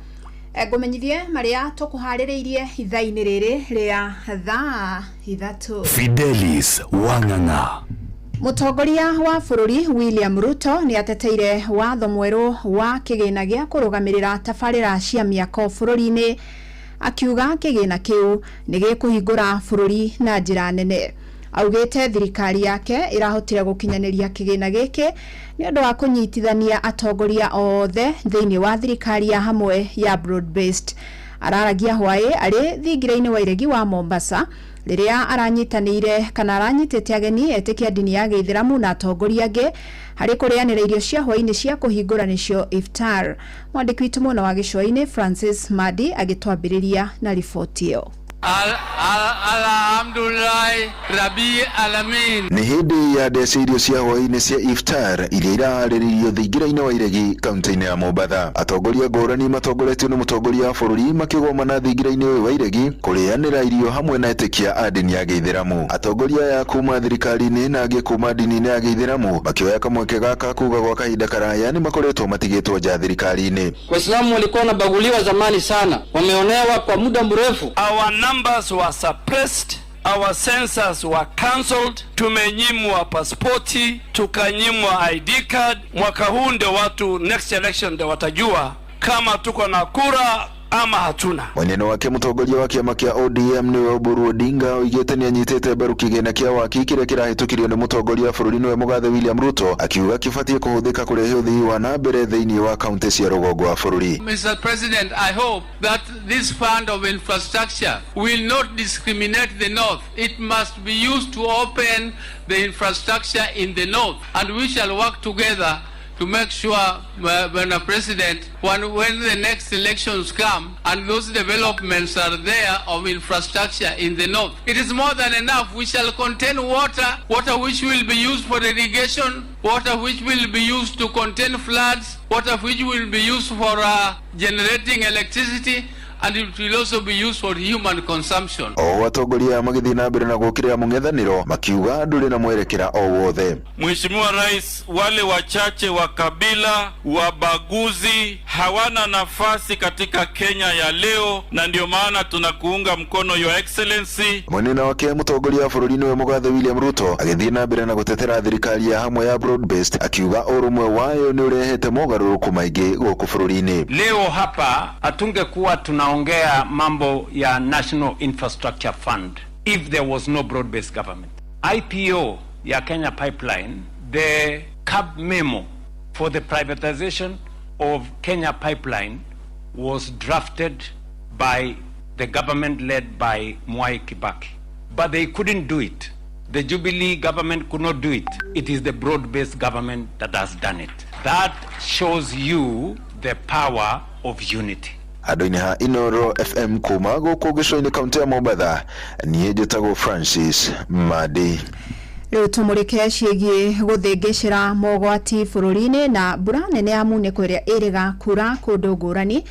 Ngũmenyithie marĩa tũkũharĩrĩirie ithaa-inĩ rĩrĩ rĩa thaa 3. Fidelis Wang'ang'a. Mũtongoria wa bũrũri William Ruto nĩ ateteire watho mwerũ wa kĩgĩna gĩa kũrũgamĩrĩra tabarĩra cia mĩako bũrũri-inĩ, akiuga kĩgĩna kĩu nĩ gĩkũhingũra bũrũri na njĩra nene. Augĩte thirikari yake ĩrahotire gũkinyanĩria kĩgĩna gĩkĩ nĩ ũndũ wa kũnyitithania atongoria othe thĩinĩ wa thirikari ya hamwe ya broad based. Araragia hwaĩ arĩ thingira-inĩ wa iregi wa Mombasa rĩrĩa aranyitanĩire kana aranyitĩte ageni etĩkia ndini ya gĩithĩramu na atongoria angĩ harĩ kũrĩanĩra irio cia hwaĩ-inĩ cia kũhingũra, nĩcio iftar. Mwandĩki witũ mwena wa gĩcũa-inĩ Francis Madi agĩtwambĩrĩria na riboti ĩyo. Alhamdulillah Rabbi Alamin. Nĩ hĩndĩ ya ndeci irio cia hwaĩ-inĩ cia iftar iria iraharĩrĩirio thingira-inĩ wa iregi kaunti-inĩ ya Mombatha. Atongoria ngũrani matongoretio nĩ mũtongoria wa bũrũri makĩgomana thingira-inĩ ũyũ wa iregi kũrĩanĩra irio hamwe na etĩkia a ndini ya gĩithĩramu. Atongoria aya kuma thirikari-inĩ na angĩ kuma ndini-inĩ ya gĩithĩramu makĩoya kamweke gaka kuga gwa kahinda karaya nĩ makoretwo matigĩtwo nja thirikari-inĩ. Waislamu walikuwa wanabaguliwa zamani sana, wameonewa kwa muda mrefu. Our numbers were suppressed, our census were cancelled, tumenyimwa pasipoti, tukanyimwa ID card. Mwaka huu ndio watu next election ndio watajua kama tuko na kura ama hatuna. Mwenene wake mũtongoria wa kĩama kĩa ODM nĩwe Oburu Odinga oigĩte nĩ anyitĩte mbaru kĩgĩna kĩa waki kĩrĩa kĩrahĩtũkirio nĩ mũtongoria wa bũrũri nĩwe mũgathe William Ruto, akiuga kĩbatiĩ kũhũthĩka kũrehe ũthii wa na mbere thĩinĩ wa kaunti cia rũgongo wa bũrũri. Mr. President, I hope that this fund of infrastructure will not discriminate the North. It must be used to open the infrastructure in the North, and we shall work together to make sure, Bwana President, when the next elections come and those developments are there of infrastructure in the North. It is more than enough. We shall contain water, water which will be used for irrigation, water which will be used to contain floods, water which will be used for generating electricity, and it will also be used for human consumption. Oho atongoria aya magĩthiĩ na mbere na gũkĩrĩra mũng'ethanĩro makiuga ndũrĩ na mwerekera o wothe. Mheshimiwa Rais, wale wachache wa kabila wabaguzi hawana nafasi katika Kenya ya leo, na ndio maana tunakuunga mkono, Your Excellency. Mwenene wake mũtongoria wa bũrũri nĩwe mũgathe William Ruto agĩthiĩ na mbere na gũtetera thirikari ya hamwe ya broad based, akiuga ũrũmwe wayo nĩ ũrehete mogarũrũku maingĩ gũkũ bũrũri-inĩ. Leo hapa hatungekuwa tunaongea mambo ya National Infrastructure Fund if there was no broad-based government. IPO ya Kenya Pipeline, the CAB memo for the privatization of Kenya Pipeline was drafted by the government led by Mwai Kibaki. But they couldn't do it. The Jubilee government could not do it. It is the broad-based government that has done it. That shows you the power of unity. Handũ-inĩ ha Inoro FM kuma gũkũ gĩcũa-inĩ kaunti ya Mombatha, niĩ njĩtagwo Francis Madi. Rĩu tũmũrĩke ciĩgiĩ gũthĩngĩcĩra mogwati bũrũri-inĩ na mbura nene ya munĩko ĩrĩa ĩrĩga kura kũndũ ngũrani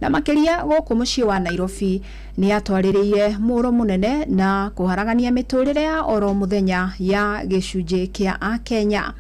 na makĩria gũkũ mũciĩ wa Nairobi nĩ yatwarĩrĩire mũro mũnene na kũharagania mĩtũrĩre ya oro mũthenya ya gĩcunjĩ kĩa Akenya.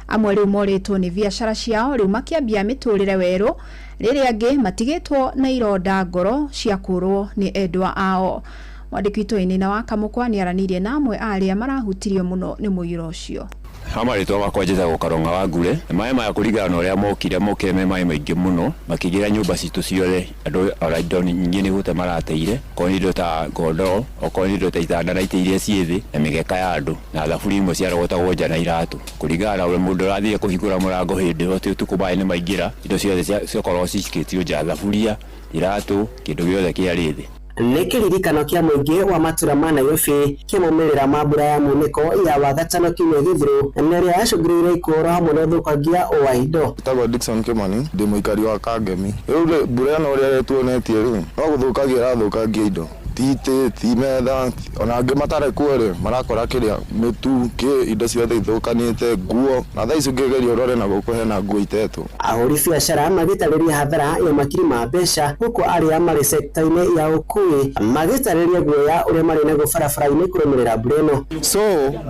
Amwe rĩu morĩtwo nĩ biacara ciao, rĩu makĩambia mĩtũrĩre werũ, rĩrĩa angĩ matigĩtwo na ironda ngoro cia kũrwo nĩ endwa ao. Mwandĩki witũ Ĩnina wa Kamũkwa nĩ aranĩirie na amwe a arĩa marahutirio mũno nĩ mũiyũro ũcio. Ha marĩtwa makwa njĩtagwo Karong'a wa Ngure. Maĩ maya kũringana na ũrĩa mokire, mokire me maĩ maingĩ mũno, makĩingĩra nyũmba citũ ciothe, andũ ona indo nyingĩ nĩ gũte marateire, okorwo nĩ indo ta ngondoro, okorwo nĩ indo ta itanda na itĩ iria ciĩ thĩ, na mĩgeka ya andũ, na thaburia imwe ciarogotagwo nja na iratũ. Kũringana na ũrĩa mũndũ ũrathire kũhingũra mũrango hĩndĩ ĩyo atĩ ũtukũ maĩ nĩ maingĩra, indo ciothe ciakorwo cikĩtio nja, thaburia, iratũ, kĩndũ gĩothe kĩarĩ thĩ. Nĩ kĩririkano kĩa mũingĩ wa matũra ma Nairobi kĩa maumĩrĩra ma mbura ya munĩko ya wagatano kiumia gĩthiru na ĩrĩa yacũngĩrĩirie ikuũ hamwe na ũthũkangia wa indo. Njĩtagwo Dickson Kimani, ndĩ mũikari wa Kangemi. Rĩu rĩ, mbura ĩno ũrĩa ĩtuonetie rĩ, no gũthũkangia ĩrathũkangia indo, ti itĩ, ti metha, ona angĩ matarĩ kuo rĩ, marakora kĩrĩa mĩtu, kĩ indo ciothe ithũkanĩte, nguo, na thaa ici ũngĩgeria ũrore na gũkũ hena nguo itetwo. Ahũri biacara magĩtarĩria hathara ya makiri ma mbeca huku arĩa marĩ sekta-inĩ ya ũkui magĩtarĩria guoya ũrĩa marĩ naguo barabara-inĩ kũrũmĩrĩra mbura ĩno. So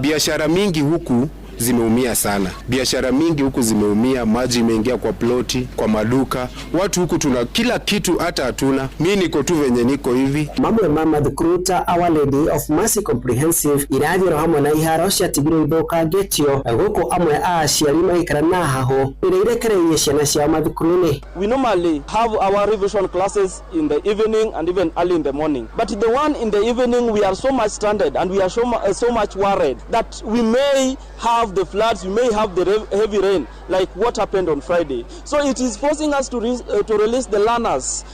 biashara mingi huku zimeumia sana, biashara mingi huku zimeumia, maji imeingia kwa ploti, kwa maduka, watu huku tuna kila kitu, hata hatuna. Mi niko tu venye niko hivi. Mamwe ma mathukuru ta Our Lady of Mercy Comprehensive irathiro hamwe na iharo ciatigirwo ithũkangĩtio gũkũ amwe a aciari magĩikara na hahũ ĩrĩa irekereirie ciana ciao mathukuru-inĩ. We normally have our revision classes in the evening and even early in the morning. But the one in the evening, we are so much stranded and we are so much worried that we may have the floods, we may have the heavy rain, like what happened on Friday. So it is forcing us to release the learners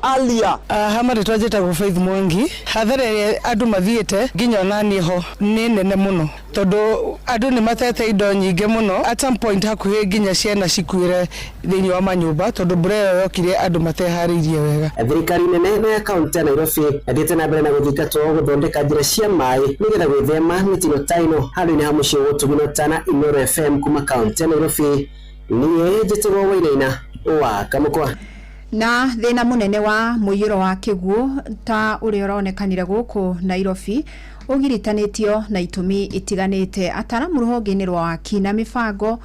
earlier. Ha marĩtwa njĩtagwo Faith Mwangi. Hathara ĩrĩa andũ mathiĩte nginya ona niĩ ho nĩ nene mũno tondũ andũ nĩ matete indo nyingĩ mũno, at some point hakuhĩ nginya ciana cikuĩre thĩinĩ wa manyũmba tondũ mbura ĩyo yokire andũ mateharĩirie wega. Thirikari nene na ya kaunti ya Nairobi ĩthiĩte na mbere na gũthingatwo gũthondeka njĩra cia maĩ nĩgetha gwĩthema mĩtino ta ĩno handũ-inĩ ha mũciĩ wa Ũtugino Tana Inooro FM kuma kaunti ya Nairobi. Niĩ njĩtagwo Wainaina wa Kamũkwa. Na thĩna mũnene wa mũiyũro wa kĩguũ ta ũrĩa ũronekanire gũkũ Nairobi ũgiritanĩtio na itũmi itiganĩte. Ataramu rũhonge-inĩ rwa waki na mĩbango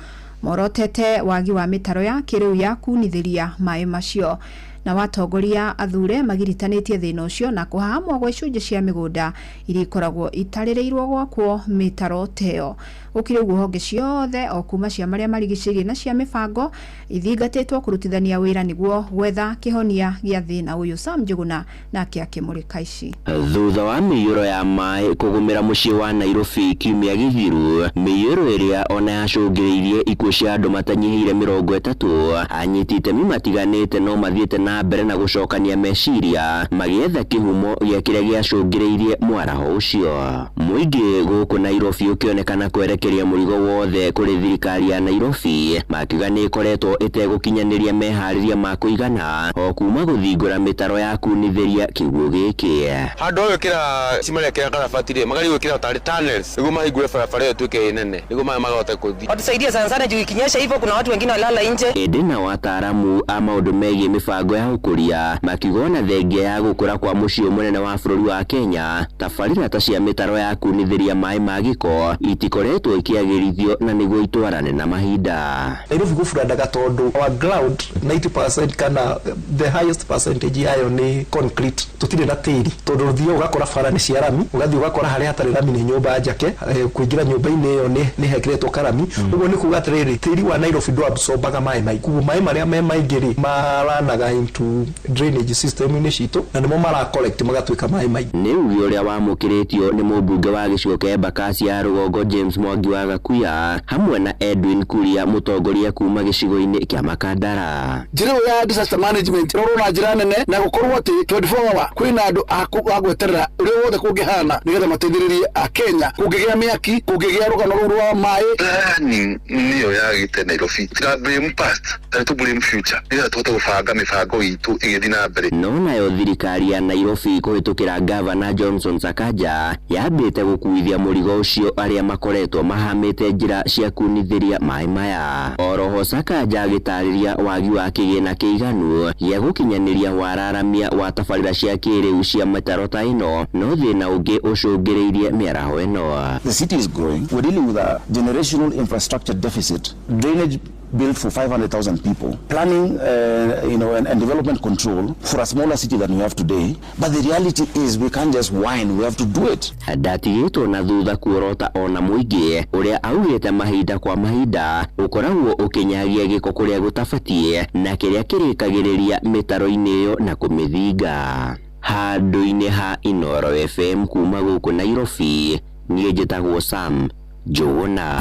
morotete wagi wa mĩtaro ya kĩrĩu ya kunithĩria maĩ macio, na watongoria athure magiritanĩtie thĩna ũcio na kũhahamwo gwa icunjĩ cia mĩgũnda iria ikoragwo itarĩrĩirwo gwakwo mĩtaro ta ĩyo. Gũkĩrĩ ũguo, honge ciothe o kuma cia marĩa marigicĩirie na cia mĩbango ithingatĩtwo kũrutithania wĩra nĩguo gwetha kĩhonia gĩa thĩna ũyũ. Sam Njuguna nake akĩmũrĩka ici. Thutha wa mĩiyũro ya maĩ kũgũmĩra mũciĩ wa Nairobi kiumia gĩthiru, mĩiyũro ĩrĩa ona yacũngĩrĩirie ikuũ cia andũ matanyihĩire 30, anyiti itemi matiganĩte no mathiĩte na mbere na gũcokania meciria magĩetha kĩhumo gĩa kĩrĩa gĩacũngĩrĩirie mwaraho ũcio. Mũingĩ gũkũ Nairobi ũkĩonekana kwerekeria mũrigo wothe kũrĩ thirikari ya Nairobi, makiuga nĩ ĩkoretwo ĩtegũkinyanĩria meharĩria ma kũigana o kuma gũthingũra mĩtaro ya kunithĩria kĩguũ gĩkĩ. Handũ ha gwĩkĩra cima rĩa kĩrĩa karabati rĩ, magari gwĩkĩra tarĩ tunnels nĩguo mahingũre barabara ĩyo ĩtuĩke ĩ nene nĩguo maĩ mahote kũthiĩ. Watusaidie sana sana juu ikinyesha hivyo kuna watu wengine walala nje. Ĩndĩ nao ataaramu a maũndũ megiĩ mĩbango ya ũkũria makiuga ona thengia ya gũkũra kwa mũciĩ mũnene wa bũrũri wa Kenya, tabarĩra ta cia mĩtaro ya kunithĩria maĩ ma gĩko itikoretwo ikĩagĩrithio na nĩguo itwarane na mahinda. Nairobi gũburandaga tondũ our ground 90% kana the highest percentage yayo nĩ concrete, tũtirĩ na tĩri tondũ ũthiaga ũgakora bara nĩ cia rami, ũgathiĩ ũgakora harĩa hatarĩ rami nĩ nyũmba njake, kũingĩra nyũmba-inĩ ĩyo nĩ hekĩrĩtwo karami. Ũguo nĩ kuga atĩrĩrĩ, tĩri wa Nairobi ndũ absorbaga maĩ maingĩ, koguo maĩ marĩa me maingĩ rĩ maranaga into drainage system-inĩ citũ na nĩmo mara collect magatuĩka maĩ maingĩ. Nĩ uge ũrĩa wamũkĩrĩtio nĩ mũmbunge wa gĩcigo kĩa Embakasi ya rũgongo James Mwangi wa Gakuya hamwe na Edwin Kuria mũtongoria kuma gĩcigo-inĩ kĩa Makandara. Njĩra ĩyo ya disaster management ĩrorwo na njĩra nene na gũkorwo atĩ 24 hour kwĩna andũ a gweterera ũrĩa wothe kũngĩhana nĩgetha mateithĩrĩrie Akenya kũngĩgĩa mĩaki, kũngĩgĩa rũgano rũu rwa maĩ. Planning niyo yagĩte Nairobi, tira blame past na tũ blame future nĩgetha tũhote gũbanga mĩbango itũ ĩgĩthiĩ na mbere. No nayo thirikari ya Nairobi kũhĩtũkĩra gavana Johnson Sakaja yambĩte gũkuithia mũrigo ũcio arĩa makoretwo mahamĩte njĩra cia kunithĩria maĩ maya. Oroho Sakaja agĩtarĩria wagi wa kĩgĩna kĩiganu gĩa gũkinyanĩria wararamia wa tabarĩra cia kĩrĩu cia mĩtaro ta ĩno no thĩna ũngĩ ũcũngĩrĩirie mĩaraho ĩno. The city is growing. We're dealing with a generational infrastructure deficit. Drainage built for 500,000 people, planning and development control for a smaller city than we have today. But the reality is we can't just whine, we have to do it. Ndatigĩtwo na thutha kuorota ona mũingĩ ũrĩa augĩte mahinda kwa mahinda ũkoragwo ũkĩnyagia gĩko kũrĩa gũtabatiĩ na kĩrĩa kĩrĩkagĩrĩria mĩtaro-inĩ ĩyo na kũmĩthinga. Handũ-inĩ ha Inooro FM kuma gũkũ Nairobi, niĩ njĩtagwo Sam Njũgũna.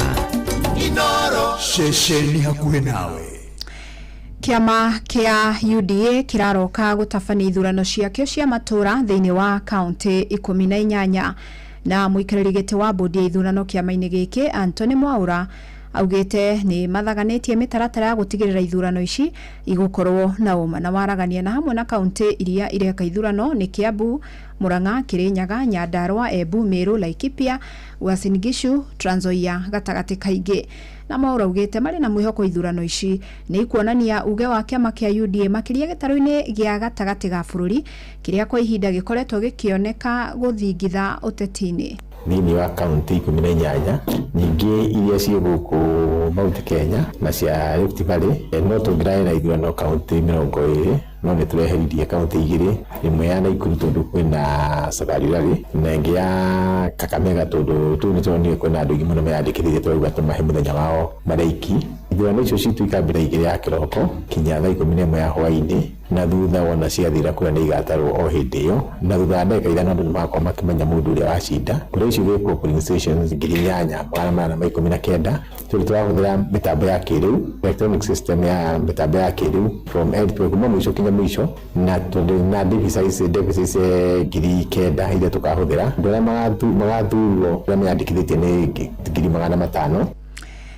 Inoro ceceni hakuhĩ nawe. Kĩama kĩa UDA kĩraroka gũtabania ithurano ciakĩo cia matũra thĩinĩ wa kaunti 18 na mũikarĩri gĩtĩ wa bodi ya ithurano kĩama-inĩ gĩkĩ Anthony Mwaura augĩte nĩ mathaganĩtie mĩtaratara ya gũtigĩrĩra ithurano ici igũkorwo na ũma na waragania na hamwe na kaunti iria ireka ithurano nĩ Kiambu, Murang'a, Kirinyaga, Nyandarua, Embu, Meru, Laikipia, Uasin Gishu, Trans Nzoia gatagatĩ kaingĩ. Na Mwaura augĩte marĩ na mwĩhoko ithurano ici nĩ ikuonania uge wa kĩama kĩa UDA makĩria gĩtarũ-inĩ gĩa gatagatĩ ga bũrũri kĩrĩa kwa ihinda gĩkoretwo gĩkĩoneka gũthingitha ũteti-inĩ. Thĩinĩ wa kaunti 18 nyingĩ iria ciĩ gũkũ Mount Kenya na cia Rift Valley, no tũngĩrarĩ na ithurano kaunti 20, no nĩ tũreheririe kaunti 2, ĩmwe ya Nakuru tondũ kwĩna Safari Rally na ĩngĩ ya Kakamega tondũ tũu nĩ tũronire kwĩna andũ aingĩ mũno meyandĩkithĩtie, tũrauga tũmahe mũthenya wao marĩ Ithurano icio citũ ikambĩra 2 ya kĩroko kinya thaa 11 ya hwaĩ-inĩ, na thutha wona ciathira kura nĩ igatarwo o hĩndĩ ĩyo, na thutha wa ndagĩka 5 andũ nĩ magakorwo makĩmenya mũndũ ũrĩa wacinda. Kura icio igwĩkwo polling stations 8,819 tondũ tũrahũthĩra mĩtambo ya kĩrĩu, electronic system ya mĩtambo ya kĩrĩu from end to kuma mũico kinya mũico, na tondũ na deficits 9,000 iria tũkahũthĩra. Andũ arĩa magathurwo arĩa meyandĩkithĩtie nĩ 500,000.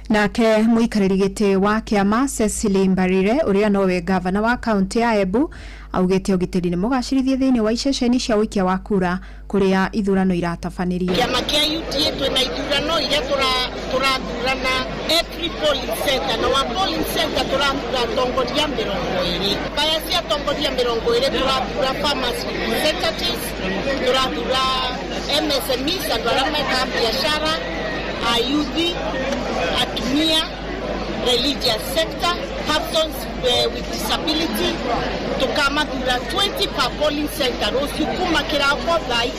Nake mũikarĩri gĩtĩ wa kĩama Cecily Mbarire ũrĩa nowe gavana wa kaunti ya Embu augĩte ũgitĩri nĩ mũgacĩrithie thĩinĩ wa iceceni cia ũikia wa kura kũrĩa ithurano iratabanĩrio. Kĩama kĩa UDA twĩna ithurano iria tũrathurana every polling center, na wa polling center tũrathura atongoria 20. Baya cia atongoria 20 tũrathura farmers representatives, tũrathura MSMEs, andũ arĩa mekaga biacara, ayuthi, atumia, religious sector, persons with disability. Tukamathura 20 per polling center rũciũ kuma kĩroko thaa 2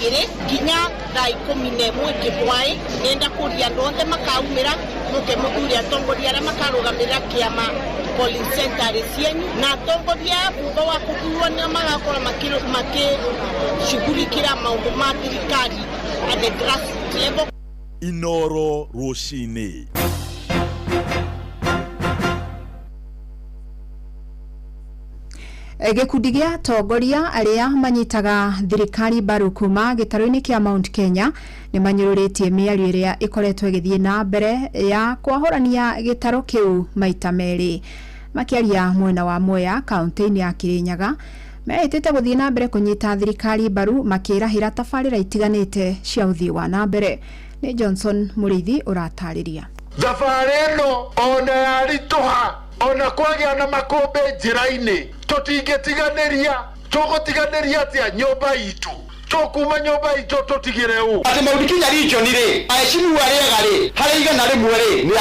nginya thaa 11 kĩhwaĩ. Nenda kũria andũ othe makaumĩra mũke mũthure atongoria arĩa makarũgamĩrĩra kĩama polling center cienyu, na atongoria thutha wa kũthurwo nĩo magakorwo makĩcugurikĩra maũndũ ma thirikari at the grassroots level. Inoro rũcinĩ. Gĩkundi gĩa atongoria arĩa manyitaga thirikari mbaru kuma gĩtarũ-inĩ kĩa Mount Kenya nĩ manyũrũrĩtie mĩario ĩrĩa ĩkoretwo ĩgĩthiĩ na mbere ya kwahũrania gĩtarũ kĩu maita merĩ. Makĩaria mwena wa Mwea kaunti-inĩ ya Kirinyaga, mehĩtĩte gũthiĩ na mbere kũnyita thirikari mbaru makĩrahĩra tabarĩra itiganĩte cia ũthii wa na mbere. Nĩ Johnson Mũrĩithi ũratarĩria. Thabarĩ ĩno ona yaritũha, ona kwagĩa na makũmbĩ njĩra-inĩ, tũtingĩtiganĩria. Tũgũtiganĩria atĩa nyũmba itũ? Tũkuma nyũmba itũ tũtigĩre ũ? Atĩ Mount Kenya region rĩ, aheshimiwa arĩa ega rĩ, harĩ 100 rĩ, nĩ 5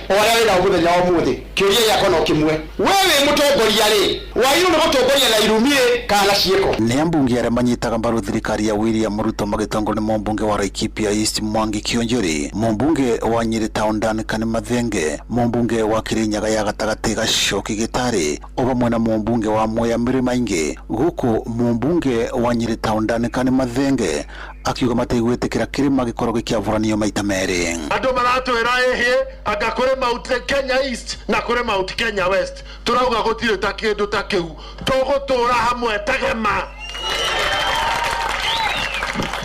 o arĩa wĩra mũthenya wa ũmũthĩ. Kĩũria gĩakwa no kĩmwe, we wĩ mũtongoria rĩ, wagĩrĩirwo nĩ gũtongoria na irumi rĩ kana ciĩko? Nĩ ambunge arĩa manyitaga mbaru thirikari ya William Ruto magĩtongorio nĩ mũmbunge wa Laikipia East Mwangi Kionjuri, mũmbunge wa Nyeri Town Duncan Mathenge, mũmbunge wa Kirinyaga ya gatagatĩ Gacoki Gĩtarĩ, o hamwe na mũmbunge wa Mwea Mĩrĩ Maingĩ, gũkũ mũmbunge wa Nyeri Town Duncan Mathenge akiuga mategwĩtĩkĩra kĩrĩma gĩkorwo gĩkĩavũranio maita merĩ. Andũ maratwĩra ĩhĩ anga kũrĩ Mount Kenya East na kũrĩ Mount Kenya West, tũrauga gũtirĩ ta kĩndũ ta kĩu, tũgũtũra hamwe tagema.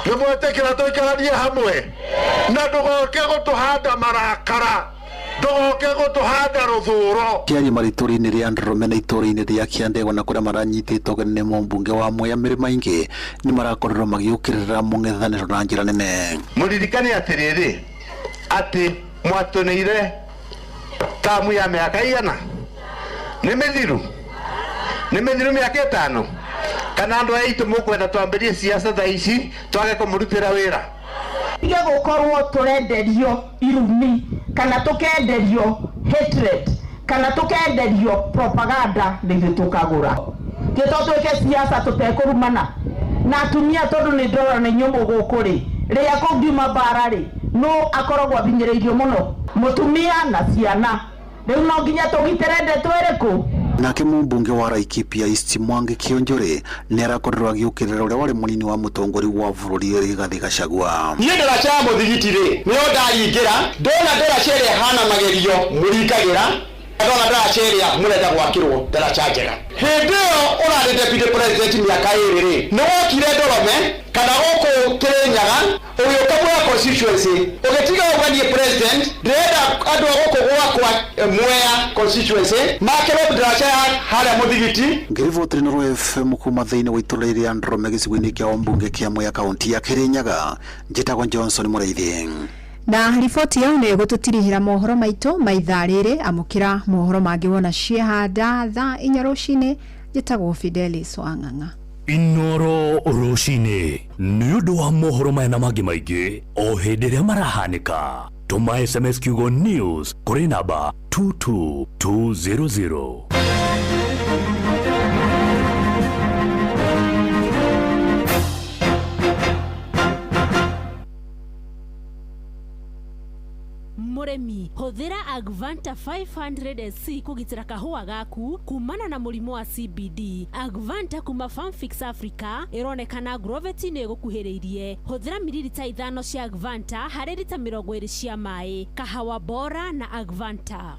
Nĩ mwetĩkĩra tũikaranie hamwe, na ndũgoke gũtũhanda marakara, ndũgoke gũtũhanda rũthũro. Kĩaria marĩ itũũra-inĩ rĩa Ndorome na itũũra-inĩ rĩa Kĩandegwa na kũrĩa maranyitĩtwo ũgeni nĩ mũmbunge wa Mwea Mĩrĩ Maingĩ nĩ marakorirwo magĩũkĩrĩra mũng'ethanĩro na njĩra nene. Mũririkane atĩrĩrĩ, atĩ mwatũnĩire tamu ya mĩaka igana, nĩ mĩthiru, nĩ mĩthiru mĩaka 5, kana andũ aya aitũ mũkwenda twambĩrie siasa thaa ici twage kũmũrutĩra wĩra? Tige gũkorwo tũrenderio irumi kana tũkenderio hatred Kana tũkenderio propaganda nĩ ithuĩ tũkagũra. Kĩ to twĩke siasa tũtekũrumana na atumia, tondũ nĩ ndĩrona nĩ inyuĩ mũgũkũ rĩ, rĩrĩa kũngiuma mbara rĩ, no akoragwo abinyĩrĩirio mũno mũtumia na ciana. Rĩu no nginya tũgitĩre ndeto ĩrĩkũ? Nake mũmbunge wa Laikipia East Mwangi Kionjore nĩ arakorirwo agĩũkĩrĩra ũrĩa warĩ mũnini wa mũtongoria wa bũrũri Rigathi Gachagua. Niĩ ndaraca ya mũthigiti rĩ, nĩyo ndaringĩra, ndona ndaraca ĩrĩa ĩhana magerio mũringagĩra, ndona ndaraca ĩrĩa mũrenda gwakĩrwo ndaraca njega. Hĩndĩ ĩyo ũrarĩ deputy president mĩaka 2 rĩ, nĩ wokire Ndorome kana gũkũ Kĩrĩnyaga, ũgĩũka Mwea constituency, ũgĩtiga ũguo niĩ president ndĩrenda andũ a gũkũ gwakwa Mwea constituency makĩrwo ndaraca ya harĩa mũthigiti. Ngĩribotĩra Inooro FM kuma thĩinĩ wa itũra rĩa Ndorome gĩcigo-inĩ kĩa ũmbunge kĩa Mwea kaunti ya Kĩrĩnyaga, njĩtagwo Johnson Mũrĩithi. Na riboti ĩyo nĩ ĩgũtũtirihĩra mohoro maitũ ma ithaa rĩrĩ. Amũkĩra mohoro mangĩ wona ciehanda thaa 4 rũcinĩ. Njĩtagwo Fidelis Wang'ang'a. Inooro rũcinĩ nĩ ũndũ wa mohoro maya na mangĩ maingĩ o hĩndĩ ĩrĩa marahanĩka, tũma SMS kiugo news kũrĩ namba 22200. Mũrĩmi, hũthĩra Agvanta 500 SC kũgitĩra kahũa gaku kumana na mũrimũ wa CBD. Agvanta kuma Farmfix Africa ĩronekana agrovet-inĩ ĩgũkuhĩrĩirie. Hũthĩra mililita 5 cia Agvanta harĩ rita 20 cia maĩ. Kahawa bora na Agvanta.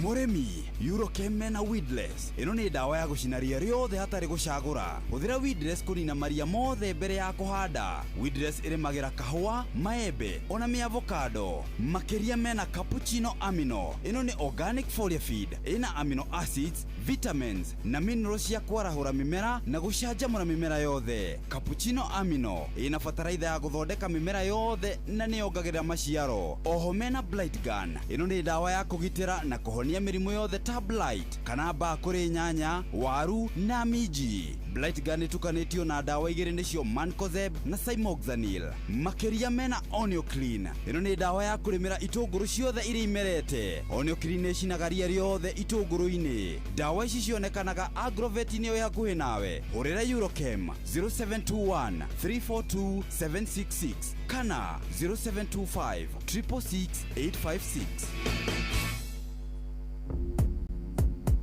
Mũrĩmi, Eurochem mena weedless. Ĩno nĩ ndawa ya gũcina ria rĩothe hatarĩ gũcagũra. Hũthĩra weedless kũnina maria mothe mbere ya kũhanda. Weedless ĩrĩmagĩra kahũa, maembe ona mĩavocado. Makĩria mena cappuccino amino. Ĩno nĩ organic foliar feed ĩna amino acids, vitamins na minerals cia kwarahũra mĩmera na gũcanjamũra mĩmera yothe. Cappuccino amino ĩna bataraitha ya gũthondeka mĩmera yothe na nĩyongagĩrĩra maciaro. Oho mena blight gun. Ĩno nĩ ndawa ya kũgitĩra na kũhonia mĩrimũ yothe ta blight kana mbaa kũrĩ nyanya, waru na minji. Blight gun ĩtukanĩtio na ndawa igĩrĩ nĩcio mancozeb na cymoxanil. Makĩria mena Onioclean. Ĩno nĩ ndawa ya kũrĩmĩra itũngũrũ ciothe iria imerete. Onioclean nĩ ĩcinaga ria rĩothe itũngũrũ-inĩ. Ndawa ici cionekanaga agrovet-inĩ ĩyo ĩ hakuhĩ nawe. Hũrĩra Eurochem 0721 342 766 kana 0725 666 856.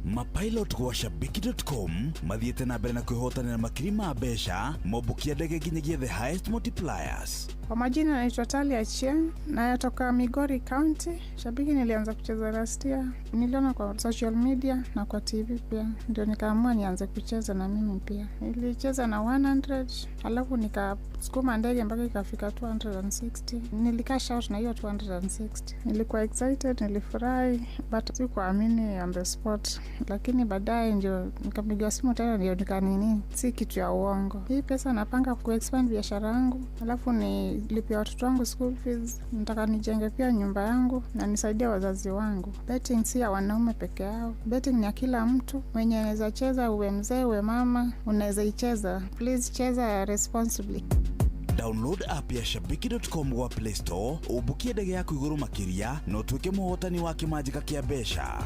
Mapilot gwa shabiki.com mathiĩte na mbere na kwĩhotanĩra makiri ma mbeca mombũkia ndege nginyagia the highest multipliers. Kwa majina naitwa Talia Chieng, nayatoka Migori County. Shabiki nilianza kucheza last year, niliona kwa social media na kwa TV pia, ndio nikaamua nianze kucheza na mimi pia. Nilicheza na 100 alafu nikasukuma ndege mpaka ikafika 260. Nilikash out na hiyo 260. Nilikuwa excited, nilifurahi, but sikuamini on the spot, lakini baadaye ndio nikapiga simu tena, ndio nikanini, si kitu ya uongo. Hii pesa napanga kuexpand biashara yangu, alafu nilipia watoto wangu school fees, nataka nijenge pia nyumba yangu na nisaidie wazazi wangu. Betting si ya wanaume peke yao, betting ni ya kila mtu mwenye anaweza cheza, uwe mzee uwe mama, unaweza icheza. Please cheza responsibly. Download app ya shabiki.com gwa Play Store, ũmbũkie ndege yaku igũrũ makĩria na ũtuĩke mũhotani wa kĩmanjĩka kĩa mbeca.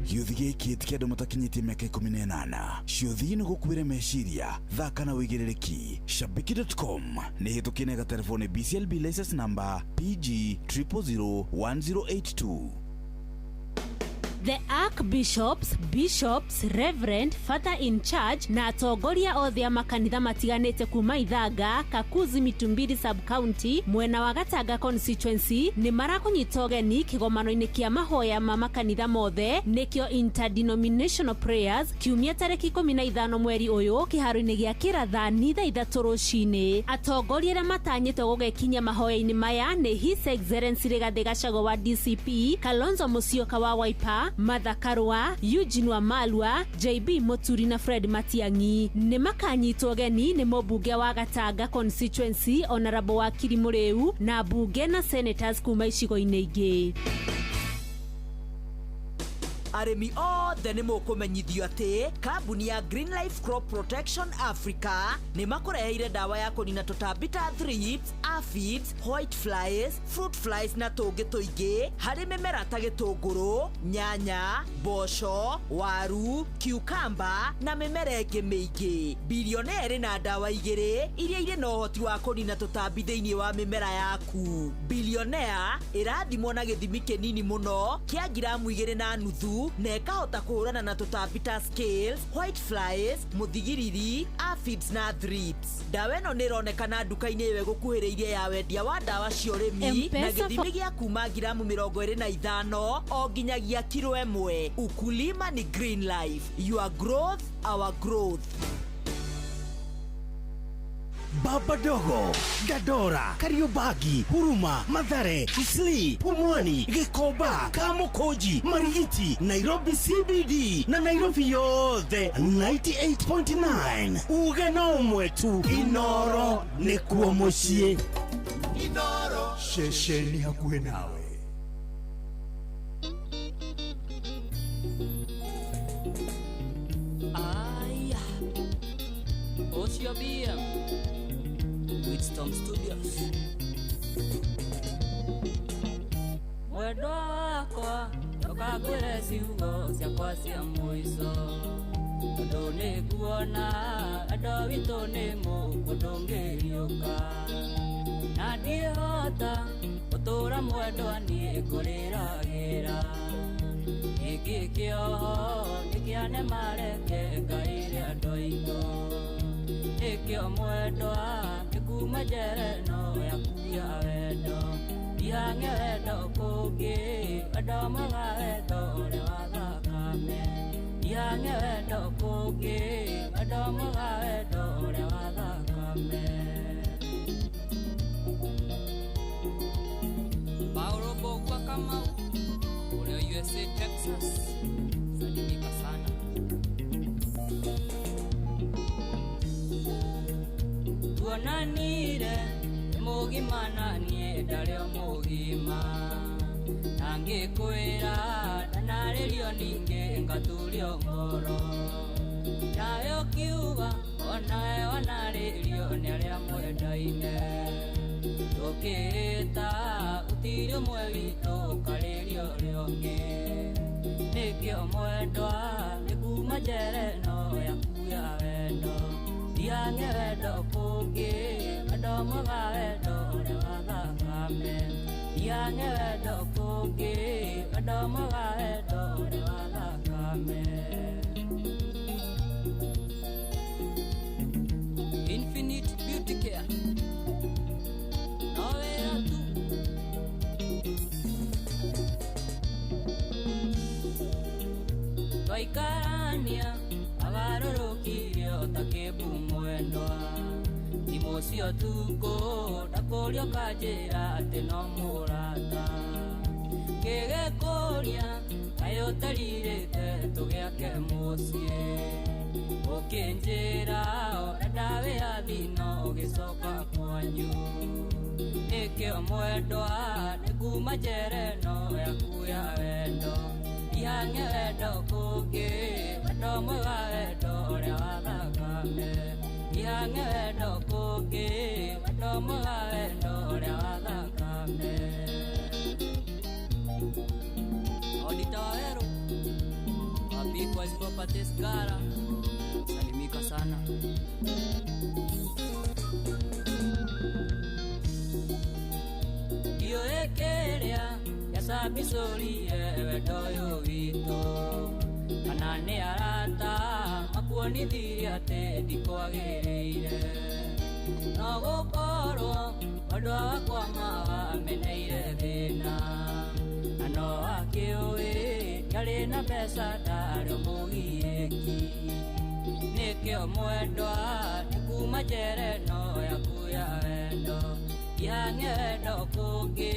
Gĩũthi gĩkĩ ti kĩa andũ matakinyĩtie mĩaka 18. Ciũthi nĩ gũkuĩre meciria, thaka na wĩigĩrĩrĩki. Shabiki.com nĩ hĩtũkie na ĩgaterefwo nĩ BCLB license number PG 0001082. The Archbishops, Bishops, Reverend, Father in Charge na atongoria othe a makanitha matiganĩte kuma Ithanga, Kakuzi, Mitumbiri sub-county mwena wa Gatanga constituency nĩ marakũnyita ũgeni kĩgomano-inĩ kĩa mahoya ma makanitha mothe, nĩkĩo interdenominational prayers, kiumia tarĩki 15 mweri ũyũ kĩharo-inĩ gĩa Kĩrathani thaa 3 rũcinĩ. Atongoria arĩa matanyĩtwo gũgekinyia mahoya-inĩ maya nĩ His Excellency Rigathĩ Gachagua wa DCP, Kalonzo Musyoka wa Wiper, Martha Karua, Eugene Wamalwa, JB Muturi na Fred Matiang'i. Nĩ makanyitwo ũgeni nĩ mũmbunge wa Gatanga constituency Honorable Wakiri Mũrĩu na mbunge na senators kuma icigo-inĩ ingĩ. Arĩmi othe nĩ mũkũmenyithio atĩ kambuni ya Green Life Crop Protection Africa nĩ makũreheire ndawa ya kũnina tũtambi ta thrips, aphids, white flies, fruit flies na tũngĩ tũingĩ harĩ mĩmera ta gĩtũngũrũ, nyanya, mboco, waru, cucumber na mĩmera ĩngĩ mĩingĩ. Bilionea ĩrĩ na ndawa igĩrĩ iria irĩ na ũhoti wa kũnina tũtambi thĩinĩ wa mĩmera yaku. Bilionea ĩrathimwo na gĩthimi kĩnini mũno kĩa ngiramu 2.5 na ĩkahota kũhũrana na tũtambi ta scales, white flies, mũthigiriri, aphids na thrips. Ndawa ĩno nĩ ĩronekana nduka-inĩ ĩyo ĩgũkuhĩrĩirie ya wendia wa ndawa cia ũrĩmi na M-Pesa gĩthimi gĩa kuma ngiramu 25 o nginyagia kiro 1. Ukulima ni Green Life, your growth our growth. Baba Dogo, Dandora, Kariobangi, Huruma, Mathare, Isli, Pumwani, Gikomba, Kamukunji, Marigiti, Nairobi CBD na Nairobi yothe 98.9. Uge no ũmwe tu, Inoro nĩkuo mũciĩ. Inoro ceceni hakuhĩ nawe. Aya, Ocio BM, Wisdom Studios. Mwendwa wakwa ndũkangwĩre ciugo ciakwa cia mũico, tondũ nĩnguona wendo witũ nĩ mũkũ ndũngĩriũka, na ndiĩhota gũtũra mwendwa niĩ ngũrĩragĩra. Gĩkĩ kĩoho nĩkĩanemareke Ngai rĩa andũ aitũ, nĩkĩo mwendwa nĩkuma njere no yaku ya wendo, ndihang'e wendo kũngĩ, wendo mwega wendo ũrĩa wa thakame, ndihang'e wendo kũngĩ, wendo mwega wendo ũrĩa wa thakame. Paulo Mbugua Kamau ũrĩa USA Texas, salimika sana. Tuonanire mũgima na niĩ ndarĩ o mũgima, na ngĩkwĩra ndanarĩrio ningĩ ngaturio ngoro, nawe ũkiuga onawe wanarĩrio nĩ arĩa mwendaine, tũkĩĩta gũtirĩ ũmwe witũ ũkarĩrio ũrĩa ũngĩ, nĩkĩo mwendwa nĩ kuma njere no yaku ya wendo, ndihang'e wendo kũngĩ, wendo mwega wendo ũrĩa wa thakame, ndihang'e wendo kũngĩ, wendo mwega wendo ũrĩa wa thakame. Infinite Beauty Care, no wĩra tu. Twaikarania agarũrũkire o ta kĩmbu mwendwa, thimũ cio tukũ ndakũria ũkanjĩra atĩ no mũrata, ngĩgĩkũria kaĩ ũtarirĩte tũgĩake mũciĩ, ũkĩnjĩra ũrenda wĩyathi no ũgĩcoka kwanyu, nĩkĩo mwendwa nĩ kuma njere no yaku ya wendo, ndihang'e wendo kũngĩ, wendo mwega wendo ũrĩa wa thakame, ndihang'e wendo kũngĩ, wendo mwega wendo ũrĩa wa thakame. Odita Waweru wa Big Properties Gara, salimika sana. Ndiũĩ kĩrĩa gĩacabicũrire wendo ũyũ witũ, kana nĩ arata makuonithirie atĩ ndikwagĩrĩire, no gũkorwo mwendwa wakwa mawameneire thĩna, na no akĩũĩ ndarĩ na mbeca ndarĩ mũgiĩki, nĩkĩo mwendwa nĩ kuma njere no yaku ya wendo, ndihang'e wendo kũngĩ,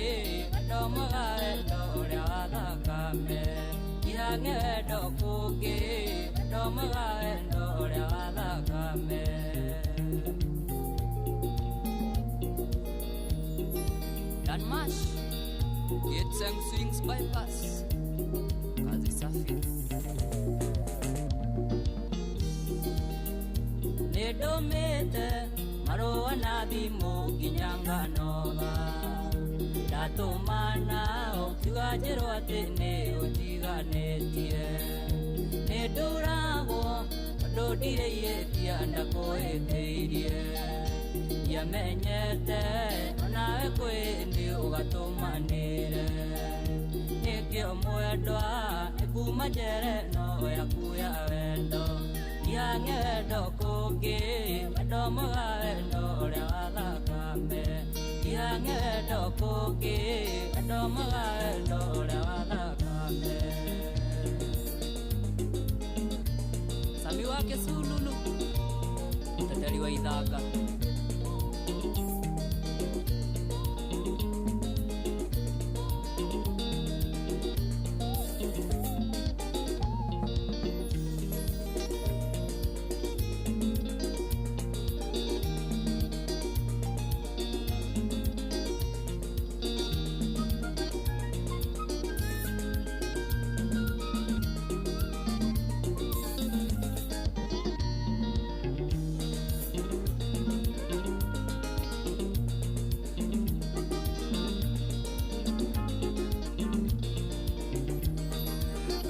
wendo mwega wendo ũrĩa wa thakame, ndihang'e wendo kũngĩ, wendo mwega wendo ũrĩa wa thakame. Dan Mash, Getseng Swings Bypass, kazi safi. Nĩndũmĩte marũa na thimũ nginya nganoga. Ndatũmana ũkiuga njĩrwo atĩ nĩ ũtiganĩtie. Nĩndũragwo tondũ ndirĩ ihĩtia ndakũhĩtĩirie. Ndiamenyete onawe kwĩ hĩndĩ ũgatũmanĩre. Nĩkĩo mwendwa nĩ kuma njere no yaku ya wendo. Ndiange wendo kũngĩ, wendo mwega wendo ũrĩa wa thakame. Ndiange wendo kũngĩ, wendo mwega wendo ũrĩa wa thakame. Sami wake Sululu, mteteri wa Ithaka.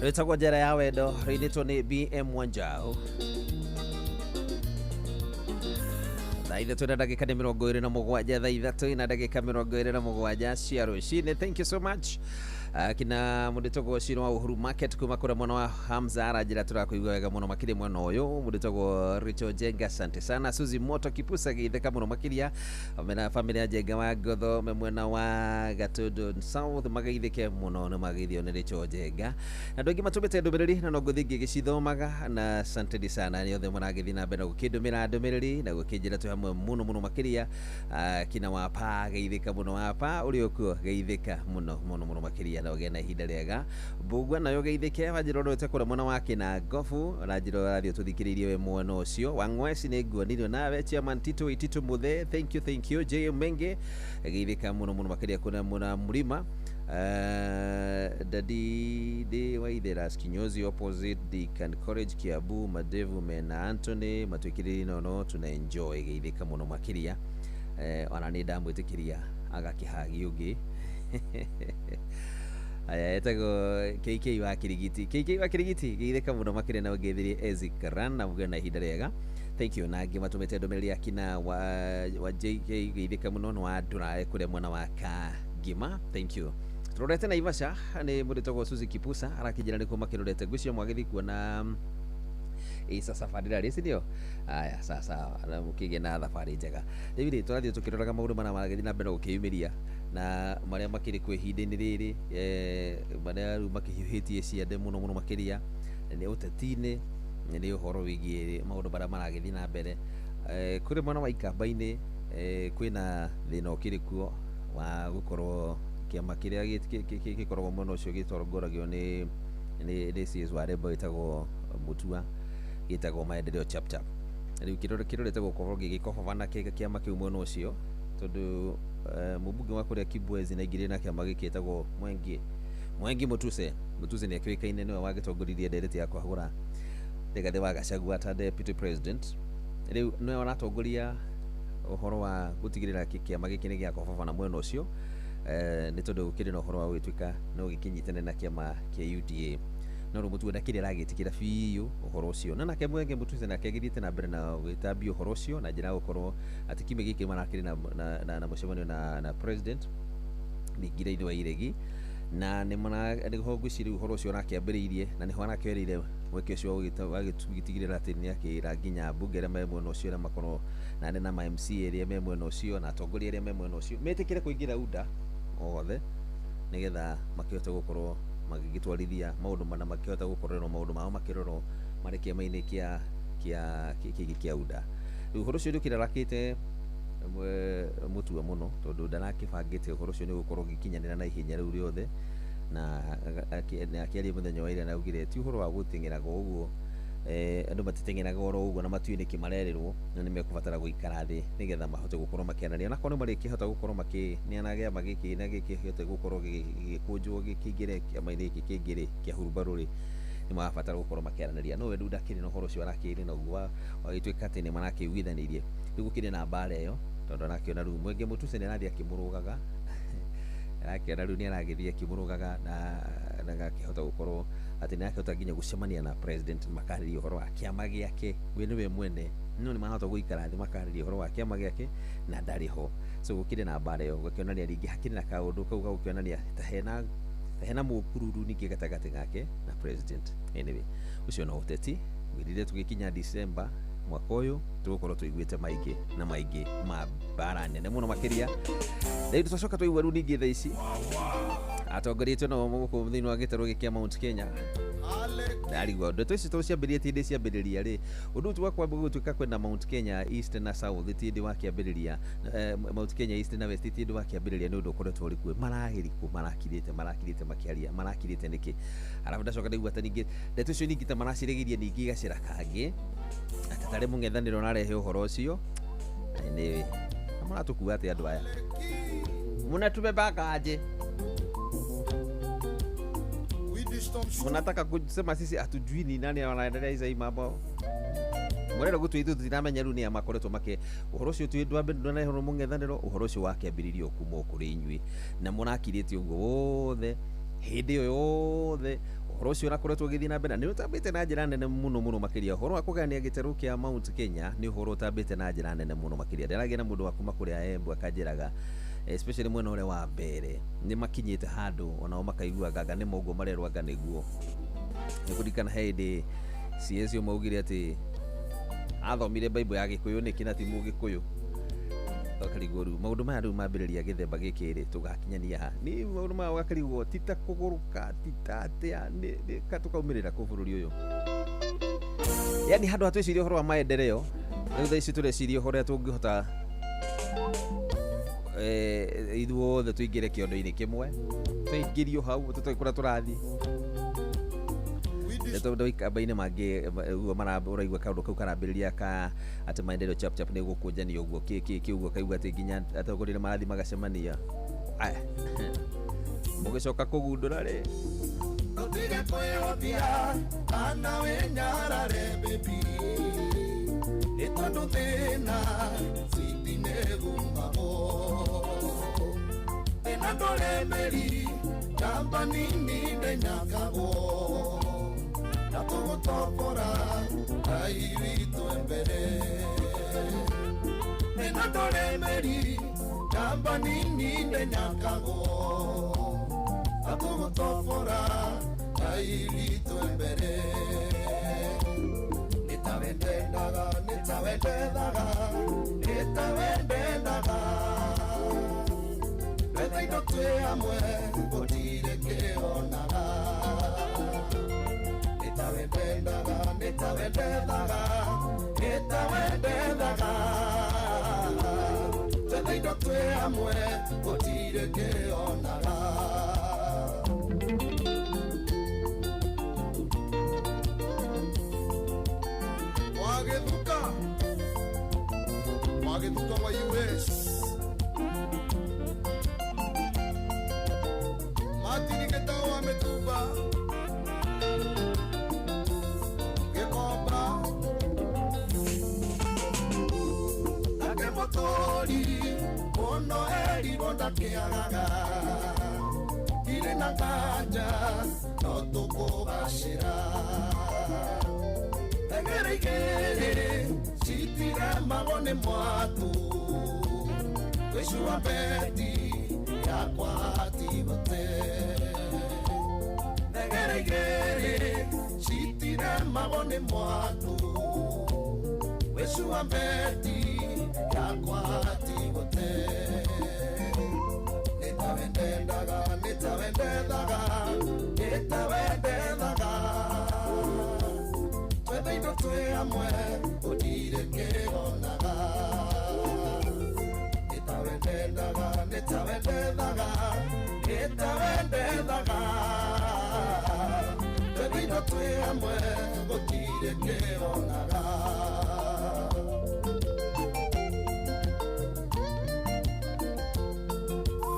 Rwĩtagwo njera ya wendo rũinĩtwo nĩ BM Wanjau. Thaa 3 na ndagĩka nĩ 27, thaa 3 na ndagĩka 27 cia rũcinĩ. Thank you so much. Kina mũndũ Ciro wa Uhuru Market kuma kũrĩa mwena wa Hamza aranjĩra tũrakũigua wega mũno makĩria mwena ũyũ. Mũndũ wĩtagwo Richo Jenga, asante sana. Suzy Moto Kipusa gĩtheka mũno makĩria mena famĩlĩ ya Jenga wa Ngotho me mwena wa Gatundu South magaithĩke mũno nĩ mageithio nĩ Richo Jenga. Na andũ aingĩ matũmĩte ndũmĩrĩri na no ngũthiĩ ngĩgĩcithomaga, na asanteni sana nĩ othe mũragĩthiĩ na mbere na gũkĩndũmĩra ndũmĩrĩri na gũkĩnjĩra twĩ hamwe mũno mũno makĩria. Kina wapa geithĩka mũno, wapa ũrĩ okuo geithĩka mũno mũno mũno makĩria na ũgĩe na ihinda rĩega. Mbũgua nayo geithĩke wanjĩra ũrorete kũrĩa mwena wa kĩna ngobu ũranjĩra ũrathiĩ ũtũthikĩrĩirie wĩ mwena ũcio wa Ng'weci. Nĩ nguonirio nawe chairman Tito Itito Muthe, thank you, thank you. JM Menge geithĩka mũno mũno makĩria kũrĩa mwena Mũrima. Dadi de Waithera Kinyozi opposite Deacon College Kiambu, Madevu mena Anthony matwĩkĩrĩrie nono tuna enjoy geithĩka mũno makĩria. Ona nĩ ndamwĩtĩkĩria agakĩhagi ũngĩ. Aya etagwo KK wa Kirigiti, KK wa Kirigiti geithĩka mũno makĩria na ũngeithirie Ezi Karan na mũgĩe na ihinda rĩega. Thank you. Na angĩ matũmĩte ndũmĩrĩri akina wa JK geithĩka mũno nĩ wa Ndũrae kũrĩa mwena wa Kangima, thank you. Tũrorete Naivasha nĩ mũndũ wĩtagwo Suzy Kipusa arakĩnjĩra nĩkuo makĩrorete ngwĩciria mwagĩthiĩ kuona ĩca safari rally, si ndio? Aya, sasa na mũkĩgĩe na thabarĩ njega. Rĩu rĩ tũrathiĩ tũkĩroraga maũndũ marĩa maragĩthiĩ na mbere gũkĩyumĩria na marĩa makĩrĩ kuo ihinda-inĩ rĩrĩ, marĩa rĩu makĩhiũhĩtie ciande mũno mũno makĩria nĩ ũteti-inĩ, nĩ ũhoro wĩgiĩ maũndũ marĩa maragĩthiĩ na mbere. Kũrĩ mwena wa Ikamba-inĩ, kwĩna thĩna ũkĩrĩ kuo wa gũkorwo kĩama kĩrĩa gĩkoragwo mwena ũcio gĩtongoragio nĩ CS wa Rebo wĩtagwo Mutua, gĩtagwo Maendeleo Chapchap. Rĩu kĩrorete gũkorwo gĩgĩkobobana kĩama kĩu mwena ũcio tondũ mũmbunge wa kũrĩa Kibwezi na aingĩrire na kĩama gĩkĩ gĩtagwo Mwengi Mutuse. Mutuse nĩ akĩũĩkaine nĩwe wagĩtongoririe ndereti ya kwahũra Rigathĩ wa Gachagua ta deputy president. Rĩu nĩwe ũratongoria ũhoro wa gũtigĩrĩra kĩama gĩkĩ nĩ gĩakobobana mwena ũcio, nĩ tondũ gũkĩrĩ na ũhoro wa gũgĩtuĩka no gĩkĩnyitane na kĩama kĩa UDA. No rĩu Mutua ndakĩrĩ aragĩtĩkĩra biũ ũhoro ũcio, na nake Mwenge Mutuse nake agĩthiĩte na mbere na gwĩtambia ũhoro ũcio na njĩra ya gũkorwo atĩ kiumia gĩkĩ marakĩrĩ na mũcemanio na president Thingira-inĩ wa Iregi, na nĩho ngwĩciria rĩu ũhoro ũcio ũrakĩambĩrĩirie na nĩho arakĩoereire mweke ũcio wa gũtigĩrĩra atĩ nĩ akĩra nginya mbunge arĩa me mwena ũcio arĩa makorwo na anene ma MCA arĩa me mwena ũcio na atongoria arĩa me mwena ũcio metĩkĩre kũingĩra UDA othe nĩgetha makĩhote gũkorwo magĩgĩtwarithia maũndũ mana makĩhota gũkorerwo maũndũ mao makĩrorwo marĩ kĩama-inĩ kĩa UDA. Rĩu ũhoro ũcio nĩũkĩrarakĩte Mutua mũno tondũ ndarakĩbangĩte ũhoro ũcio nĩ ũgũkorwo ũgĩkinyanĩra na ihenya rĩu rĩothe, na akĩaria mũthenya wa ira na augire ti ũhoro wa gũteng'eraga ũguo, andũ matiteng'eraga oro ũguo na matiũĩ nĩkĩ marerĩrwo, na nĩ mekũbatara gũikara thĩ nĩgetha mahote gũkorwo makĩaranĩria, onakorwo nĩ marĩkĩhota gũkorwo makĩneana kĩama gĩkĩ na gĩkĩhote gũkorwo gĩgĩkũnjwo gĩkĩingĩre kĩama-inĩ gĩkĩ kĩngĩ rĩ kĩa hurumbarũ rĩ, Nĩ marabatara gũkorwo makĩaranĩria, no we rĩu ndakĩrĩ na ũhoro ũcio, arakĩrĩ na ũguo wagĩtuĩka atĩ nĩ marakĩiguithanĩirie. Rĩu gũkĩrĩ na mbara ĩyo, tondũ arakĩona rĩu Mwenge Mũtuse nĩ arathiĩ akĩmũrũgaga, arakĩona rĩu nĩ aragĩthiĩ akĩmũrũgaga na agakĩhota gũkorwo atĩ nĩ akĩhota nginya gũcemania na president, makarĩria ũhoro wa kĩama gĩake. We nĩwe mwene, no nĩ marahota gũikara thĩ makarĩria ũhoro wa kĩama gĩake na ndarĩ ho. So gũkĩrĩ na mbara ĩyo, gũkĩonania rĩngĩ hakĩrĩ na kaũndũ kau gagũkĩonania ta hena mũkururu ningĩ gatagatĩ gake na president. Anyway, ũcio no ũteti. Gwĩrire tũgĩkinya December mwaka ũyũ tũgũkorwo tũiguĩte maingĩ na maingĩ ma mbara nene mũno makĩria. Rĩu tũcoka twaigua rĩu ningĩ thaa ici atongoria nao gũkũ thĩinĩ wa gĩtarũ gĩkĩ kĩa Mount Kenya, ndarigwo ndeto ici to ciambĩrĩria, ti hĩndĩ ciambĩrĩria rĩ, ũndũ ũyũ wa kwamba gũtuĩka kwenda Mount Kenya East na South ti hĩndĩ wakĩambĩrĩria, Mount Kenya East na West ti hĩndĩ wakĩambĩrĩria, nĩ ũndũ ũkoretwo ũrĩ kuo. Maragĩrikũ marakirĩte makĩaria, marakirĩte nĩkĩ? Arabu ndacoka ndaigua ta ningĩ ndeto icio ningĩ ta maraciregeria ningĩ igacĩra kangĩ, atĩ tarĩ mũng'ethanĩro ũrarehe ũhoro ũcio. Anyway, mũratũkua atĩ andũ aya mnatubebaka aje? Mnataka kusema sisi hatujui ni nani wanaendelea hizo mambo? Murero gutu ithu tutiramenya riu ni makoretwo make uhoro ucio tu ndwanarehwo mũng'ethanĩro, ũhoro ũcio wakĩambĩrĩrio kuma kũrĩ inyuĩ na mũrakirĩte ũguo wothe hĩndĩ ĩyo yothe ũhoro ũcio ũrakoretwo ũgĩthiĩ na mbere, na nĩ ũtambĩte na njĩra nene mũno mũno makĩria. Ũhoro wa kũgayania gĩtarũ kĩa Mount Kenya nĩ ũhoro ũtambĩte na njĩra nene mũno makĩria. Ndĩragĩa na mũndũ wa kuma kũrĩa Embu akanjĩraga, especially mwena ũrĩa wa mbere, nĩ makinyĩte handũ onao makaigua nganga nĩ moguo marerwo anga nĩguo. Nĩ kũririkana he hĩndĩ CS maugire atĩ athomire Bible ya Gĩkũyũ nĩkĩ na ti Mũgĩkũyũ. Ũkarigwo rĩu maũndũ maya rĩu mambĩrĩria gĩthemba gĩkĩ rĩ, tũgakinyania ha? Nĩ maũndũ maya ũgakarigwo ti ta kũgũrũka, ti ta atĩa, nĩ ka tũkaumĩrĩra kũ bũrũri ũyũ? Yani handũ ha twĩcirie ũhoro wa maendeleo, rĩu thaa ici tũreciria ũhoro ũrĩa tũngĩhota ithuothe tũingĩre kĩondo-inĩ kĩmwe, tũingĩrio hau tũtoĩ kũrĩa tũrathiĩ. Ndeto ikamba-inĩ mangĩ ũguo ũraigua kaũndũ kau karambĩrĩria ka atĩ maendeleo chap chap nĩ gũkũnjanio ũguo kĩ kĩ kĩ ũguo, kaigua atĩ nginya atongoria nĩ marathiĩ magacemania. Aya, mũgĩcoka kũgundũra rĩ, Tũtige kwĩhũthia kana wĩnyarare baby, nĩ tondũ thĩna citi nĩgumagwo, thĩna ndũrĩ mĩri, njamba nini ndĩnyakagwo, na tũgũtobora Ngai witũ e mbere. Thĩna ndũrĩ mĩri, njamba nini ndĩnyakagwo, na tũgũtobora Ngai witũ e mbere. Nĩ tawe ndendaga, nĩ tawe ndethaga, nĩ tawe ndendaga, twetha indo twĩ hamwe gũtirĩ kĩonaga. Nĩ tawe ndendaga, nĩ tawe ndethaga, nĩ tawe ndethaga, twetha indo twĩ hamwe gũtirĩ kĩonaga. Wagĩthuka wa US Martin Gĩtaũ wa Mĩtumba Gĩkomba nake mũtũri mũno erirwo ndakĩagaga, ndirĩ na nganja no tũkũgacĩra. Teng'era igĩrĩ citiremagwo nĩ mwatũ, twĩcua beti yakwa tigũte. Teng'era igĩrĩ citiremagwo nĩ mwatũ, twĩcua beti yakwa tigũte. Nĩ tawe ndendaga, nĩ tawe ndethaga, nĩ tawe ndethaga, twetha indo twĩ hamwe gũtirĩ kĩonaga. Nĩ tawe ndendaga, nĩ tawe ndethaga, nĩ tawe ndethaga, twetha indo twĩ hamwe gũtirĩ kĩonaga.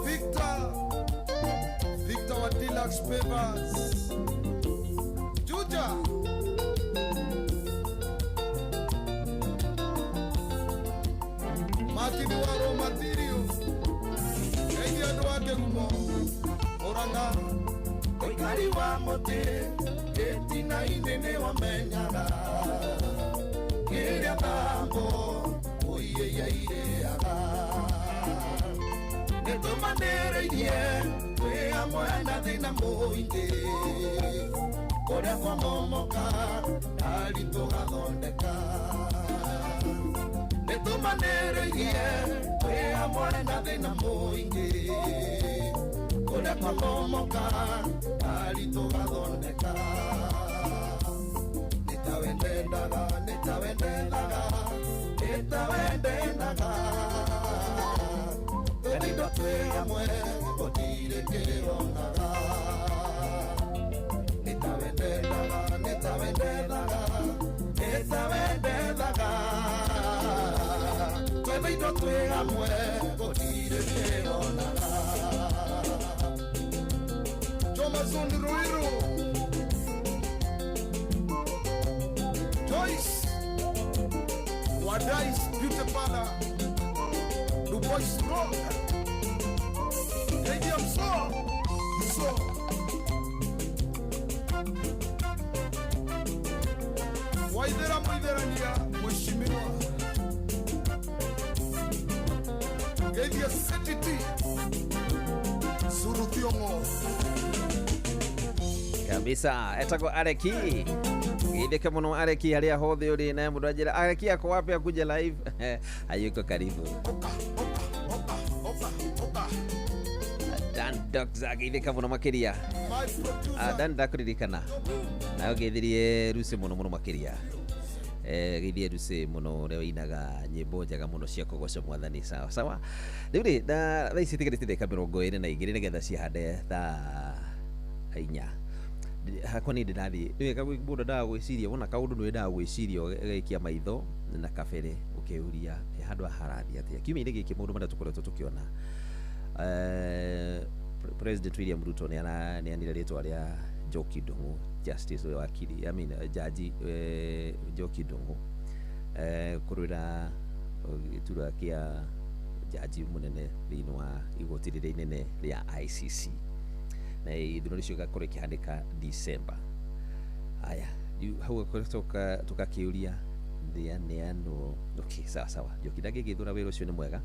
Victor, Victor wa Deluxe Papers, Juja. Mwandĩkithia wa raw material Geithia andũ a Kĩgumo Mũrang'a Ũikari wa mũtĩ gĩtina-inĩ nĩwamenyaga kĩrĩa thambo ũiĩia irĩaga nĩtũmanĩrĩirie twĩ hamwe na thĩna mũingĩ kũrĩa kwamomoka ndari tũgathondeka nĩtũmanĩrĩirie twĩ hamwe na thĩna mũingĩ kũrĩa kwamomoka ndari tũgathondeka nĩtawendendaga nĩtawendendaga nĩtawendendaga twendaindo twĩ hamwe gũtirĩ kĩronaga nĩtawendendaga nĩtawendendaga nĩtawendendaga twendaindo twĩ hamwe gũtirĩ kĩronaga Jomazon Ruiru Joyce Wadais Beauty Parlor Dubois Road ADM So So Waithera Moitherania Mheshimiwa Geithia CTT Suru Thiong'o Kabisa etagwo Areki geithĩke mũno Areki harĩa hothe ũrĩ na mũndũ anjĩra Areki ako wapi akuje live hayuko karibu Dan Doctor geithĩka mũno makĩria. Dan ndakũririkana nayo ngeithirie Lucy mũno mũno makĩria. Geithie Lucy mũno ũrĩa ũinaga nyĩmbo njega mũno cia kũgoca mwathani sawa sawa. Rĩu rĩ na thaa ici itigarĩte ndagĩka 22 nĩgetha cihande thaa 4 hakwa nĩ ndĩrathiĩ nĩ wega mũndũ endaga gwĩciria wona kaũndũ nĩ wendaga gwĩciria ũgaikia maitho na kabere ũkeyũria handũ haha harathiĩ atĩa. Kiumia-inĩ gĩkĩ maũndũ marĩa tũkoretwo tũkĩona President William Ruto nĩ araneanire rĩtwa rĩa Njoki Ndung'u Justice ũrĩa wakiri I mean jaji Njoki Ndung'u kũrũĩra gĩturwa kĩa jaji mũnene thĩinĩ wa igoti rĩrĩa inene rĩa ICC na ithurano icio igakorwo ikĩhanĩka December. Haya hau tũgakĩũria rĩaneanwo okay sawa sawa Njoki ndangĩgĩthura wĩra ũcio nĩ mwega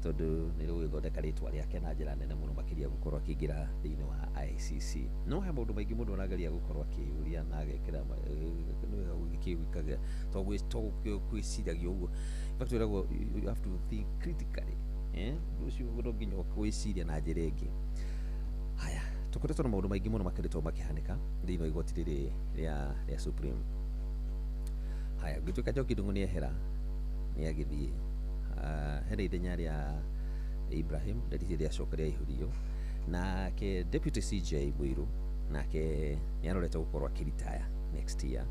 tondũ nĩ rũgũgĩthondeka rĩtwa rĩake na njĩra nene mũno makĩria gũkorwo akĩingĩra thĩinĩ wa ICC. No he maũndũ maingĩ mũndũ arageria gũkorwo akĩũria na agekĩra nĩwega to gwĩciragia ũguo. In fact wĩragwo you have to think critically ũndũ ũcio no nginya gwĩciria na njĩra ĩngĩ. Haya tũkoretwo na maũndũ maingĩ mũno makoretwo makĩhanĩka thĩinĩ wa igoti rĩrĩ rĩa Supreme. Haya gũtuĩka Njoki Ndung'u nĩ ehera nĩ agĩthiĩ hena ithenya rĩa Ibrahim rĩrĩa rĩacoka rĩaihũrio nake Deputy CJ Muiru nake nĩ arorete gũkorwo akĩritaya next year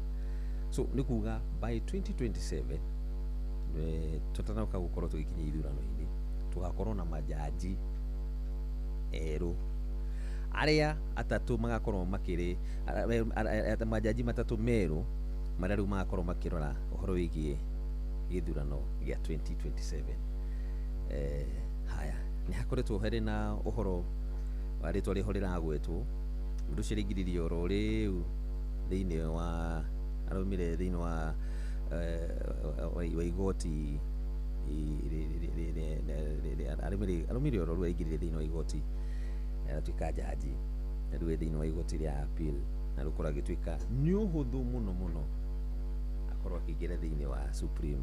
so nĩ kuga by 2027 tũtanoka gũkorwo tũgĩkinya ithurano-inĩ tũgakorwo na majaji erũ arĩa atatũ magakorwo makĩrĩ majaji matatũ merũ marĩa rĩu magakorwo makĩrora ũhoro wĩgiĩ gĩthurano gĩa 2027. Haya nĩ hakoretwo harĩ na ũhoro wa rĩtwa rĩho rĩragwetwo mũndũ ũcio araingĩririe oro rĩu thĩinĩ wa araumire thĩinĩ wa wa igoti araumire oro rĩu aingĩrire thĩinĩ wa igoti aratuĩka jaji na rĩu thĩinĩ wa igoti rĩa appeal na rĩu korwo agĩtuĩka nĩ ũhũthũ mũno mũno akorwo akĩingĩra thĩinĩ wa Supreme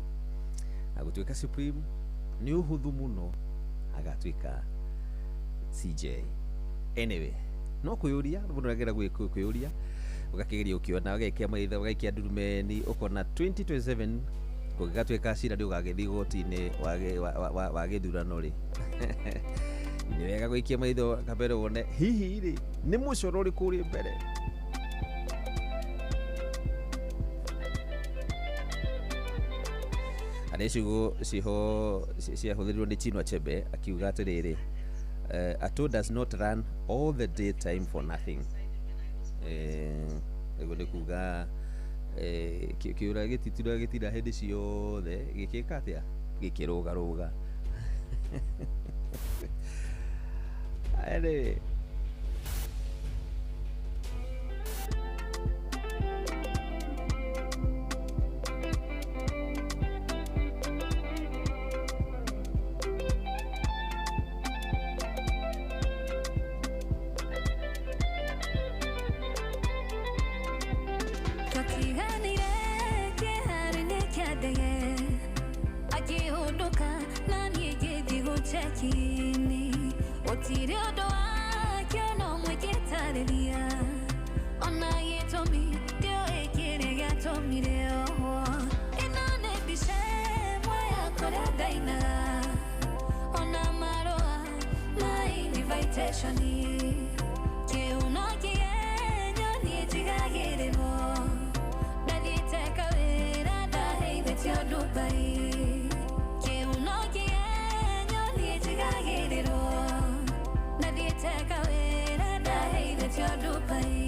na gũtuĩka Supreme nĩ ũhũthũ mũno agatuĩka CJ. Anyway no kwĩyũria mũndũ aragera kwĩyũria ũgakĩgeria ũkĩona ũgaikia maitho ũgaikia ndurumeni ũkona 2027 kũngĩgatuĩka cira nĩ ũgagĩthiĩ igoti-inĩ wa gĩthurano rĩ nĩ wega gũikia maitho kabere wone hihi rĩ nĩ mũcoro ũrĩkũ ũrĩ mbere. Harĩ ciugo ciho ciahũthĩrirwo nĩ Chinua Achebe akiuga atĩrĩrĩ a toad does not run all the day time for nothing. Ũguo nĩ kuga kĩũra gĩtitura gĩtira hĩndĩ ciothe gĩkĩka atĩa gĩkĩrũgarũga. Anyway. Twatiganire kĩharo-inĩ kĩa ndege akĩhũndũka na niĩ ngĩthiĩ gũcheki-inĩ gũtirĩ ũndũ wake ona ũmwe ingĩtarĩria ona gĩtũmi ndiũĩ kĩrĩa gĩatũmire ohwo ĩno nĩ mbica ĩmwe ya kũrĩa ndainaga ona marũa ma invitation kĩuno kĩgenyo niĩ njigagĩrĩrwo ndathiĩte kawĩra ndaheithĩtio Dubai kĩuno kĩgenyo niĩ njigagĩrĩrwo ndathiĩte kawĩra ndaheithĩtio Dubai.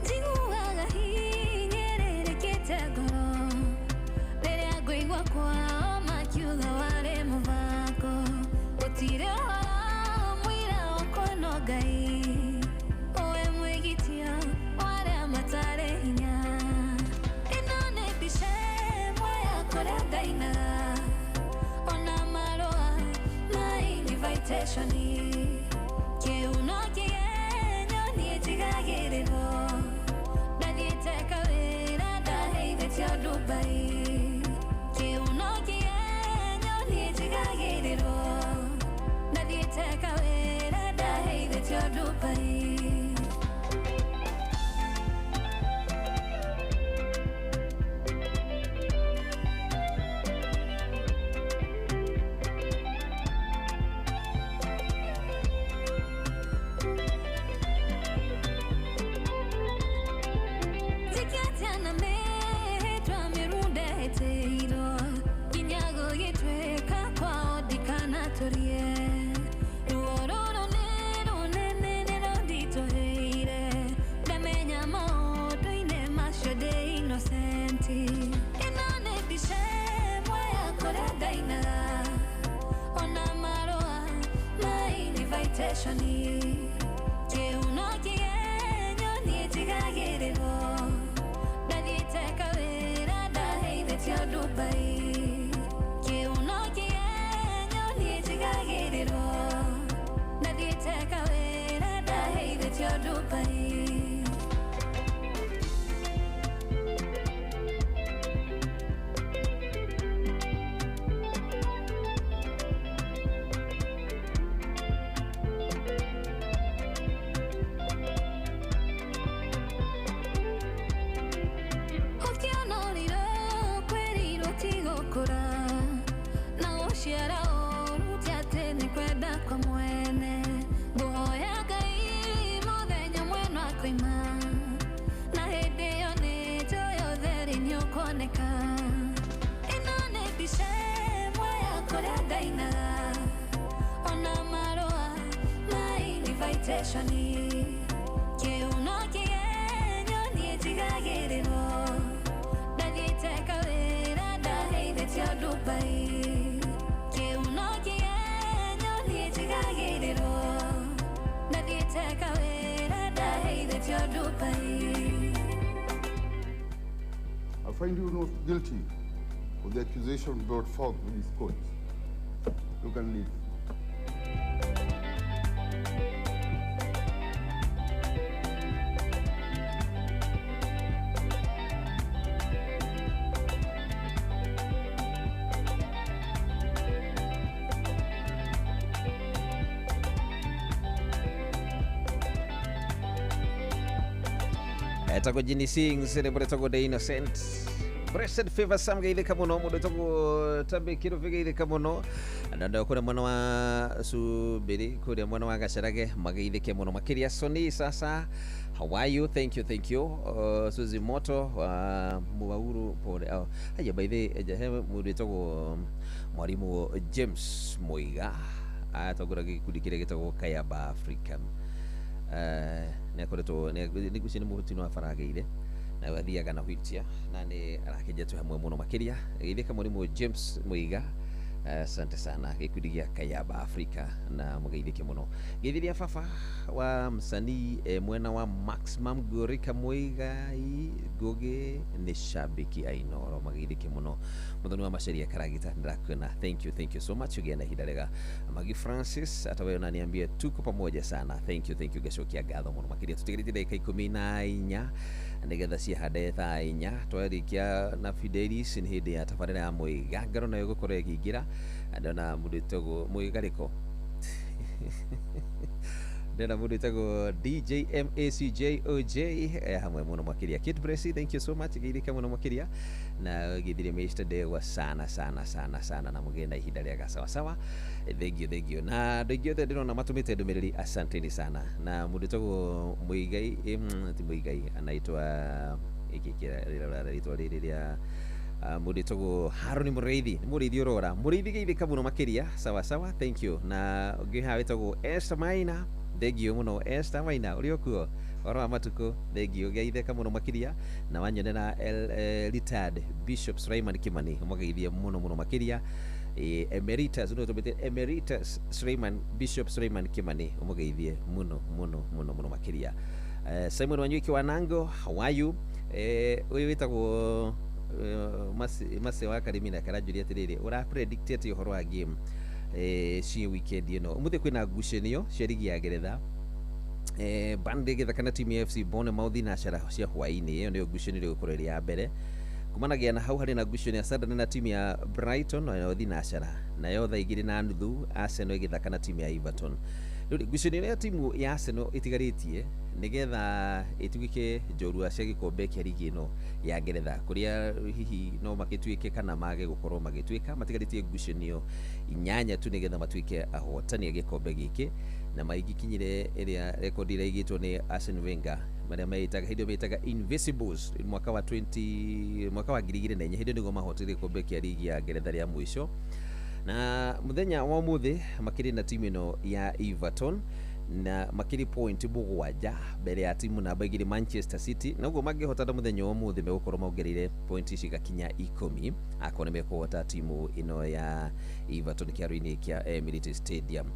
Njiguaga hinyĩrĩrĩkĩte ngoro rĩrĩa ngũigua kwao makiuga warĩ mũbango gũtirĩ ũhoro mũira wakwa no Ngai ũwe mwĩgitia wa arĩa matarĩ hinya ĩno nĩ mbica ĩmwe ya kũrĩa ndainaga ona marũa ma invitation kĩuno kĩgenyo niĩ njigagĩrĩrwo ndathiĩte kawĩra ndaheithĩtio Dubai kĩuno kĩgenyo niĩ njigagĩrĩrwo ndathiĩte kawĩra ndaheithĩtio Dubai. Njĩkĩte na mĩhĩtwa mĩrundetĩirwo nginya gũgĩtuĩka kwao ndikanatũrie ruo rũrũ nĩ rũnene nĩ rũnditũhĩire ndamenya maũndũ-inĩ macio ndĩ innocent ĩno nĩ mbica ĩmwe ya kũrĩa ndainaga ona marũa ma invitation kĩuno kĩgenyo niĩ njigagĩrĩrwo ndathiĩte kawĩra ndaheithĩtio Dubai kĩuno kĩgenyo niĩ njigagĩrĩrwo ndathiĩte kawĩra ndaheithĩtio Dubai. Ũkĩona ũrĩrũ kwĩrirwo ti gũkũra na gũciara ũru ti atĩ nĩ kwenda kwa mwene ngũhoya Ngai mũthenya mwena akoima na hĩndĩ ĩyo nĩ njũĩ ũtheri nĩ ũkuoneka ĩno nĩ mbica ĩmwe ya kũrĩa ndainaga ona marũa ma invitation kĩuno kĩgenyo niĩ njigagĩrĩrwo ndathiĩte kawĩra ndaheithĩtio Dubai kĩuno kĩgenyo niĩ njigagĩrĩrwo ndathiĩte kawĩra ndaheithĩtio Dubai. I find you not guilty of the accusation brought forth with this court. You can leave. Etagwo Jini Sings nĩ mũretagwo The Innocent Blessed Favor Sam geithĩka mũno mũndũ wĩtagwo Tabe Kĩrũbĩ geithĩka mũno na andũ kũrĩa mwena wa Cumbĩrĩ kũrĩa mwena wa Gacarage mageithĩke mũno makĩria Soni sasa How are you? Thank you, thank you. Suzy Moto wa Muwauru pole. Oh, haya, by the he mundu wĩtagwo mwarimu James Muiga atongoragia gĩkundi kĩrĩa gĩtagwo Kayaba Africa. Nĩ akoretwo nĩ ngwĩciria nĩ mũtino wa baragĩire na athiaga na wheelchair na nĩ arakĩnja twĩ hamwe mũno makĩria. Geithĩka mwarimu James Muiga. Asante sana gĩkundi gĩa Kayaba Africa na mũgeithĩke mũno. Geithiria baba wa msanii mwena wa Maximum Ngũrĩka Muigai Ngugi nĩ shabiki ainoro mageithĩke mũno. Mũthoni wa Macharia Karagita ndĩrakuona, thank you, thank you so much, ũgĩe na ihinda rĩega. Magi Francis hata wewe unaniambia tuko pamoja sana, thank you, thank you, ngacokia ngatho mũno makĩria. Tũtigarĩtie ndagĩka 14 nĩgetha ciahande thaa 4 twarĩkia na Fidelis nĩ hĩndĩ ya tabarĩra ya Mwĩgangaro nayo ĩgũkorwo ĩkĩingĩra. Ndona mũndũ wĩtagwo Mwĩgarĩko, ndĩrona mũndũ wĩtagwo DJ MACJOJ hamwe mũno makĩria. Kate Bresi, thank you so much, geithĩka mũno makĩria na geithirie Mr. Ndegwa sana sana sana sana na mũgĩe na ihinda rĩega. Sawa sawa, thank you, thank you. Na andũ aingĩ othe ndĩrona matũmĩte ndũmĩrĩri, asanteni sana. Na mũndũ wĩtagwo Muigai, ti Muigai, anaitwa gĩkĩ rĩtwa rĩrĩ rĩa mũndũ wĩtagwo Haroni Mũrĩithi, nĩ Mũrĩithi ũrora Mũrĩithi, geithĩka mũno makĩria. Sawa sawa, thank you. Na ũngĩ haha wĩtagwo Esther Maina, thank you mũno Esther Maina, ũrĩ okuo ũhoro wa matukũ, thank you, geithĩka mũno makĩria. Na wanyonera retired Bishop Sulaiman Kimani, ũmũgeithie mũno mũno makĩria. Emeritus nĩ tũmĩte Emeritus Sulaiman, Bishop Sulaiman Kimani, ũmũgeithie mũno mũno mũno mũno makĩria. Simon Wanywiki wa Nango, how are you? Ũyũ wĩtagwo Mase wa Karimina karanjũria atĩrĩrĩ, ũra predict atĩ ũhoro wa game cia weekend ĩno? Ũmũthĩ kwĩna ngucanio cia rigi ya Ngeretha, Burnley ĩgĩthaka na timu ya FC Bournemouth na cara cia hwaĩ-inĩ. Ĩyo nĩyo ngucanio ĩrĩa ĩgũkorwo ĩrĩ ya mbere. Kumanagia na hau harĩ na ngucanio ya Sunderland na timu ya Brighton nayo thinacara, nayo thaa 2:30 Arsenal ĩgĩthaka na timu ya Everton. Rĩu ngucanio ĩrĩa timu ya Arsenal ĩtigarĩtie nĩgetha ĩtuĩke njorua cia gĩkombe kĩa rigi ĩno ya Ngeretha, kũrĩa hihi no magĩtuĩke kana mage gũkorwo magĩtuĩka, matigarĩtie ngucanio 8 tu nĩgetha matuĩke ahotani a gĩkombe gĩkĩ na maingĩkinyire ĩrĩa rekondi ĩrĩa ĩigĩtwo nĩ Arsene Wenger, marĩa meĩtaga hĩndĩ ĩyo meĩtaga Invisibles mwaka wa 20 mwaka wa 2004, hĩndĩ ĩyo nĩguo mahotire gĩkombe kĩa rigi ya Ngeretha rĩa mũico. Na mũthenya wa ũmũthĩ makĩrĩ na timu ĩno ya Everton na makĩrĩ point 7 mbere ya timu namba 2 Manchester City, na ũguo mangĩhotana mũthenya wa ũmũthĩ megũkorwo mongereire point cigakinya 10 akorwo nĩ mekũhota timu ĩno ya Everton kĩharo-inĩ kĩa Emirates Stadium.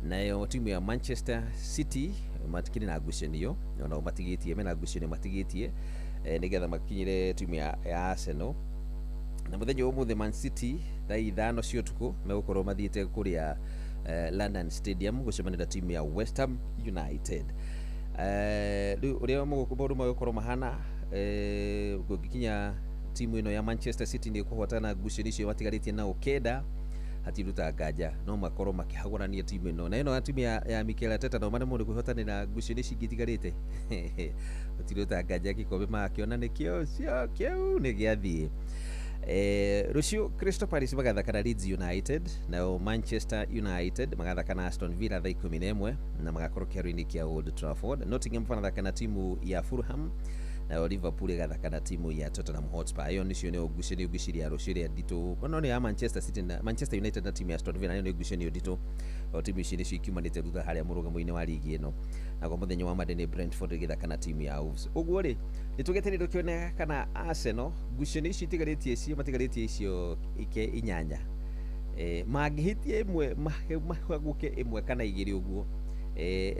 Nayo timu ya Manchester City matikĩrĩ na ngucanio onao matigĩtie, mena ngucanio matigĩtie nĩgetha makinyĩre timu ya Arsenal. Na mũthenya wa ũmũthĩ Man City thaa 5 cia ũtukũ megũkorwo mathiĩte kũrĩa London Stadium gũcemania na timu ya West Ham United. Rĩu ũrĩa maũndũ magũkorwo mahana, kũngĩkinya timu ĩno ya Manchester City nĩ ĩkũhotana ngucanio icio matigarĩtie nao 9, hatiruta nganja no makorwo makĩhagũrania timu ĩno. Na ĩno ya timu ya Mikel Arteta no maremwo nĩ kwĩhotanĩra ngucanio ici ingĩ itigarĩte, gũtiruta nganja gĩkombe magakĩona nĩkĩo cio kĩu nĩ gĩathiĩ. Rũciũ Crystal Palace magathaka na Leeds United, nao Manchester United magathaka na Aston Villa thaa 11 na magakorwo kĩharo-inĩ kĩa Old Trafford. Nottingham manathaka na timu ya Fulham, nayo Liverpool ĩgathaka na timu ya Tottenham Hotspur. Ĩyo nĩcio nĩyo ngucanio ngwĩciria rũciũ ĩrĩa nditũ, no nĩ ya Manchester City na Manchester United na timu ya Aston Villa, nĩyo ngucanio nditũ. O timu ici nĩcio ikiumanĩte thutha harĩa mũrũgamo-inĩ wa ligi ĩno. Naguo mũthenya wa Monday nĩ Brentford ĩgĩthaka na timu ya Wolves. Ũguo rĩ, nĩtũgetereire tũkĩone kana Arsenal ngucanio ici itigarĩtie icio matigarĩtie icio ike 8, mangĩhĩtia ĩmwe mahagũke 1 kana 2 ũguo,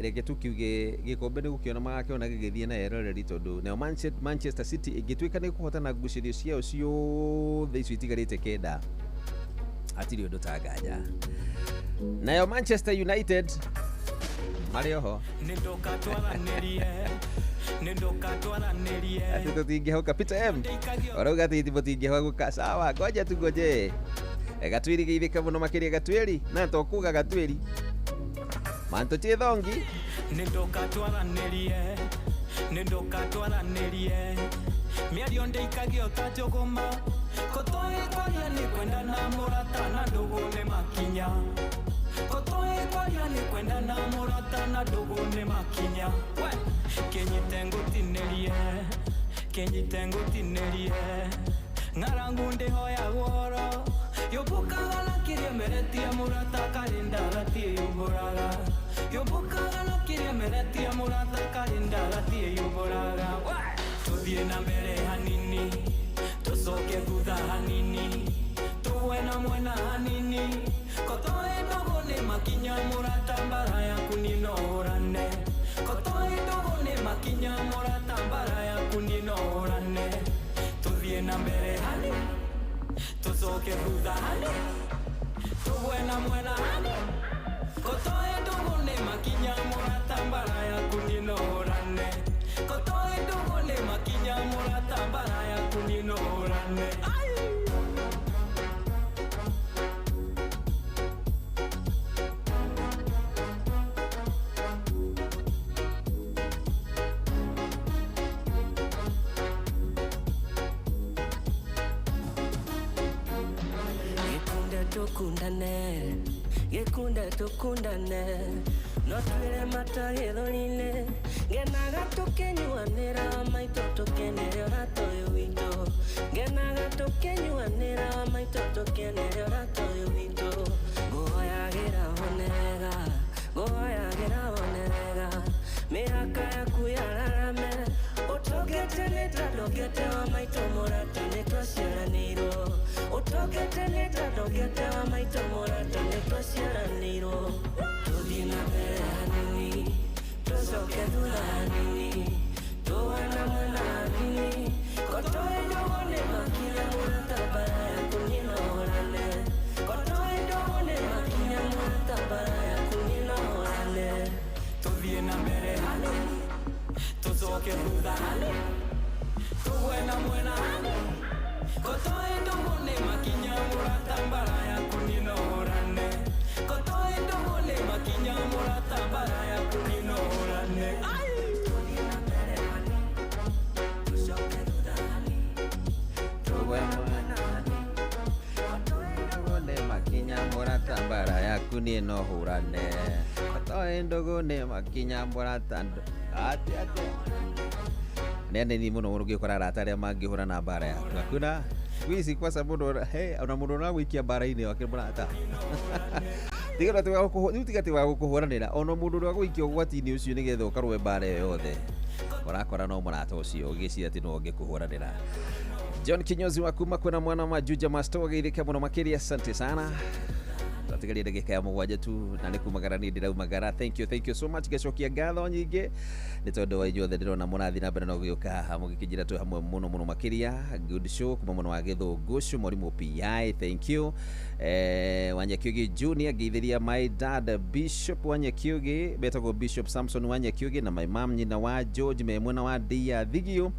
reke tukiuge gĩkombe nĩ gũkĩona magakĩona gĩgĩthiĩ na eroreri, tondũ nayo Manchester City ĩngĩtuĩka nĩ kũhotana ngucanio ciao ciothe icio itigarĩte 9, hatirĩ ũndũ ta nganja. Nayo Manchester United marĩ oho atĩ tũtingĩhoka. Peter M ũrauga atĩ mũtingĩhoka, sawa, ngoja tungoje. Gatwĩri geithĩka mũno makĩria, Gatwĩri na tokuga Gatwĩri manto chithongi nĩndũkatwaranĩrie nĩndũkatwaranĩrie mĩario ndĩikagio ta njũgũma kũtũĩ kwaria nĩ kwendana mũrata na ndũgũ nĩ makinya kũtũĩ kwaria nĩ kwendana mũrata na ndũgũ nĩ makinya we Kinyite ngũtinĩrie, kinyite ngũtinĩrie. Ng'arangu ndĩhoya woro. Yũmbũkaga na kĩrĩa meretie mũrata karĩ ndagatiĩ yũmbũraga. Yũmbũkaga na kĩrĩa meretie mũrata karĩ ndagatiĩ yũmbũraga. Tũthiĩ na mbere hanini, tũcoke thutha hanini, tũgwe na mwena hanini. Kotoe ndogo nĩ makinya mũrata mbara yaku niĩ no hũrane. Kotoe ndogo nĩ makinya mũrata mbara yaku niĩ no hũrane. Tũthiĩ na mbere hanini, tũcoke thutha hanini, tũgwe na mwena hanini. Kotoe ndogo nĩ makinya mũrata mbara yaku niĩ no hũrane. Kotoe ndogo nĩ makinya mũrata mbara yaku niĩ no hũrane. Tukundane, gikunda tukundane, no twire matahithorine, ngenaga tukinyuanira maitũ tukenere ũrata ũyũ witũ, ngenaga tukinyuanira maitũ tukenere ũrata ũyũ witũ, ngũhoyagĩra wone wega, ngũhoyagĩra wone wega, mĩhaka yaku yararame, ũtũngĩte nĩ ta ndũngĩte wa maitũ mũrata nĩ twaciaranĩirwo. Utokete neta ndongete wa maitũ mũrata nĩ twaciaranĩirwo. Tũthiĩ na mbere hanini, tũcoke thutha hanini, tũgwe na mwena hanini. Kotoe ndogo nĩ makinya mũrata mbara yaku niĩ no hũrane. Kotoe ndogo nĩ makinya mũrata mbara yaku niĩ no hũrane. Tũthiĩ na mbere hanini, tũcoke thutha hanini, tũgwe na mwena hanini. Kotoe ndogo nĩ makinya mũrata mbara yaku niĩ no hũrane. Kotoe ndogo nĩ makinya mũrata mbara yaku niĩ no hũrane. Ndogo nĩ makinya mũrata mbara yaku niĩ no hũrane. Kotoe ndogo nĩ makinya mũrata atĩ atĩ nĩ anini mũno ũngĩkora arata arĩa mangĩhũrana mbara yaku. Hakuna siku hizi kwanza mũndũ hey, ona mũndũ ũragũikia mbara-inĩ wake mũrata tiga rĩu tiga atĩ wa gũkũhũranĩra ona mũndũ ũrĩa wagũikia ũgwati-inĩ ũcio nĩgetha ũkarũe mbara ĩyo yothe ũrakora no mũrata ũcio ũgĩciria atĩ no ũngĩkũhũranĩra. John Kinyozi wa kuma kwena mwana wa Juja Masto geithĩke mũno makĩria, asante sana. Twatigaria ndagĩka ya 7 tu na nĩ kumagara niĩ ndĩraumagara. Thank you, thank you so much. Ngacokia ngatho nyingĩ nĩ tondũ wa inyuothe ndĩrona mũrathiĩ na mbere na gũgĩũka haha mũgĩkĩnjĩra twĩ hamwe mũno mũno makĩria. Good show kuma mwena wa Gĩthũngũcu Mwarimũ PI, thank you. Wanyakiugi Junior ngeithĩria my dad Bishop Wanyakiugi, betagwo Bishop Samson Wanyakiugi, na my mom nyina wa George me mwena wa Ndia Thigio.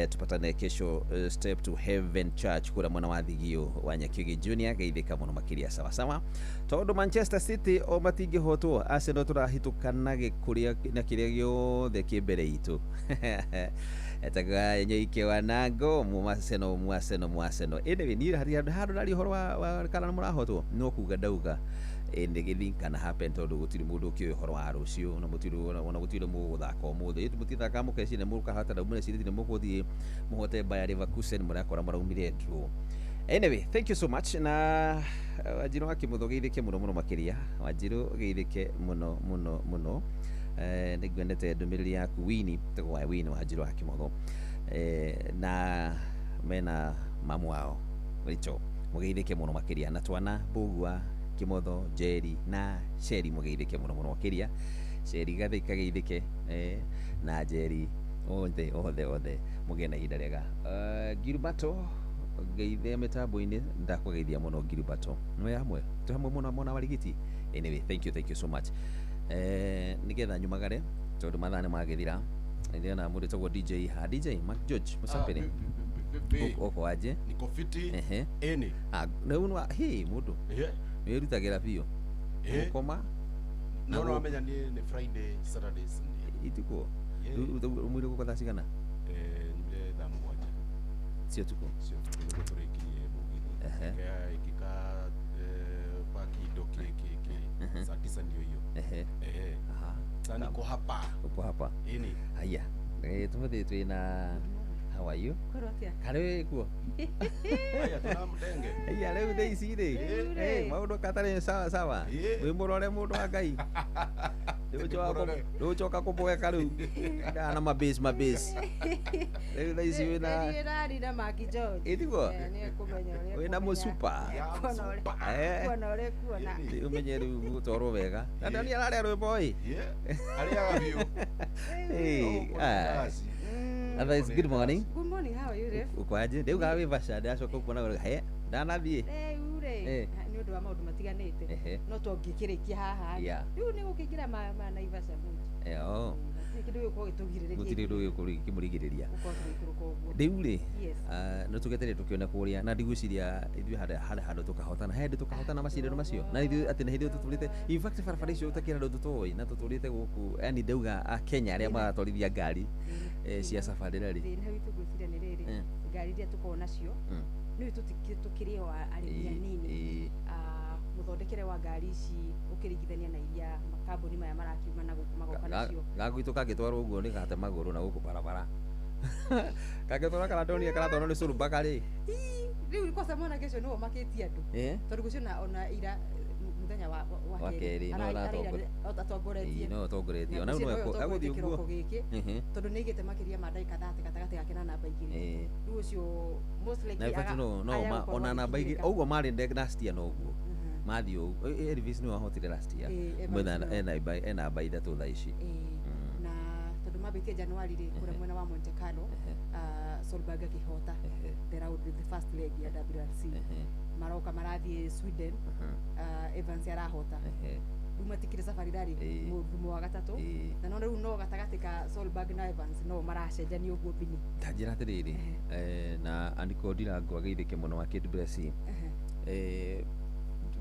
Tupatane kesho Step to Heaven Church kura mwena wa Thigio. Wanyakiugi Junior geithĩka mũno makĩria, sawa sawa. Tondũ Manchester City o matingĩhotwo, Arsenal tũrahĩtũkana gĩkũrĩa na kĩrĩa gĩothe kĩ mbere itũ. Etaga nyoike wanango muaseno muaseno muaseno. Anyway, niĩ harĩ handũ ndaria ũhoro wa kana mũrahotwo no kuga ndauga anything can happen tondũ gũtirĩ mũndũ ũkĩũĩ ũhoro wa rũciũ na mũtirĩ ona gũtirĩ mũgũthaka ũmũthĩ mũtithaka mũkeciria mũkahota na mũrecirĩtie nĩ mũgũthiĩ mũhote Bayer Leverkusen mũrakora mũraumire draw. Anyway, thank you so much na Wanjiru wa Kĩmũthũ geithĩke mũno mũno makĩria. Wanjiru geithĩke mũno mũno mũno. Nĩ ngwendete ndũmĩrĩri yaku Wini, tagwo wa Wini Wanjiru wa Kĩmũthũ na mena mamu wao Rachel, mũgeithĩke mũno makĩria na twana Mbũgua Kĩmotho, Njeri na Sheri mũgeithĩke mũno mũno makĩria. Sheri Gathĩka geithĩke na Njeri othe othe othe mũgĩe na ihinda rĩega. Girubato ngeithia mĩtambo-inĩ, ndakũgeithia mũno Girubato, nĩ hamwe twĩ hamwe mũno mwena wa Rigiti. Anyway, thank you, thank you so much. Nĩgetha nyumagare tondũ mathaa nĩ magĩthira, ndĩrona mũndũ wĩtagwo DJ ha DJ Mark George Musapere uko aje? Niko fiti. Ehe. Eni. Ah, rĩu nĩ hĩ mũndũ wĩrutagĩra biũ gũkoma. No no wamenya nĩ Friday, Saturday, Sunday. Ituko rĩu umire gũka thaa cigana? Nyumire thaa 7 cia ũtukũ. Cia ũtukũ nĩguo tũrĩkirie mũgithi. Ĩngĩka Nimepaki indo ki saa 9 ndio hiyo. Ehe. Aha. Sasa niko hapa. Uko hapa. Ini. Haya. Tumuthi twina, how are you? Kwĩrwo atĩa? Karĩ wĩ kuo? Haya, tuna mdenge. Haya, rĩu thaa ici rĩ, maũndũ katarĩ sawa sawa. Wĩ mũrore mũndũ wa Ngai. Ndũgũcoka kũboeka rĩu. Ndana mabase mabase. Rĩu thaa ici wĩna Nĩ ĩrari na Maki George. Ĩ tiguo? Nĩ ekũmenya ũrĩa Wĩna ekũmenya. mũcupa. Kuona ũrĩa kuona ũrĩa ekuona. Rĩu ũmenye rĩu gũtwarwo wega. Na Dani ararĩa rwĩmbo ĩ. Arĩaga biũ. Hey, ah. Otherwise, good morning. Good morning, how are you, Ref? Uko aje? Ndauga wĩ Vasha, ndacoka kuona he ndanathiĩ. Rĩu rĩ, nĩ ũndũ wa maũndũ matiganĩte. No tũngĩkĩrĩkia haha. Rĩu nĩ gũkĩingĩra ma Naivasha mũnji. Oh. Gũtirĩ kĩndũ gĩgũkorwo gĩtũgirĩrĩrie. Gũtirĩ ũndũ gĩgũkorwo gĩkĩmũrigĩrĩria. Gũkorwo tũgĩikũrũka ũguo. Rĩu rĩ, Yes. no tũgetereire tũkĩone kũrĩa na ndigwĩciria ithuĩ harĩ handũ tũkahotana, he handũ tũkahotana macindano macio na ithuĩ atĩ na hĩndĩ ĩyo tũtũrĩte, in fact barabara icio ũtakĩra andũ tũtoĩ na tũtũrĩte gũkũ, yani ndauga a Kenya arĩa maratwarithia ngari cia sabarĩra rĩ. Thĩna witũ ngwĩciria nĩ rĩrĩ, ngari iria tũkoragwo nacio, nĩ tũkĩrĩ o arĩmi anini. Mũthondekere wa ngari ici ũkĩringithania na iria makambuni maya marakiuma na gũkũ magoka nacio. Gagwitũ kangĩtwarwo ũguo nĩ gate magũrũ na gũkũ barabara. Kangĩtwarwo karandonia karatwarwo nĩ cũrũmba rĩ. Rĩu kwanza mwanake ũcio nĩwe ũmakĩtie andũ. Tondũ ngwĩciria ona ira mũthenya wa Wa kerĩ, nĩwe atongoretie. Ĩĩ, nĩwe ũtongoretie. Na Ona rĩu ngwĩciria no nĩwe egũthiĩ ũtongoretie ũguo. kĩroko gĩkĩ, tondũ nĩ aigĩte makĩria ma ndagĩka 30 gatagatĩ gake na namba 2. Rĩu ũcio most likely Na in fact no aya ma gũkorwo ona namba 2 agĩkinyĩrĩka. ũguo marĩ last year no ũguo. Mathiĩ ũguo. Elvis nĩwe wahotire last year. Evans Mwena nĩwe. ena namba 3 thaa ici. Na tondũ mambĩtie January rĩ, kũrĩa mwena wa Monte Carlo, Solberg akĩhota the round, the first leg ya WRC. Maroka marathiĩ Sweden, Evans arahota. Rĩu matikĩrĩ safari rarĩ mũrurumo wa gatatũ, na no rĩu no gatagatĩ ka Solberg na Evans no maracenjania ũguo mbini. Ta njĩra atĩrĩrĩ, na Aniko Ndirango ageithĩke mũno wa Kid Blessing.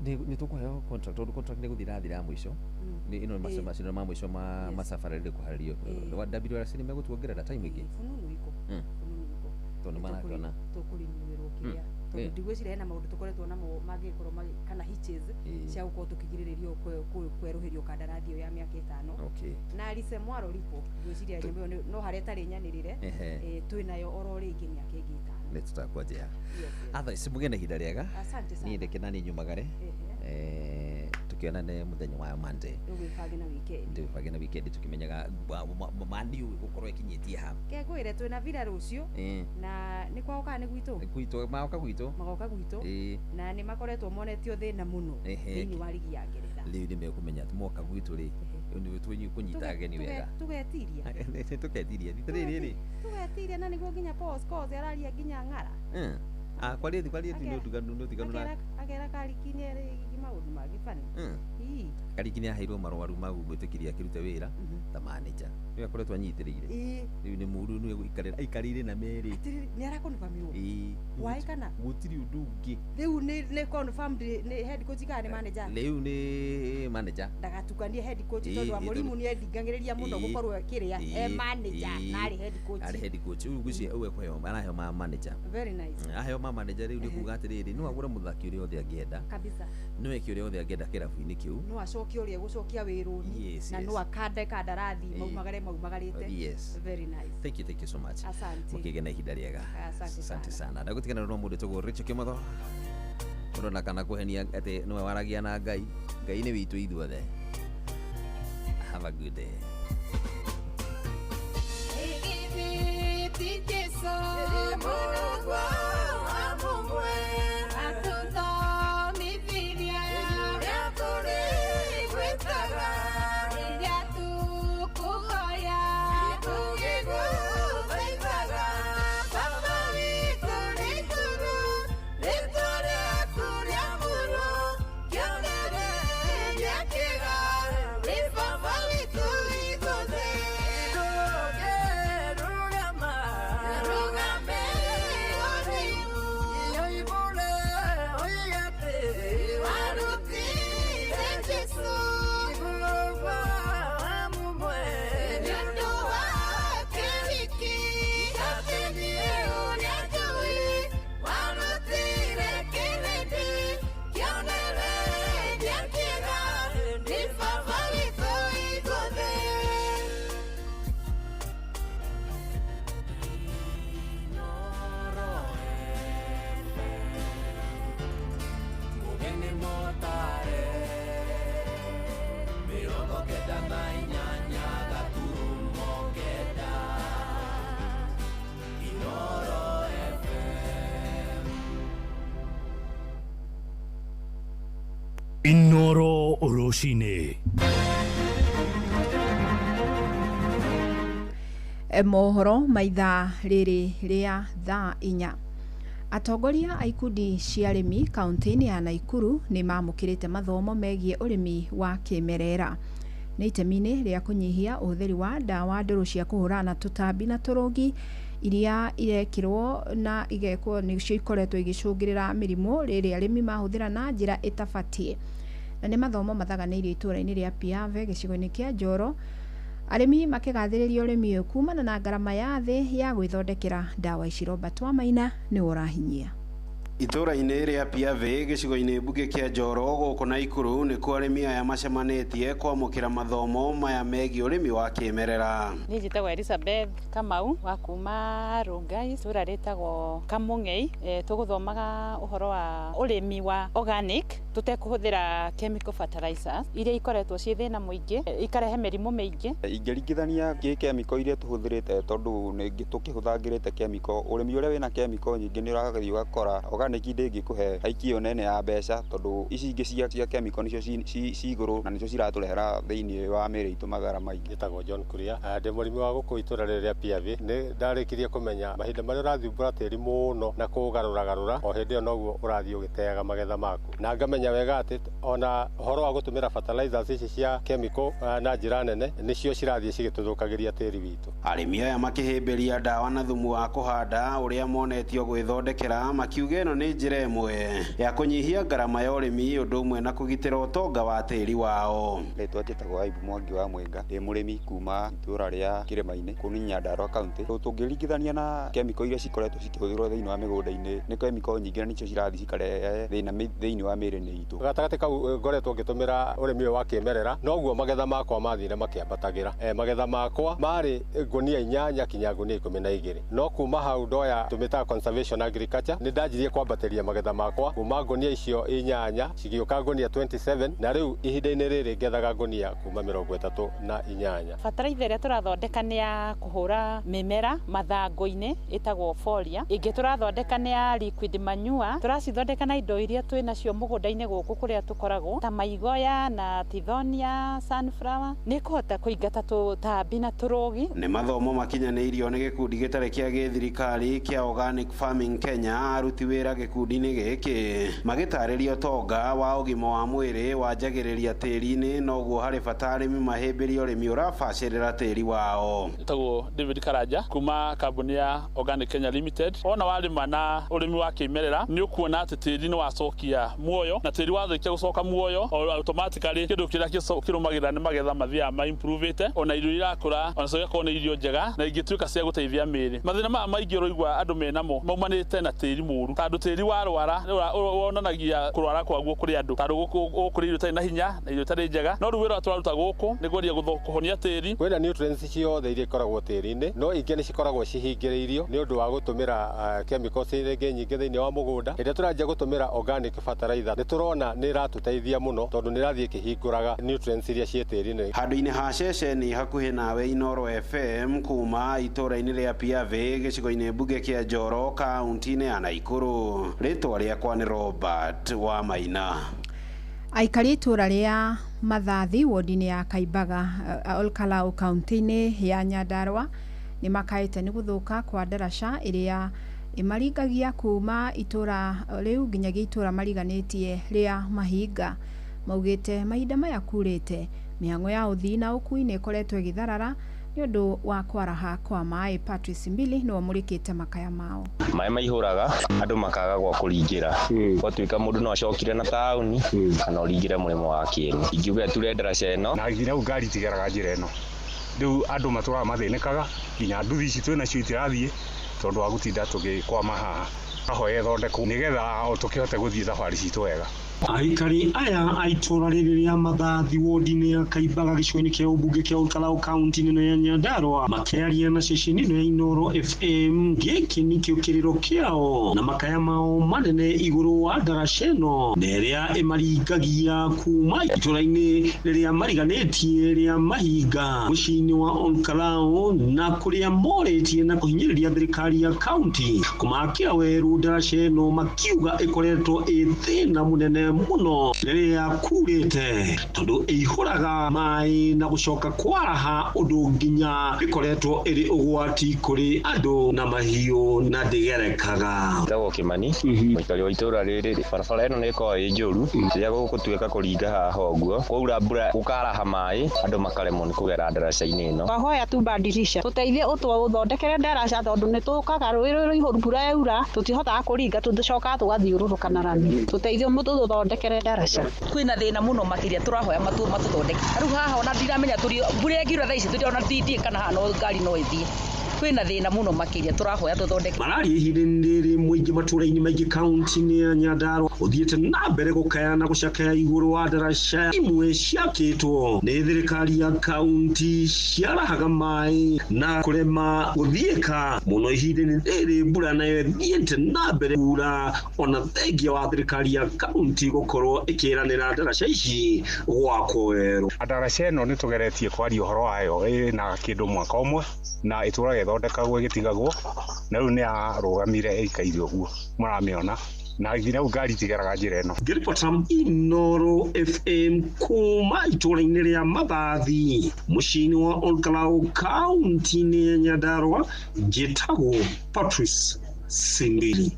Nĩ tũkũheo contract tondũ contract nĩ gũthira irathira ya mũico. Nĩ ĩno macindano ma mũico ma masabarĩ rĩ kũharĩrio. Wa WRC nĩ megũtuongerera time ĩngĩ. Fununu iko. Fununu iko. Tondũ nĩ marakĩona. Tũkũrinyuĩrwo kĩrĩa, tondũ ndigwĩciria hena maũndũ tũkoretwo namo mangĩgĩkorwo kana hitches cia gũkorwo tũkĩgirĩrĩrio kwerũhĩrio kandarathi ĩyo ya mĩaka 5. Na Lise Mwaro ripo ngwĩciria nyamũ ĩyo no harĩa ĩtarĩ nyanĩrĩre. Twĩnayo oro rĩngĩ mĩaka ĩngĩ 5. Nĩ tũtakwanjia. Otherwise mũgĩe na ihinda rĩega. Asante sana. Niĩ ndeke na niĩ nyumagare. Tukĩonane mũthenya wa Monday. Ũgwĩbange na weekend. Ndĩbange na weekend tũkĩmenyaga maniũ gũkorwo ĩkinyĩtie ha. Kengwĩre twĩna Villa rũciũ. Na nĩ kwao kana nĩ gwitũ? Gwitũ, magoka gwitũ. Magoka gwitũ. Na nĩ makoretwo monetio thĩna mũno thĩinĩ wa rigi ya Ngeretha. Rĩu nĩ mekũmenya atĩ moka gwitũ rĩ, rĩu nĩ kũnyita ageni wega. Tũgetiria. Tũketiria rita rĩrĩ rĩ. Tũgetiria na nĩguo nginya Paul Scholes araria nginya ng'ara. Ah, kwarĩthi nĩ ũtiganu, nĩ ũtiganu na Akera Kariki nĩ arĩ maũndũ mangĩ bani. Ii. Kariki nĩ aheirwo marũaru ma gwĩtĩkĩria akĩrute wĩra ta manager, nĩwe akoretwo anyitĩrĩire. Rĩu nĩ mũndũ nĩwe gũikarĩra aikarĩire na merĩ. Atĩrĩrĩ, nĩ arakonfirmirwo? Why kana? Gũtirĩ ũndũ ũngĩ. Rĩu nĩ confirmed nĩ head coach kana nĩ manager? Rĩu nĩ manager. Ndagatukanie head coach tondũ wa Mũrimũ nĩ endingagĩrĩria mũno gũkorwo kĩrĩa e manager na arĩ head coach. Arĩ head coach. Rĩu ngwĩciria ũguo ekũheo, araheo ma manager. Very nice. Aheo ma manager rĩu nĩ kuga atĩrĩrĩ, no agũre mũthaki ũrĩa othe angĩenda. Kabisa. No eke ũrĩa othe angĩenda kĩrabu-inĩ kĩu. No acokie ũrĩa egũcokia wĩrũni na no akande kandarathi maumagare maumagarĩte. Very nice. Thank you, thank you so much. Asante. Mũkĩgĩa na ihinda rĩega. Asante. Asante sana. Ndagũtigana no mũndũ wĩtagwo Rachel Kĩmotho ũrona kana kũhenia atĩ nĩwe waragia na Ngai. Ngai nĩ witũ ithuothe. Have a good day. Baba witũ. Inoro rũcinĩ. Mohoro maithaa rĩrĩ rĩa thaa 4. Atongoria a ikundi cia arĩmi kaunti-inĩ ya Naikuru nĩ mamũkĩrĩte mathomo megiĩ ũrĩmi wa kĩmerera. Nĩ itemi-inĩ rĩa kũnyihia ũhũthĩri wa ndawa ndũrũ cia kũhũrana na tũtambi na tũrũgi iria irekĩrwo na igekwo nĩcio ikoretwo igĩcũngĩrĩra mĩrimũ rĩrĩa arĩmi mahũthĩra na njĩra ĩtabatiĩ. Na nĩ mathomo mathaganĩirio itũũra-inĩ rĩa Piave gĩcigo-inĩ kĩa Njoro, arĩmi makĩgathĩrĩria ũrĩmi ũyũ kumana na ngarama ya thĩ ya gwĩthondekera ndawa ici. Robert Wamaina nĩwe ũrahinyia. Itũũra-inĩ rĩa Piave gĩcigo-inĩ mbunge kĩa Njoro gũkũ Naikuru nĩkuo arĩmi aya macemanĩtie kwamũkĩra mathomo maya megiĩ ũrĩmi wa kĩmerera. Niĩ njĩtagwo Elizabeth Kamau wa kuma Rongai, itũũra rĩtagwo Kamũng'ei. Tũgũthomaga ũhoro wa ũrĩmi wa organic tũtekũhũthĩra chemical fertilizers iria ikoretwo ciĩ thĩna mũingĩ, ikarehe mĩrimũ mĩingĩ. Ingĩringithania kĩmĩko iria tũhũthĩrĩte tondũ nĩ tũkĩhũthangĩrĩte kĩmĩko, ũrĩmi ũrĩa wĩna kĩmĩko nyingĩ nĩ ũrathiĩ ũgakora organic ndĩngĩkũhe haiki ĩyo nene ya mbeca tondũ ici ingĩ cia kĩmĩko nĩcio ci igũrũ na nĩcio ciratũrehera thĩinĩ wa mĩĩrĩ itũ mathara maingĩ. Njĩtagwo John Kuria, ndĩ mũrĩmi wa gũkũ itũũra rĩrĩ rĩa Piave. Nĩ ndarĩkirie kũmenya mahinda marĩa ũrathumbũra tĩri mũno na kũũgarũragarũra, o hĩndĩ ĩyo noguo ũrathiĩ ũgĩteaga magetha maku, na ngamenya wega atĩ ona ũhoro wa gũtũmĩra fertilizers ici cia chemical na njĩra nene nĩcio cirathiĩ cigĩtũthũkagĩria tĩri witũ. Arĩmi aya makĩhĩmbĩria ndawa na thumu wa kũhanda ũrĩa monetio gwĩthondekera, makiuga ĩno nĩ njĩra ĩmwe ya kũnyihia ngarama ya ũrĩmi ũndũ ũmwe na kũgitĩra ũtonga wa tĩri wao. Rĩtwa njĩtagwo Aibu Mwangi wa Mwinga, ndĩ mũrĩmi kuma itũũra rĩa Kĩrĩma-inĩ kũu nĩ Nyandarua County. Tũngĩringithania na kemiko iria cikoretwo cikĩhũthĩrwo thĩinĩ wa mĩgũnda-inĩ, nĩ kemiko nyingĩ na nĩcio cirathiĩ cikarehe thĩna thĩinĩ wa mĩĩrĩ-inĩ itũ. Gatagatĩ kau ngoretwo ngĩtũmĩra ũrĩmi ũyũ wa kĩmerera, noguo magetha makwa mathire makĩambatagĩra. Magetha makwa marĩ ngunia 8 kinya ngunia 12, no kuma hau ndoya tũmĩtaga conservation agriculture, nĩ ndanjirie kwambatĩria magetha makwa kuma ngunia icio 8 cigĩũka ngunia 27, na rĩu ihinda-inĩ rĩrĩ ngethaga ngunia kuma 38. Bataraitha ĩrĩa tũrathondeka nĩ ya kũhũra mĩmera mathangũ-inĩ ĩtagwo folia, ĩngĩ tũrathondeka nĩ ya liquid manure, tũracithondeka na indo iria twĩ nacio mũgũnda-inĩ gũkũ kũrĩa tũkoragwo ta maigoya na tithonia, sunflower, nĩ kũhota kũingata tũtambi na tũrũgi. Nĩ mathomo makinyanĩirio nĩ gĩkundi gĩtarĩ kĩa gĩthirikari kĩa Organic Farming Kenya, aruti wĩra gĩkundi-inĩ gĩkĩ magĩtarĩria ũtonga wa ũgima wa mwĩrĩ wanjagĩrĩria tĩri-inĩ, noguo harĩ bata arĩmi mahĩmbĩrie ũrĩmi ũrabacĩrĩra tĩri wao. Njĩtagwo David Karanja kuma kambuni ya Organic Kenya Limited. Ona warĩma na ũrĩmi wa kĩmerera nĩ ũkuona atĩ tĩri nĩ wacokia muoyo, na tĩri wathĩkia gũcoka muoyo automatically kĩndũ kĩrĩa kĩrũmagĩrĩra nĩ magetha mathiaga ma improvete, ona irio irakũra ona cigakorwo nĩ irio njega na ingĩtuĩka cia gũteithia mĩĩrĩ. Mathĩna maya maingĩ ũraigua andũ menamo maumanĩte na tĩri mũru, tondũ tĩri warwara wonanagia kũrwara kwaguo kũrĩ andũ, tondũ gũkũrĩ irio itarĩ na hinya na irio itarĩ njega. No rĩu wĩra tũraruta gũkũ nĩ kũgeria kũhonia tĩri. Kwĩna nutrients ciothe iria ikoragwo tĩri-inĩ, no ingĩ nĩ cikoragwo cihingĩrĩirio nĩ ũndũ wa gũtũmĩra chemicals ingĩ nyingĩ thĩinĩ wa mũgũnda. Hĩndĩ ĩrĩa tũranjia gũtũmĩra organic fertilizer nĩ tũrona nĩ ĩratũteithia mũno tondũ nĩ ĩrathiĩ ĩkĩhingũraga nutrients iria ciĩ tĩri-inĩ. Handũ-inĩ ha ceceni hakuhĩ nawe Inoro FM kuma itũũra-inĩ rĩa Piave gĩcigo-inĩ mbunge kĩa Njoro kaunti-inĩ ya Naikuru, rĩtwa rĩakwa nĩ Robert Wamaina. Aikari itũũra rĩa Mathathi wodi-inĩ ya Kaimbaga Olkalau kaunti-inĩ ya Nyandarua nĩ makaĩte nĩ gũthũka kwa ndaraca ĩrĩa ĩmaringagia kuma itũũra rĩu nginyagia itũũra mariganĩtie rĩa Mahinga. Maugĩte mahinda maya kurĩte mĩhang'o ya ũthii na ũkui nĩ ĩkoretwo ĩgĩtharara nĩ ũndũ wa kwaraha kwa maĩ. Patrice Mbili nĩwe ũmũrĩkĩte makaya mao. Maĩ maihũraga andũ makaga gwa kũringĩra, gwatuĩka mũndũ no acokire na taũni kana ũringĩre mũrĩmo wa Kieni. Ingiuga ture ndaraca ĩno na nginya rĩu ngari itigeraga njĩra ĩno, rĩu andũ matũraga mathĩnĩkaga nginya nduthi ici twĩ nacio itirathiĩ tondũ wa gũtinda tũgĩkwama haha. Ahoya ĩthondekwo nĩgetha tũkĩhote gũthiĩ thabarĩ citũ wega. Aikari aya a itũũra rĩrĩ rĩa Mathathi wodi-inĩ ya Kaimbaga gĩcigo-inĩ kĩa ũmbunge kĩa Olkalau kaunti-inĩ ĩno ya Nyandarua makĩaria na ceceni ĩno ya Inoro FM, gĩkĩ nĩkĩo kĩrĩro kĩao na makaya mao manene igũrũ wa ndaraca ĩno na ĩrĩa ĩmaringagia kuma itũũra-inĩ rĩrĩa mariganĩtie rĩa Mahinga mũciĩ-inĩ wa Olkalau, na kũrĩa morĩtie na kũhinyĩrĩria thirikari ya kaunti kũmakĩra werũ ndaraca ĩno, makiuga ĩkoretwo ĩ thĩna mũnene nene mũno rĩrĩa kurĩte tondũ ĩihũraga maĩ na gũcoka kwaraha ũndũ nginya ĩkoretwo ĩrĩ ũgwati kũrĩ andũ na mahiũ na ndĩgerekaga. Njĩtagwo Kimani, mũikari wa itũra rĩrĩ. Barabara ĩno nĩ ĩkoragwo ĩ njũru rĩrĩa gũgũtuĩka kũringa haha ũguo, kwaura mbura gũkaraha maĩ, andũ makaremwo nĩ kũgera ndaraca-inĩ ĩno. Twahoya tu badilisha tuteithie ũthondekere ndaraca tondũ nĩ tũkaga rũĩ rũrũ rũihũru mbura yaura tũtihotaga kũringa tũcokaga tũgathiũrũrũka na rami. Tũteithie mũtũthondekere ndaraca. Kwĩna thĩna mũno makĩria tũrahoya matũthondeke. Rĩu haha ona ndiramenya tũrĩ mbura ĩngiura thaa ici tũrĩ ona ndindiĩ kana haha no ngari no ĩthiĩ. Kwĩna thĩna mũno makĩria tũrahoya tũthondeke. Mararia ihinda-inĩ rĩrĩ mũingĩ matũũra-inĩ maingĩ kaunti-inĩ ya Nyandarua ũthiĩte na mbere gũkaya na gũcakaya igũrũ wa ndaraca imwe ciakĩtwo nĩ thirikari ya kaunti ciarahaga maĩ na kũrema gũthiĩka mũno ihinda-inĩ rĩrĩ mbura nayo ĩthiĩte na mbere kura ona thengia wa thirikari ya kaunti gũkorwo ĩkĩranĩra ndaraca ici gwakwo werũ. Ndaraca ĩno nĩ tũgeretie kwaria ũhoro wayo ĩna kĩndũ mwaka ũmwe na ĩtũraga ĩthondekagwo ĩgĩtigagwo na rĩu nĩ yarũgamire ĩikaire ũguo mũramĩona na nginya rĩu ngari itigeraga njĩra ĩno. Ngĩribota Inooro FM kuma itũũra-inĩ rĩa Mathathi mũciĩ-inĩ wa Olkalau kaunti-inĩ ya Nyandarua, njĩtagwo Patrice Sindili.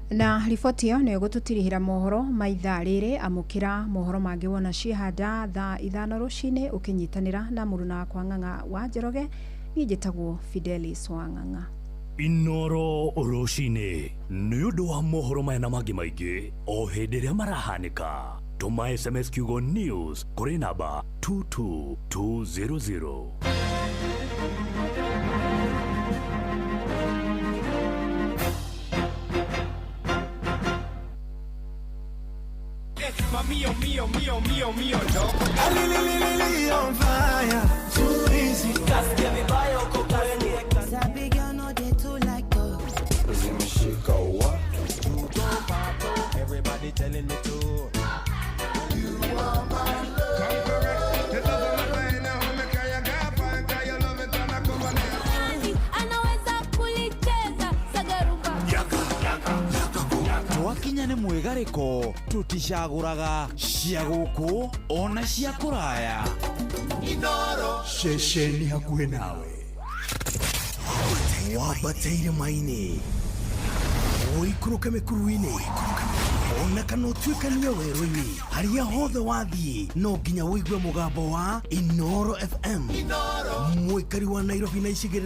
Na riboti ĩyo nĩyo ĩgũtũtirihĩra mohoro ma ithaa rĩrĩ. Amũkĩra mohoro mangĩ wona ciĩhanda thaa 5 rũcinĩ ũkĩnyitanĩra na mũruna wakwa Ng'ang'a wa Njoroge. Niĩ njĩtagwo Fidelis wa Ng'ang'a. Inooro rũcinĩ nĩ ũndũ wa mohoro maya na mangĩ maingĩ o hĩndĩ ĩrĩa marahanĩka. Tũma SMS kiugo news kũrĩ namba 22200. Mio, mio, mio, mio, mio, no. Ali, on fire. Too easy. Kasikia vibaya uko kwenye. Sabi girl no dey too like talk. Zimeshika watu. Everybody telling me to. You are my love. Come correct. The love of my life now me kaya gapa kaya love it and I come on. Anaweza kulicheza sagarumba. Yaka, yaka, yaka. Twakinya nĩ mwĩgarĩko tũticagũraga cia gũkũ ona cia kũraya. Inooro ceceni hakuhĩ nawe wambate irĩma-inĩ ũikũrũke mĩkuru-inĩ ona kana ũtuĩkanie werũ-inĩ harĩa hothe wathiĩ no nginya ũigue mũgambo wa Inooro FM. Mũikari wa Nairobi na icigĩrĩra.